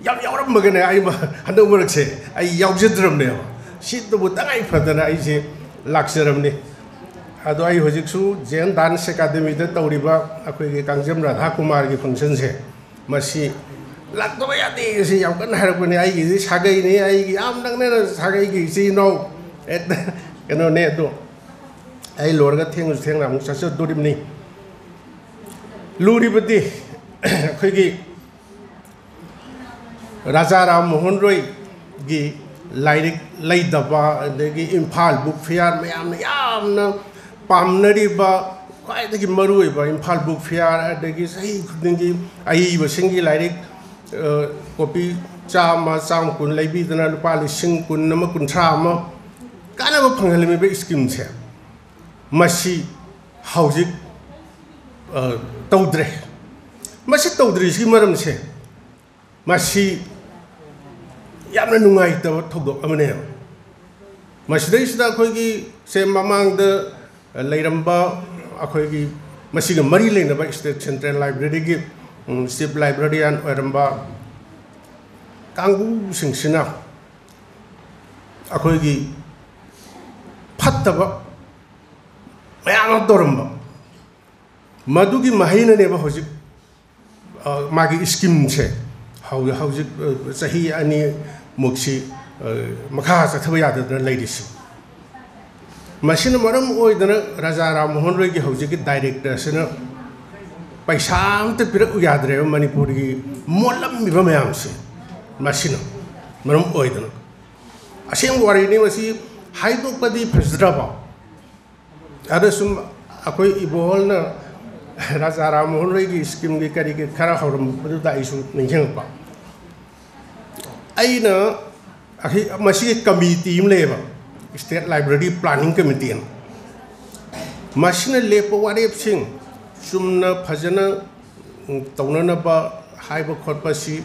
ꯌꯥꯝ ꯌꯥꯎꯔꯝꯃꯒꯅꯦ, ꯑꯩ ꯃ-, ꯍꯟꯗꯛ ꯃꯔꯛꯁꯦ ꯑꯩ ꯌꯥꯎꯖꯗ꯭ꯔꯕꯅꯦꯕ꯫ ꯁꯤꯇꯕꯨ ꯇꯉꯥꯏ ꯐꯗꯅ ꯑꯩꯁꯦ ꯂꯥꯛꯆꯔꯕꯅꯤ꯫ ꯑꯗꯣ ꯑꯩ ꯍꯧꯖꯤꯛꯁꯨ ꯖꯦꯟ dance academy ꯗ ꯇꯧꯔꯤꯕ ꯑꯩꯈꯣꯏꯒꯤ ꯀꯥꯡꯖꯝ ꯔꯥꯙꯥ ꯀꯨꯃꯥꯔꯒꯤ function ꯁꯦ, ꯃꯁꯤ ꯂꯥꯛꯇꯕ ꯌꯥꯗꯦ, ꯁꯤ ꯌꯥꯝ ꯀꯟꯅ ꯍꯥꯏꯔꯛꯄꯅꯦ꯫ ꯑꯩꯒꯤꯗꯤ ꯁꯥꯒꯩꯅꯤ, ꯑꯩꯒꯤ ꯌꯥꯝ ꯅꯛꯅꯅ ꯁꯥꯒꯩꯒꯤ ꯏꯆꯤꯜ ꯏꯅꯥꯎ ꯍꯦꯛꯇ ꯀꯩꯅꯣꯅꯦ꯫ ꯑꯗꯣ ꯑꯩ ꯂꯣꯏꯔꯒ ꯊꯦꯡꯉꯁꯨ ꯊꯦꯡꯅ ꯑꯃꯨꯛ ꯆꯠꯆꯗꯣꯔꯤꯕꯅꯤ꯫ ꯂꯨꯔꯤꯕꯗꯤ ꯑꯩꯈꯣꯏꯒꯤ ꯔꯥꯖꯥ ꯔꯥꯝ ꯃꯣꯍꯟ ꯔꯣꯏꯒꯤ ꯂꯥꯏꯔꯤꯛ ꯂꯩꯗꯕ, ꯑꯗꯒꯤ ꯏꯝꯐꯥꯜ book fair ꯃꯌꯥꯝꯅ ꯌꯥꯝꯅ ꯄꯥꯝꯅꯔꯤꯕ, ꯈ꯭ꯋꯥꯏꯗꯒꯤ ꯃꯔꯨꯑꯣꯏꯕ ꯏꯝꯐꯥꯜ book fair, ꯑꯗꯒꯤ ꯆꯍꯤ ꯈꯨꯗꯤꯡꯒꯤ ꯑꯏꯕꯁꯤꯡꯒꯤ ꯂꯥꯏꯔꯤꯛ, ꯑ, copy ꯆꯥꯝꯃ, ꯆꯥꯝꯃ ꯀꯨꯟ ꯂꯩꯕꯤꯗꯅ ꯂꯨꯄꯥ ꯂꯤꯁꯤꯡ ꯀꯨꯟ ꯑꯃ, ꯀꯨꯟꯊ꯭ꯔꯥ ꯑꯃ ꯀꯥꯟꯅꯕ ꯐꯪꯍꯜꯂꯝꯃꯤꯕ scheme ꯁꯦ, ꯃꯁꯤ ꯍꯧꯖꯤꯛ, ꯑ, ꯇꯧꯗ꯭ꯔꯦ꯫ ꯃꯁꯤ ꯇꯧꯗ꯭ꯔꯤꯁꯤꯒꯤ ꯃꯔꯝꯁꯦ, ꯃꯁꯤ ꯌꯥꯝꯅ ꯅꯨꯡꯉꯥꯏꯇꯕ ꯊꯧꯗꯣꯛ ꯑꯃꯅꯦꯕ꯫ ꯃꯁꯤꯗꯩꯁꯤꯗ ꯑꯩꯈꯣꯏꯒꯤ ꯁꯦ ꯃꯃꯥꯡꯗ ꯂꯩꯔꯝꯕ ꯑꯩꯈꯣꯏꯒꯤ ꯃꯁꯤꯒ ꯃꯔꯤ ꯂꯩꯅꯕ state central library ꯒꯤ, ꯎꯝ, chief librarian ꯑꯣꯏꯔꯝꯕ ꯀꯥꯡꯕꯨꯁꯤꯡꯁꯤꯅ ꯑꯩꯈꯣꯏꯒꯤ ꯐꯠꯇꯕ ꯃꯌꯥꯝ ꯑꯃ ꯇꯧꯔꯝꯕ, ꯃꯗꯨꯒꯤ ꯃꯍꯩꯅꯅꯦꯕ ꯍꯧꯖꯤꯛ, ꯑ, ꯃꯥꯒꯤ scheme ꯁꯦ ꯍꯧ-, ꯍꯧꯖꯤꯛ, ꯑ, ꯆꯍꯤ ꯑꯅꯤꯃꯨꯛꯁꯤ, ꯑ, ꯃꯈꯥ ꯆꯠꯊꯕ ꯌꯥꯗꯗꯅ ꯂꯩꯔꯤꯁꯤ꯫ ꯃꯁꯤꯅ ꯃꯔꯝ ꯑꯣꯏꯗꯅ ꯔꯥꯖꯥ ꯔꯥꯝ ꯃꯣꯍꯟ ꯔꯣꯏꯒꯤ ꯍꯧꯖꯤꯛꯀꯤ ꯗꯥꯏꯔꯦꯛꯇꯔꯁꯤꯅ ꯄꯩꯁꯥ ꯑꯝꯇ ꯄꯤꯔꯛꯎ ꯌꯥꯗ꯭ꯔꯦꯕ ꯃꯅꯤꯄꯨꯔꯒꯤ ꯃꯣꯠꯂꯝꯃꯤꯕ ꯃꯌꯥꯝꯁꯦ꯫ ꯃꯁꯤꯅ ꯃꯔꯝ ꯑꯣꯏꯗꯅ ꯑꯁꯦꯡꯕ ꯋꯥꯔꯤꯅꯤ꯫ ꯃꯁꯤ ꯍꯥꯏꯗꯣꯛꯄꯗꯤ ꯐꯖꯗ꯭ꯔꯕ? ꯑꯗ ꯁꯨꯝ ꯑꯩꯈꯣꯏ ꯏꯕꯣꯍꯜꯅ ꯔꯥꯖꯥ ꯔꯥꯝ ꯃꯣꯍꯟ ꯔꯣꯏꯒꯤ ꯁ꯭ꯀꯤꯝꯒꯤ ꯀꯔꯤꯒꯤ ꯈꯔ ꯍꯧꯔꯝꯕꯗꯨꯗ ꯑꯩꯁꯨ ꯅꯤꯡꯁꯤꯡꯉꯛꯄ꯫ ꯑꯩꯅ ꯑꯩ ꯃꯁꯤꯒꯤ ꯀꯃꯤꯇꯤ ꯑꯃ ꯂꯩꯌꯦꯕ, ꯁ꯭ꯇꯦꯠ ꯂꯥꯏꯕ꯭ꯔꯦꯔꯤ ꯄ꯭ꯂꯥꯅꯤꯡ ꯀꯃꯤꯇꯤ ꯑꯅ꯫ ꯃꯁꯤꯅ ꯂꯦꯞꯄ ꯋꯥꯔꯦꯞꯁꯤꯡ ꯆꯨꯝꯅ ꯐꯖꯅ ꯇꯧꯅꯅꯕ ꯍꯥꯏꯕ ꯈꯣꯠꯄꯁꯤ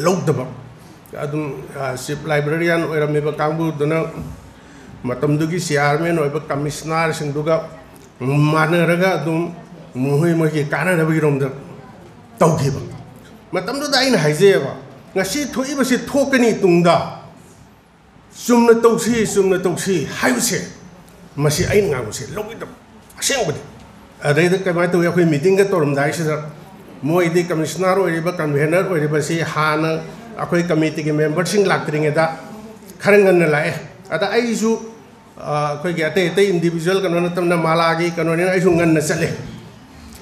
ꯂꯧꯗꯕ꯫ ꯑꯗꯨꯝ ꯆꯤꯐ ꯂꯥꯏꯕ꯭ꯔꯦꯔꯤꯌꯥꯟ ꯑꯣꯏꯔꯝꯃꯤꯕ ꯀꯥꯡꯕꯨꯗꯨꯅ ꯃꯇꯝꯗꯨꯒꯤ ꯆꯤꯌꯥꯔꯃꯦꯟ ꯑꯣꯏꯕ ꯀꯃꯤꯁꯅꯔꯁꯤꯡꯗꯨꯒ ꯃꯥꯟꯅꯔꯒ ꯑꯗꯨꯝ ꯃꯈꯣꯏ ꯃꯣꯏꯒꯤ ꯀꯥꯟꯅꯅꯕꯒꯤꯔꯣꯝꯗ ꯇꯧꯈꯤꯕ꯫ ꯃꯇꯝꯗꯨꯗ ꯑꯩꯅ ꯍꯥꯏꯖꯩꯑꯕ, ꯉꯁꯤ ꯊꯣꯛꯏꯕꯁꯤ ꯊꯣꯛꯀꯅꯤ ꯇꯨꯡꯗ, ꯆꯨꯝꯅ ꯇꯧꯁꯤ, ꯆꯨꯝꯅ ꯇꯧꯁꯤ ꯍꯥꯏꯕꯁꯦ, ꯃꯁꯤ ꯑꯩꯅ ꯉꯥꯡꯕꯁꯦ ꯂꯧꯕꯤꯗꯕ꯫ ꯑꯁꯦꯡꯕꯗꯤ꯫ ꯑꯗꯩꯗ ꯀꯃꯥꯏꯅ ꯇꯧꯏ, ꯑꯩꯈꯣꯏ ꯃꯤꯇꯤꯡꯒ ꯇꯧꯔꯝꯗꯥꯏꯁꯤꯗ ꯃꯣꯏꯗꯤ ꯀꯃꯤꯁꯅꯔ ꯑꯣꯏꯔꯤꯕ, ꯀꯟꯚꯦꯅꯔ ꯑꯣꯏꯔꯤꯕꯁꯤ ꯍꯥꯟꯅ ꯑꯩꯈꯣꯏ ꯀꯃꯤꯇꯤꯒꯤ ꯃꯦꯝꯕꯔꯁꯤꯡ ꯂꯥꯛꯇ꯭ꯔꯤꯉꯩꯗ ꯈꯔ ꯉꯟꯅ ꯂꯥꯛꯑꯦ꯫ ꯑꯗ ꯑꯩꯁꯨ ꯑꯩꯈꯣꯏꯒꯤ ꯑꯇꯩ ꯑꯇꯩ ꯏꯟꯗꯤꯕꯤꯖꯨꯋꯦꯜ ꯀꯩꯅꯣ ꯅꯠꯇꯕꯅ ꯃꯥꯂꯥꯒꯤ ꯀꯩꯅꯣꯅꯤꯅ ꯑꯩꯁꯨ ꯉꯟꯅ ꯆꯠꯂꯦ꯫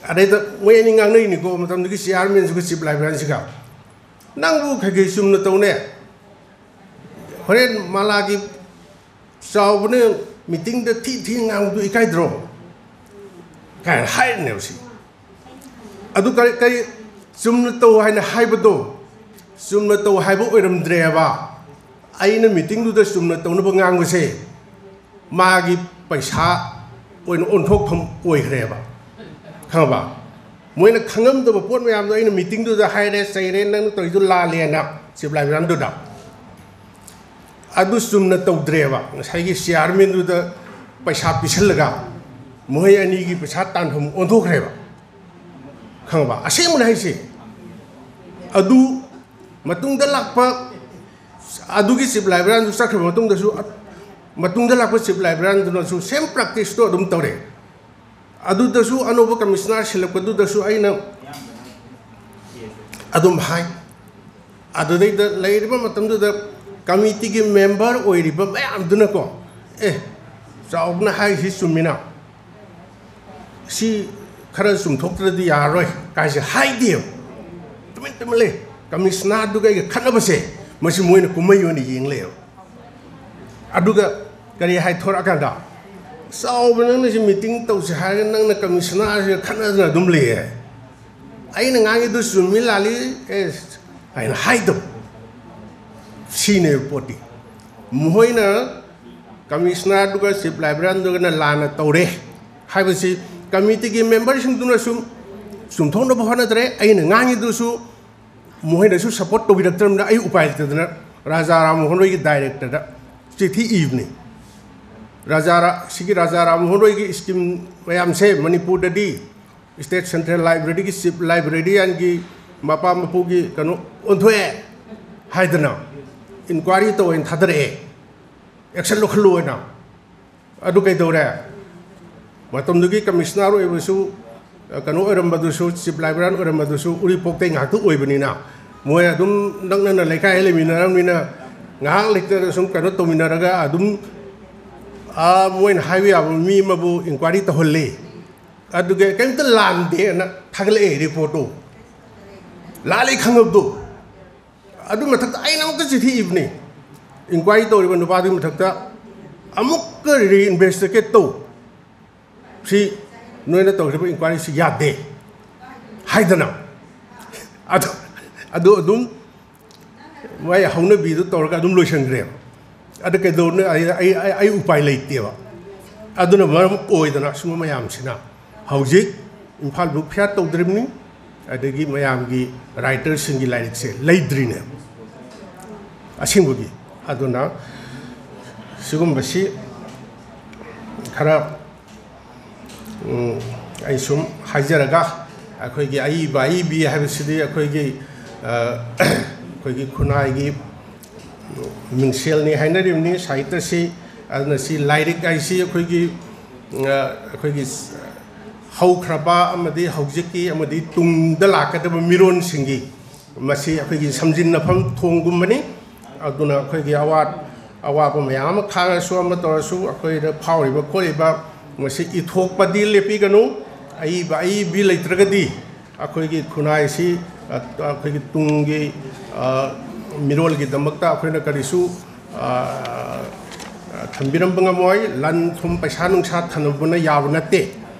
ꯑꯗꯩꯗ ꯃꯣꯏ ꯑꯅꯤ ꯉꯥꯡꯅꯩꯅꯤꯀꯣ, ꯃꯇꯝꯗꯨꯒꯤ ꯆꯤꯌꯥꯔꯃꯦꯟꯁꯤꯒ ꯆꯤꯐ ꯂꯥꯏꯕ꯭ꯔꯦꯔꯤꯌꯥꯟꯁꯤꯒ꯫ "ꯅꯪꯕꯨ ꯈꯩꯈꯩ ꯆꯨꯝꯅ ꯇꯧꯅꯦ, ꯍꯣꯔꯦꯟ ꯃꯥꯂꯥꯒꯤ ꯆꯥꯎꯕꯅ ꯃꯤꯇꯤꯡꯗ ꯊꯤ ꯊꯤ ꯉꯥꯡꯕꯗꯨ ꯏꯀꯥꯏꯗ꯭ꯔꯣ?" ꯀꯥꯏꯅ ꯍꯥꯏꯔꯤꯅꯦꯕ ꯁꯤ꯫ ꯑꯗꯨ ꯀꯔꯤ, ꯀꯔꯤ ꯆꯨꯝꯅ ꯇꯧ ꯍꯥꯏꯅ ꯍꯥꯏꯕꯗꯣ, ꯆꯨꯝꯅ ꯇꯧ ꯍꯥꯏꯕ ꯑꯣꯏꯔꯝꯗ꯭ꯔꯦꯕ꯫ ꯑꯩꯅ ꯃꯤꯇꯤꯡꯗꯨꯗ ꯆꯨꯝꯅ ꯇꯧꯅꯕ ꯉꯥꯡꯕꯁꯦ ꯃꯥꯒꯤ ꯄꯩꯁꯥ ꯑꯣꯏꯅ ꯑꯣꯟꯊꯣꯛꯐꯝ ꯑꯣꯏꯈ꯭ꯔꯦꯕ꯫ ꯈꯪꯉꯕ? ꯃꯣꯏꯅ ꯈꯪꯉꯝꯗꯕ ꯄꯣꯠ ꯃꯌꯥꯝꯗꯣ ꯑꯩꯅ ꯃꯤꯇꯤꯡꯗꯨꯗ ꯍꯥꯏꯔꯦ, ꯆꯩꯔꯦ, "ꯅꯪꯅ ꯇꯧꯔꯤꯗꯨ ꯂꯥꯜꯂꯦꯅ" ꯆꯤꯐ ꯂꯥꯏꯕ꯭ꯔꯦꯔꯤꯌꯥꯟꯗꯨꯗ꯫ ꯑꯗꯨ ꯆꯨꯝꯅ ꯇꯧꯗ꯭ꯔꯦꯕ꯫ ꯉꯁꯥꯏꯒꯤ ꯆꯤꯌꯥꯔꯃꯦꯟꯗꯨꯗ ꯄꯩꯁꯥ ꯄꯤꯁꯜꯂꯒ ꯃꯈꯣꯏ ꯑꯅꯤꯒꯤ ꯄꯩꯁꯥ ꯇꯥꯟꯐꯝ ꯑꯣꯟꯊꯣꯛꯈ꯭ꯔꯦꯕ꯫ ꯈꯪꯉꯕ? ꯑꯁꯦꯡꯕꯅꯦ ꯍꯥꯏꯁꯦ꯫ ꯑꯗꯨ ꯃꯇꯨꯡꯗ ꯂꯥꯛꯄ, ꯑꯗꯨꯒꯤ ꯆꯤꯐ ꯂꯥꯏꯕ꯭ꯔꯦꯔꯤꯌꯥꯟꯗꯨ ꯆꯠꯈ꯭ꯔꯕ ꯃꯇꯨꯡꯗꯁꯨ, ꯃꯇꯨꯡꯗ ꯂꯥꯛꯄ ꯆꯤꯐ ꯂꯥꯏꯕ꯭ꯔꯦꯔꯤꯌꯥꯟꯗꯨꯅꯁꯨ ꯁꯦꯝ ꯄ꯭ꯔꯥꯛꯇꯤꯁꯇꯣ ꯑꯗꯨꯝ ꯇꯧꯔꯦ꯫ ꯑꯗꯨꯗꯁꯨ ꯑꯅꯧꯕ ꯀꯃꯤꯁꯅꯔ ꯁꯤꯜꯂꯛꯄꯗꯨꯗꯁꯨ ꯑꯩꯅ ꯑꯗꯨꯝ ꯍꯥꯏ꯫ ꯑꯗꯨꯗꯩꯗ ꯂꯩꯔꯤꯕ ꯃꯇꯝꯗꯨꯗ ꯀꯃꯤꯇꯤꯒꯤ ꯃꯦꯝꯕꯔ ꯑꯣꯏꯔꯤꯕ ꯃꯌꯥꯝꯗꯨꯅꯀꯣ, "ꯑꯦ, ꯆꯥꯎꯕꯅ ꯍꯥꯏꯔꯤꯁꯤ ꯆꯨꯝꯃꯤꯅ, ꯁꯤ ꯈꯔ ꯆꯨꯝꯊꯣꯛꯇ꯭ꯔꯗꯤ ꯌꯥꯔꯔꯣꯏ ꯀꯥꯏꯁꯦ ꯍꯥꯏꯗꯦꯕ꯫ ꯇꯨꯃꯤꯟ ꯇꯨꯃꯤꯟ ꯂꯩ꯫ ꯀꯃꯤꯁꯅꯥꯔꯗꯨꯒ ꯑꯩꯒ ꯈꯠꯅꯕꯁꯦ, ꯃꯁꯤ ꯃꯣꯏꯅ ꯀꯨꯝꯍꯩ ꯑꯣꯏꯅ ꯌꯦꯡ ꯂꯩꯌꯦꯕ꯫ ꯑꯗꯨꯒ ꯀꯔꯤ ꯍꯥꯏ ꯊꯣꯔꯛꯑꯀꯥꯟꯗ, "ꯆꯥꯎꯕ, ꯅꯪꯅ ꯁꯤ ꯃꯤꯇꯤꯡ ꯇꯧꯁꯦ ꯍꯥꯏꯔꯒ ꯅꯪꯅ ꯀꯃꯤꯁꯅꯥꯔꯁꯤꯒ ꯈꯠꯅꯗꯅ ꯑꯗꯨꯝ ꯂꯩꯌꯦ꯫ ꯑꯩꯅ ꯉꯥꯡꯉꯤꯗꯨ ꯆꯨꯝꯃꯤ ꯂꯥꯜꯂꯤ, ꯑꯦ," ꯍꯥꯏꯅ ꯍꯥꯏꯗꯕ꯫ ꯁꯤꯅꯦꯕ ꯄꯣꯠꯇꯤ꯫ ꯃꯈꯣꯏꯅ ꯀꯃꯤꯁꯅꯔꯗꯨꯒ ꯆꯤꯐ ꯂꯥꯏꯕ꯭ꯔꯦꯔꯤꯌꯥꯟꯗꯨꯒꯅ ꯂꯥꯟꯅ ꯇꯧꯔꯦ ꯍꯥꯏꯕꯁꯤ ꯀꯃꯤꯇꯤꯒꯤ ꯃꯦꯝꯕꯔꯁꯤꯡꯗꯨꯅꯁꯨ ꯆꯨꯝꯊꯣꯛꯅꯕ ꯍꯣꯠꯅꯗ꯭ꯔꯦ꯫ ꯑꯩꯅ ꯉꯥꯡꯉꯤꯗꯨꯁꯨ ꯃꯈꯣꯏꯅꯁꯨ ꯁꯞꯄꯣꯔꯠ ꯇꯧꯕꯤꯔꯛꯇ꯭ꯔꯕꯅꯤꯅ ꯑꯩ ꯎꯄꯥꯏ ꯂꯩꯇꯗꯅ ꯔꯥꯖꯥ ꯔꯥꯝꯃꯣꯍꯟ ꯔꯣꯏꯒꯤ ꯗꯥꯏꯔꯦꯛꯇꯔꯗ ꯆꯤꯊꯤ ꯏꯕꯅꯤ꯫ ꯔꯥꯖꯥ ꯔꯥ-, ꯁꯤꯒꯤ ꯔꯥꯖꯥ ꯔꯥꯝꯃꯣꯍꯟ ꯔꯣꯏꯒꯤ ꯁ꯭ꯀꯤꯝ ꯃꯌꯥꯝꯁꯦ ꯃꯅꯤꯄꯨꯔꯗꯗꯤ ꯁ꯭ꯇꯦꯠ ꯁꯦꯟꯇ꯭ꯔꯦꯜ ꯂꯥꯏꯕ꯭ꯔꯦꯔꯤꯒꯤ ꯆꯤꯐ ꯂꯥꯏꯕ꯭ꯔꯦꯔꯤꯌꯥꯟꯒꯤ ꯃꯄꯥ ꯃꯄꯨꯒꯤ ꯀꯩꯅꯣ ꯑꯣꯟꯊꯣꯛꯑꯦ ꯍꯥꯏꯗꯅ ꯏꯟꯀ꯭ꯋꯥꯏꯔꯤ ꯇꯧꯋꯦꯅ ꯊꯥꯗꯔꯛꯑꯦ, ꯑꯦꯛꯁꯟ ꯂꯧꯈꯠꯂꯨ ꯍꯥꯏꯅ꯫ ꯑꯗꯨ ꯀꯩꯗꯧꯔꯦ? ꯃꯇꯝꯗꯨꯒꯤ ꯀꯃꯤꯁꯅꯔ ꯑꯣꯏꯕꯁꯨ, ꯑ, ꯀꯩꯅꯣ ꯑꯣꯏꯔꯝꯕꯗꯨꯁꯨ, ꯆꯤꯐ ꯂꯥꯏꯕ꯭ꯔꯦꯔꯤꯌꯥꯟ ꯑꯣꯏꯔꯝꯕꯗꯨꯁꯨ ꯎꯔꯤꯄꯣꯛꯇꯩ ꯉꯥꯛꯇ ꯑꯣꯏꯕꯅꯤꯅ, ꯃꯣꯏ ꯑꯗꯨꯝ ꯅꯛꯅꯅ ꯂꯩꯀꯥꯏ ꯂꯩꯃꯤꯟꯅꯔꯕꯅꯤꯅ, ꯉꯥꯏꯍꯥꯛ ꯂꯩꯇꯅ ꯁꯨꯝ ꯀꯩꯅꯣ ꯇꯧꯃꯤꯟꯅꯔꯒ ꯑꯗꯨꯝ, ꯑꯥ, ꯃꯣꯏꯅ ꯍꯥꯏꯕ ꯌꯥꯕ ꯃꯤ ꯑꯃꯕꯨ ꯏꯟꯀ꯭ꯋꯥꯏꯔꯤ ꯇꯧꯍꯜꯂꯤ꯫ ꯑꯗꯨꯒ ꯀꯔꯤꯝꯇ ꯂꯥꯟꯗꯦꯅ ꯊꯥꯒꯠꯂꯛꯑꯦ ꯔꯤꯄꯣꯔꯠꯇꯨ꯫ ꯂꯥꯜꯂꯦ ꯈꯪꯉꯕꯗꯨ꯫ ꯑꯗꯨ ꯃꯊꯛꯇ ꯑꯩꯅ ꯑꯃꯨꯛꯀ ꯆꯤꯊꯤ ꯏꯕꯅꯤ꯫ ꯏꯟꯀ꯭ꯋꯥꯏꯔꯤ ꯇꯧꯔꯤꯕ ꯅꯨꯄꯥꯗꯨꯒꯤ ꯃꯊꯛꯇ ꯑꯃꯨꯛꯀ ꯔꯤꯏꯟꯚꯦꯁꯇꯤꯒꯦꯠ ꯇꯧ꯫ ꯁꯤ ꯅꯣꯏꯅ ꯇꯧꯔꯤꯕ ꯏꯟꯀ꯭ꯋꯥꯏꯔꯤꯁꯤ ꯌꯥꯗꯦ ꯍꯥꯏꯗꯅ꯫ ꯑꯗꯨ, ꯑꯗꯨ ꯑꯗꯨꯝ ꯃꯥꯏ ꯍꯧꯅꯕꯤꯗꯨ ꯇꯧꯔꯒ ꯑꯗꯨꯝ ꯂꯣꯏꯁꯤꯟꯈ꯭ꯔꯦꯕ꯫ ꯑꯗꯨ ꯀꯩꯗꯧꯅꯤ? ꯑꯩ, ꯑꯩ, ꯑꯩ, ꯑꯩ ꯎꯄꯥꯏ ꯂꯩꯇꯦꯕ꯫ ꯑꯗꯨꯅ ꯃꯔꯝ ꯑꯣꯏꯗꯅ ꯁꯨꯝꯕ ꯃꯌꯥꯝꯁꯤꯅ ꯍꯧꯖꯤꯛ ꯏꯝꯐꯥꯜ ꯕꯨꯛ ꯐꯤꯌꯥꯔ ꯇꯧꯗ꯭ꯔꯤꯕꯅꯤ, ꯑꯗꯒꯤ ꯃꯌꯥꯝꯒꯤ ꯔꯥꯏꯇꯔꯁꯤꯡꯒꯤ ꯂꯥꯏꯔꯤꯛꯁꯦ ꯂꯩꯗ꯭ꯔꯤꯅꯦ ꯑꯁꯦꯡꯕꯒꯤ꯫ ꯑꯗꯨꯅ ꯁꯤꯒꯨꯝꯕꯁꯤ ꯈꯔ, ꯎꯝ, ꯑꯩ ꯁꯨꯝ ꯍꯥꯏꯖꯔꯒ, ꯑꯩꯈꯣꯏꯒꯤ ꯑꯏꯕ ꯑꯏꯕꯤ ꯍꯥꯏꯕꯁꯤꯗꯤ ꯑꯩꯈꯣꯏꯒꯤ, ꯑ, ꯑꯩꯈꯣꯏꯒꯤ ꯈꯨꯟꯅꯥꯏꯒꯤ ꯃꯤꯡꯁꯦꯜꯅꯤ ꯍꯥꯏꯅꯔꯤꯕꯅꯤ ꯁꯥꯍꯤꯇ꯭ꯌꯁꯤ꯫ ꯑꯗꯨꯅ ꯁꯤ ꯂꯥꯏꯔꯤꯛ ꯍꯥꯏꯁꯤ ꯑꯩꯈꯣꯏꯒꯤ, ꯑ, ꯑꯩꯈꯣꯏꯒꯤ ꯍꯧꯈ꯭ꯔꯕ ꯑꯃꯗꯤ ꯍꯧꯖꯤꯛꯀꯤ ꯑꯃꯗꯤ ꯇꯨꯡꯗ ꯂꯥꯛꯀꯗꯕ ꯃꯤꯔꯣꯟꯁꯤꯡꯒꯤ ꯃꯁꯤ ꯑꯩꯈꯣꯏꯒꯤ ꯁꯝꯖꯤꯟꯅꯐꯝ ꯊꯣꯡꯒꯨꯝꯕꯅꯤ꯫ ꯑꯗꯨꯅ ꯑꯩꯈꯣꯏꯒꯤ ꯑꯋꯥꯠ ꯑꯋꯥꯕ ꯃꯌꯥꯝ ꯑꯃ ꯈꯥꯡꯉꯁꯨ, ꯑꯃ ꯇꯧꯔꯁꯨ, ꯑꯩꯈꯣꯏꯗ ꯐꯥꯎꯔꯤꯕ ꯈꯣꯠꯂꯤꯕ ꯃꯁꯤ ꯏꯊꯣꯛꯄꯗꯤ ꯂꯦꯞꯄꯤꯒꯅꯨ꯫ ꯑꯏꯕ ꯑꯏꯕꯤ ꯂꯩꯇ꯭ꯔꯒꯗꯤ ꯑꯩꯈꯣꯏꯒꯤ ꯈꯨꯟꯅꯥꯏꯁꯤ, ꯑ, ꯑꯩꯈꯣꯏꯒꯤ ꯇꯨꯡꯒꯤ, ꯑ, ꯃꯤꯔꯣꯜꯒꯤꯗꯃꯛꯇ ꯑꯩꯈꯣꯏꯅ ꯀꯔꯤꯁꯨ, ꯑ, ꯊꯝꯕꯤꯔꯝꯕ ꯉꯝꯃꯣꯏ꯫ ꯂꯟ ꯊꯨꯝ, ꯄꯩꯁꯥ ꯅꯨꯡꯁꯥ ꯊꯝꯕꯅ ꯌꯥꯕ ꯅꯠꯇꯦ꯫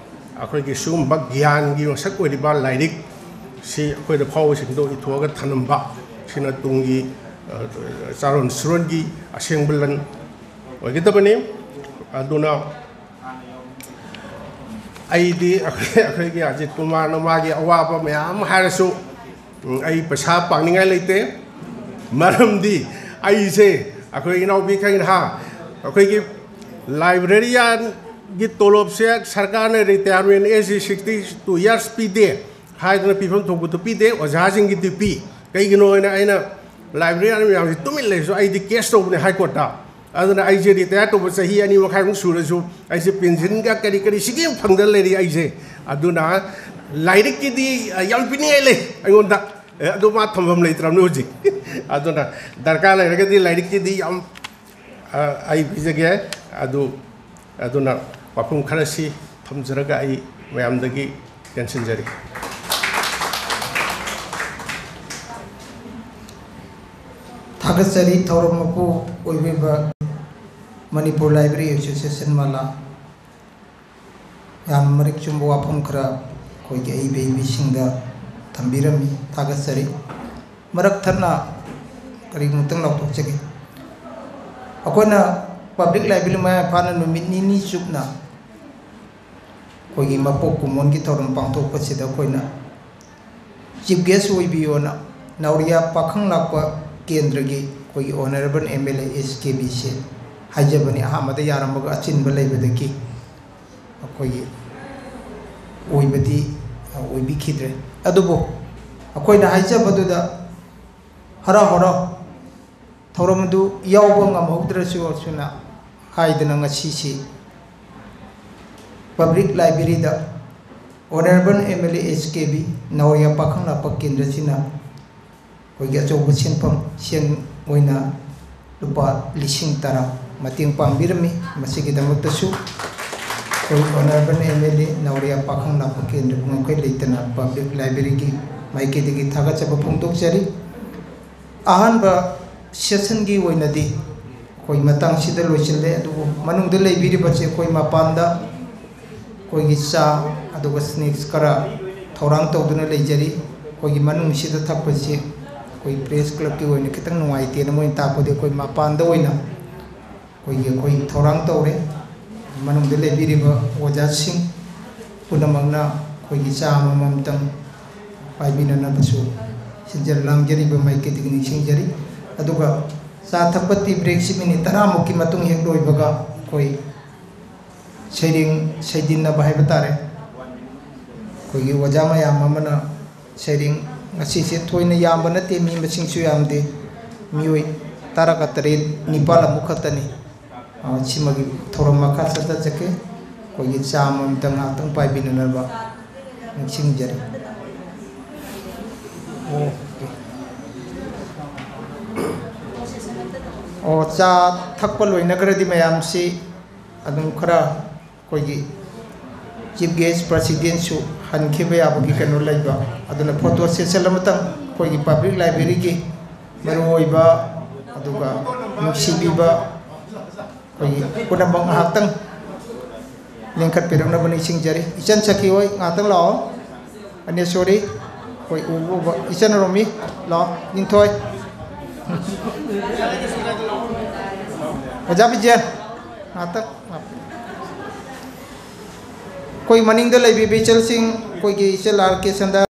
ꯑꯩꯈꯣꯏꯒꯤ ꯁꯤꯒꯨꯝꯕ ꯒ꯭ꯌꯥꯟꯒꯤ ꯃꯁꯛ ꯑꯣꯏꯔꯤꯕ ꯂꯥꯏꯔꯤꯛꯁꯤ ꯑꯩꯈꯣꯏꯗ ꯐꯥꯎꯕꯁꯤꯡꯗꯣ ꯏꯊꯣꯛꯑꯒ ꯊꯝꯂꯝꯕ, ꯁꯤꯅ ꯇꯨꯡꯒꯤ, ꯑ, ꯆꯥꯔꯣꯟ ꯁꯨꯔꯣꯟꯒꯤ ꯑꯁꯦꯡꯕ ꯂꯟ ꯑꯣꯏꯒꯗꯕꯅꯤ꯫ ꯑꯗꯨꯅ ꯑꯩꯗꯤ ꯑꯩꯈꯣꯏ-, ꯑꯩꯈꯣꯏꯒꯤ ꯑꯖꯤꯠ ꯀꯨꯃꯥꯔꯅ ꯃꯥꯒꯤ ꯑꯋꯥꯕ ꯃꯌꯥꯝ ꯑꯃ ꯍꯥꯏꯔꯁꯨ, ꯎꯝ, ꯑꯩ ꯄꯩꯁꯥ ꯄꯥꯡꯅꯤꯡꯉꯥꯏ ꯂꯩꯇꯦ꯫ ꯃꯔꯝꯗꯤ ꯑꯩꯁꯦ, ꯑꯩꯈꯣꯏ ꯏꯅꯥꯎꯄꯤ ꯈꯩꯅ ꯍꯥ, ꯑꯩꯈꯣꯏꯒꯤ ꯂꯥꯏꯕ꯭ꯔꯦꯔꯤꯌꯥꯟꯒꯤ ꯇꯣꯂꯣꯞꯁꯦ ꯁꯔꯀꯥꯔꯅ retirement age sixty two years ꯄꯤꯗꯦ ꯍꯥꯏꯗꯅ ꯄꯤꯐꯝ ꯊꯣꯛꯄꯗꯨ ꯄꯤꯗꯦ, ꯑꯣꯖꯥꯁꯤꯡꯒꯤꯗꯤ ꯄꯤ꯫ ꯀꯩꯒꯤꯅꯣ ꯍꯥꯏꯅ ꯑꯩꯅ ꯂꯥꯏꯕ꯭ꯔꯦꯔꯤꯌꯥꯟ ꯃꯌꯥꯝꯁꯤ ꯇꯨꯃꯤꯟ ꯂꯩꯔꯁꯨ ꯑꯩꯗꯤ case ꯇꯧꯕꯅꯦ high courtꯇ꯫ ꯑꯗꯨꯅ ꯑꯩꯁꯦ retire ꯇꯧꯕ ꯆꯍꯤ ꯑꯅꯤ ꯃꯈꯥꯏꯃꯨꯛ ꯁꯨꯔꯁꯨ ꯑꯩꯁꯦ ꯄꯦꯟꯁꯤꯟꯒ ꯀꯔꯤ ꯀꯔꯤ ꯁꯤꯒꯤ ꯑꯃ ꯐꯪꯗꯅ ꯂꯩꯔꯤ ꯑꯩꯁꯦ꯫ ꯑꯗꯨꯅ ꯂꯥꯏꯔꯤꯛꯀꯤꯗꯤ, ꯑ, ꯌꯥꯝ ꯄꯤꯅꯤꯡꯉꯥꯏ ꯂꯩ ꯑꯩꯉꯣꯟꯗ꯫ ꯑꯦ, ꯑꯗꯨ ꯃꯥ ꯊꯝꯐꯝ ꯂꯩꯇ꯭ꯔꯕꯅꯤ ꯍꯧꯖꯤꯛ꯫ ꯑꯗꯨꯅ ꯗꯔꯀꯥꯔ ꯂꯩꯔꯒꯗꯤ ꯂꯥꯏꯔꯤꯛꯀꯤꯗꯤ ꯌꯥꯝ, ꯑ, ꯑꯩ ꯄꯤꯖꯒꯦ꯫ ꯑꯗꯨ, ꯑꯗꯨꯅ ꯋꯥꯐꯝ ꯈꯔꯁꯤ ꯊꯝꯖꯔꯒ ꯑꯩ ꯃꯌꯥꯝꯗꯒꯤ ꯇꯦꯟꯁꯤꯟꯖꯔꯤ꯫ ꯊꯥꯒꯠꯆꯔꯤ꯫ ꯊꯧꯔꯝ ꯃꯄꯨ ꯑꯣꯏꯕꯤꯕ ꯃꯅꯤꯄꯨꯔ ꯂꯥꯏꯕ꯭ꯔꯦꯔꯤ ꯑꯦꯁꯣꯁꯤꯌꯦꯁꯟ ꯃꯂꯥ, ꯌꯥꯝꯅ ꯃꯔꯤꯛ ꯆꯨꯝꯕ ꯋꯥꯐꯝ ꯈꯔ ꯑꯩꯈꯣꯏꯒꯤ ꯑꯏꯕ ꯏꯕꯤꯁꯤꯡꯗ ꯊꯝꯕꯤꯔꯝꯃꯤ꯫ ꯊꯥꯒꯠꯆꯔꯤ꯫ ꯃꯔꯛ ꯊꯠꯅ ꯀꯔꯤꯒꯨꯝꯕꯇꯪ ꯂꯥꯎꯊꯣꯛꯆꯒꯦ꯫ ꯑꯩꯈꯣꯏꯅ ꯄꯕ꯭ꯂꯤꯛ ꯂꯥꯏꯕ꯭ꯔꯦꯔꯤ ꯃꯌꯥꯏ ꯏꯝꯐꯥꯜꯅ ꯅꯨꯃꯤꯠ ꯅꯤꯅꯤ ꯆꯨꯞꯅ ꯑꯩꯈꯣꯏꯒꯤ ꯃꯄꯣꯛ ꯀꯨꯝꯑꯣꯟꯒꯤ ꯊꯧꯔꯝ ꯄꯥꯡꯊꯣꯛꯄꯁꯤꯗ ꯑꯩꯈꯣꯏꯅ ꯆꯤꯐ ꯒꯦꯁ ꯑꯣꯏꯕꯤꯌꯣꯅ ꯅꯥꯎꯔꯤꯌꯥ ꯄꯥꯈꯪ ꯂꯥꯛꯄ ꯀꯦꯟꯗ꯭ꯔꯒꯤ ꯑꯩꯈꯣꯏꯒꯤ honourable M L A S K ꯕꯤꯁꯦ ꯍꯥꯏꯖꯕꯅꯤ꯫ ꯑꯍꯥꯟꯕꯗ ꯌꯥꯔꯝꯃꯒ ꯑꯆꯤꯟꯕ ꯂꯩꯕꯗꯒꯤ ꯑꯩꯈꯣꯏꯒꯤ ꯑꯣꯏꯕꯗꯤ ꯑꯣꯏꯕꯤꯈꯤꯗ꯭ꯔꯦ꯫ ꯑꯗꯨꯕꯨ ꯑꯩꯈꯣꯏꯅ ꯍꯥꯏꯖꯕꯗꯨꯗ ꯍꯔꯥꯎ ꯍꯔꯥꯎ ꯊꯧꯔꯝ ꯑꯗꯨ ꯌꯥꯎꯕ ꯉꯝꯍꯧꯗ꯭ꯔꯁꯨ ꯑꯁꯨꯝꯅ ꯍꯥꯏꯗꯅ ꯉꯁꯤꯁꯤ ꯄꯕ꯭ꯂꯤꯛ ꯂꯥꯏꯕ꯭ꯔꯦꯔꯤꯗ honourable M L A S K B Nauriya ꯄꯥꯈꯪ ꯂꯥꯛꯄ ꯀꯦꯟꯗ꯭ꯔꯁꯤꯅ ꯑꯩꯈꯣꯏꯒꯤ ꯑꯆꯧꯕ ꯁꯦꯟꯐꯝ ꯁꯦꯟ ꯑꯣꯏꯅ ꯂꯨꯄꯥ ꯂꯤꯁꯤꯡ ꯇꯔꯥ ꯃꯇꯦꯡ ꯄꯥꯡꯕꯤꯔꯝꯃꯤ꯫ ꯃꯁꯤꯒꯤꯗꯃꯛꯇꯁꯨ ꯑꯩꯈꯣꯏ Honourable M L A ꯅꯥꯎꯔꯤꯌꯥ ꯄꯥꯈꯪ ꯂꯥꯛꯄ ꯀꯦꯟꯗ꯭ꯔ ꯄꯨꯡꯉꯩ ꯂꯩꯇꯅ Public Library-ꯒꯤ ꯃꯥꯏꯀꯩꯗꯒꯤ ꯊꯥꯒꯠꯆꯕ ꯐꯣꯡꯗꯣꯛꯆꯔꯤ꯫ ꯑꯍꯥꯟꯕ session-ꯒꯤ ꯑꯣꯏꯅꯗꯤ ꯑꯩꯈꯣꯏ ꯃꯇꯥꯡꯁꯤꯗ ꯂꯣꯏꯁꯤꯜꯂꯦ, ꯑꯗꯨꯕꯨ ꯃꯅꯨꯡꯗ ꯂꯩꯕꯤꯔꯤꯕꯁꯦ ꯑꯩꯈꯣꯏ ꯃꯄꯥꯟꯗ ꯑꯩꯈꯣꯏꯒꯤ ꯆꯥ ꯑꯗꯨꯒ snacks ꯈꯔ ꯊꯧꯔꯥꯡ ꯇꯧꯗꯨꯅ ꯂꯩꯖꯔꯤ꯫ ꯑꯩꯈꯣꯏꯒꯤ ꯃꯅꯨꯡꯁꯤꯗ ꯊꯛꯄꯁꯤ ꯑꯩꯈꯣꯏ Press Club-ꯀꯤ ꯑꯣꯏꯅ ꯈꯤꯇꯪ ꯅꯨꯡꯉꯥꯏꯇꯦꯅ ꯃꯣꯏꯅ ꯇꯥꯛꯄꯗꯤ ꯑꯩꯈꯣꯏ ꯃꯄꯥꯟꯗ ꯑꯣꯏꯅ ꯑꯩꯈꯣꯏꯒꯤ, ꯑꯩꯈꯣꯏ ꯊꯧꯔꯥꯡ ꯇꯧꯔꯦ꯫ ꯃꯅꯨꯡꯗ ꯂꯩꯕꯤꯔꯤꯕ ꯑꯣꯖꯥꯁꯤꯡ ꯄꯨꯝꯅꯃꯛꯅ ꯑꯩꯈꯣꯏꯒꯤ ꯆꯥ ꯑꯃꯃꯝꯇꯪ ꯄꯥꯏꯕꯤꯅꯅꯕꯁꯨ ꯁꯤꯟꯖ ꯂꯥꯡꯖꯔꯤꯕ ꯃꯥꯏꯀꯩꯗꯒꯤ ꯅꯤꯡꯁꯤꯡꯖꯔꯤ꯫ ꯑꯗꯨꯒ ꯆꯥ ꯊꯛꯄ tea break-ꯁꯤ minute ꯇꯔꯥꯃꯨꯛꯀꯤ ꯃꯇꯨꯡ ꯍꯦꯛ ꯂꯣꯏꯕꯒ ꯑꯩꯈꯣꯏ ꯁꯩꯔꯦꯡ ꯁꯩꯗꯤꯟꯅꯕ ꯍꯥꯏꯕ ꯇꯥꯔꯦ꯫ ꯑꯩꯈꯣꯏꯒꯤ ꯑꯣꯖꯥ ꯃꯌꯥꯝ ꯑꯃꯅ ꯁꯩꯔꯦꯡ, ꯉꯁꯤꯁꯦ ꯊꯣꯏꯅ ꯌꯥꯝꯕ ꯅꯠꯇꯦ, ꯃꯤ ꯃꯁꯤꯡꯁꯨ ꯌꯥꯝꯗꯦ, ꯃꯤꯑꯣꯏ ꯇꯔꯥꯒ ꯇꯔꯦꯠ, ꯅꯤꯄꯥꯜ ꯑꯃꯨꯛ ꯈꯛꯇꯅꯤ꯫ ꯑ, ꯁꯤꯃꯒꯤ ꯊꯧꯔꯝ ꯃꯈꯥ ꯆꯠꯊꯖꯒꯦ꯫ ꯑꯩꯈꯣꯏꯒꯤ ꯆꯥ ꯑꯃꯃꯝꯇ ꯉꯥꯏꯍꯥꯛꯇꯪ ꯄꯥꯏꯕꯤꯅꯅꯕ ꯅꯤꯡꯁꯤꯡꯖꯔꯤ꯫ ꯑꯣ, ꯆꯥ ꯊꯛꯄ ꯂꯣꯏꯅꯈ꯭ꯔꯗꯤ ꯃꯌꯥꯝꯁꯤ ꯑꯗꯨꯝ ꯈꯔ ꯑꯩꯈꯣꯏꯒꯤ Chief Guest President-ꯁꯨ ꯍꯟꯈꯤꯕ ꯌꯥꯕꯒꯤ ꯀꯩꯅꯣ ꯂꯩꯕ, ꯑꯗꯨꯅ photo session ꯑꯃꯇꯪ ꯑꯩꯈꯣꯏꯒꯤ Public Library-ꯒꯤ ꯃꯔꯨꯑꯣꯏꯕ, ꯑꯗꯨꯒ ꯅꯨꯡꯁꯤꯕꯤꯕ ꯑꯩꯈꯣꯏꯒꯤ ꯄꯨꯝꯅꯃꯛ ꯉꯥꯏꯍꯥꯛꯇꯪ ꯂꯦꯡꯈꯠꯄꯤꯔꯛꯅꯕ ꯅꯤꯡꯁꯤꯡꯖꯔꯤ꯫ ꯏꯆꯟ ꯁꯈꯤ ꯍꯣꯏ ꯉꯥꯏꯍꯥꯛꯇꯪ ꯂꯥꯛꯑꯣ꯫ ꯑꯅꯦꯁꯣꯔꯤ, ꯑꯩꯈꯣꯏ ꯎꯕ ꯎꯕ ꯏꯆꯟ ꯔꯣꯃꯤ, ꯂꯥꯛꯑꯣ꯫ ꯅꯤꯡꯊꯣꯏ, ꯑꯣꯖꯥ ꯕꯤꯖꯦꯟ, ꯉꯥꯏꯍꯥꯛꯇꯪ꯫ ꯑꯩꯈꯣꯏ ꯃꯅꯤꯡꯗ ꯂꯩꯕꯤꯕ ꯏꯆꯜꯁꯤꯡ, ꯑꯩꯈꯣꯏꯒꯤ ꯏꯆꯜ ꯑꯥꯔ ꯀꯦ ꯁꯟꯗꯥ꯫